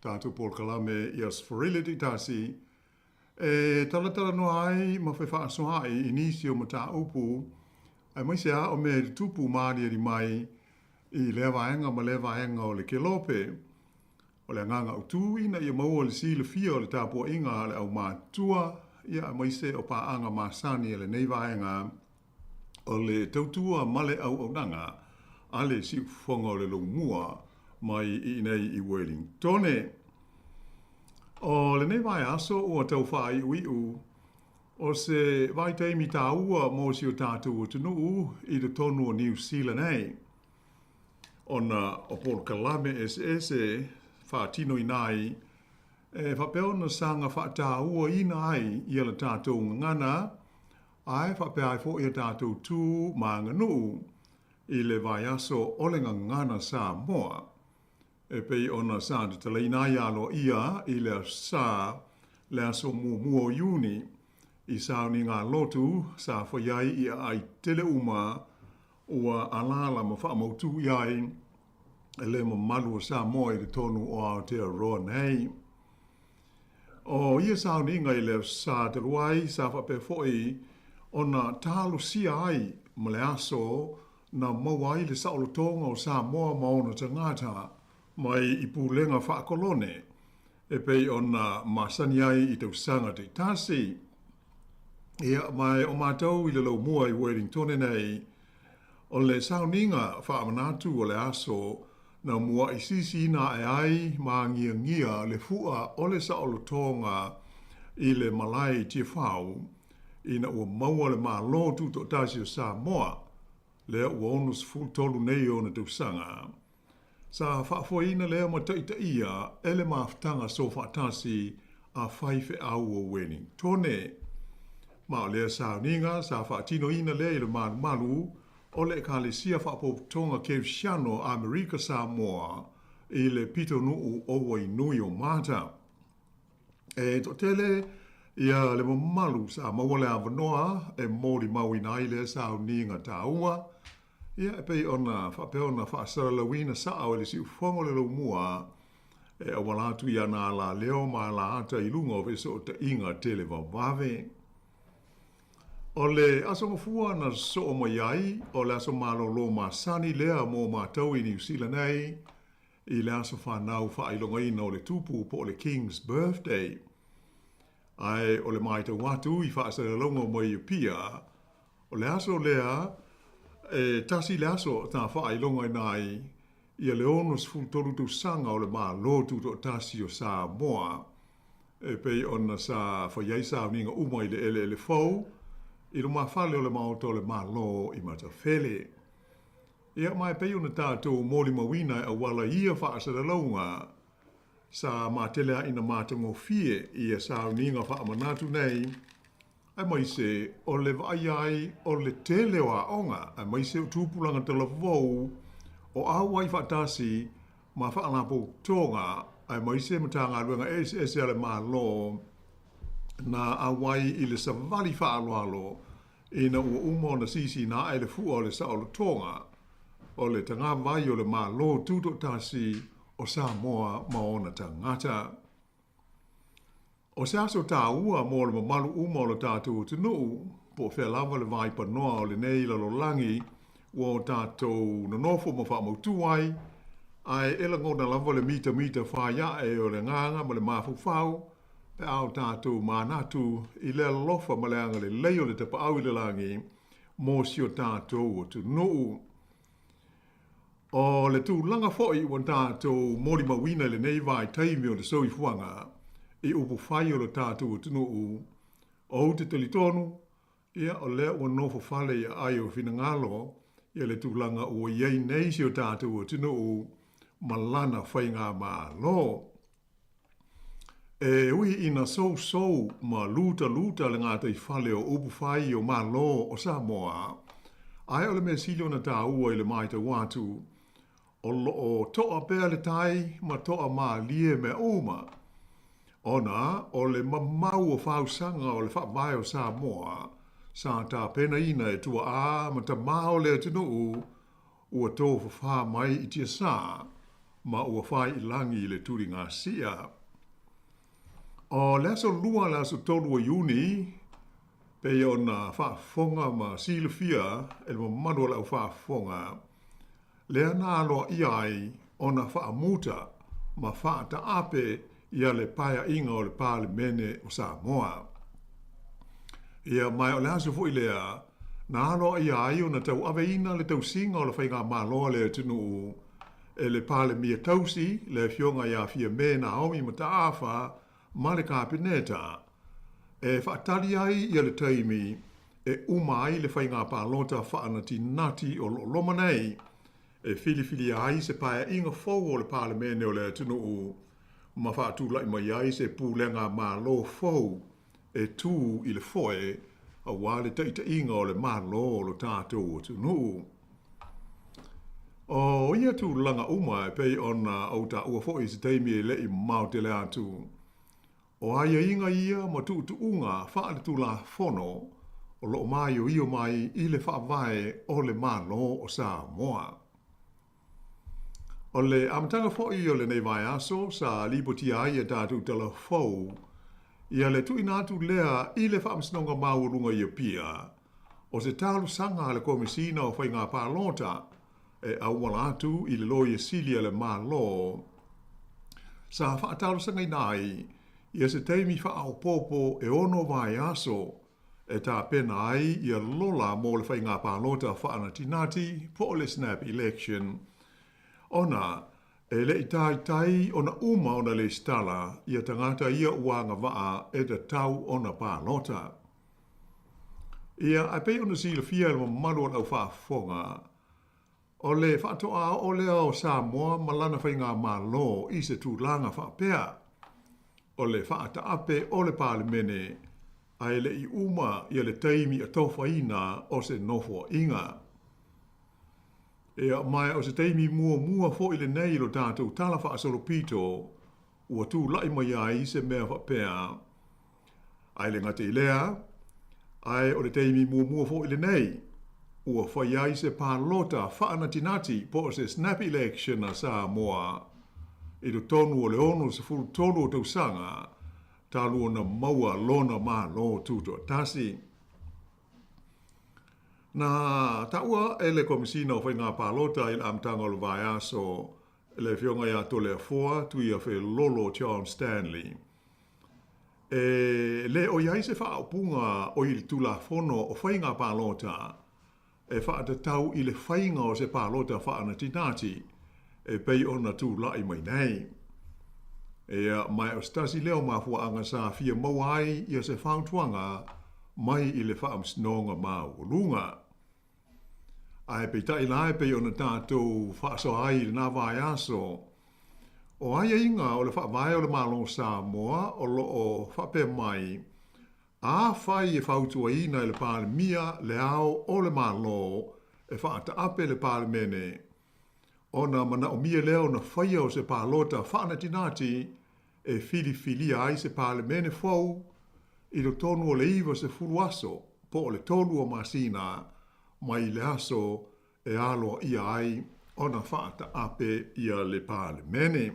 Tatou polokalame i Aso Faraile taitasi e talatalanoa ai ma fefaasoaai i nisi o mataupu aemaise lava o mea i tutupu ma aliali mai i lea vaega ma lea vaega o le kelope. O le agaga autu ina ia maua le silafia o le tapuaiga a le aumatutua, ia aemaise o paaga masani a lenei vaega o le tautua ma le auaunaga a le Siufofoga o le Lomua mai i inei i Uelintone. O lenei vaiaso ua tau faaiuiu o se vaitaimi taua mo si o tatou atunuu i totonu o Niu Sila nei. Ona o polokalame eseese faatinoina ai, e faapea ona saga faatauaina ai ia le tatou gagana, ae faapea ai foi a tatou tu ma aganuu i le vaiaso o le Gagana Samoa. E pei ona sa tatalaina ai aloaia i le Aso Sa, le aso muamua o Iuni, i sauniga lotu sa fai ai i aai tele uma ua alaala ma faamautu i ai le mamalu o Samoa i totonu o Aotearoa nei. O ia sauniga i le Aso Sa talu ai sa faapea foi ona talosia ai ma le aso na maua ai le saolotoga o Samoa ma ona tagata mai i pulega faakolone e pei ona masani ai i tausaga taitasi. Ia, ma o matou i le laumua i Wellingtone nei, o le sauniga faamanatu o le aso na muaʻi sisiina ae ai ma agiagia le fua o le saolotoga i le malae i Tiafau ina ua maua le Malo Tutoatasi o Samoa, lea ua 63 nei ona tausaga. Sa faafoeina lea ma taitaia e le mafutaga soofaatasi a faifeau o Wellingtone. Ma o lea sauniga sa faatinoina lea i le malumalu o le Ekalesia Faapopotoga Kerisiano Amerika Samoa i le pitonuu o Wainui o Mata. E toatele ia le mamalu sa maua le avanoa e molimauina ai lea sauniga taua, ia e pei ona faapea ona faasalalauina sao e le siufofoga o le laumua e auala atu i ana alaleo ma alaata i luga o fesootaiga televavave. O le Aso Gafua na sosoo mai ai, o le aso malolo masani lea mo matou i Niu Sila nei, i le aso fanau faailogaina o le Tupu po o le King's Birthday. Ae o le matau atu i faasalalauga mai Apia, o le aso lea e tasi le aso na faailogaina ai ia le 63 tausaga o le Malo Tutoatasi o Samoa, e pei ona sa fai ai sauniga uma i le eleele fou i lumafale o le Maota o le Malo i Matafele. Ia, ma e pei ona tatou molimauina e auala ia faasalalauga, sa matele ai ina matagofie ia sauniga faamanatu nei, aemaise o le vaaia ai o le tele o aoga, aemaise o tupulaga talavou o auai faatasi ma faalapotopotoga, aemaise Matagaluega eseese a le Malo na auai i le savali faaaloalo ina ua uma ona sisina ae le fua o le saolotoga o le tagavai o le Malo Tutoatasi o Samoa ma ona tagata. O se aso taua mo le mamalu uma o le tatou atunuu, po o fea lava le vaipanoa o lenei lalolagi ua o tatou nonofo ma faamautu ai, ae e lagona lava le mitamita faiae o le agaga ma le mafaufau pe a o tatou manatu i le alofa ma le agalelei o le Tapaau i le lagi mo si o tatou atunuu. O le tulaga foi ua tatou molimauina i lenei vaitaimi o le soifuaga i upufai o le tatou atunuu, ou te talitonu, ia, o lea ua nofo fale i aai o finagalo ia le tulaga ua i ai nei si o tatou atunuu ma lana faigamalo. E ui ina sousou ma lutaluta le gataifale o upufai o Malo o Samoa, ae o le mea sili ona taua i le matau atu, o lo o toa pea le tai ma toa mālie mea uma. Ona o le mamau o fausaga o le Faavae o Samoa sa tapenaina e tuaʻā ma tamā o le atunuu ua tofafā mai i tiasā ma ua fai i lagi i le tuligasia. O le aso Lua le aso 3 o Iuni, pei ona faafofoga ma silafia e le mamalu o le aufaafofoga, lea na aloaia ai ona faamuta ma faataape ia le Paeaiga o le Palemene o Samoa. Ia, ma o le aso foi lea na aloaia ai ona tauaveina le tausiga o le Faigamalo a le atunuu e le Palemia tausi, le Afioga ia Fiame Naomi Mataafa ma le Kapeneta, e faatali ai ia le taimi e uma ai le faiga palota faanatinati o lo o loma nei, e filifilia ai se paeaiga fou o le Palemene o le atunuu ma faatulai mai ai se pulega Malo fou e tū i le foe aua le taitaiga o le Malo o lo tatou atunuu. O ia tulaga uma e pei ona ou taua foi i se taimi e le i mamao tele atu, o aiaiga ia ma tuutuuga faaletulafono o lo o maioio mai i le Faavae o le Malo o Samoa. O le amataga foi o lenei vaiaso sa lipotia ai a tatou tala fou ia le tuuina atu lea i le Faamasinoga Maualuga i Apia o se talosaga a le Komesina o Faiga Palota e auala atu i le Loia Sili a le Malo sa faatalosagaina ai ia se taimi faaopoopo e ono vaiaso e tapena ai ia lola mo le faiga palota faanatinati po o le snap election ona e le i taitai ona uma ona lesitala ia tagata ia ua agavaa e tatau ona palota. Ia, ae pei ona silafia e le mamalu o le aufaafofoga, o le faatoa oo lea o Samoa ma lana faigamalo i se tulaga faapea, o le faataape o le Palemene ae le i uma ia le taimi atofaina o se nofoaiga. Ia, ma o se taimi muamua foi lenei i lo tatou tala faasolopito ua tulai mai ai se mea faapea. Ae le gata i lea, ae o le taimi muamua foi lenei ua fai ai se palota faanatinati po o se snap election a Samoa i totonu o le 63 o tausaga talu ona maua lona Malo Tutoatasi. Na taua e le Komesina o Faiga Palota i le amataga o le vaiaso le Afioga ia Toleafoa Tuiafelolo John Stanley E le o i ai se faaupuga o i le Tulafono o Faiga Palota e faatatau i le faiga o se palota faanatinati e pei ona tulai mai nei. Ia, ma o se tasi lea o mafuaaga sa fia maua ai ia se fautuaga mai i le Faamasinoga Maualuga. Ae peitai la e pei ona tatou faasoa ai i lena vaiaso, o aiaiga o le Faavae o le Malo o Samoa o lo o faapea mai, afai e fautuaina e le Palemia le Ao o le Malo e faataape le Palemene, ona manaomia lea ona faia o se palota faanatinati e filifilia ai se Palemene fou i totonu o le 90 aso po o le tolu o masina mai le aso e aloaia ai ona faataape ia le Palemene.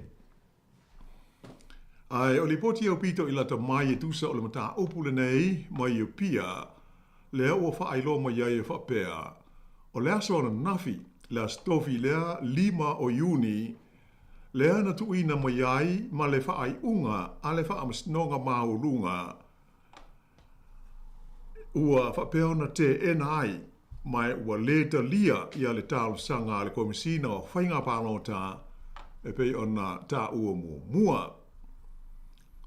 Ae o lipoti aupito i lata mai e tusa o le mataupu lenei mai Apia, lea ua faailoa mai ai e faapea, o le aso ananafi, le Aso Tofi lea 5 o Iuni, lea na tuuina mai ai ma le faaiuga a le Faamasinoga Maualuga ua faapea ona teena ai ma ua lē talia ia le talosaga a le Komesina o Faiga Palota e pei ona taua muamua.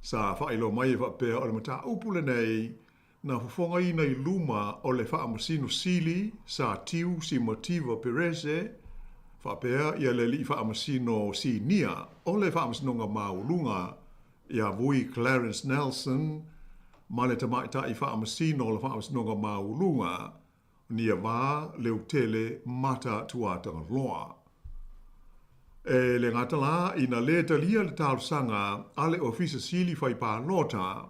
Sa faailoa mai e faapea o le mataupu lenei na fofogaina i luma o le Faamasino Sili Sir Tiu Simativa Perese faapea ia le Alii Faamasino Sinia o le Faamasinoga Maualuga ia Vui Clarence Nelson ma le Tamaitai Faamasino o le Faamasinoga Maualuga Niava Leutele Mata Tuatagaloa. E le gata la ina lē talia le talosaga a le Ofisa Sili Fai Palota,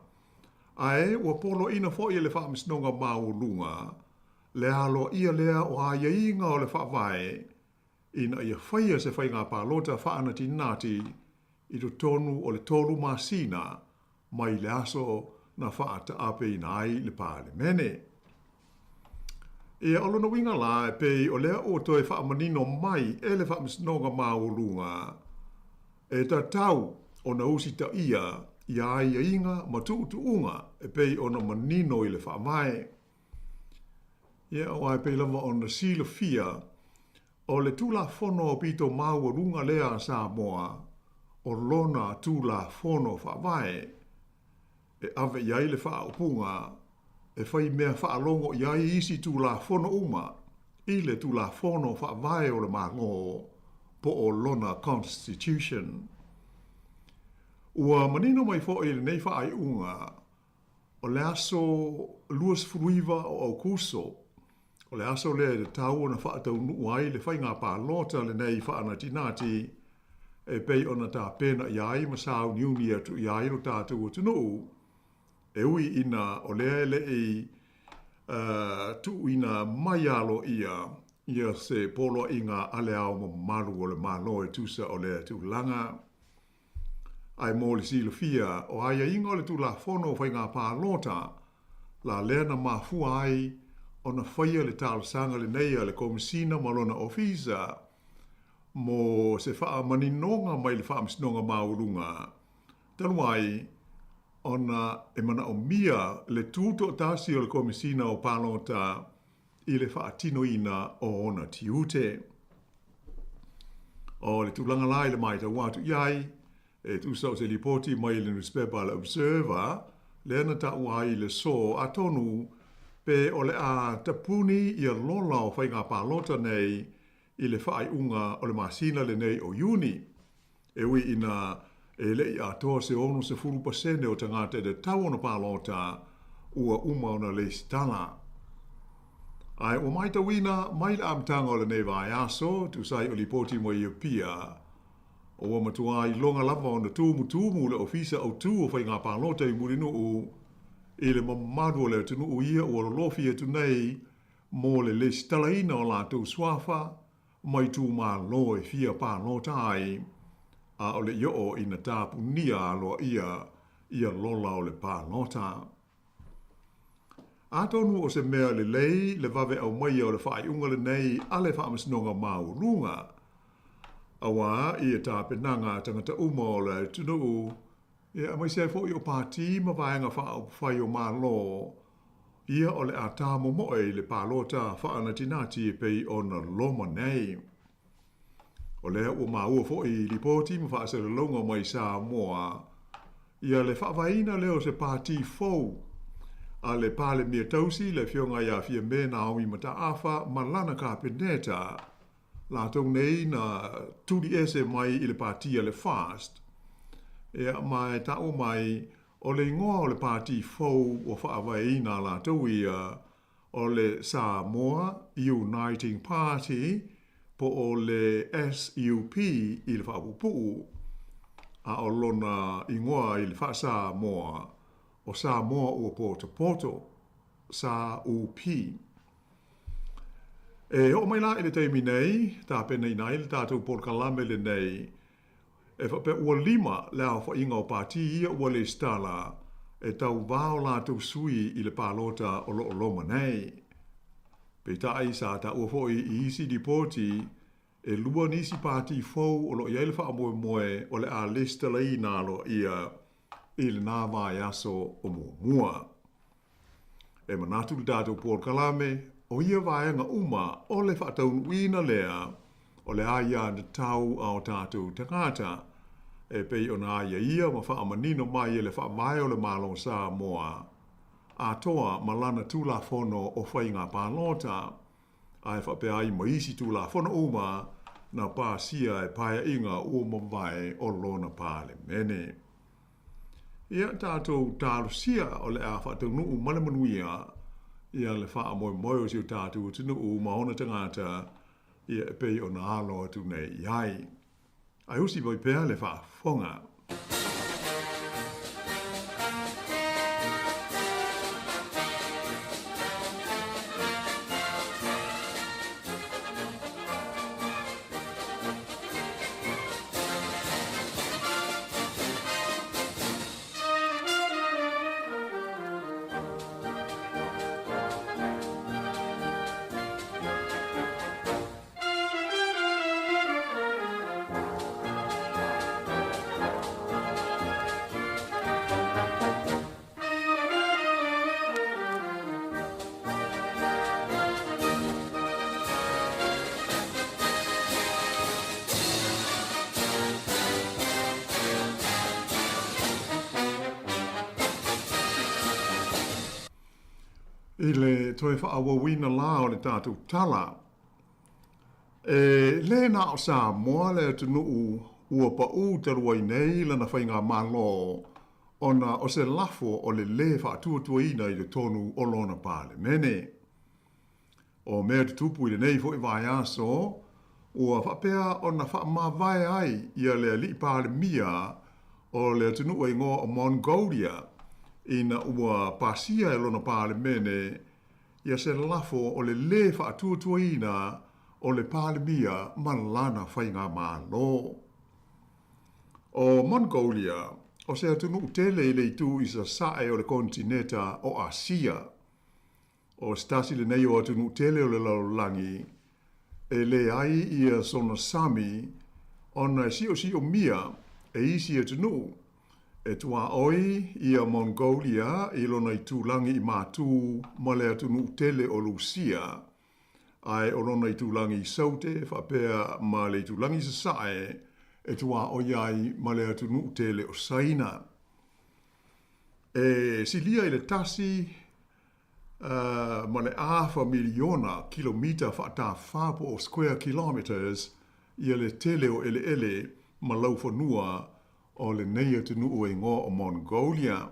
ae ua poloaiina foi e le Faamasinoga Maualuga le aloaia lea o aiaiga o le Faavae ina ia faia se faiga palota faanatinati i totonu o le tolu masina mai le aso na faataapeina ai le Palemene. Ia, o lona uiga la, e pei o lea ua toe faamanino mai e le Faamasinoga Maualuga, e tatau ona usitaia ia aiaiga ma tuutuuga e pei ona manino i le Faavae. Ia, aua e pei lava ona silafia, o le Tulafono aupito maualuga lea a Samoa, o lona Tulafono Faavae, e ave i ai le faaupuga e fai mea faalogo i ai isi Tulafono uma i le Tulafono Faavae o le Malo po o lona Constitution. Ua manino mai foi i lenei faaiuga, O le aso 29 o Aokuso, o le aso lea e tatau ona faataunuu ai le faiga palota lenei faanatinati e pei ona tapena i ai ma sauniuni atu i ai lo tatou atunuu, e ui ina o lea e le i tuuina mai aloaia ia se poloaiga a le Ao Mamalu o le Malo e tusa o lea tulaga. Ae mo le silafia, o aiaiga o le Tulafono o Faiga Palota la lea na mafua ai ona faia le talosaga lenei a le Komesina ma lona Ofisa mo se faamaninoga mai le Faamasinoga Maualuga talu ai ona e manaomia le tutoatasi o le Komesina o Palota i le faatinoina o ona tiute. O le tulaga la i le matau atu i ai, e tusa o se lipoti mai le nusipepa a le Observer, lea na taua ai i le sō, atonu pe o le a tapuni ia lola o faiga palota nei i le faaiuga o le masina lenei o Iuni. E ui ina e le i atoa se 60% o tagata e tatau ona palota, ua uma ona lesitala. Ae ua matauina mai le amataga o lenei vaiaso, tusa ai o lipoti mai Apia, ua matua iloga lava ona tumutumu le Ofisa Autu o Faiga Palota i Mulinuu i le mamalu o le atunuu ia ua lolofi atu nei mo le lesitalaina o latou suafa ma itumalo e fia palota ai, ʻaʻole i oo ina tapunia aloaia ia lola o le palota. Atonu o se mea lelei le vave aumaia o le faaiuga lenei a le Faamasinoga Maualuga, auā ia tapenaga a tagata uma o le atunuu, ia aemaise ai foi o pātī ma vaega faaupufai o Malo, ia o le a tāmomoe i le palota faanatinati e pei ona loma nei. O lea ua maua foi i lipoti ma faasalalauga mai Samoa ia le faavaeina lea o se pātī fou a le Palemia tausi le Afioga ia Fiame Naomi Mataafa ma lana Kapeneta, latou nei na tuli ese mai i le pātī a le FAST. Ia, ma e taua mai O le igoa o le pātī fou ua faavaeina a latou ia, o le Samoa Uniting Party po o le SUP i le faapuupuu, a o lona igoa i le faa-Samoa, o Samoa Ua Potopoto, SAUP. E oo mai la i le taimi nei, tapenaina ai le tatou polokalame lenei, E faapea ua lima le aofaiga o pātī ia ua lesitala e tauvā o latou sui i le palota o lo o loma nei. Peitai, sa taua foi i isi lipoti, e lua nisi pātī fou o lo o i ai le faamoemoe o le a lesitalaina aloaia i lena vaiaso o muamua. E manatu le tatou polokalame, o ia vaega uma o le faataunuuina lea o le aiatatau a o tatou tagata, e pei ona aiaia ma faamanino mai e le Faavae o le Malo o Samoa atoa ma lana Tulafono o Faiga Palota, ae faapea ai ma isi Tulafono uma na pasia e Paeaiga ua mavae o lona Palemene. Ia tatou talosia o le a faataunuu ma le manuia ia le faamoemoe o si o tatou atunuu ma ona tagata ia e pei ona alo atu nei i ai. Ae usi mai pea le faafofoga. I le toe faaauauina la o le tatou tala, e lē na o Samoa le atunuu ua paū talu ai nei lana faigamalo ona o se lafo o le lē faatuatuaina i totonu o lona Palemene. O mea tutupu i lenei foi vaiaso, ua faapea ona faamavae ai ia le alii Palemia o le atunuu e igoa o Mongolia ina ua pasia e lona Palemene ia se lafo o le lē faatuatuaina o le Palemia ma lana faigamalo. O Mongolia, o se atunuu tele i le itu i sasae o le konetineta o Asia. O se tasi lenei o atunuu tele o le lalolagi e leai ia sona sami ona e siosiomia e isi atunuu. E tuaoi ia Mongolia i lona itulagi i Matu ma le atunuu tele o Lusia, ae o lona itulagi i Saute faapea ma le itulagi i Sasae e tuaoi ai ma le atunuu tele o Saina. E silia i le 1 ma le afa miliona kilomita faatafā po o square kilometres ia le tele o eleele ma laufanua o lenei atunuu e igoa o Mongolia.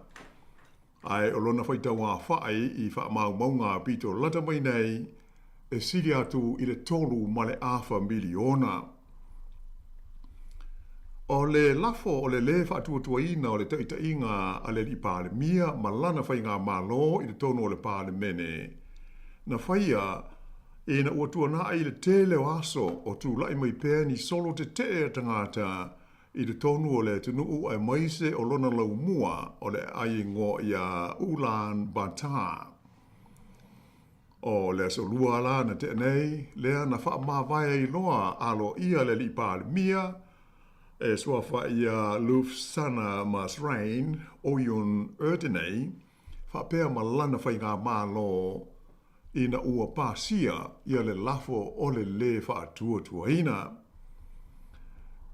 Ae o lona faitauaofai i faamaumauga a pito lata mai nei, e sili atu i le 3.5 miliona. O le lafo o le lē faatuatuaina o le taitaiga a le Alii Palemia ma lana faigamalo i totonu o le Palemene, na faia ina ua tuanai le tele o aso o tulai mai pea ni solo tetee a tagata i totonu o le atunuu aemaise o lona laumua o le aai igoa ia Ulaanbaatar. O le Aso Lua la na tea nei, lea na faamavae ai loa aloaia le Alii Palemia, e suafa ia Luvsannamsrain Oyun Erdenei, faapea ma lana faigamalo ina ua pasia ia le lafo o le lē faatuatuaina.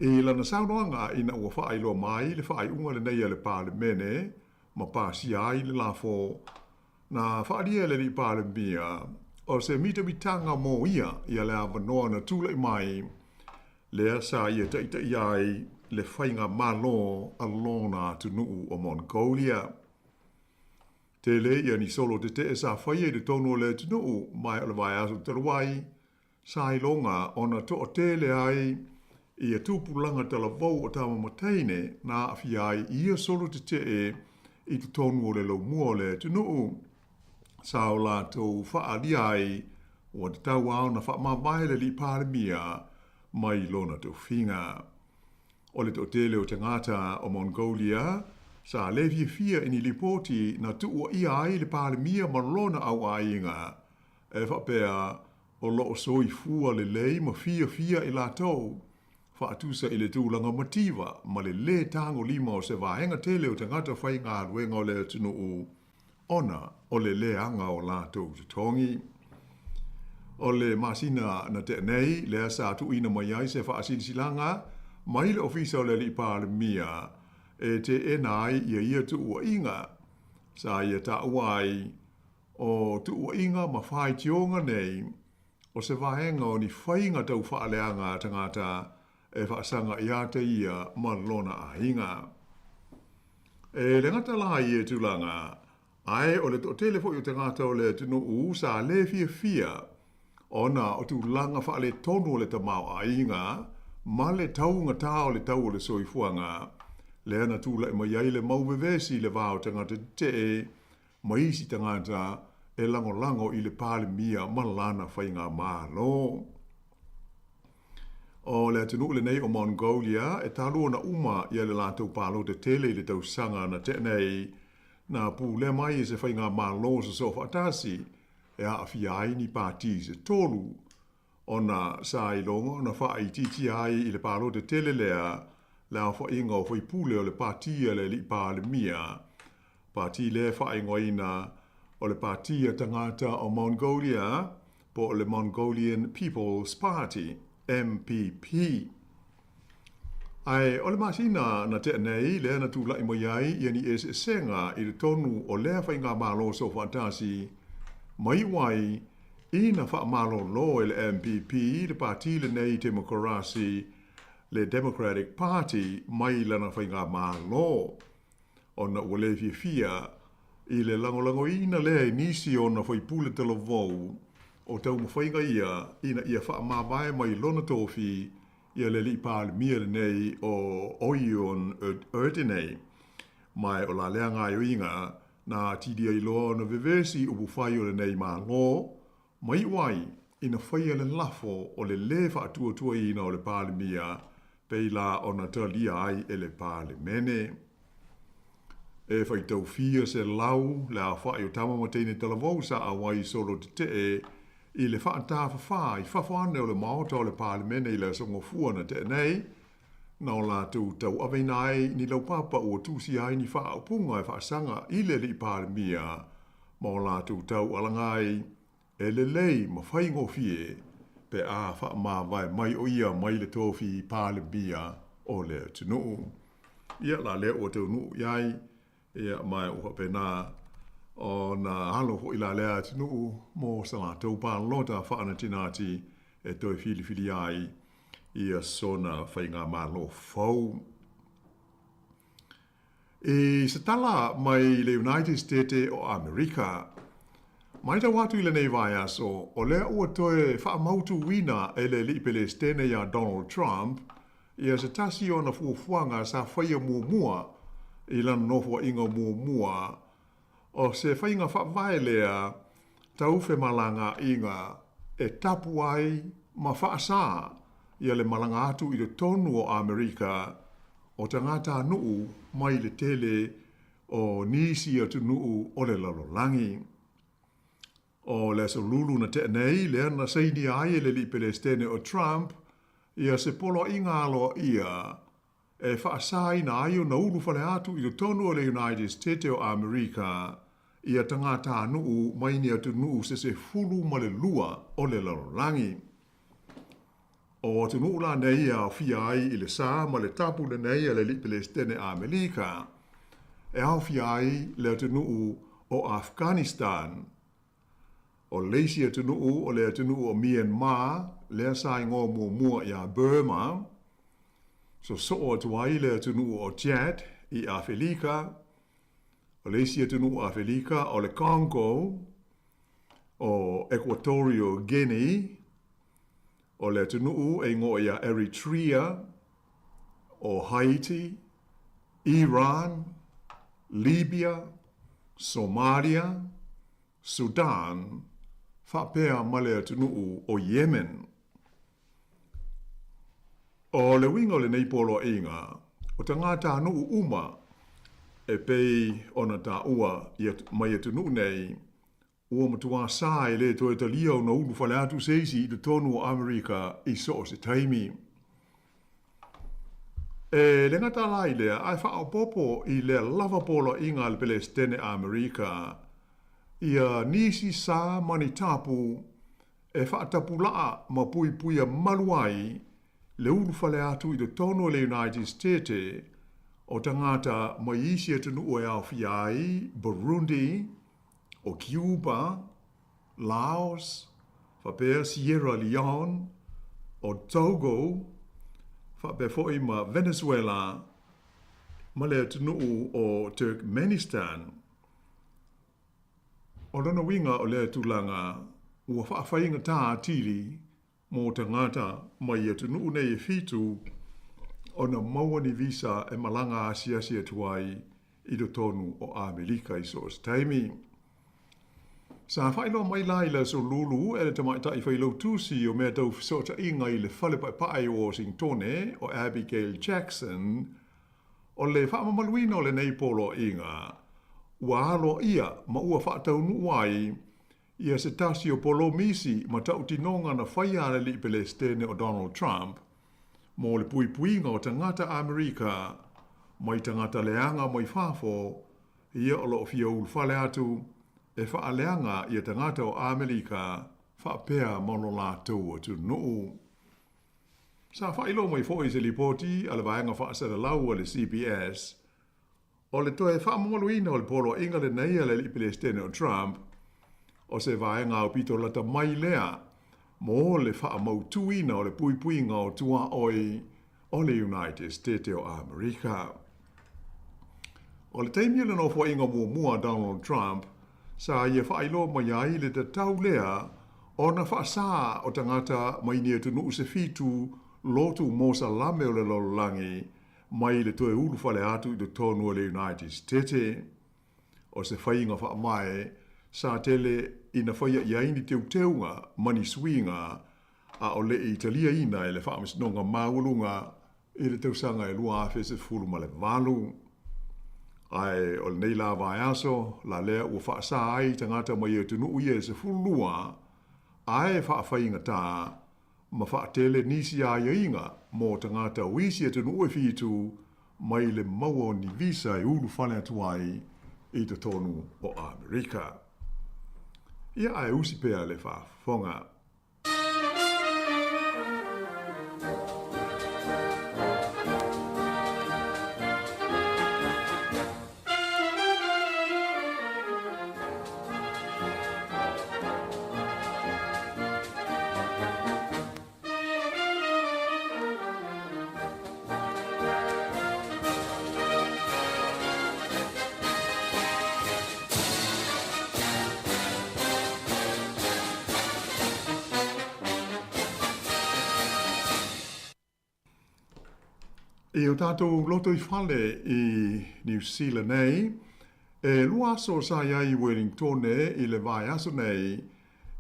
I lana saunoaga ina ua faailoa mai le faaiuga lenei a le Palemene ma pasia ai le lafo, Na faaalia e le Alii Palemia o se mitamitaga mo ia ia le avanoa na tulai mai, lea sa ia taitaia ai le faigamalo a lona atunuu o Mongolia. Tele ia ni solo tetee sa faia i totonu o le atunuu mai o le vaiaso talu ai, Sa iloga ona toatele ai ia tupulaga talavou o tama ma teine na aafia ai i ia solo tetee i totonu o le laumua o le atunuu. Sa o latou faaalia ai ua tatau lava ona faamavae le Alii Palemia mai lona tofiga. O le toatele o tagata o Mongolia sa le fiafia i ni lipoti na tuuaia ai le Palemia ma lona auaiga e faapea o lo o soifua lelei ma fiafia i latou, faatusa i le tulaga mativa ma le lē tagolima o se vaega tele o tagata faigaluega o le atunuu ona o le leaga o latou totogi. O le masina na tea nei, lea sa tuuina mai ai se faasilasilaga mai le Ofisa o le Alii Palemia e teena ai ia ia tuuaiga sa ia taua ai O tuuaiga ma faitioga nei, o se vaega o ni faiga tau faaleaga a tagata e faasaga ia te ia ma lona aiga. E le gata la i ia tulaga, ae o le toatele foi o tagata o le atunuu sa le fiafia ona o tulaga faaletonu o le tamaoaiga ma le taugatā o le tau o le soifuaga, lea na tulai mai ai le mau vevesi i le va o tagata tetee ma isi tagata e lagolago i le Palemia ma lana faigamalo. O le atunuu lenei o Mongolia e talu ona uma ia le latou palota tele i le tausaga na tea nei, na pulea mai e se faigamalo sosoo faatasi e aafia ai ni pati se tolu, ona sa iloga ona faaitiitia ai i le palota tele lea le aofaiga o faipule o le pati a le alii Palemia, pati lea e faaigoaina o le Pati a Tagata o Mongolia po o le Mongolian People's Party, MPP. Ae o le masina na tea nei lea na tulai mai ai ia ni eseesega i totonu o lea faigamalo soofaatasi, ma iu ai ina faamalolo e le MPP le pati lenei Temokarasi, le Democratic Party, mai lana faigamalo, ona ua le fiafia i le lagolagoina lea e nisi o ona faipule talavou o taumafaiga ia ina ia faamavae mai lona tofi ia le alii Palemia lenei o Oyun Erdenei. Ma o la lea gaoioiga na atili ai loa ona vevesi i upufai o lenei Malo, ma iu ai ina faia le lafo o le lē faatuatuaina o le Palemia pei la ona talia ai e le Palemene. E faitau fia selau le aofai o tama ma teine talavou sa auai solo tetee i le faatafafā i fafo ane o le Maota o le Palemene i le Aso Gafua na tea nei, na o latou tauaveina ai ni laupapa ua tusia ai ni faaupuga e faasaga i le Alii Palemia ma o latou taualaga ai e lelei ma faigofie pe a faamavae mai o ia mai le tofi Palemia o le atunuu. Ia la lea ua taunuu i ai, ia ma ua faapena ona alo foi la lea atunuu mo sa latou palota faanatinati e toe filifilia ai ia sona faigamalo fou. I se tala mai le United State o Amerika, matau atu i lenei vaiaso, o lea ua toe faamautuina e le Alii Pelesitene ia Donald Trump ia se tasi o ana fuafuaga sa faia muamua i lana nofoaiga muamua, o se faiga faavae lea tau femalagaaiga e tapu ai ma faasā ia le malaga atu i totonu o Amerika o tagatanuu mai le tele o nisi atunuu o le lalolagi. O le Aso Lulu na tea nei lea na sainia ai e le Alii Pelesitene o Trump ia se poloaiga aloaia e faasāina ai ona ulufale atu i totonu o le United State o Amerika ia tagatanuu mai ni atunuu se 12 o le lalolagi. O atunuu la nei e aofia ai i le sa ma le tapu lenei a le Alii Pelesitene Amelika, e aofia ai le atunuu o Afghanistan. O le isi atunuu o le atunuu o Myanmar, lea sa igoa muamua ia Burma, sosoo atu ai le atunuu o Chad i Afelika. O le isi atunuu Afelika o le Congo, o Equatorial Guinea, o le atunuu e igoa ia Eritrea, o Haiti, Iran, Libya, Somalia, Sudan, faapea ma le atunuu o Yemen. O le uiga o lenei poloaiga, o tagatanuu uma e pei ona taua mai atunuu nei, ua matuā sa e le toe talia ona ulufale atu se isi i totonu o Amerika i so o se taimi. E le gata la i lea, ae faaopoopo i lea lava poloaiga a le Pelesitene Amerika ia nisi sa ma ni tapu e faatapulaa ma puipuia malu ai le ulufale atu i totonu o le United State o tagata mai isi atunuu e aofia ai Burundi, o Cuba, Laos, faapea Sierra Leone, o Togo, faapea foi ma Venezuela ma le atunuu o Turkmenistan. O lona uiga o lea tulaga ua faafaigata atili mo tagata mai atunuu nei e fitu ona maua ni visa e malaga asiasi atu ai i totonu o Amerika i so o se taimi. Sa faailoa mai la i le Aso Lulu e le tamaitai failautusi o mea tau fesootaiga i le Fale Paepae o Washingtone o Abigail Jackson, o le faamamaluina o lenei poloaiga ua aloaia ma ua faataunuu ai ia se tasi o polomisi ma tautinoga na faia a le Alii Pelesitene o Donald Trump mo le puipuiga o tagata Amerika mai tagata leaga mai fafo ia o lo o fia ulufale atu e faaleaga ia tagata o Amerika faapea ma lo latou atunuu. Sa faailoa mai foi i se lipoti a le vaega faasalalau a le CBS, o le toe faamamaluina o le poloaiga lenei a le Alii Pelesitene o Trump, o se vaega aupito lata mai lea mo le faamautuina o le puipuiga o tuaoi o le United State o Amerika. O le taimi o le nofoaiga muamua a Donald Trump, sa ia faailoa mai ai le tatau lea ona faasā o tagata mai ni atunuu se fitu lotu mosalame o le lalolagi mai le toe ulufale atu i totonu o le United State. O se faiga faavae sa tele ina faia i ai ni teuteuga ma ni suiga a o le i taliaina e le Faamasinoga Maualuga i le tausaga e 2018. Ae o lenei la vaiaso la lea ua faasā ai tagata mai atunuu ia e 12, ae faafaigata ma faatele nisi aiaiga mo tagata o isi atunuu e fitu mai le maua o ni visa e ulufale atu ai i totonu o Amerika. Ia ae usi pea le faafofoga. I o tātou lotoifale i Niu Sila nei, e lua aso sa i ai i Wellingtone i le vaiaso nei,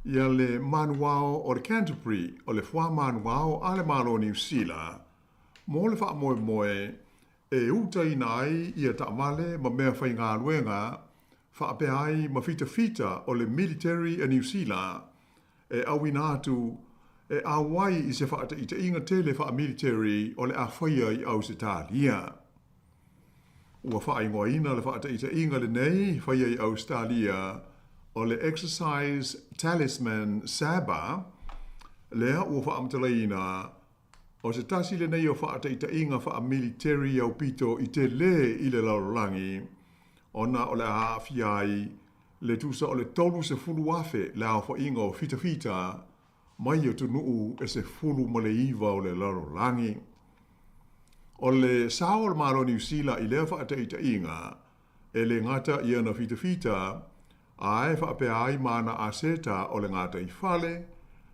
ia le manuao o le Canterbury o le fuamanuao a le Malo o Niu Sila mo le faamoemoe e utaina ai ia taavale ma mea faigaluega faapea ai ma fitafita o le military a Niu Sila e auina atu e auai i se faataitaiga tele faamilitary o le a faia i Ausetalia. Ua faaigoaina le faataitaiga lenei faia i Ausetalia o le Exercise Talisman Sabre, lea ua faamatalaina o se tasi lenei o faataitaiga faamiliteri aupito i telē i le lalolagi, ona o le a aafia ai le tusa o le 30,000 le aofaiga o fitafita mai atunuu e 19 o le lalolagi. O le sao o le Malo o Niu Sila i lea faataitaiga, e le gata i ana fitafita, ae faapea ai ma ana aseta o le gataifale,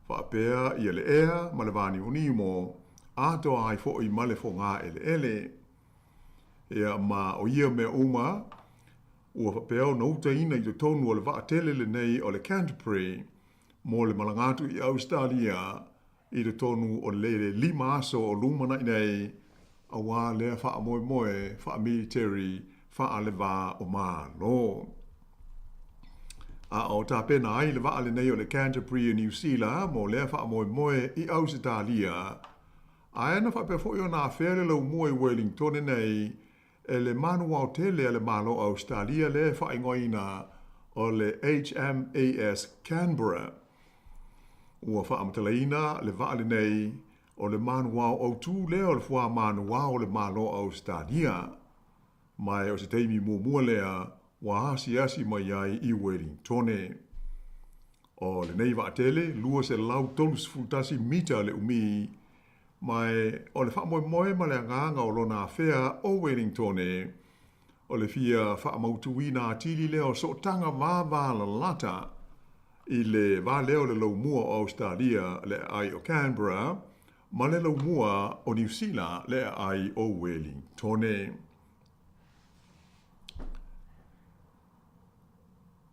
faapea ia le ea ma le vānimonimo, atoa ai foi ma le fogaeleele. Ia, ma o ia mea uma, ua faapea ona utaina i totonu o le vaatele lenei o le Canterbury, mo le malaga atu i Ausetalia i totonu o le lima aso o lumanai nei, auā lea faamoemoe faamiliteri faalevā o Malo. A o tapena ai le vaa lenei o le Canterbury i Niu Sila mo lea faamoemoe i Ausetalia, ae na faapea foi ona afea le laumua i Wellingtone nei e le manuao tele a le Malo o Ausetalia lea e faaigoaina o le HMAS Canberra. Ua faamatalaina le vaa lenei o le manuao autū lea o le fuamanuao o le Malo o Ausetalia. Ma o se taimi muamua lea ua asiasi mai ai i Wellingtone. O lenei vaatele, 231 mita le umi, Ma o le faamoemoe ma le agaga o lona afea o Wellingtone, o le fia faamautuina atili lea o sootaga vavalalata i le va lea o le Laumua o Ausetalia le aai o Canberra ma le Laumua o Niu Sila le aai o Welingtone.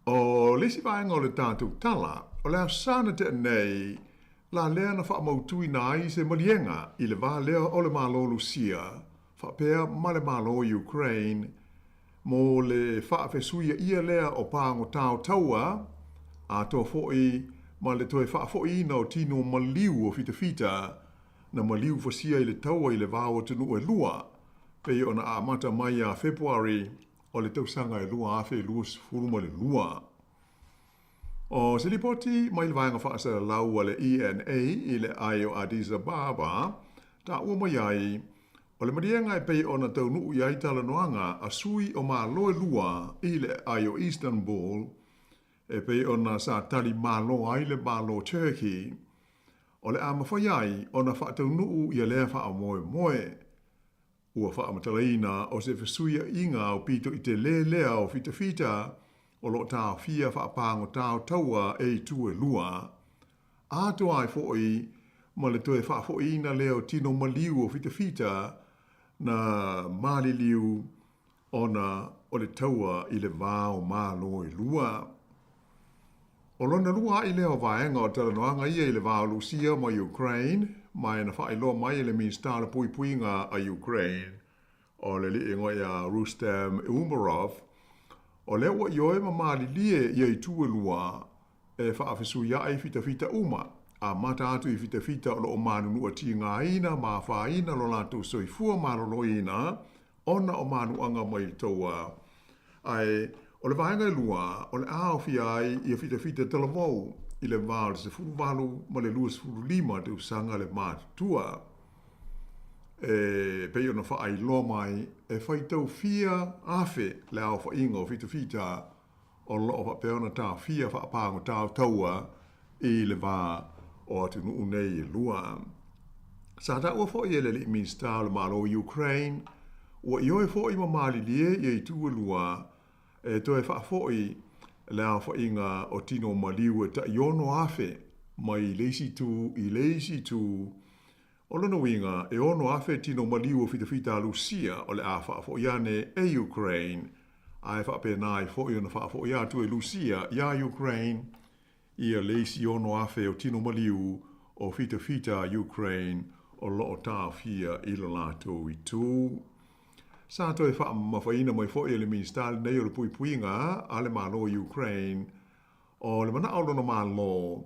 O le isi vaega o le tatou tala, o le Aso Sa na tea nei, la lea na faamautuina ai se maliega i le va lea o le Malo Lusia faapea ma le Malo Ukraine mo le faafesuiaia lea o pagota o taua, atoa foi ma le toe faafoiina o tino maliu o fitafita na maliu fasia i le taua i le va o atunuu e lua, pei ona amata mai ia Fepuari o le tausaga e 2022. O se lipoti mai le vaega faasalalau a le ENA i le ae o Addis Ababa, taua mai ai, o le maliega e pei ona taunuu i ai talanoaga a sui o Malo e lua i le ae o Istanbul, e pei ona sa tali malo ai le Malo Turkey, o le a mafai ai ona faataunuu ia lea faamoemoe. Ua faamatalaina o se fesuiaiga aupito i telē lea o fitafita o lo o taofia faapagota o taua e itu e lua, atoa ai foi ma le toe faafoiina lea o tino maliu o fitafita na maliliu ona o le taua i le va o Malo e lua. O lona lua a'i lea o vaega o talanoaga ia i le va o Lusia ma Ukraine, ma e na faailoa mai e le Minisita o le Puipuiga a Ukraine, o le alii igoa ia Rustem Umerov, o lea ua ioe ma malilie ia itu e lua e faafesuia'i fitafita uma, amata atu i fitafita o lo o manunua tigaina ma afaina lo latou soifua maloloina ona o manuaga mai le taua. Ae o le vaega e lua, o le a aofia ai ia fitafita talavou i le va o le 18 ma le 25 tausaga le matutua. E pei ona faailoa mai, e faitau fia afe le aofaiga o fitafita o lo o faapea ona taofia faapagota o taua i le va o atunuu nei e lua. Sa taua foi e le alii Minisita o le Malo o Ukraine, ua ioe foi ma malilie ia itu e lua e toe faafoi le aofaiga o tino maliu e tai 6,000 mai le isi itu i le isi itu. O lona uiga, e 6,000 tino maliu o fitafita a Lusia o le a faafoi ane e Ukraine, ae faapena ai foi ona faafoi atu e Lusia iā Ukraine ia le isi 6,000 o tino maliu o fitafita a Ukraine o lo o taofia i lo latou itu. Sa toe faamamafaina mai foi e le Minisita lenei o le Puipuiga a le Malo o Ukraine o le manao o lona Malo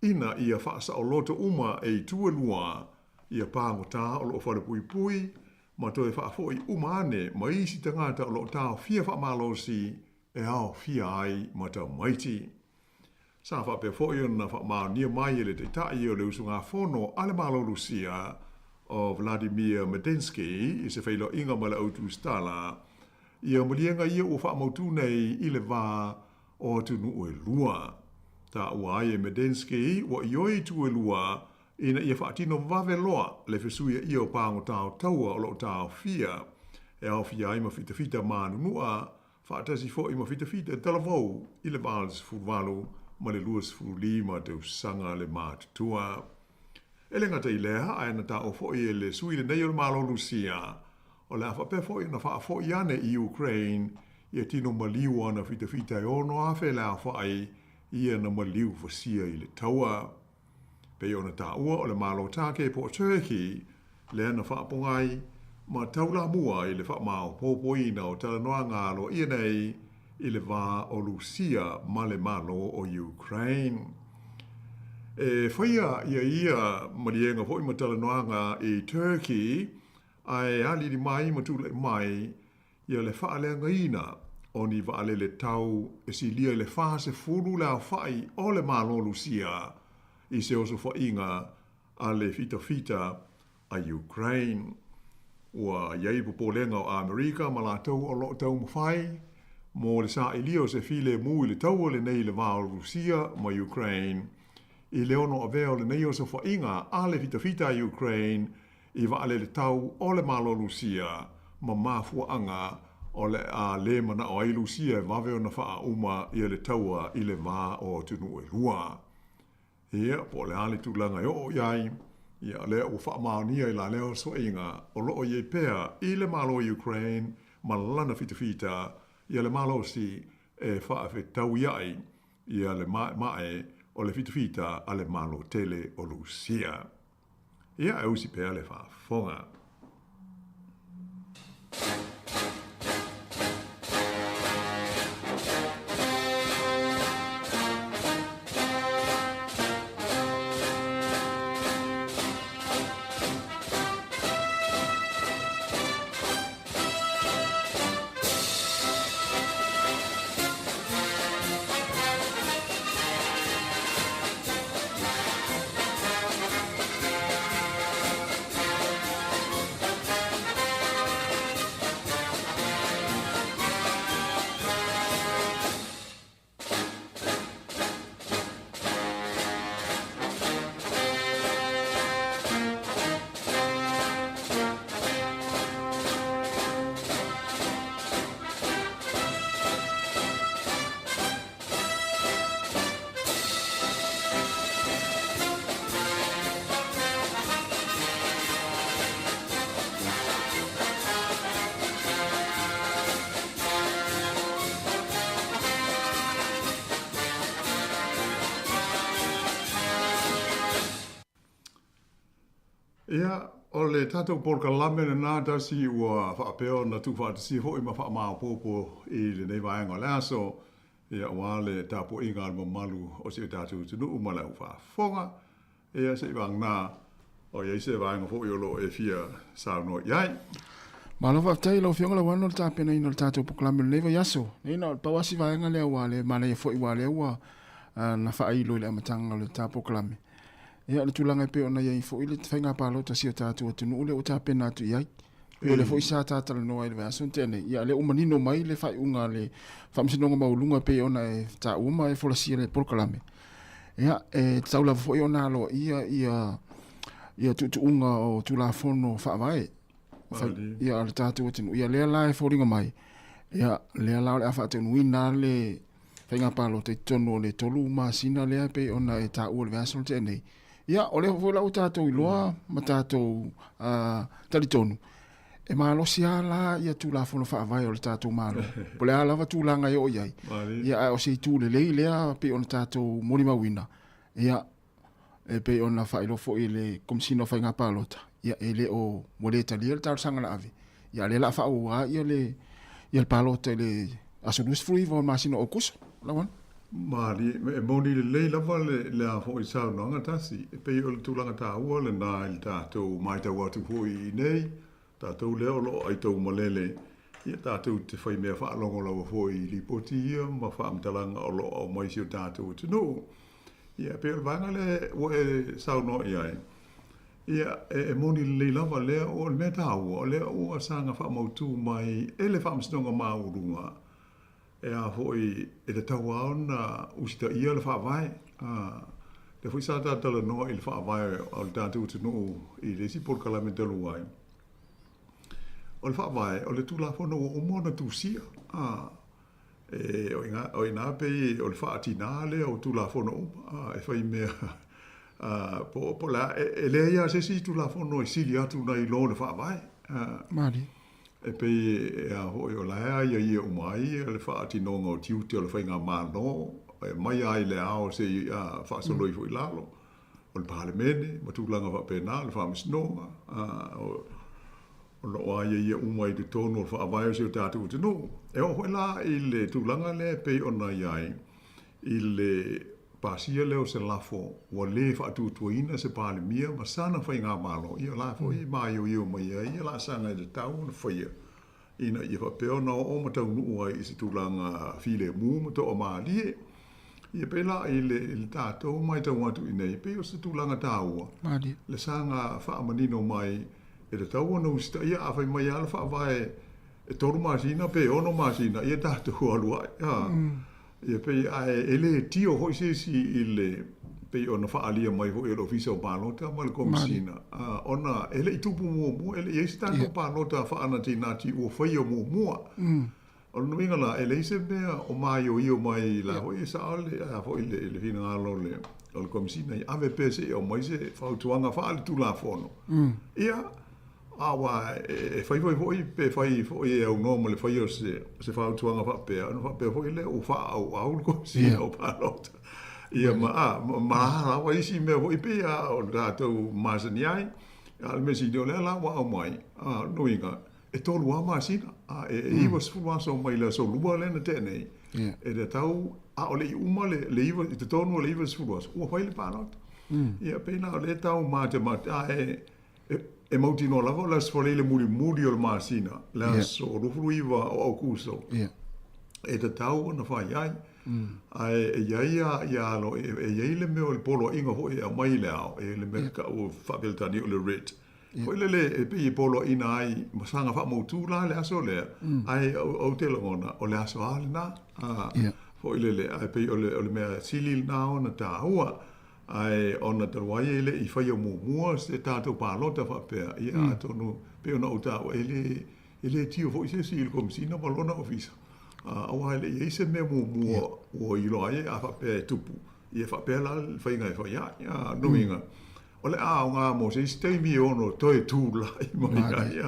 ina ia faasaoloto uma e itu e lua ia pagota o lo o falepuipui ma toe faafoi uma ane ma isi tagata o lo o taofia faamalosi e aofia ai ma tamaiti. Sa faapea foi ona faamaonia mai e le Taitai o le usugafono a le Malo Lusia o Vladimir Medinsky i se feiloaiga ma le au tusitala ia maliega ia ua faamautū nei i le va o atunuu e lua. Taua ai e Medinsky ua ioe itu e lua ina ia faatino vave loa le fesuiaia o pagota o taua o lo o taofia, e aofia ai ma fitafita manunua faatasi foi ma fitafita talavou i le va o le 18 ma le 25 tausaga le matutua. E le gata i lea, ae na taua foi e le sui lenei o le Malo Lusia, o le a faapea foi ona faafoi ane i Ukraine ia tino maliu ana fitafita e 6,000 le aofai ia na maliu fasia i le taua. Pei ona taua o le Malo Tāke po o Turkey lea na faapogai ma taulamua i le faamaopoopoina o talanoaga aloaia nei i le va o Lusia ma le Malo o Ukraine. E faia ia ia maliega foi ma talanoaga i Turkey ae alili mai ma tulai mai ia le faaleagaina o ni vaalele tau e silia i le 40 le aofai o le Malo Lusia i se osofaiga a le fitafita a Ukraine. Ua i ai popolega o Amerika ma latou o lo o taumafai mo le sailia o se filemu i le taua lenei i le va o Rusia ma Ukraine i le ono avea o lenei osofaiga a le fitafita a Ukraine i vaalele tau o le Malo Lusia ma mafuaaga o le a lē manaʻo ai Lusia e vave ona faauma ia le taua i le va o atunuu e lua. Ia, po o le a le tulaga e oo i ai, ia, o lea ua faamaonia i la lea osoaiga o lo o i ai pea i le Malo o Ukraine ma lana fitafita ia le malosi e faafetauiaʻi ia le maʻemaʻe o le fitafita a le Malo tele o Lusia. Ia, e usi pea le faafofoga. Ia, o le tatou polokalame lenā tasi ua faapea ona tuufaatasia foi ma faamaopoopo i lenei vaega o le aso, ia, aua le tapuaiga a le mamalu o si o tatou atunuu ma le au faafofoga. Ia, se i vagana o i ai se vaega foi o lo o e fia saunoa i ai. Malo faafetai i lau Afioga Lauano i le tapenaina o le tatou polokalame o lenei vaiaso. Nei na o le pau lava si vaega lea ua le manaia foi aua o lea ua na faailo i le amataga o le ta polokalame. Ia, o le tulaga e pei ona i ai foi le faiga palota a si o tatou atunuu lea ua tapena atu i ai. O lea foi sa ta talanoa ai i le vaiaso na tea nei, ia o lea ua manino mai le faaiuga a le Faamasinoga Maualuga e pei ona e taua ma e folasia i le polokalame. Ia, e tatau lava foi ona aloaia ia ia tuutuuga o Tulafono Faavae ia a le tatou atunuu. Ia lea la e foliga mai, ia lea la o le a faataunuuina le faiga palota i totonu o le 3 masina lea e pei ona e taua i le vaiaso na tea nei. Ia, o lea foi la ua tatou iloa ma tatou talitonu, e malosi lava la ia Tulafono Faavae o le tatou Malo, po o le a lava tulaga e oo i ai. Ia, ae o se itu lelei lea pei ona tatou molimauina, ia, e pei ona faailoa foi e le Komesina o Faiga Palota, ia e le o ua le talia le talosaga na ave, ia a o lea o le a faaauau lava ia le ia le palota i le aso 29 o le masina o Aokuso. Lauana. Malie, e moni lelei lava le le a foi saunoaga tasi, e pei o le tulaga taua lena i le tatou matau atu foi i inei, tatou lea o lo o aitau malele, ia tatou te fai mea faalogo lava foi i lipoti ia ma faamatalaga o lo o aumai i si o tatou atunuu. Ia, e pei o le vaega lea ua e saunoa i ai, ia, e moni lelei lava lea, o le mea taua, o lea ua saga faamautu mai e le Faamasinoga Maualuga, e a foi, e tatau lava ona usitaia le Faavae. A, lea foi sa ta talanoa i le Faavae o le tatou atunuu i le isi polokalame talu ai. O le Faavae, o le Tulafono ua uma ona tusia. A, E, o ina, o ina pei o le faatinā lea o Tulafono uma, a, e fai mea, a, po, po o le a, e, e leai lava se isi Tulafono e sili atu nai lo le Faavae. A, Malie. E pei e a foi, o la e aiaia uma ai le faatinoga o tiute o le faigamalo, e mai lava i le ao seia faasolo ifo i lalo, o le Palemene ma tulaga faapena, le Faamasinoga, a, o, O lo o aiaia uma i totonu o le Faavae o si o tatou atunuu. E oo foi la i le tulaga lea e pei ona i ai i le pasia lea o se lafo ua le faatuatuaina se Palemia ma sana faigamalo, ia o la foi e maioio mai ai ia laasaga e tatau ona faia ina ia faapea ona oo ma taunuu ai i se tulaga filemu ma toamalie. Ia pei la i le, i le tatou matau atu i inei, pei o se tulaga taua le saga faamanino mai E tatau ona usitaia a fai mai lava le faavae e 3 masina pe 6 masina, ia tatou alu ai. Ia pei ae e le tio foi se isi i le pei ona faaalia mai foi e le Ofisa o Palota ma le Komesina, ona e le i tupu muamua, e le i i ai se tatou palota faanatinati ua faia muamua. O lona uiga la, e leai se mea o maioio mai la foi e sao le, a foi le, le finagalo o le, o le Komesina ia ave pea se i aumai se fautuaga faaletulafono. Ia, aua e fai foi foi pe fai foi e aunoa ma le faia o se, se fautuaga faapea, ona faapea foi lea ua faaauau le Komesina o Palota. Ia ma, a, ma, ma lava isi mea foi pei a o le tatou masani ai. A o le mea sili o lea la ua aumai, a, o lona uiga, e tolu lava masina, a e 90 aso mai le aso Lua lea na tea nei, e tatau, a o le i uma le, le iwa, i totonu o le 90 aso, ua fai le palota. Ia, pei la o lea e tau matemate, a e, e, e mautinoa lava o le Aso Faraile mulimuli o le masina, le aso 29 o Aukuso, e tatau ona fai ai. Ae e i ai a, ia alo, e, e i ai le mea o le poloaiga foi e aumai i le ao, e le mea tau faa-Peretania o le writ. Foi lele e pei e poloaiina ai ma saga faamautu la le aso lea, ae ou te lagona o le aso lava lena. Foi lele, ae pei o le, o le mea sili lena ona taua. Ae ona talu ai e le i faia muamua se tatou palota faapea, ia atonu pei ona ou taua, e le, e le tio foi se isi i le Komesina ma lona ofisa, aua e le i i ai se mea muamua ua iloa ai a faapea e tupu, ia faapea la le faiga e fai ai. Lona uiga, O le aoga mo se isi taimi e ono toe tulai mai ai,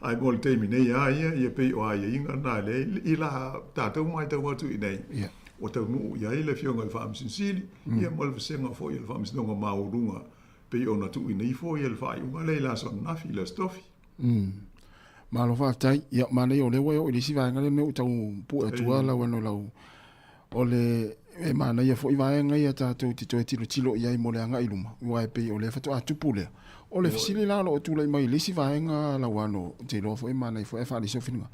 ae mo le taimi nei lava ia, ia pei o aiaiga na lea i la tatou matau atu i inei, ua taunuu i ai le Afioga i le Faamasino Sili, ia ma le vasega foi o le Faamasinoga Maualuga pei ona tuuina ifo le faaiuga lea i le aso ananafi, i le Aso Tofi. Malo faafetai. Ia, manaia o lea ua e oo i le isi vaega lea ua tau pue atu lava lau ano lau o le e manaia foi vaega ia tatou te toe tilotilo i ai mo le agai i luma, aua e pei o lea faatoa tupu lea. O le fesili la o lo o tulai mai i le isi vaega lau ano, ou te iloa foi e manaia foi ae faaali sou finagalo.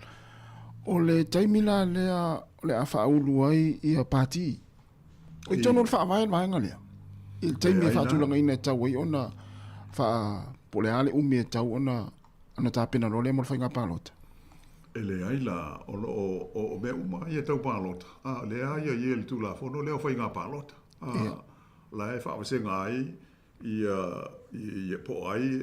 O le taimi la lea o le a faaulu ai ia pati. O i totonu o le faavae le vaega lea. I le taimi e faatulagaina e tatau ai ona faa po o le a le umi e tatau ona ona tapena loa lea mo le faiga palota. E leai la, o lo o, o, o mea uma ia tau palota, a, lea ia i le Tulafono lea o faiga palota. A, yeah. La e faavasega ai ia, ia, ia po o ai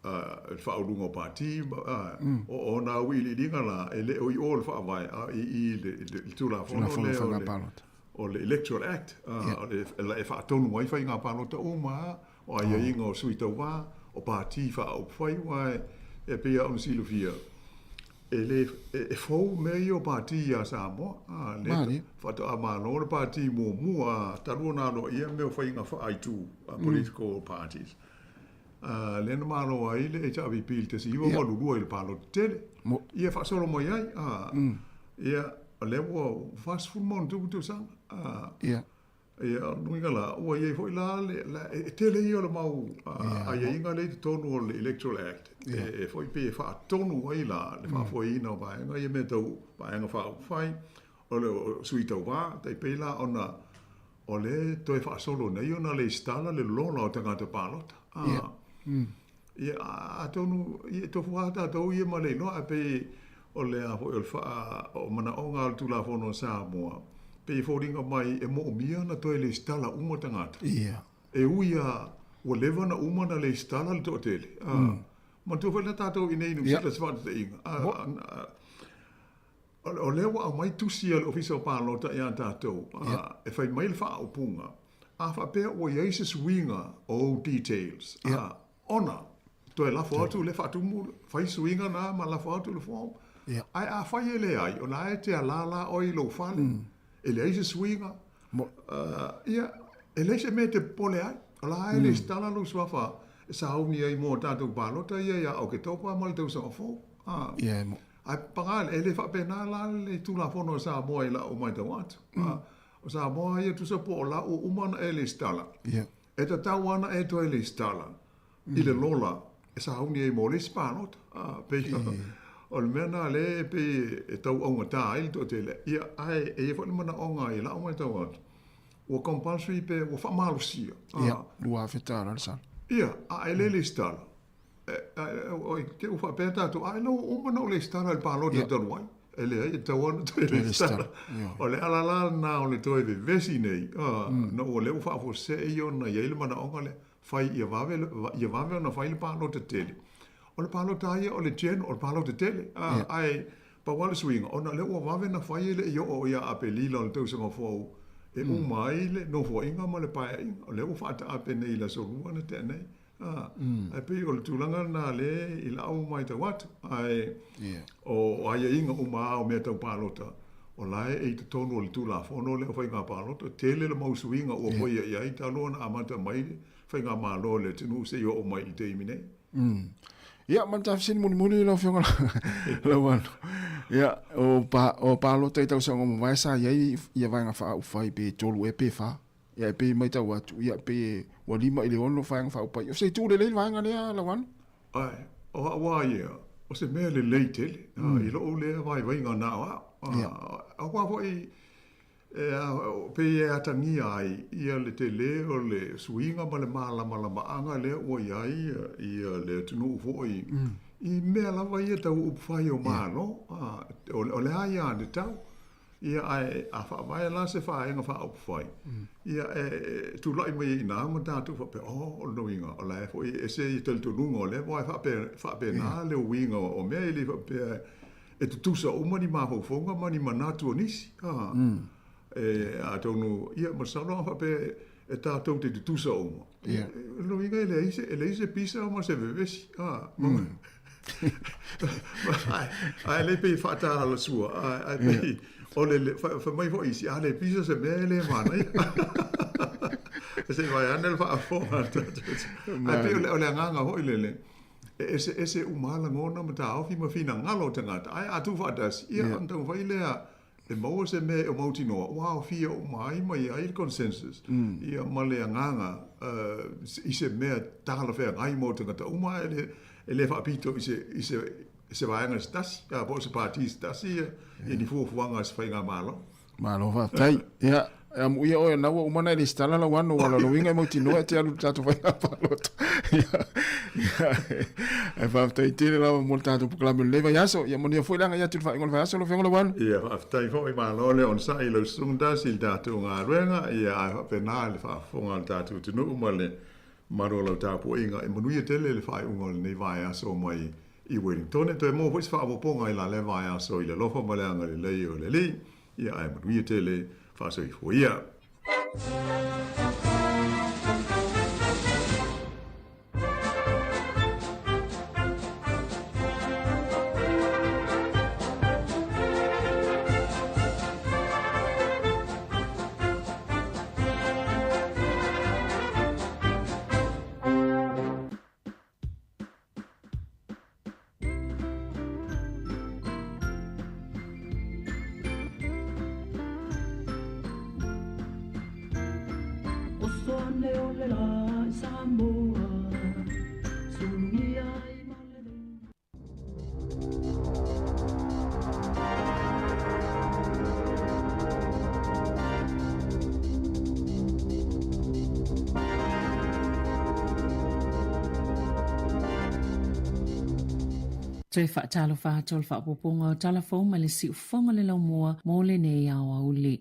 a, le faauluga o pati, a, o, o nā auiliiliga la, e le o i o le faavae, a i i le, le, le Tulafono lea o le, o le Electoral Act, a, yeah. o le, la e faatonu ai faiga palota uma, a, o aiaiga o sui tauva, o pati faaupufai, aua e pei lava ona silafia, e le, e fou mea ia o pati iā Samoa. A, lea faatoa malo le pati muamua talu ona aloaia mea o faiga faaaitu, political parties. A, lea na malo ai le HRPP i le 1982 i le palota tele. Ia faasolo mai ai. A, ia, o lea ua 40 ma ona tupu tausaga. A, Ia, o lona uiga la, ua i ai foi la le, la, e tele ia o le mau aiaiga lea i totonu o le Electoral Act, e foi pei e faatonu ai la le faafoeina o vaega ia mea tau vaega faaupufai, o le sui tauva, tai pei la ona o lea e toe faasolo nei ona lesitala le lola o tagata palota. Ia, atonu, ia, e tofu lava tatou ia ma le iloa, ae pei o le a foi o le faa, o manaoga o le Tulafono a Samoa, pei e foliga mai e moomia ona toe lesitala uma tagata. Ia. E ui lava ua leva ona uma ona lesitala le toatele. A, manatua foi la tatou i inei i Niu Sila se faataitaiga. A, o lea ua aumai tusi a le Ofisa o Palota ia tatou, a, e fai mai le faaupuga, A faapea ua i ai se suiga o ou details, a, ona toe lafo atu le faatumu, fai suiga na ma lafo atu le form. Ae afai e leai, o la e te alala oe i lou fale, e leai se suiga, ia, e leai se mea e te popole ai. O la e lesitala lou suafa e sauni ai mo tatou palota ia ia Oketopa ma le tausaga fou. Ae paga, e le faapena la le Tulafono a Samoa i lau matau atu. O Samoa ia tusa po o la ua uma ona e lesitala. Yeah. E tatau lava ona e toe lesitala mm. i le lola e sauni ai mo le isi palota. Ah, pei yeah. o le mea na lea e pei e tau augata ai le toatele. Ia, ae e i ai foi le manaoga i lau matau atu. Ua compulsory pe ua faamalosia. Ah. Ia, $2,000 le sala. Ia, a e le lesitala. E, e, e, te ua faapea tatou, a ua uma ona ou lesitala i le palota talu ai. E leai, e tatau lava ona toe resitala. O le ala la lena o le toe vevesi nei, ina ua lea ua faafuasei ona i ai le manaoga lea, fai ia vave, ia vave ona fai le palota tele. O le palota lava ia o le general, o le palota tele, ae pau lava le suiga, ona o lea ua vave ona fai e le i oo ia Aperila o le tausaga fou e uma ai le Nofoaiga ma le Paeaiga. O lea ua faataape nei i le Aso Lua na tea nei. Ae pei o le tulaga lena lea i lau matau atu, ae o aiaiga uma lava o mea tau palota, o la e i totonu o le Tulafono lea o Faiga Palota, tele le mau suiga ua faia i ai talu ona amata mai le Faigamalo a le atunuu seia oo mai i le taimi nei. Ia, ma le ta fesili mulimuli lau Afioga Lauano. Ia, o, pa, o palota i tausaga ua mavae sa i ai ia vaega faaupufai pe 3 ea pe 4. Ia e pei e matau atu, ia e pei e ua 5 i le 6 vaega faaupufai. O se itu lelei le vaega lea Lauano? Ae, o au lava ia, o se mea lelei tele, i lou lea vaivaiga na o au. Aua foi, e pei e atagia ai ia le tele o le suiga ma le malamalamaaga lea ua i ai ia le atunuu foi i mea lava ia tau upufai o Malo. O le aiatatau. Ia, ae a faavae la se vaega faaupufai, ia, e tulai mai ai i ina ma tatou faapea, oh, o lona uiga, o la e foi e ese ia talitonuga o lea, aua e faapena le uiga o mea, e le faapea e tutusa uma ni mafaufauga ma ni manatu o nisi. E, atonu, ia, masalo a faapea e tatou te tutusa uma, ia, o lona uiga e leai se, e leai se pisa ma se vevesi. Ae le pei e faatalasua, ae pei o le, fai mai foi isi, a le pisa se mea e le manaia. Se i vae ane le faafofoga a le tatou. Ae pei o le agaga foi lele, e eseese uma lava lagona ma taofi ma finagalo o tagata, ae a tuufaatasi, ia ona taumafai lea e maua se mea e mautinoa ua aofia uma ai ma i ai le consensus ia ma le agaga i se mea talafeagai mo tagata uma ae le, e le faapito i se, i se, i se vaega se tasi po o se pati se tasi ia, ia ni fuafuaga a se faigamalo. Malo faafetai. Ia, e amuia oe na ua uma na e lesitala lau ano, ua lona uiga e mautinoa e te alu i le tatou faiga palota. Ia, ia, ae faafetai tele lava mo le tatou polokalame o lenei vaiaso. Ia manuia foi le agai atu i le faaiuga o le vaiaso lau Afioga Lauano. Ia, faafetai foi, malo le onosai i lau susuga Darcy i le tatou galuega, ia ae faapena le faafofoga a le tatou atunuu ma le mamalu o lau tapuaiga. E manuia tele le faaiuga o lenei vaiaso mai i Wellington. E toe maua foi se faaopoopoga i la lea vaiaso i le alofa ma le agalelei o le Alii. Ia ae manuia tele, faasoifua ia. Oso ane o le la i Samoa, sulugia ai ma le Toe faatalofa atu o le faaopoopoga o tala fou mai le siufofoga le laumua mo lenei aoauli.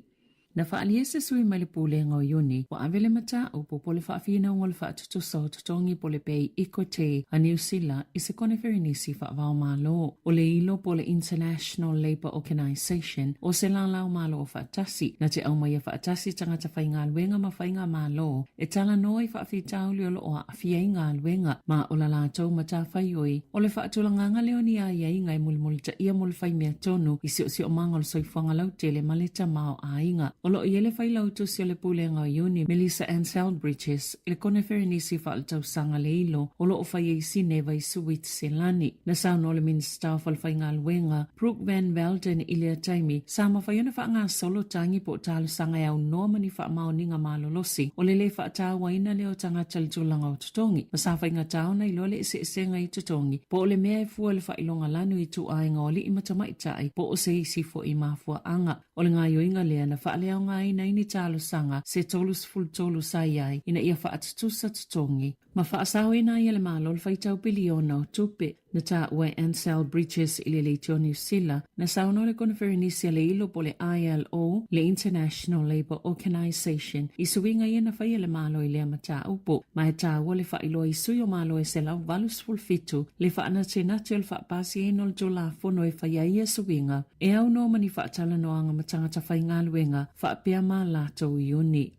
Na faaalia se sui mai le Pulega o Iuni ua ave le mataupu po o le faafinauga o le faatutusa o totogi po o le Pay Equity a Niu Sila i se koneferenisi faava-o-Malo. O le ilo po o le International Labour Organisation o se lālā o Malo Faatasi na te aumaia faatasi tagata faigaluega ma faigamalo e talanoa i faafitauli o lo o aafia ai galuega ma o la latou matafaioi o le faatulagaga lea o ni aiaiga e mulimulitaia mo le faimea tonu i siosiomaga o le soifuaga lautele ma le tamaoaiga. O lo o i ai le failautusi o le Pulega o Iuni, Melissa Ann Selbridges, i le koneferenisi faaletausaga le ilo o lo o fai ai Sineva i Suitiselani. Na saunoa le Minisita o Falefaigaluega, Brooke Van Velden i lea taimi, sa mafai ona faagasolo tagi po o talosaga e aunoa ma ni faamaoniga malolosi o le lē faatauaina lea o tagata i le tulaga o totogi, ma sa faigata ona iloa le eseesega i totogi po o le mea e fua i le faailoga lanu i ituaiga o alii ma tamaitai po o se isi foi mafuaaga. O le gaoioiga lea na faaleaogaina ai ni talosaga se 33 sa i ai ina ia faatutusa totogi ma faasaoina ai e le Malo le faitau piliona o tupe. Na taua e Ansell Bridges i le Leitio Niu Sila, na saunoa le Koneferenisi a le Ilo po o le ILO, le International Labour Organisation, i suiga ia na faia e le Malo i lea mataupu. Ma e taua le faailoa i sui o Malo e 187 le faanatenate o le faapasiaina o le Tulafono e faia ai ia suiga e aunoa ma ni faatalanoaga ma tagata faigaluega faapea ma latou iuni.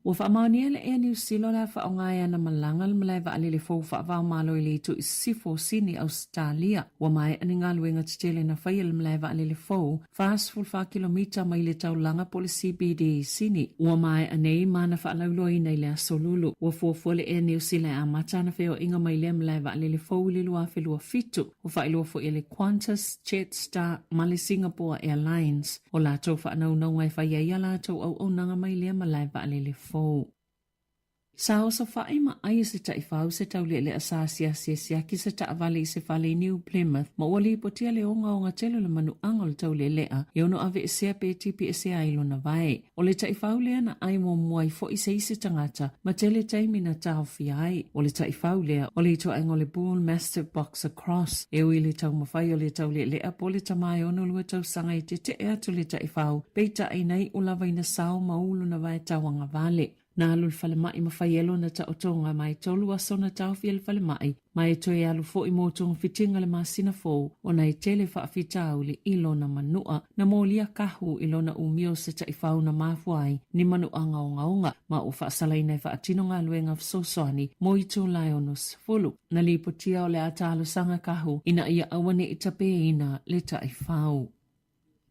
Ua faamaonia le Air Niu Sila o le a faaaoga e ana malaga le malae vaalele fou faava-o-Malo i le itu i sisifo o Sini, Ausetalia. Ua maea ni galuega tetele na faia i le malae vaalele fou, 44 kilomita mai le taulaga po o le CBD i Sini. Ua maea nei ma na faalauiloaina i le Aso Lulu. Ua fuafua le Air Niu Sila e amata ana feoaiga mai lea malae vaalele fou i le 2027. Ua faailoa foi e le Qantas, Jetstar ma le Singapore Airlines o latou faanaunauga e fai ai a latou auaunaga mai lea malae vaalele fou. Sa osofai ma ai e se taifau se taulealea sa asiasi e siaki se taavale i se fale i New Plymouth ma ua lipotia le ogaoga tele o le manuaga o le taulealea e ono aveesea pe tipiesea ai lona vae. O le taifau lea na ʻai muamua ai foi se isi tagata ma tele taimi na taofia ai. O le taifau lea, o le ituaiga o le Bull Mastiff Boxer Cross. E ui i le taumafai o le taulealea po o le tama e 62 tausaga e teteʻe atu le taifau, peitai na iʻu lava ina sao ma ulu na vae tauagavale. Na alu i le falemai ma fai ai lona taotoga ma e tolu aso na taofi ai le falemai ma e toe alu foi mo togafitiga le masina fou ona e tele faafitauli i lona manua. Na molia kahu i lona umia o se taifau na mafua ai ni manuaga ogaoga ma ua faasalaina e faatino galuega fesoasoani mo itula e 60. Na lipotia o le a talosaga kahu ina ia aua ne i tapeina le taifau.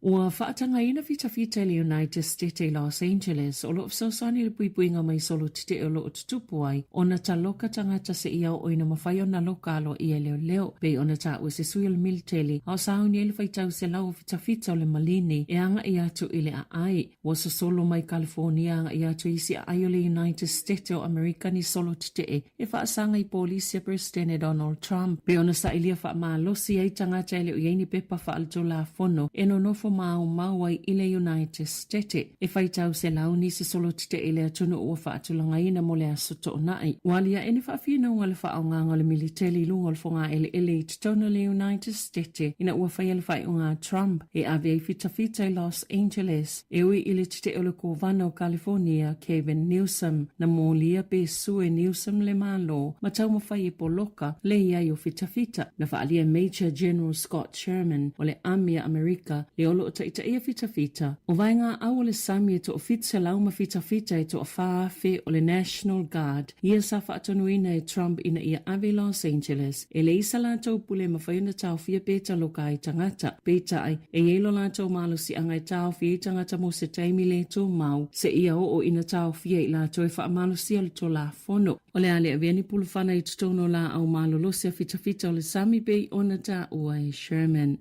Ua faatagaina fitafita i le United Stete i Los Angeles o lo o fesoasoani i le puipuiga mai solo tetee o lo o tutupu ai ona taloka tagata seia oo ina mafai ona loka aloaia e leoleo pei ona taua e se sui o le militeli a o sauni ai le faitau selau o fitafita o le malini e agai atu i le aai. Ua sosolo mai California agai atu i isi aai o le United Stete o Amerika ni solo tetee e faasaga i polisi a Peresetene Donald Trump pei ona sailia faamalosi ai tagata e le o i ai ni pepa faaletulafono e nonofo maumau ai i le United Stete. E faitau selau nisi solo tetee i le atunuu ua faatulagaina mo le aso Toonai. Ua aliae ni faafinauga le faaaogaga o le militeli i luga o le fogaeleele i totonu o le United Stete ina ua faia le faaiuga a Trump e ave ai fitafita i Los Angeles. E ui i le tetee o le Kovana o Kalifonia, Gavin Newsom, na molia pe sue Newsom le Malo ma taumafai e poloka le i ai o fitafita. Na faaalia e Major General Scott Sherman o le Ami a Amerika le o lo o taitaia fitafita o vaegaau o le sami e toafitu selau ma fitafita e toafa afe o le National Guard ia sa faatonuina e Trump ina ia ave i Los Angeles. E leai sa latou pule e mafai ona taofia pe taloka ai tagata. Peitai, e i ai lo latou malosiaga e taofi ai tagata mo se taimi le tumau, seia oo ina taofia i latou e faamalosia le Tulafono. O le a le avea ni pulufana i totonu o laau malolosi a fitafita o le sami pei ona taua e Sherman.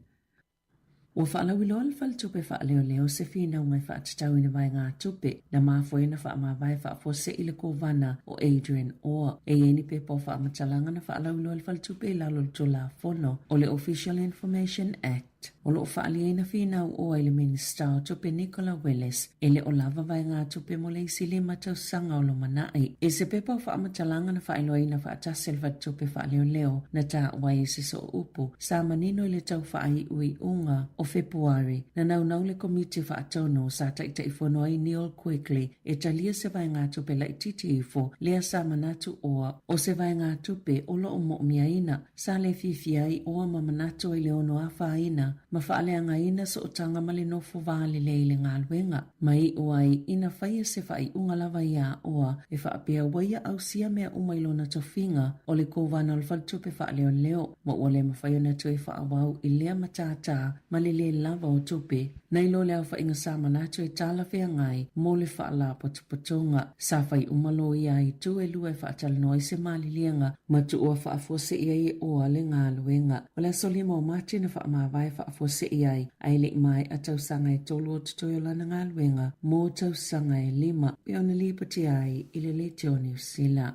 Ua faalauiloa le Faletupe Faaleoleo se finauga e faatatau i ni vaegatupe na mafua ai ona faamavae faafuasei le Kovana o Adrian Orr. E i ai ni pepa o faamatalaga na faalauiloa e le Faletupe i lalo o le Tulafono o le Official Information Act o lo o faaliaina finau Orr i le Minisita o Tupe Nicola Willis e le o lava vaegatupe mo le isi lima tausaga o lumanai. I se pepa o faamatalaga na faailoaina faatasi e le Faletupe Faaleoleo na taua ai e se sooupu sa manino i le tau faaiuiuga o Fepuari, na naunau le Komiti Faatonu sa Taitaifono ai Neil Quigley e talia se vaegatupe laitiiti ifo lea sa manatu Orr o se vaegatupe o lo o moomiaina. Sa le fiafia ai Orr ma manatu ai le ono afaina ma faaleagaina sootaga ma le nofo valelei i le galuega. Ma iʻu ai ina faia se faaiuga lava iā Orr e faapea ua ia ausia mea uma i lona tofiga o le Kovana o le Faletupe Faaleoleo ma ua le mafai ona toe faaauau i lea matātā ma le lē lava o tupe nai lo le aofaiga sa manatu e talafeagai mo le faalapotopotoga. Sa fai uma loia a itu e lua e faatalanoa ai se maliliega ma tuua faafuasei ai e Orr le galuega. O le aso 5 o Mati na faamavae faafuasei ai a e le i maea tausaga e tolu o totoe o lana galuega mo tausaga e lima, pei ona lipotia ai i le Leitio o Niu Sila.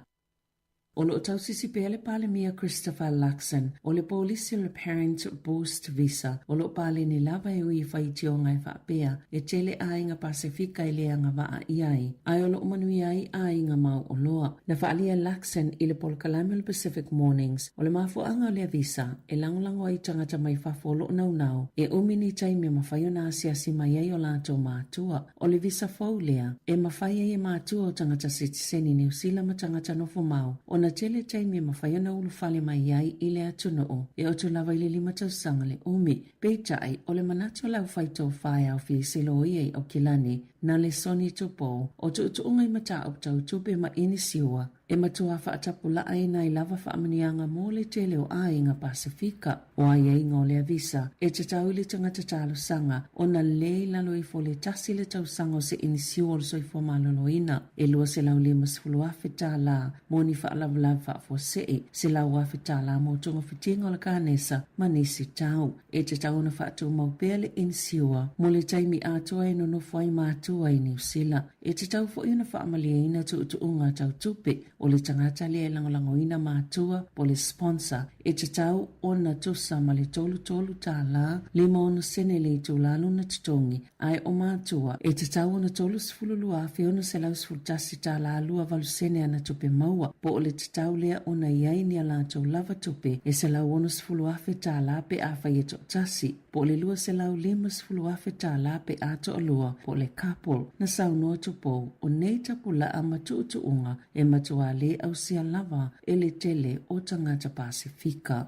O lo o tausisi pea le Palemia Christopher Luxon o le polisi o le Parent Boost Visa o lo o paleni lava e ui i faitioga e faapea e tele aiga Pasefika e le agavaa i ai, ae o lo o manuia ai aiga mau oloa. Na faaalia e Luxon i le polokalame o le Pacific Mornings o le mafuaaga o lea visa e lagolago ai tagata mai fafo o lo o naunau e umi ni taimi e mafai ona asiasi mai ai o latou matua. O le visa fou lea e mafai ai e matua o tagata sitiseni Niu Sila ma tagata nofo mau ona tele taimi e mafai ona ulufale mai ai i le atunuu e oto lava i le 5 tausaga le umi. Peitai, o le manatu o le aufai tofa e aofia i se loia i Aukilani, na le Sonny Tupou, o tuutuuga i mataupu tau tupe ma inisiua, E matua faatapulaa ai nai lava faamanuiaga mo le tele o aiga Pasefika. O aiaiga o lea visa, e tatau i le tagata talosaga ona lē i lalo ifo o le tasi le tausaga o se inisiua o le soifua maloloina, e $250,000 tālā mo ni faalavelave faafuasei, $100,000 tālā mo togafitiga o le kanesa ma nisi tau. E tatau ona faatumau pea le inisiua mo le taimi atoa e nonofo ai matua i Niu Sila. E tatau foi ona faamalieina tuutuuga tau tupe o le tagata lea e lagolagoina matua po o le sponsor e tatau ona tusa ma le $33 56 sene le itula lona totogi ae o matua e tatau ona $32,611 28 sene ana tupe maua po o le tatau lea ona i ai ni a latou lava tupe e $160,000 pe afai e toatasi. po o le $250,000 pe a toalua po o le couple, na saunoa Tupou, o nei tapulaa ma tuutuuga e matua lē ausia lava e le tele o tagata Pasefika.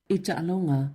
I taaloga,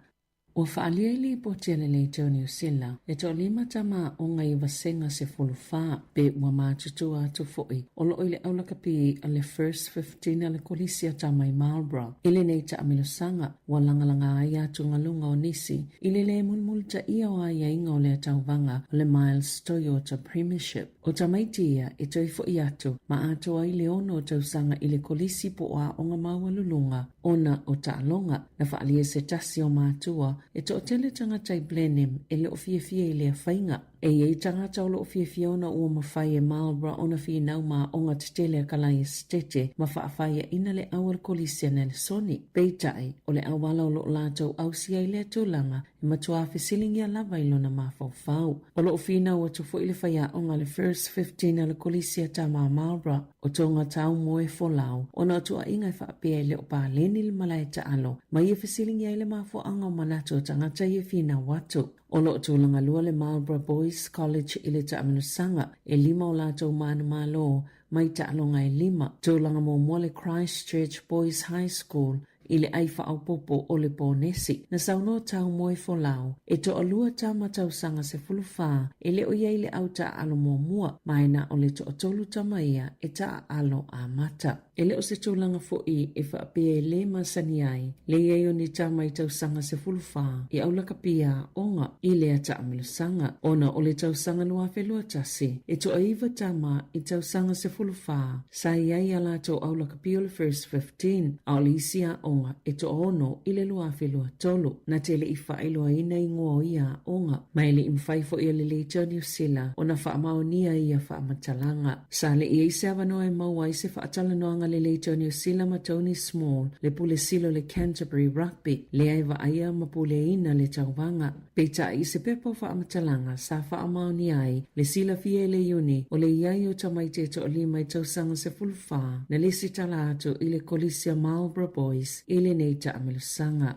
ua faaalia i lipoti a le Leitio Niu Sila e toalima tama aoga i vasega 14 pe ua matutua atu foi o lo o i le aulakapi a le First 15 a le Kolisi a Tama i Marlborough i lenei taamilosaga. Ua lagalaga ai atugaluga o nisi i le lē mulimulitaia o aiaiga o lea tauvaga o le Miles Toyota Premiership. O tamaiti ia e toe foi atu ma atoa ai le ono o tausaga i le kolisi po o aoga maualuluga ona o taaloga. Na faaalia se tasi o matua e toatele tagata i Blenheim e le o fiafia i lea faiga. E i ai tagata o lo o fiafia ona ua mafai e Marlborough ona finau ma aoga tetele a Kalaia Setete ma faafaiaina le au a le Kolisi a Nelesoni. Peitai, o le auala o lo o latou ausia ai lea tulaga e matua fesiligia lava i lona mafaufau. O lo o finau atu foi le faiaoga a le First 15 a le Kolisi a Tama a Marlborough, o Tonga Tau Moe Folau, ona o tuuaiga e faapea e le o paleni le malae taalo ma ia fesiligia ai le mafuaaga o manatu o tagata ia finau atu. O lo o tulaga lua le Marlborough Boys College i le taamilosaga, e lima o latou manumalo mai taaloga e lima. Tulaga muamua le Christchurch Boys High School i le ai faaopoopo o le Ponesi. Na saunoa Tau Moe Folau, e toalua tama tausaga 14 e le o i ai le au taaalo muamua, ma e na o le toatolu tama ia e taaalo amata. E le o se tulaga foi e faapea e lē masani ai le i ai o ni tama i tausaga 14 i aulakapi aoga i lea taamilosaga, ona o le tausaga 2021, e toaiva tama i tausaga 14 sa i ai a latou aulakapi o le First 15, a o le isi aoga e toaono i le 2023. Na te le i faailoaina igoa o ia aoga, ma e le i mafai foi e le Leitio Niu Sila ona faamaonia ia faamatalaga. Sa le i ai se avanoa e maua ai se faatalanoaga lelei tau Niu Sila ma Tony Small, le pule sili o le Canterbury Rugby, lea e vaaia ma puleaina le tauvaga. Peitai, i se pepa o faamatalaga, sa faamaonia ai le silafia e le Iuni o le i ai o tamaiti e toalima i tausaga 14 na lesitala atu i le Kolisi a Marlborough Boys i lenei taamilosaga.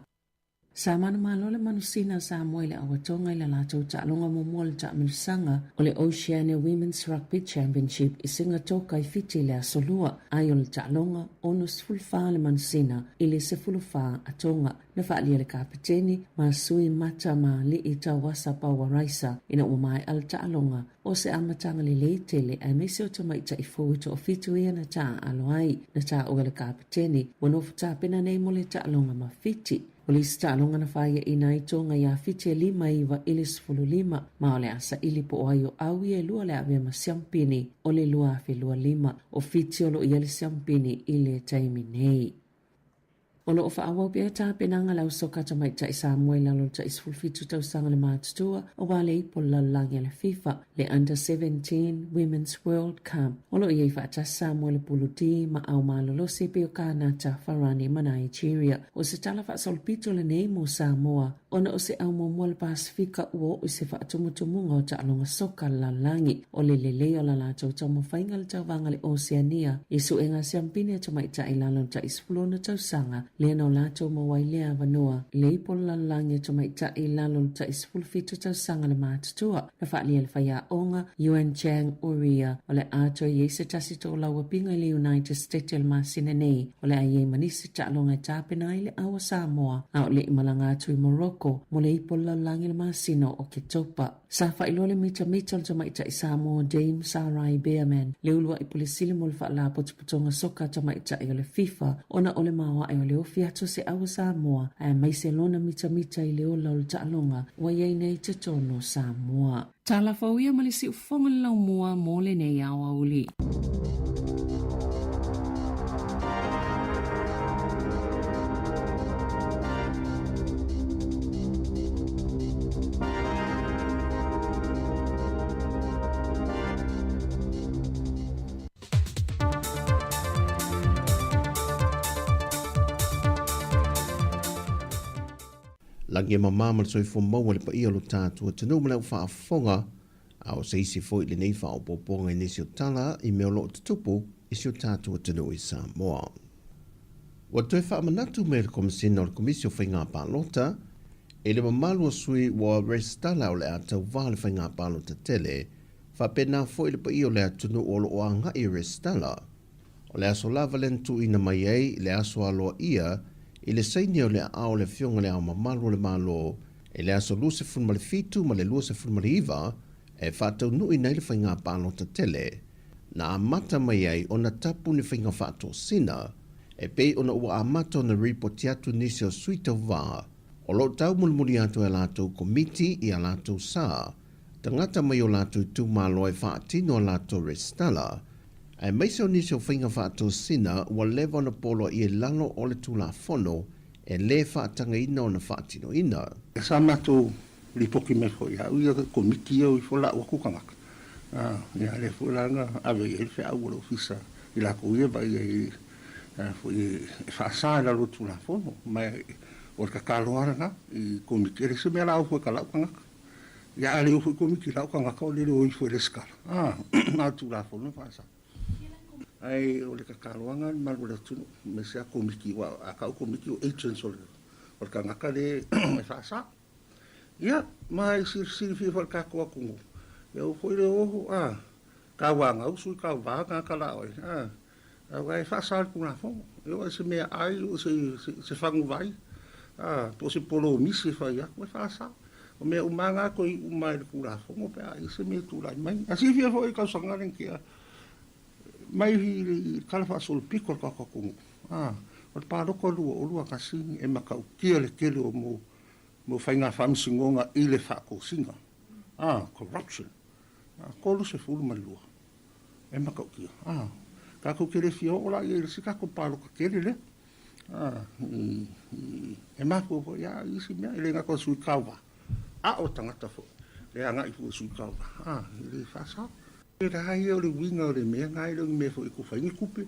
Sa manumalo le manusina a Samoa i le auatoga i le latou taaloga muamua o le taamilosaga o le Oceania Women's Rugby Championship i Sigatoka i Fiti i le Aso Lua, ai o le taaloga 64 le manusina i le 14 a Tonga. Na faaalia le kapeteni ma sui mata ma alii Tauasa Pauaraisa ina ua maea le taaloga o se amataga lelei tele aemaise o tamaitai fou e toafitu ia na taaalo ai. Na taua e le kapeteni ua nofo tapena nei mo le taaloga ma Fiti. O le isi taaloga na faiaina ai Tonga iā Fiti e 5 9 i le 15, ma o le a saili po o ai o au ia e lua le avea ma siampini o le 2025. O Fiti o lo o i ai le siampini i le taimi nei. O lo o faaauau pea tapenaga a le au soka tamaitai Samoa i lalo o le tai 17 tausaga le matutua aua le ipu o le lalolagi a le FIFA, le Under 17 Women's World Cup. O lo o i ai faatasi Samoa i le Pulu D ma ao malolosi e pei o Kanata, Farani ma Nigeria. O se tala faasolopito lenei mo Samoa ona o se au muamua o le Pasefika ua oo i se faatumutumuga o taaloga soka a le lalolagi. O le lelei o la latou taumafaiga i le tauvaga i le Oceania i suega siampine a tamaitai i lalo o le tai 16 tausaga, lea na o latou maua ai lea avanoa i le ipu o le lalolagi a tamaitai i lalo o le tai 17 tausaga le matutua. Na faaalia e le faiaoga Yuan Chang Uria o le a toe i ai se tasi toolauapiga i le United States i le masina nei o le a i ai ma nisi taaloga e tapena ai le au a Samoa a o le i malaga atu i Morocco mo le ipu o le lalolagi i le masina o Oketopa. Sa faailoa le mitamita o le tamaitai Samoa Dame Sarai Bareman, le uluai pule sili mo le Faalapotopotoga Soka a Tamaitai o le FIFA, ona o le maoae o le ofi atu o se au a Samoa aemaise lona mitamita i le ola o le taaloga ua i ai nei i totonu o Samoa. Tala fou ia ma le siufofoga le laumua mo lenei aoauli. Lagi e mamā ma le soifua maua le paia o lo tatou atunuu ma le au faafofoga, a o se isi foi lenei faaopoopoga i nisi o tala i mea o lo o tutupu i si o tatou atunuu i Samoa. Ua toe faamanatu mai e le Komesina o le Komisi o Faiga Palota i le mamalu o sui ua resitala o le a tauva le faiga palota tele, faapena foi le paia o le atunuu o lo o agai e resitala. O le aso lava lea na tuuina mai ai le aso aloaia i le saini o le aao o le Afioga i Le Ao Mamalu o le Malo i le aso 27 ma le 29 e faataunuuina ai le faiga palota tele na amata mai ai ona tapu ni faiga faatosina e pei ona ua amata ona ripoti atu nisi o sui tauva o lo o taumulimuli atu e a latou komiti i a latou sa tagata mai o latou itumalo e faatino a latou resitala aemaise o nisi o faiga faatosina ua leva ona poloaia i lalo o le Tulafono e lē faatagaina ona faatinoina. Sa matou lipoti mai foi ia au ia komiti ia o ifo lau atu tagata ia lea foi la na ave i ai le feau a le ofisa i latou ia vaai ai foi e faasa i lalo o le Tulafono ma o le tatalo lava lena i komiti e le se mea la o ifo e talau tagata ia a le o foi i komiti lau tagata o le le o ifo e resitala a o le Tulafono e faasa. Ae o le tataloaga a le malu o le atunuu aemaise a komiti aua a tau komiti o agents o le tagata lea e faasa. Ia, ma e silafia foi e le tatou atunuu, e oo foi le oho, a, tauanau sui tauva tagata la oe, a, aua e faasa e le Tulafono. E oo i se meaai, o se faguvai, a, po o se polomisi e fai atu, e faasa. O mea uma lava na toe iu mai i le Tulafono pe a i ai se mea e tulai mai. A silafia foi i le tausaga lea na tea, mai i le tala faasolopito a le tatou atunuu, a, o le palota 2021 e matautia le tele o mo mo faiga faamasinoga i le faatosina, a, corruption, a, 32 e matautia, a, tatou te le fia oo la i ai i le isi tatou palota tele lea, a, i, i, e mafua foi lava i isi mea, e le gata o le sui tauva, a o tagata foi e agai foi i sui tauva, a, e le faasao. E la ia o le uiga o le mea na, e le o ni mea foi e tufa ai ni tupe,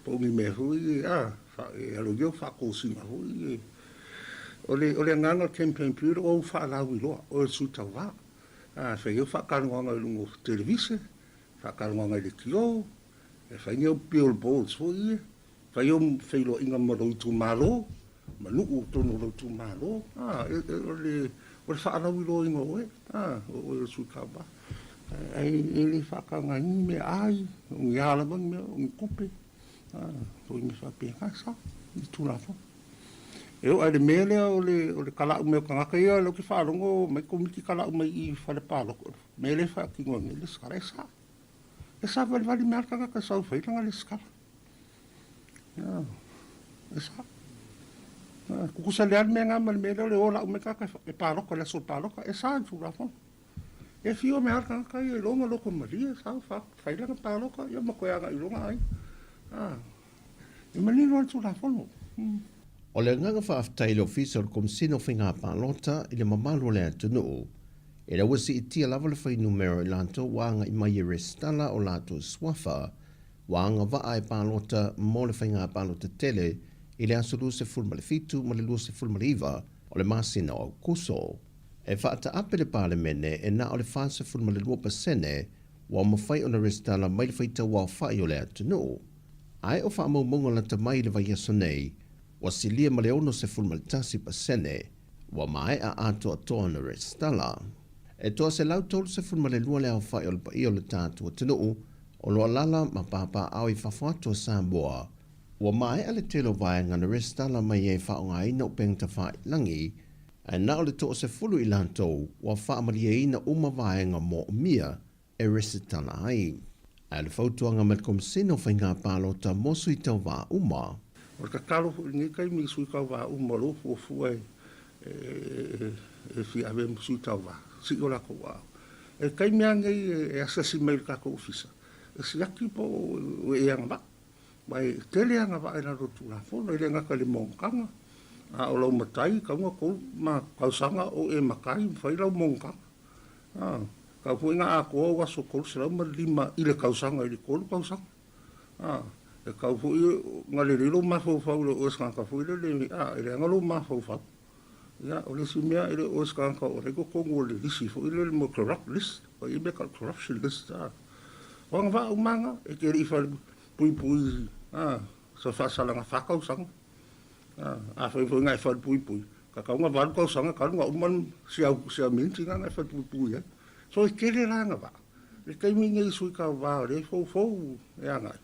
po o ni mea foi a, e aloaia au faatosina foi e. O le, o le agaga o le campaign period, o au faalauiloa, o le sui tauva. A, e fai au faatalanoaga i luga o televise, faatalanoaga i leitio, e fai ni au billboards foi ia, Fai au feiloaiga ma lou itumalo, ma nuu i totonu o lou itumalo, a, o le, o le faalauiloaina o oe, a, o oe o le sui tauva. Ae e le faatagaina ni meaai, o ni a lava ni mea, o ni tupe, a, o ni mea faapena, sa, i le Tulafono. E oo lava i le mea lea o le, o le tala'u mai o tagata ia, o lea ou te faalogo omai komiti tala'u mai i i fale palota, o le mea lea e faatino ai nei le lesitala, e sa. E savalivali mai lava le tagata e sau e fai lana lesitala. E sa. Tutusa lea le mea lena ma le mea lea o le o lau mai tagata e palota i le aso o le palota. E sa i le Tulafono. E afio mai lava le tagata ia i lona loto malie, sau fai lana palota ia ma toe agai i lona aiga. E manino lava le Tulafono. O le agaga faafetai i le Ofisa o le Komesina o Faiga Palota i le mamalu o le atunuu, ina ua siitia lava le fuainumera o i latou ua agai mai e resitala o latou suafa ua agavaa e palota mo le faiga palota tele i le aso 27 ma le 29 o le masina o Aokuso. E faataape le Palemene e na o le 42% ua mafai ona resitala mai le faitauaofai o le atunuu. Ae o faamaumauga lata mai i le vaiaso nei, ua silia ma le 61% ua maea atoatoa ona resitala. E toa 132 le aofai o le paia o le tatou atunuu o lo o alaala ma papaaao i fafo atu o Samoa. Ua maea le tele o vaega na resitala mai ai e faaaogaina upega tafailagi, ae na o le toasefulu i latou ua faamalieina uma vaega moomia e resitala ai. Ae o le fautuaga mai le Komesina o Faiga Palota mo sui tauvā uma. O le tatalo foi i lenei taimi i sui tauvā uma o lo o fuafua e fia ave ma sui tauvā, sii o latou aao. E taimi lava nei e asiasi mai i le tatou ofisa, e siaki po o e agavaa. Aua e tele agavaa i lalo o le Tulafono, e le gata i le monotaga, a o lau matai, tatau ona tolu ma tausaga o e matai ma fai lau monotaga. A, tatau foi ona atoa ou aso 305 i le tausaga i le tolu tausaga. A, e tatau foi ona lelei lou mafaufau i le o e se tagata foi lele, a, e leaga lou mafaufau. Ia, o le isi mea, e le o se tagata o la e i totonu o le lisi foi lele mo corrupt list, ua i ai mea tau corruption list, a. O agavaa uma na, e te le i falepuipui, a, sa faasalaga fa tausaga. A, afai foi na e falepuipui, tatau ona valu tausaga talu ona uma si au, si au miniti na na e falepuipui ai. So e tele la agavaa. I le taimi lenei i sui tauva o lea e foufou e agai,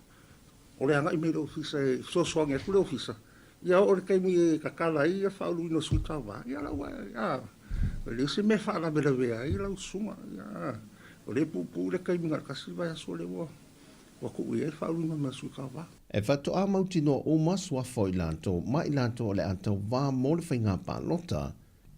o le agai mai i le ofisa e fesoasoani atu le ofisa, ia oo i le taimi e tatala ai le faauluina o sui tauva, ia la ua, a, e leai se mea e faalavelavea ai lau susuga, ia, o lea e puupuu le taimi na o le tasi le vaiaso lea ua, ua tuu i ai le faauluina mai o sui tauva. E faatoa mautinoa uma suafa o i latou ma i latou o le a tauva mo le faiga palota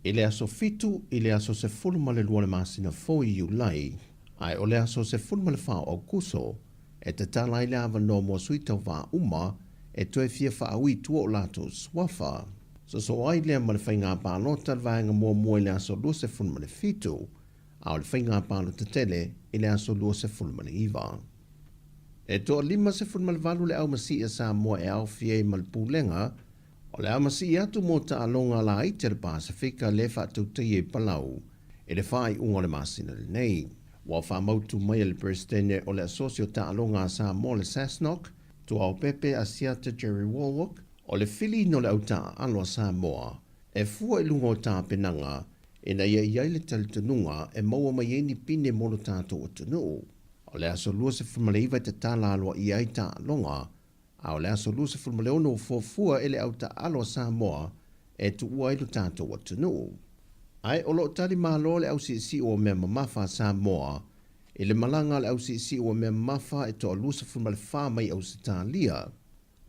I le aso 7 i le aso 12 o le masina fou i Iulai, ae o le aso 14 o Aokuso, e tatala ai le avanoa mo sui tauvā uma e toe fia faaui i tua o latou suafa. Sosoo ai lea ma le faigā palota le vaega muamua i le aso 27, a o le faigā palota tele i le aso 29. E toa 58 le au masii a Samoa e aofia ai ma le Pulega O le a masii atu mo taaloga laiti a le Pasefika le faatautaia i Palau i le faaiuga o le masina lenei. Ua faamautu mai e le Peresetene o le Asosi o Taaloga a Samoa le SASNOC, Tuaopepe Asiata Jerry Wallwork, o le filiina o le au taaalo a Samoa e fua i luga o tapenaga ina ia i ai le talitonuga e maua mai ai ni pine mo lo tatou atunuu. O le aso 29 e tatala aloaia ai taaloga A o le aso 26 ua fuafua e le au taaalo a Samoa e tuua ai lo tatou atunuu. Ae o lo o tali malo le au siisii o mea mamafa a Samoa i le malaga a le au siisii o mea mamafa e toa 24 mai Ausetalia.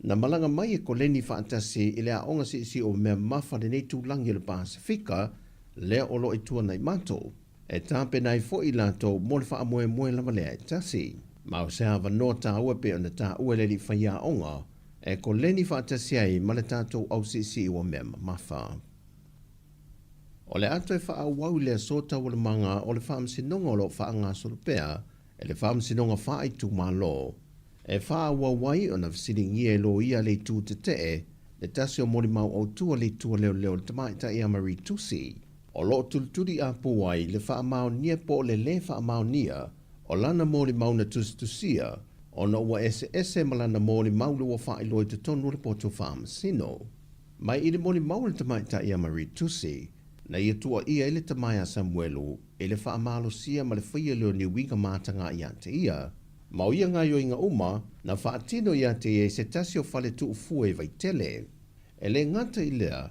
Na malaga mai e koleni faatasi i le aoga siisii o mea mamafa lenei tūlagi o le Pasefika lea o lo o i Tuanaimato. E tapena ai foi i latou mo le faamoemoe lava lea e tasi. Ma o se avanoa taua e pei ona taua e le alii faiaoga e koleni faatasi ai ma le tatou ausiisii ua mea mamafa. O le a toe faaauau i le aso taualumaga o le Faamasinoga o lo o faagasolo pea e le Faamasinoga Faaitumalo e faaauau ai ona fesiligia e loia a le itu tetee le tasi o molimau autu a le itu a leoleo le tamaitai ia Marie Tusi o lo o tulituli apu ai le faamaonia po o le lē faamaonia o lana molimau na tusitusia ona ua eseese ma lana molimau le ua faailoa i totonu o le poto faamasino. Mai i le molimau a le tamaitai ia Marie Tusi, na ia tuuaia ai le tama ia Samuelu i le faamalosia ma le faia lea o ni uiga matagā ia te ia. Ma o ia gaoioiga uma, na faatino ia te ia i se tasi o fale tuufua i Vaitele. E le gata i lea,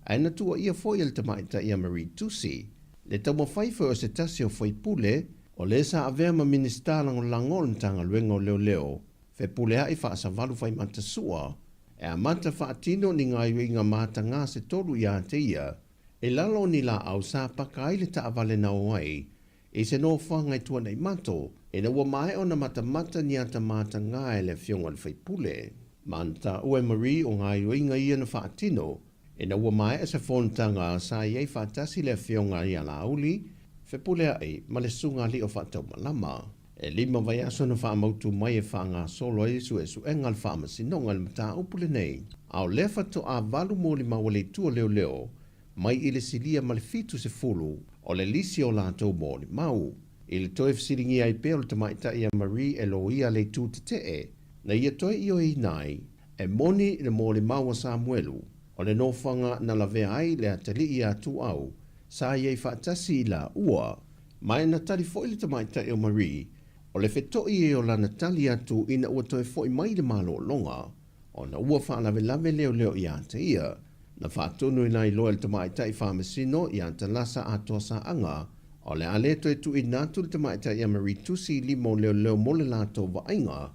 ae na tuuaia foi e le tamaitai ia Marie Tusi, le taumafai foi o se tasi o faipule, o le sa avea ma Minisita Lagolago o le Matagaluega o Leoleo, Fepuleai Faasavalu Faimata Sua, e amata faatino ni gaoioiga matagā se tolu ia te ia, i lalo o ni laau sa paka ai le taavale na o ai i se nofoaga i Tuanaimato, ina ua maea ona matamata ni ata matagā e le afioga i le faipule. Ma na taua e Marie o gaoioiga ia na faatino. Ina ua maea se fonotaga sa i ai faatasi le Afioga ia Laauli, Fepuleai ma le Susuga Alii o Faataumalama. E lima vaiaso na faamautu mai e faagasolo ai suesuega a le Faamasinoga i le mataupu lenei, a o lea faatoa valu molimau a le Itu o Leoleo mai i le silia ma le 70 o le lisi o latou molimau. I le toe fesiligia ai pea o le tamaitai ia Marie e loia le itu tetee, na ia toe ioeina ai, e moni le molimau a Samuelu, o le nofoaga na lavea ai le atalii ia Tuau, sa i ai faatasi i laua. Ma e na tali foi le tamaitai o Marie, o le feto'i e o lana tali atu ina ua toe fo'i mai le malologa, ona ua faalavelave leoleo ia te ia. Na faatonuina ai loa e le tamaitai faamasino ia Talasa Atoa Saaga, o le a le toe tuuina atu le tamaitai ia Marie tusi i lima o leoleo mo le latou vaaiga,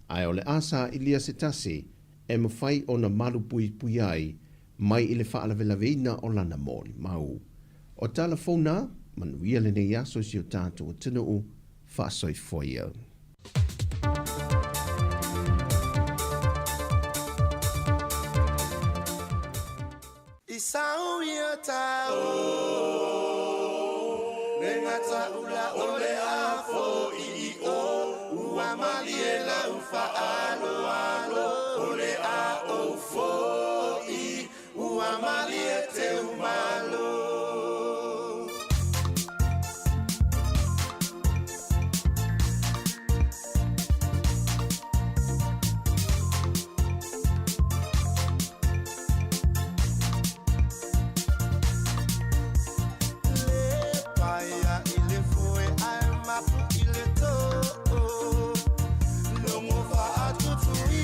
ae o le a sailia se tasi e mafai ona malupuipuia ai mai i le faalavelaveina o lana molimau. O tala fou na, manuia lenei aso i si o tatou atunuu, faasoifua ia. I sau ia tau Le gata ula o le afo i i o Ua malie lau faaaloalo O le a ou fo'i Ua malie teu malo. Le paia i le foe ae mapu i le too. Logo faatutu i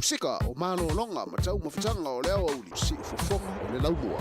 Musika o malologa ma taumafataga o le aoauli, siufofoga o le laumua.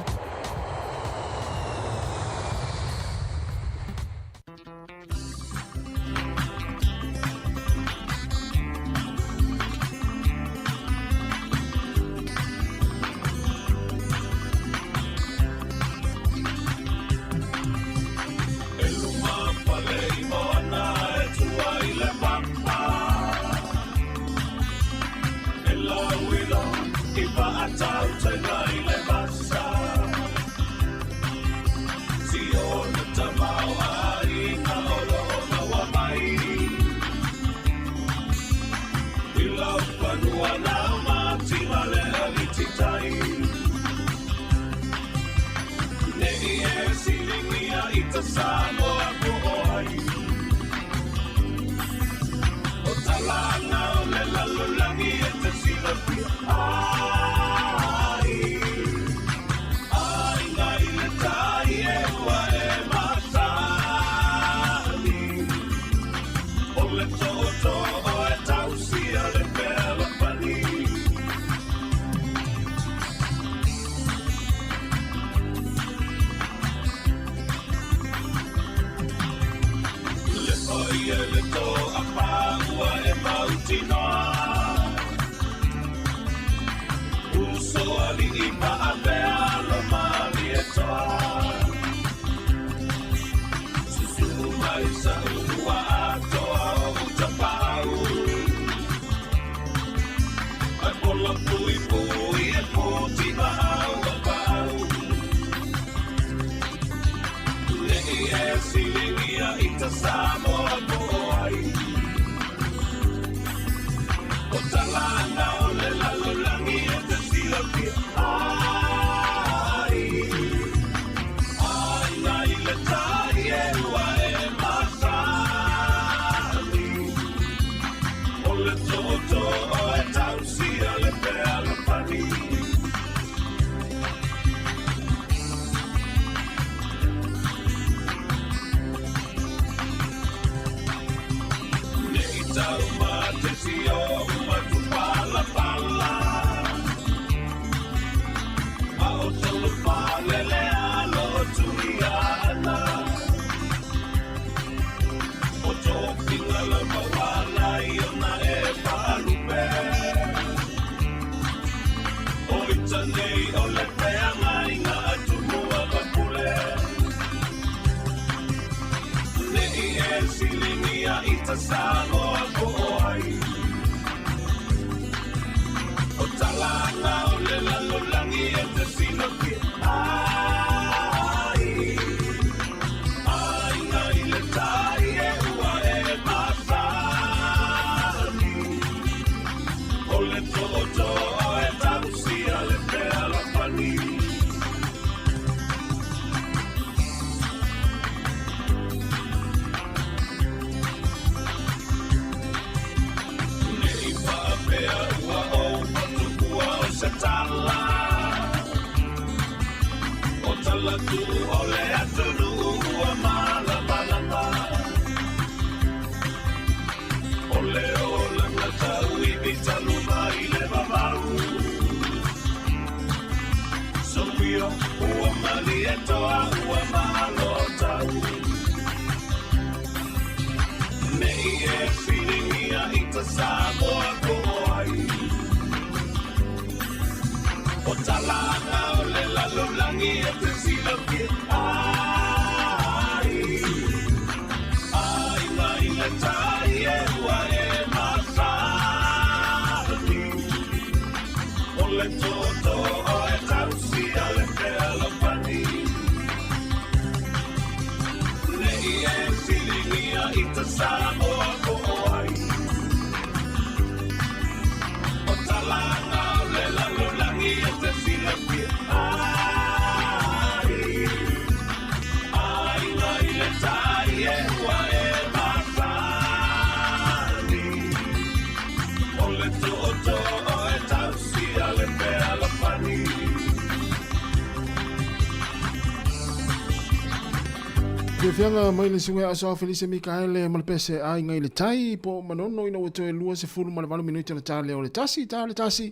Fiafiaga mai le susuga ia Asoa Felise Mikaele ma le pese aiga i le tai po o Manono ina ua toe 28 minute ona ta lea o le tasi ta le tasi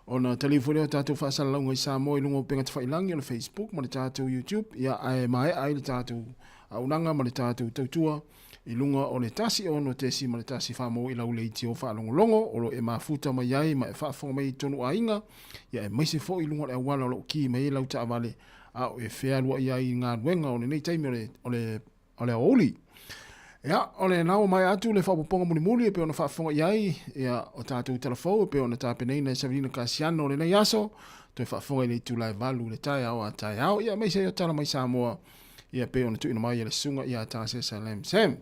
ona taliu foi lea o tatou faasalalauga i Samoa i luga o upega tafailagi o le Facebook ma le tatou YouTube ia ae maea ai le tatou auaunaga ma le tatou tautua i luga o le 106.1 faamoo i lau leitio faalogologo o lo o e mafuta mai ai ma e faafofoga mai i totonu o aiga ia aemaise foi i luga o le auala o lo o ki mai ai lau taavale a o e fealuai ai i galuega o lenei taimi o le, o le, o le aoauli. Ia, o le nao mai atu le faaopoopoga mulimuli e pei ona faafofoga i ai, ia, o tatou tala fou e pei ona tapenaina e Savelina Kasiano o lenei aso, toe faafofoga i le itula e 8 i le taeao a taeao, ia aemaise ai o tala mai Samoa, ia pei ona tuuina mai e le susuga ia Tasesa Lam Sam.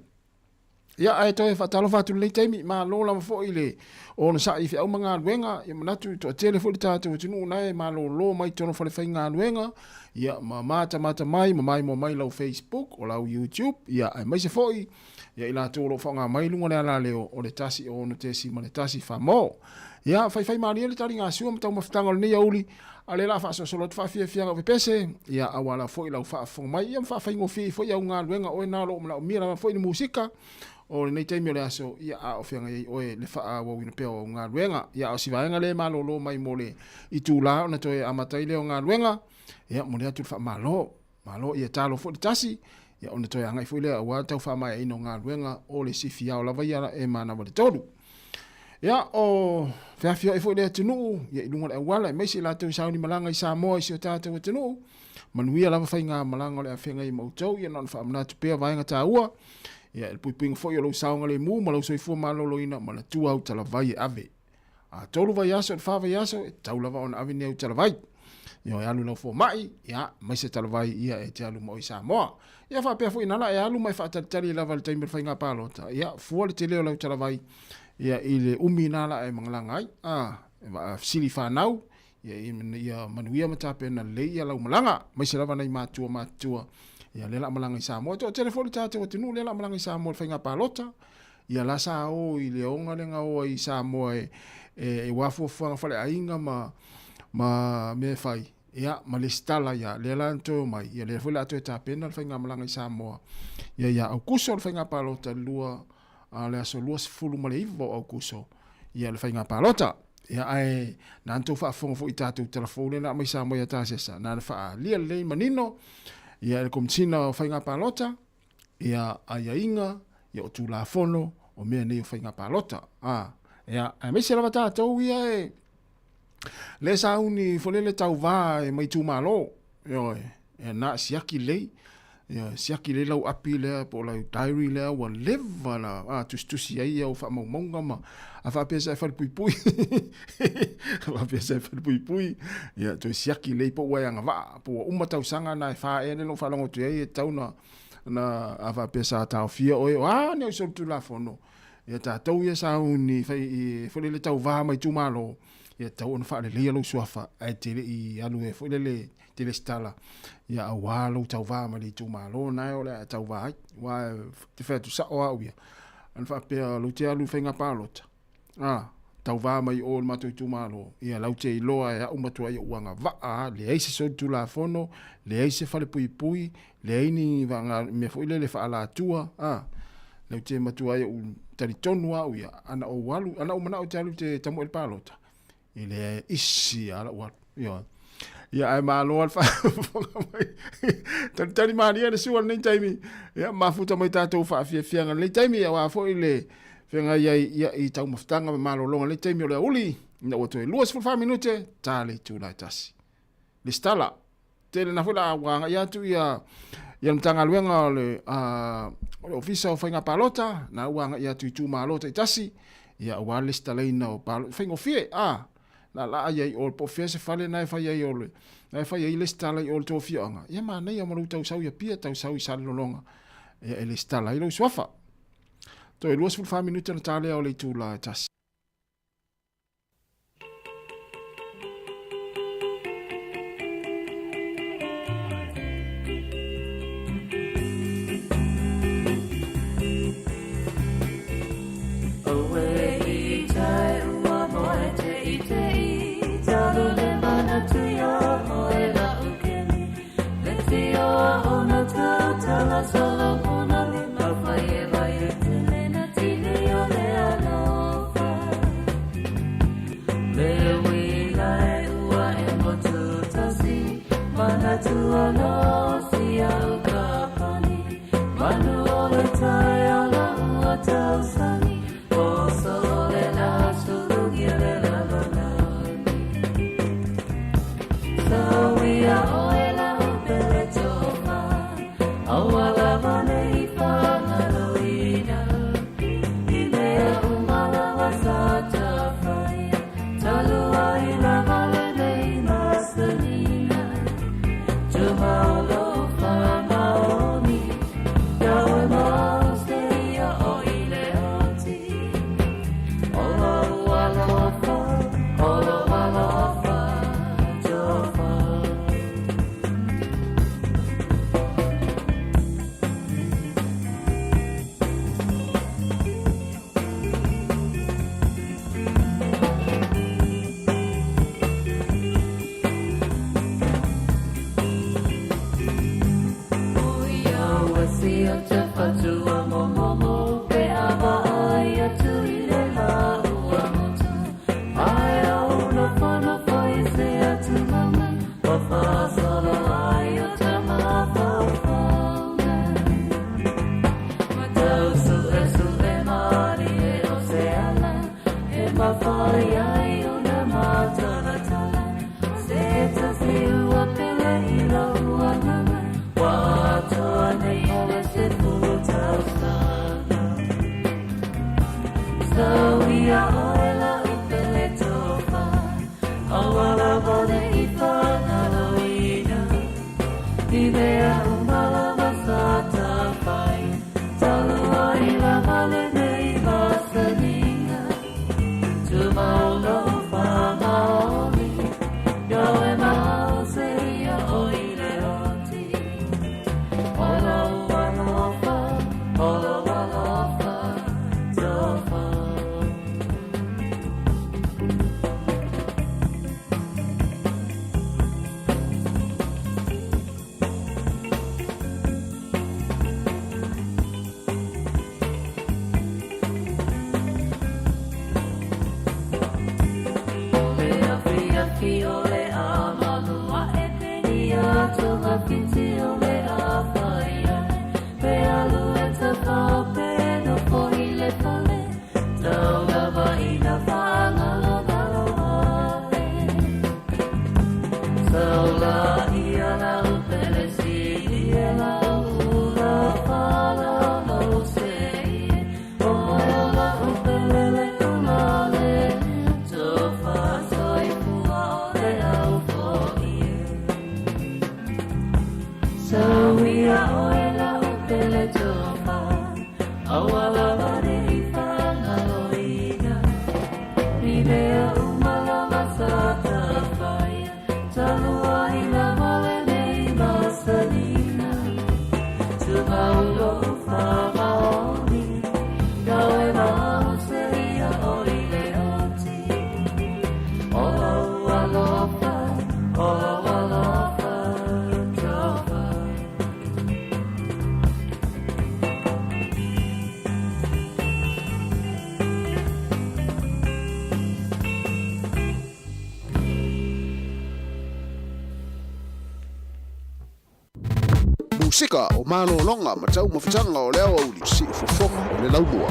Ia, ae toe faatalofa atu i lenei taimi, malo lava foi le onosai i feau ma galuega, ia manatu e toatele foi le tatou atunuu na e malolo mai totonu o falefaigaluega, ia ma matamata mai ma maimoa mai lau Facebook, o lau YouTube, ia aemaise foi ia i latou o lo o faaaoga mai luga o le alaleo o le 106.1 Famo. Ia, faifai malie le taligasua ma taumafataga o lenei aoauli, a o lea o le a faasolosolo atu faafiafiaga o pepese, ia aua lava foi lau faafofoga mai, ia ma faafaigofie ai foi au galuega oe na o lo o manaomia lava foi le musika o lenei taimi o le aso, ia a o feagai ai oe le faaauauina pea o au galuega. Ia a o si vaega lea e malolo mai mo le itula ona toe amata ai lea o galuega, ia momoli atu le faamalo. Malo, ia talo foi le tasi, ia ona toe agai foi lea aua le tau faamaeaina o galuega o le sifiao lava ia e manava le tolu. Ia, o feafioai foi le atunuu, ia i luga o le auala, aemaise i latou i sauni malaga i Samoa i si o tatou atunuu, manuia lava faiga malaga o le a feagai ma outou, ia na ona faamanatu pea vaega taua, ia le puipuiga foi o lou saogalemu ma lou soifua maloloina, manatua au talavai e ave. A tolu vaiaso i le fa vaiaso, e tatau lava ona ave ni au talavai. Ia e alu i lau fomai, ia, mai se talavai ia e te alu ma oe i Samoa. Ia faapea foi nala e alu ma e faatalitali lava i le taimi o le faiga palota, ia, fua le tele o lau talavai, ia, i le umi nala e magalaga ai. A, e fesili fanau, ia, ia manuia ma tapena lelei ia lau malaga, aemaise lava nai matua matutua, ia lea la malaga i Samoa. E toatele foi le tatou atunuu lea la malaga i Samoa i le faiga palota. Ia la sa o i le aoga lea na o ai i Samoa e, e, e fuafuaga faleaiga ma, ma mea e fai, ia, ma lesitala ia, lea la na toe omai, ia lea foi la toe tapena le faigamalaga i Samoa. Ia ia Aukuso le faiga palota le lua, a le aso 29 o Aukuso, ia le faiga palota. Ia ae na na tou faafofoga foi i tatou tala fou lea na aumai Samoa ia Tasesa, na na faaalia lelei manino, ia le Komesina o Faiga Palota, ia aiaiga, ia o Tulafono, o mea nei o faiga palota. A, ia, aemaise lava tatou ia e le sauni foi lele tauvā e mai itumalo, ioe, e na siaki lelei, ia siaki lelei lau api lea po o lau diary lea ua leva na a, tusitusi ai au faamaumauga ma a faapea sa e falepuipui faapea sa e falepuipui, ia toe siaki lelei po ua e agavaa, po ua uma tausaga na e fa ea lea na ou faalogo atu ai e tatau na na a faapea sa taofia oe, o a ni au solitulafono, ia tatou ia sauni fai i foi lele tauvā mai itumalo, ia tatau ona faaleleia lou suafa ae te le i alu e foi lele te lesitala, ia auā lou tauvā mai le itumalo na e o le a e tauvā ai. Aua te fai atu sao au ia, ana faapea lou te alu i faiga palota, A, tauvā mai o i le matou itumalo, ia lau te iloa e a'u matua ia ua agava'a a, leai se solitulafono, leai se falepuipui, leai ni vaga mea foi lele faaalatua, a, lau te matua ia u talitonu a'u ia, ana ou alu, ana ou mana'o e te alu te tamoe i le palota, e leai isi a la'u alu, ioe. Ia ae malo lava le faafofoga mai. Talitali malie le sua i lenei taimi. Ia mafuta mai tatou faafiafiaga i lenei taimi aua foi le feagai ai ia i taumafataga ma malologa i lenei taimi o le aoauli ina ua toe 24 minute ta le itula e tasi. Lesitala, tele na foi la ua agai atu ia ia le Matagaluega o le o le Ofisa o Faiga Palota, na ua agai atu i itumalo taitasi, ia aua le lesitalaina o palota, faigofie, a laalaa ai i o, po o fea se fale na e fai ai o le, na e fai ai lesitala i o le tou afioaga, ia manaia ma lou tausau i Apia, tausau i Salelologa, ia e lesitala ai lou suafa. Toe 24 minute ona ta lea o le itula e tasi. Musika o malōloga ma taumafataga o le aoauli siufofoga o le laumua.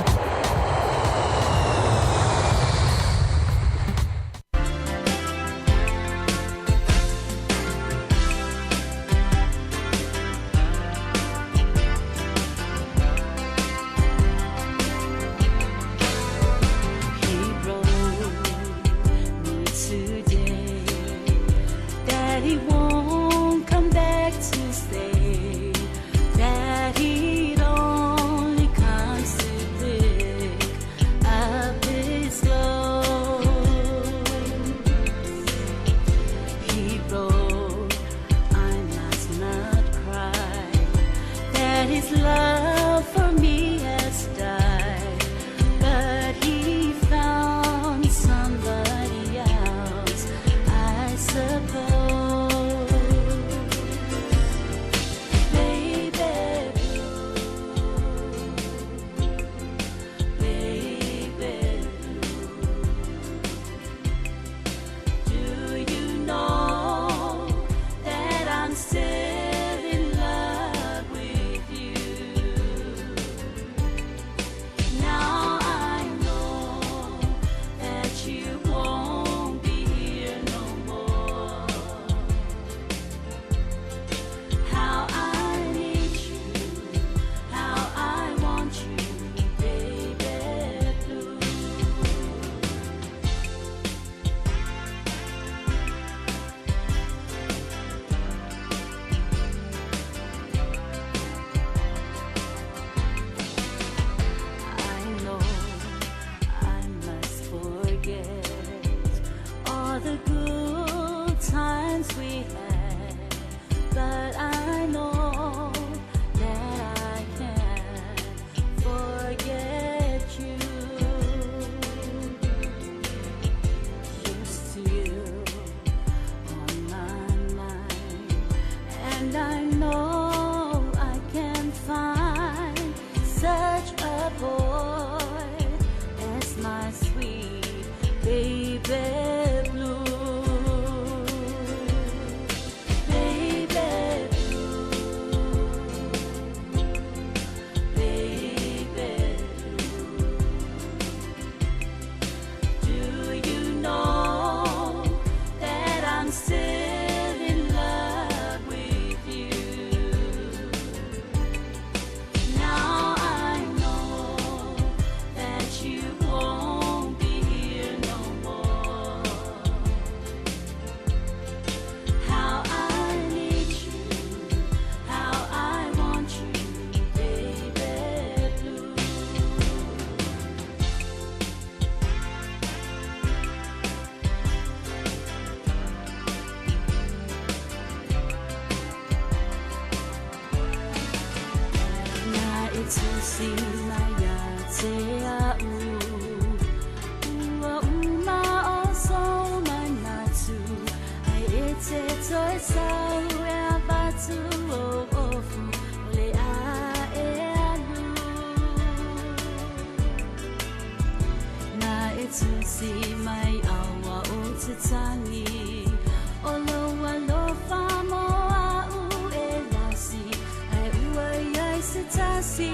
He wrote me today that he won't come back to stay, that he'd only come to pick up his clothes. He wrote, I must not cry, that his love for me has died, but he found somebody else, I suppose. Baby blue, baby blue, do you know that I'm still in love with you? tusi mai ia te a'u. Ua uma o sou manatu, ai e te toe sau e avatu o ofu o le a e alu. Na e tusi mai aua o te tangi, o lou alofa mo a'u e lasi, ai ua iai se tasi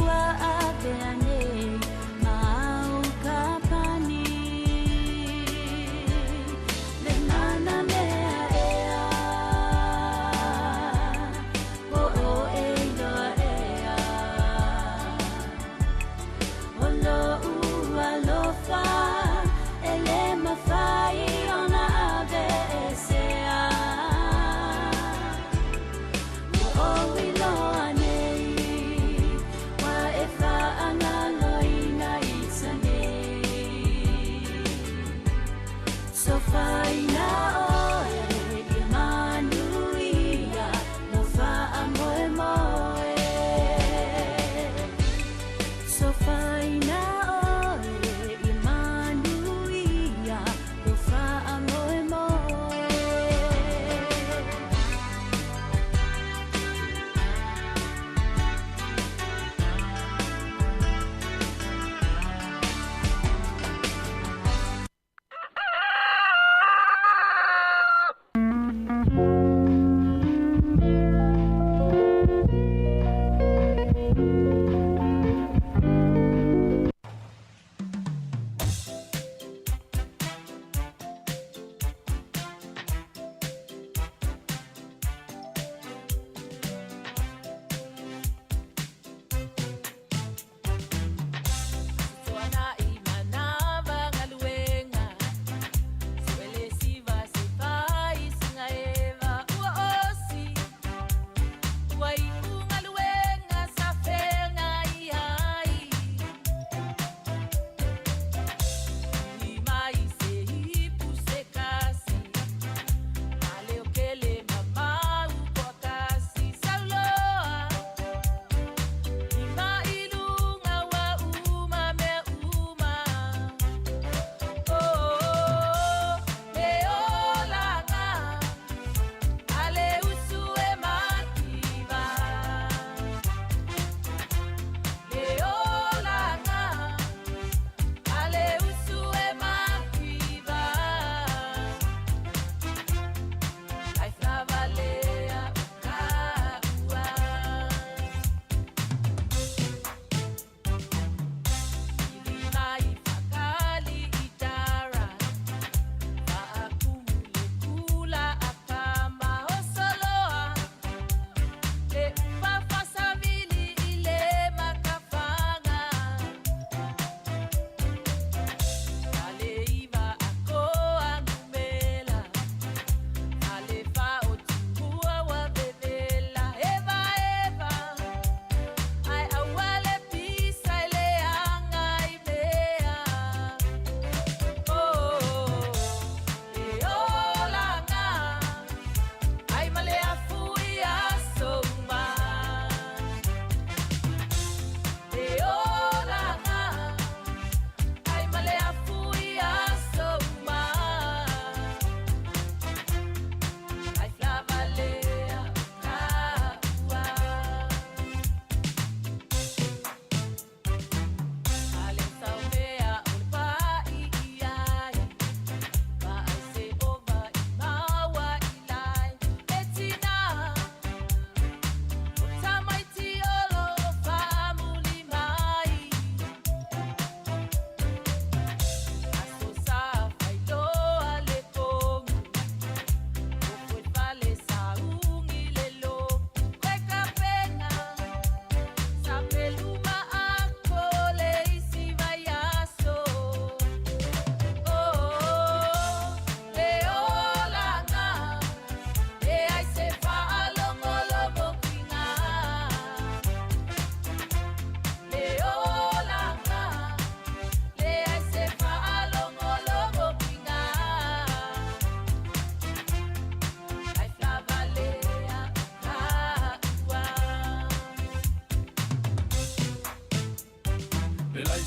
ua avea nei ma au ka pani. Le mana mea ea, o o e iloa ea, o lou alofa e le mafai ona ave e sea. Ua ou iloa nei,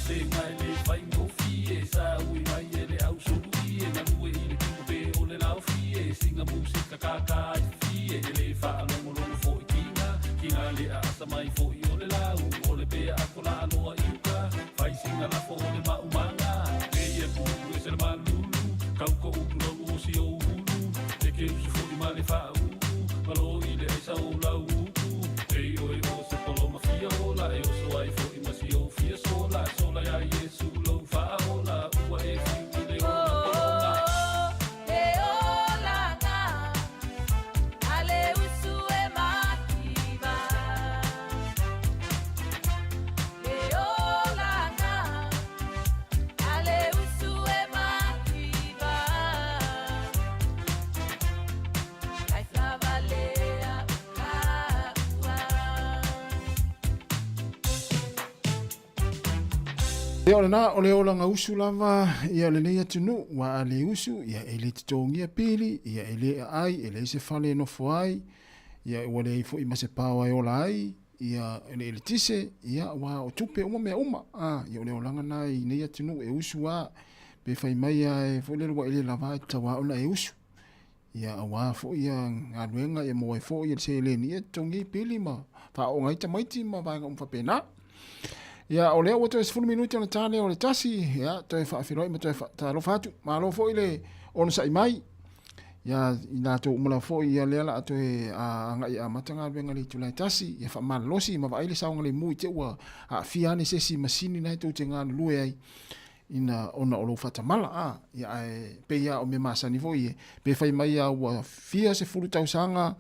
eseesega e lē faigofie sa ui mai e le ausuluie galue i le tino pē o le laofie siga musika kākā ai fifie e lē faalogologo foʻi kiga kiga le aasa mai foʻi o le lau o le pea ako laaloa i uka fai siga lafo o le maumaga eia kuʻu ese le malulu kauka ulu lau o si ou ulu e ke usu foʻi ma le faauu malo i le aisa o lau upu e oe o se poloma fia ola e oso ai foʻi ma si ou fia sola sola iā Iesu lou faaola ua e fiu i le ola pologa. Le olaga a le usu e mativa. Le olaga a le usu e mativa. Life lava lea uka ua. Ia o lena, o le olaga usu lava ia o lenei atunuu, ua a le usu, ia e le totogia pili, ia e le aai, e leai se fale e nofo ai, ia ua leai foi ma se paoa e ola ai, ia le eletise, ia ua o tupe uma mea uma. A, ia o le olaga na i nei atunuu e usu a, pe fai mai a e foi lele ua e le lava e tatau a ona e usu. Ia aua foi ia galuega ia maua ai foi ia le seleni ia totogi ai pili ma faaooga ai tamaiti ma vaega uma faapena. Ia o lea ua toe 10 minute ona ta lea o le tasi, ia toe faafeiloai ma toe faatalofa atu. Malo foi le onosai mai. Ia i latou uma lava foi ia lea la a toe agai e amata galuega i le itula e tasi, ia faamalolosi ma vaai le saogalemu i te ua aafia ane se isi masini na e tou te galulue ai. ina ona o lou faatamala a ia ae pei a o mea masani foi e pe fai mai a ua fia 10 tausaga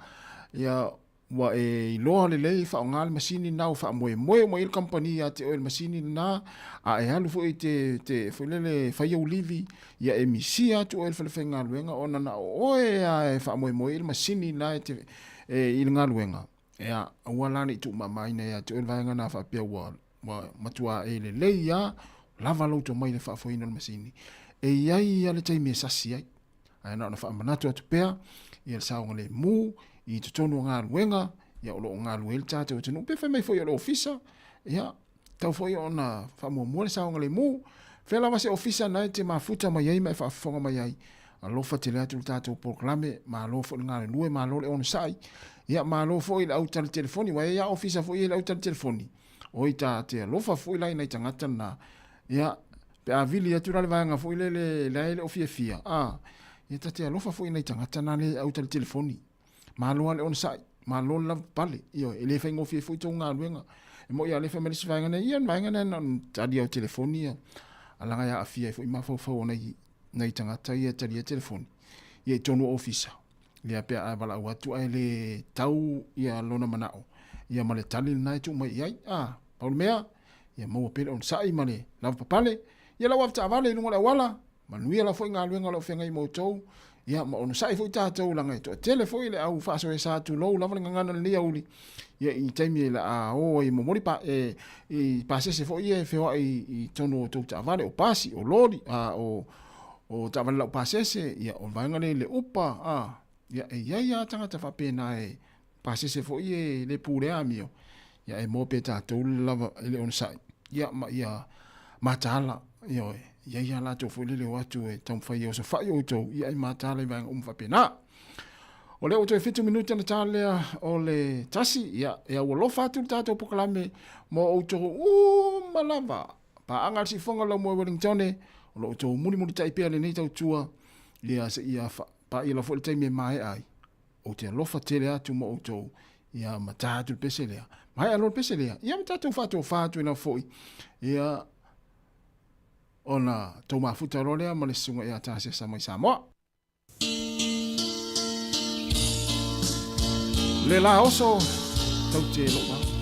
ia ua e iloa lelei faaaoga le masini lena ua faamoemoe uma i ai le kamupani ia te oe le masini lena a e alu foi te te foi lele fai ou livi ia e misia atu oe i le fale faigaluega ona na o oe a e faamoemoe i ai le masini lena e te e, i le galuega ia aua la ne i tuumamaina ia te oe le vaega lena faapea ua Ua matua e lelei a, lava lou tomai i le faafoeina o le masini. E i ai ia le taimi e sasi ai. Ae na ona faamanatu atu pea, ia le saogalemu i totonu o galuega, ia o lo o galue ai le tatou atunuu. Pe fai mai foi o le ofisa, ia, tatau foi ona faamuamua le saogalemu. Fea lava se ofisa na e te mafuta mai ai ma e faafofoga mai ai, alofa tele atu le tatou polokalame, malo foi le galulue, malo le onosai, ia malo foi le au tali telefoni, ua e ia ofisa foi e le au tali telefoni. Oi ta te alofa foi la i nai tagata na. Ia, pe a vili atu la le vaega foi lele la e le o fiafia, a, ia ta te alofa foi i nai tagata na le au tali telefoni. Malo lava le onosai, malo le lavapapale, ioe, e le faigofie foi tou galuega. E moi a le fai mai le isi vaega nei, ia le vaega lea na ona tali au telefoni ia, alaga e aafia ai foi mafaufau o nai, nai tagata ia e talia telefoni, ia i totonu o ofisa. Ia pe a valaau atu ae le tau ia lona manao, ia ma le tali lena e tuu mai i ai. A, pau le mea, ia maua pea le onosai ma le lavapapale, ia lau avetaavale i luga o le auala, manuia la foi galuega o lo o feagai ma outou, ia ma onosai foi tatou leaga e toatele foi le au faasoesa tulou lava le gagana i lenei aoauli, ia i taimi e la o ai e momoli pa, e, i pasese foi ia e feoai i totonu o tou taavale, o pasi, o loli, a, o, O taavale laupasese, ia, o le vaega lea i le upa, a, ia, e i ai lava tagata faapena e pasese foi e le pulea amio, ia, e moa pea tatou le lava i le onosai, ia, ma ia mataala, ioe, e i ai lava latou foi lele o atu e taumafai e osofai outou, ia, e mataala i vaega uma faapena. O lea ua toe 7 minute ona ta lea o le tasi, ia, e aualofa atu le tatou polokalame mo outou uma lava. Paaga a le Siufofoga o le Laumua i Wellingtone, o lo o outou mulimulitai pea lenei tautua, ia seia paia lava foi le taimi e maea ai. Ou te alofa tele atu mo outou, ia ma ta atu le pese lea. Maea loa le pese lea, ia ma tatou faatofa atu ai lava foi, ia ona tou mafuta loa lea ma le susuga ia Tasesa mai Samoa. Le la oso tau te lou au.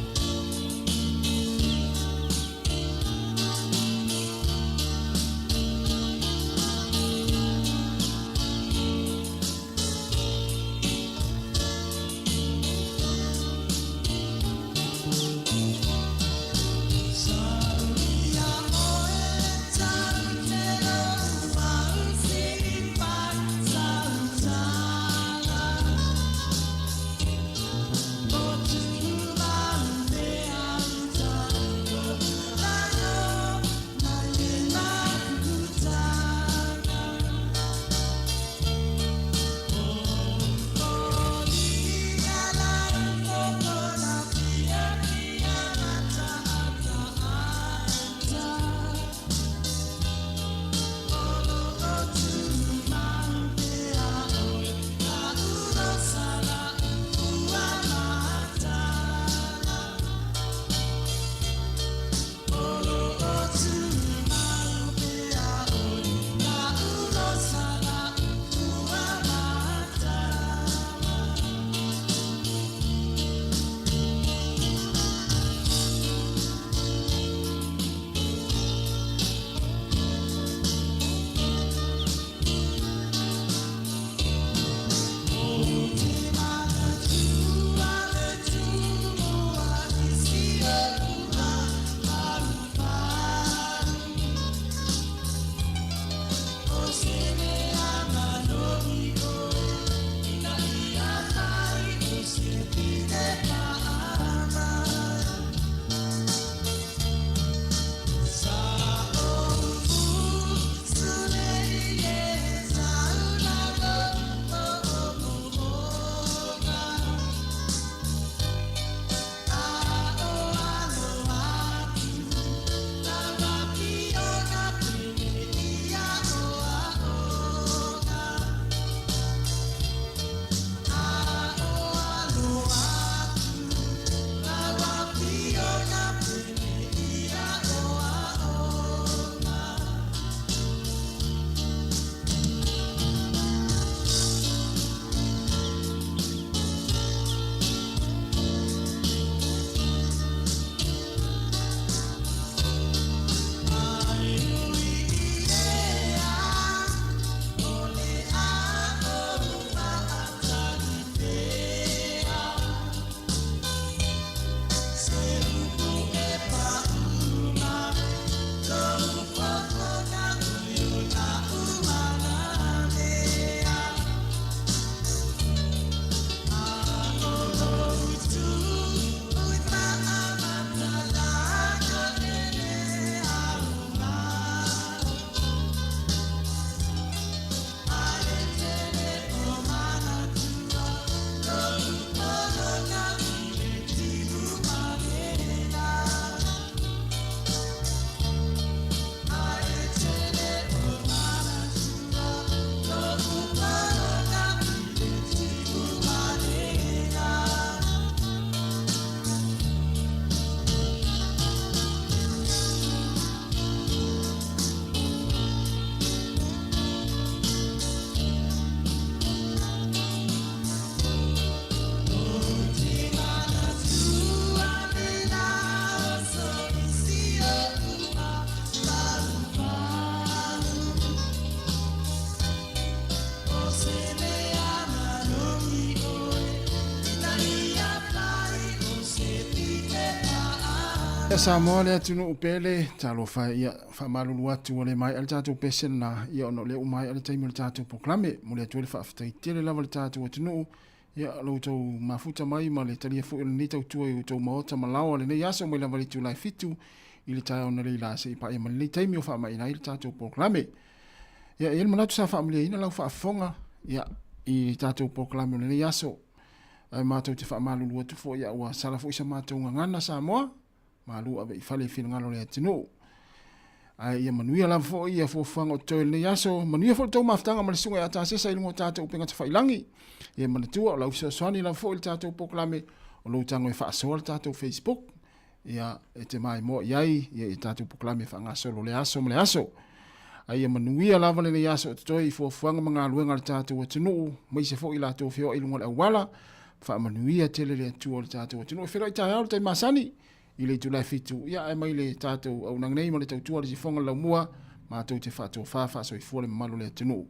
Ia Samoa le atunuu pele, talofa e, ia faamalulu atu ua le maea le tatou pese lena, ia ona o lea ua maea le taimi o le tatou polokalame. Momoli atu ai le faafetai tele lava i le tatou atunuu, ia lo outou mafuta mai ma le talia foi o lenei tautua i outou maota ma laoa lenei aso mai lava i le itula e 7 i le taeao analeila seia paia mai lenei taimi o faamaeaina ai le tatou polokalame. Ia, e i ai le manatu sa faamalieina lau faafofoga ia, i le tatou polokalame o lenei aso. Ae matou te faamalulu atu foi ia ua sala foi sa matou gagana Samoa, malu ave i fale i finagalo o le atunuu. Ae ia manuia lava foi ia fuafuaga o totoe o lenei aso, manuia foi le tou mafutaga ma le susuga ia Tasesa i luga o tatou upega tafailangi. Ia manatua o lau fesoasoani lava foi i le tatou polokalame o lou tago e faasoa le tatou Facebook ia e te maimoa i ai ia i tatou polokalame faagasolo le aso ma le aso. A ia manuia lava lenei aso o totoe i fuafuaga ma galuega a le tatou atunuu, maise foi i latou feoai i luga o le auala, faamanuia tele le Atua o le tatou atunuu. E feiloai taeao le taimi masani i le itula e 7, ia ae mai le tatou auaunaga nei ma le tautua a le sifoga o le laumua, matou te faatofa faasoifua le mamalu o le atunuu.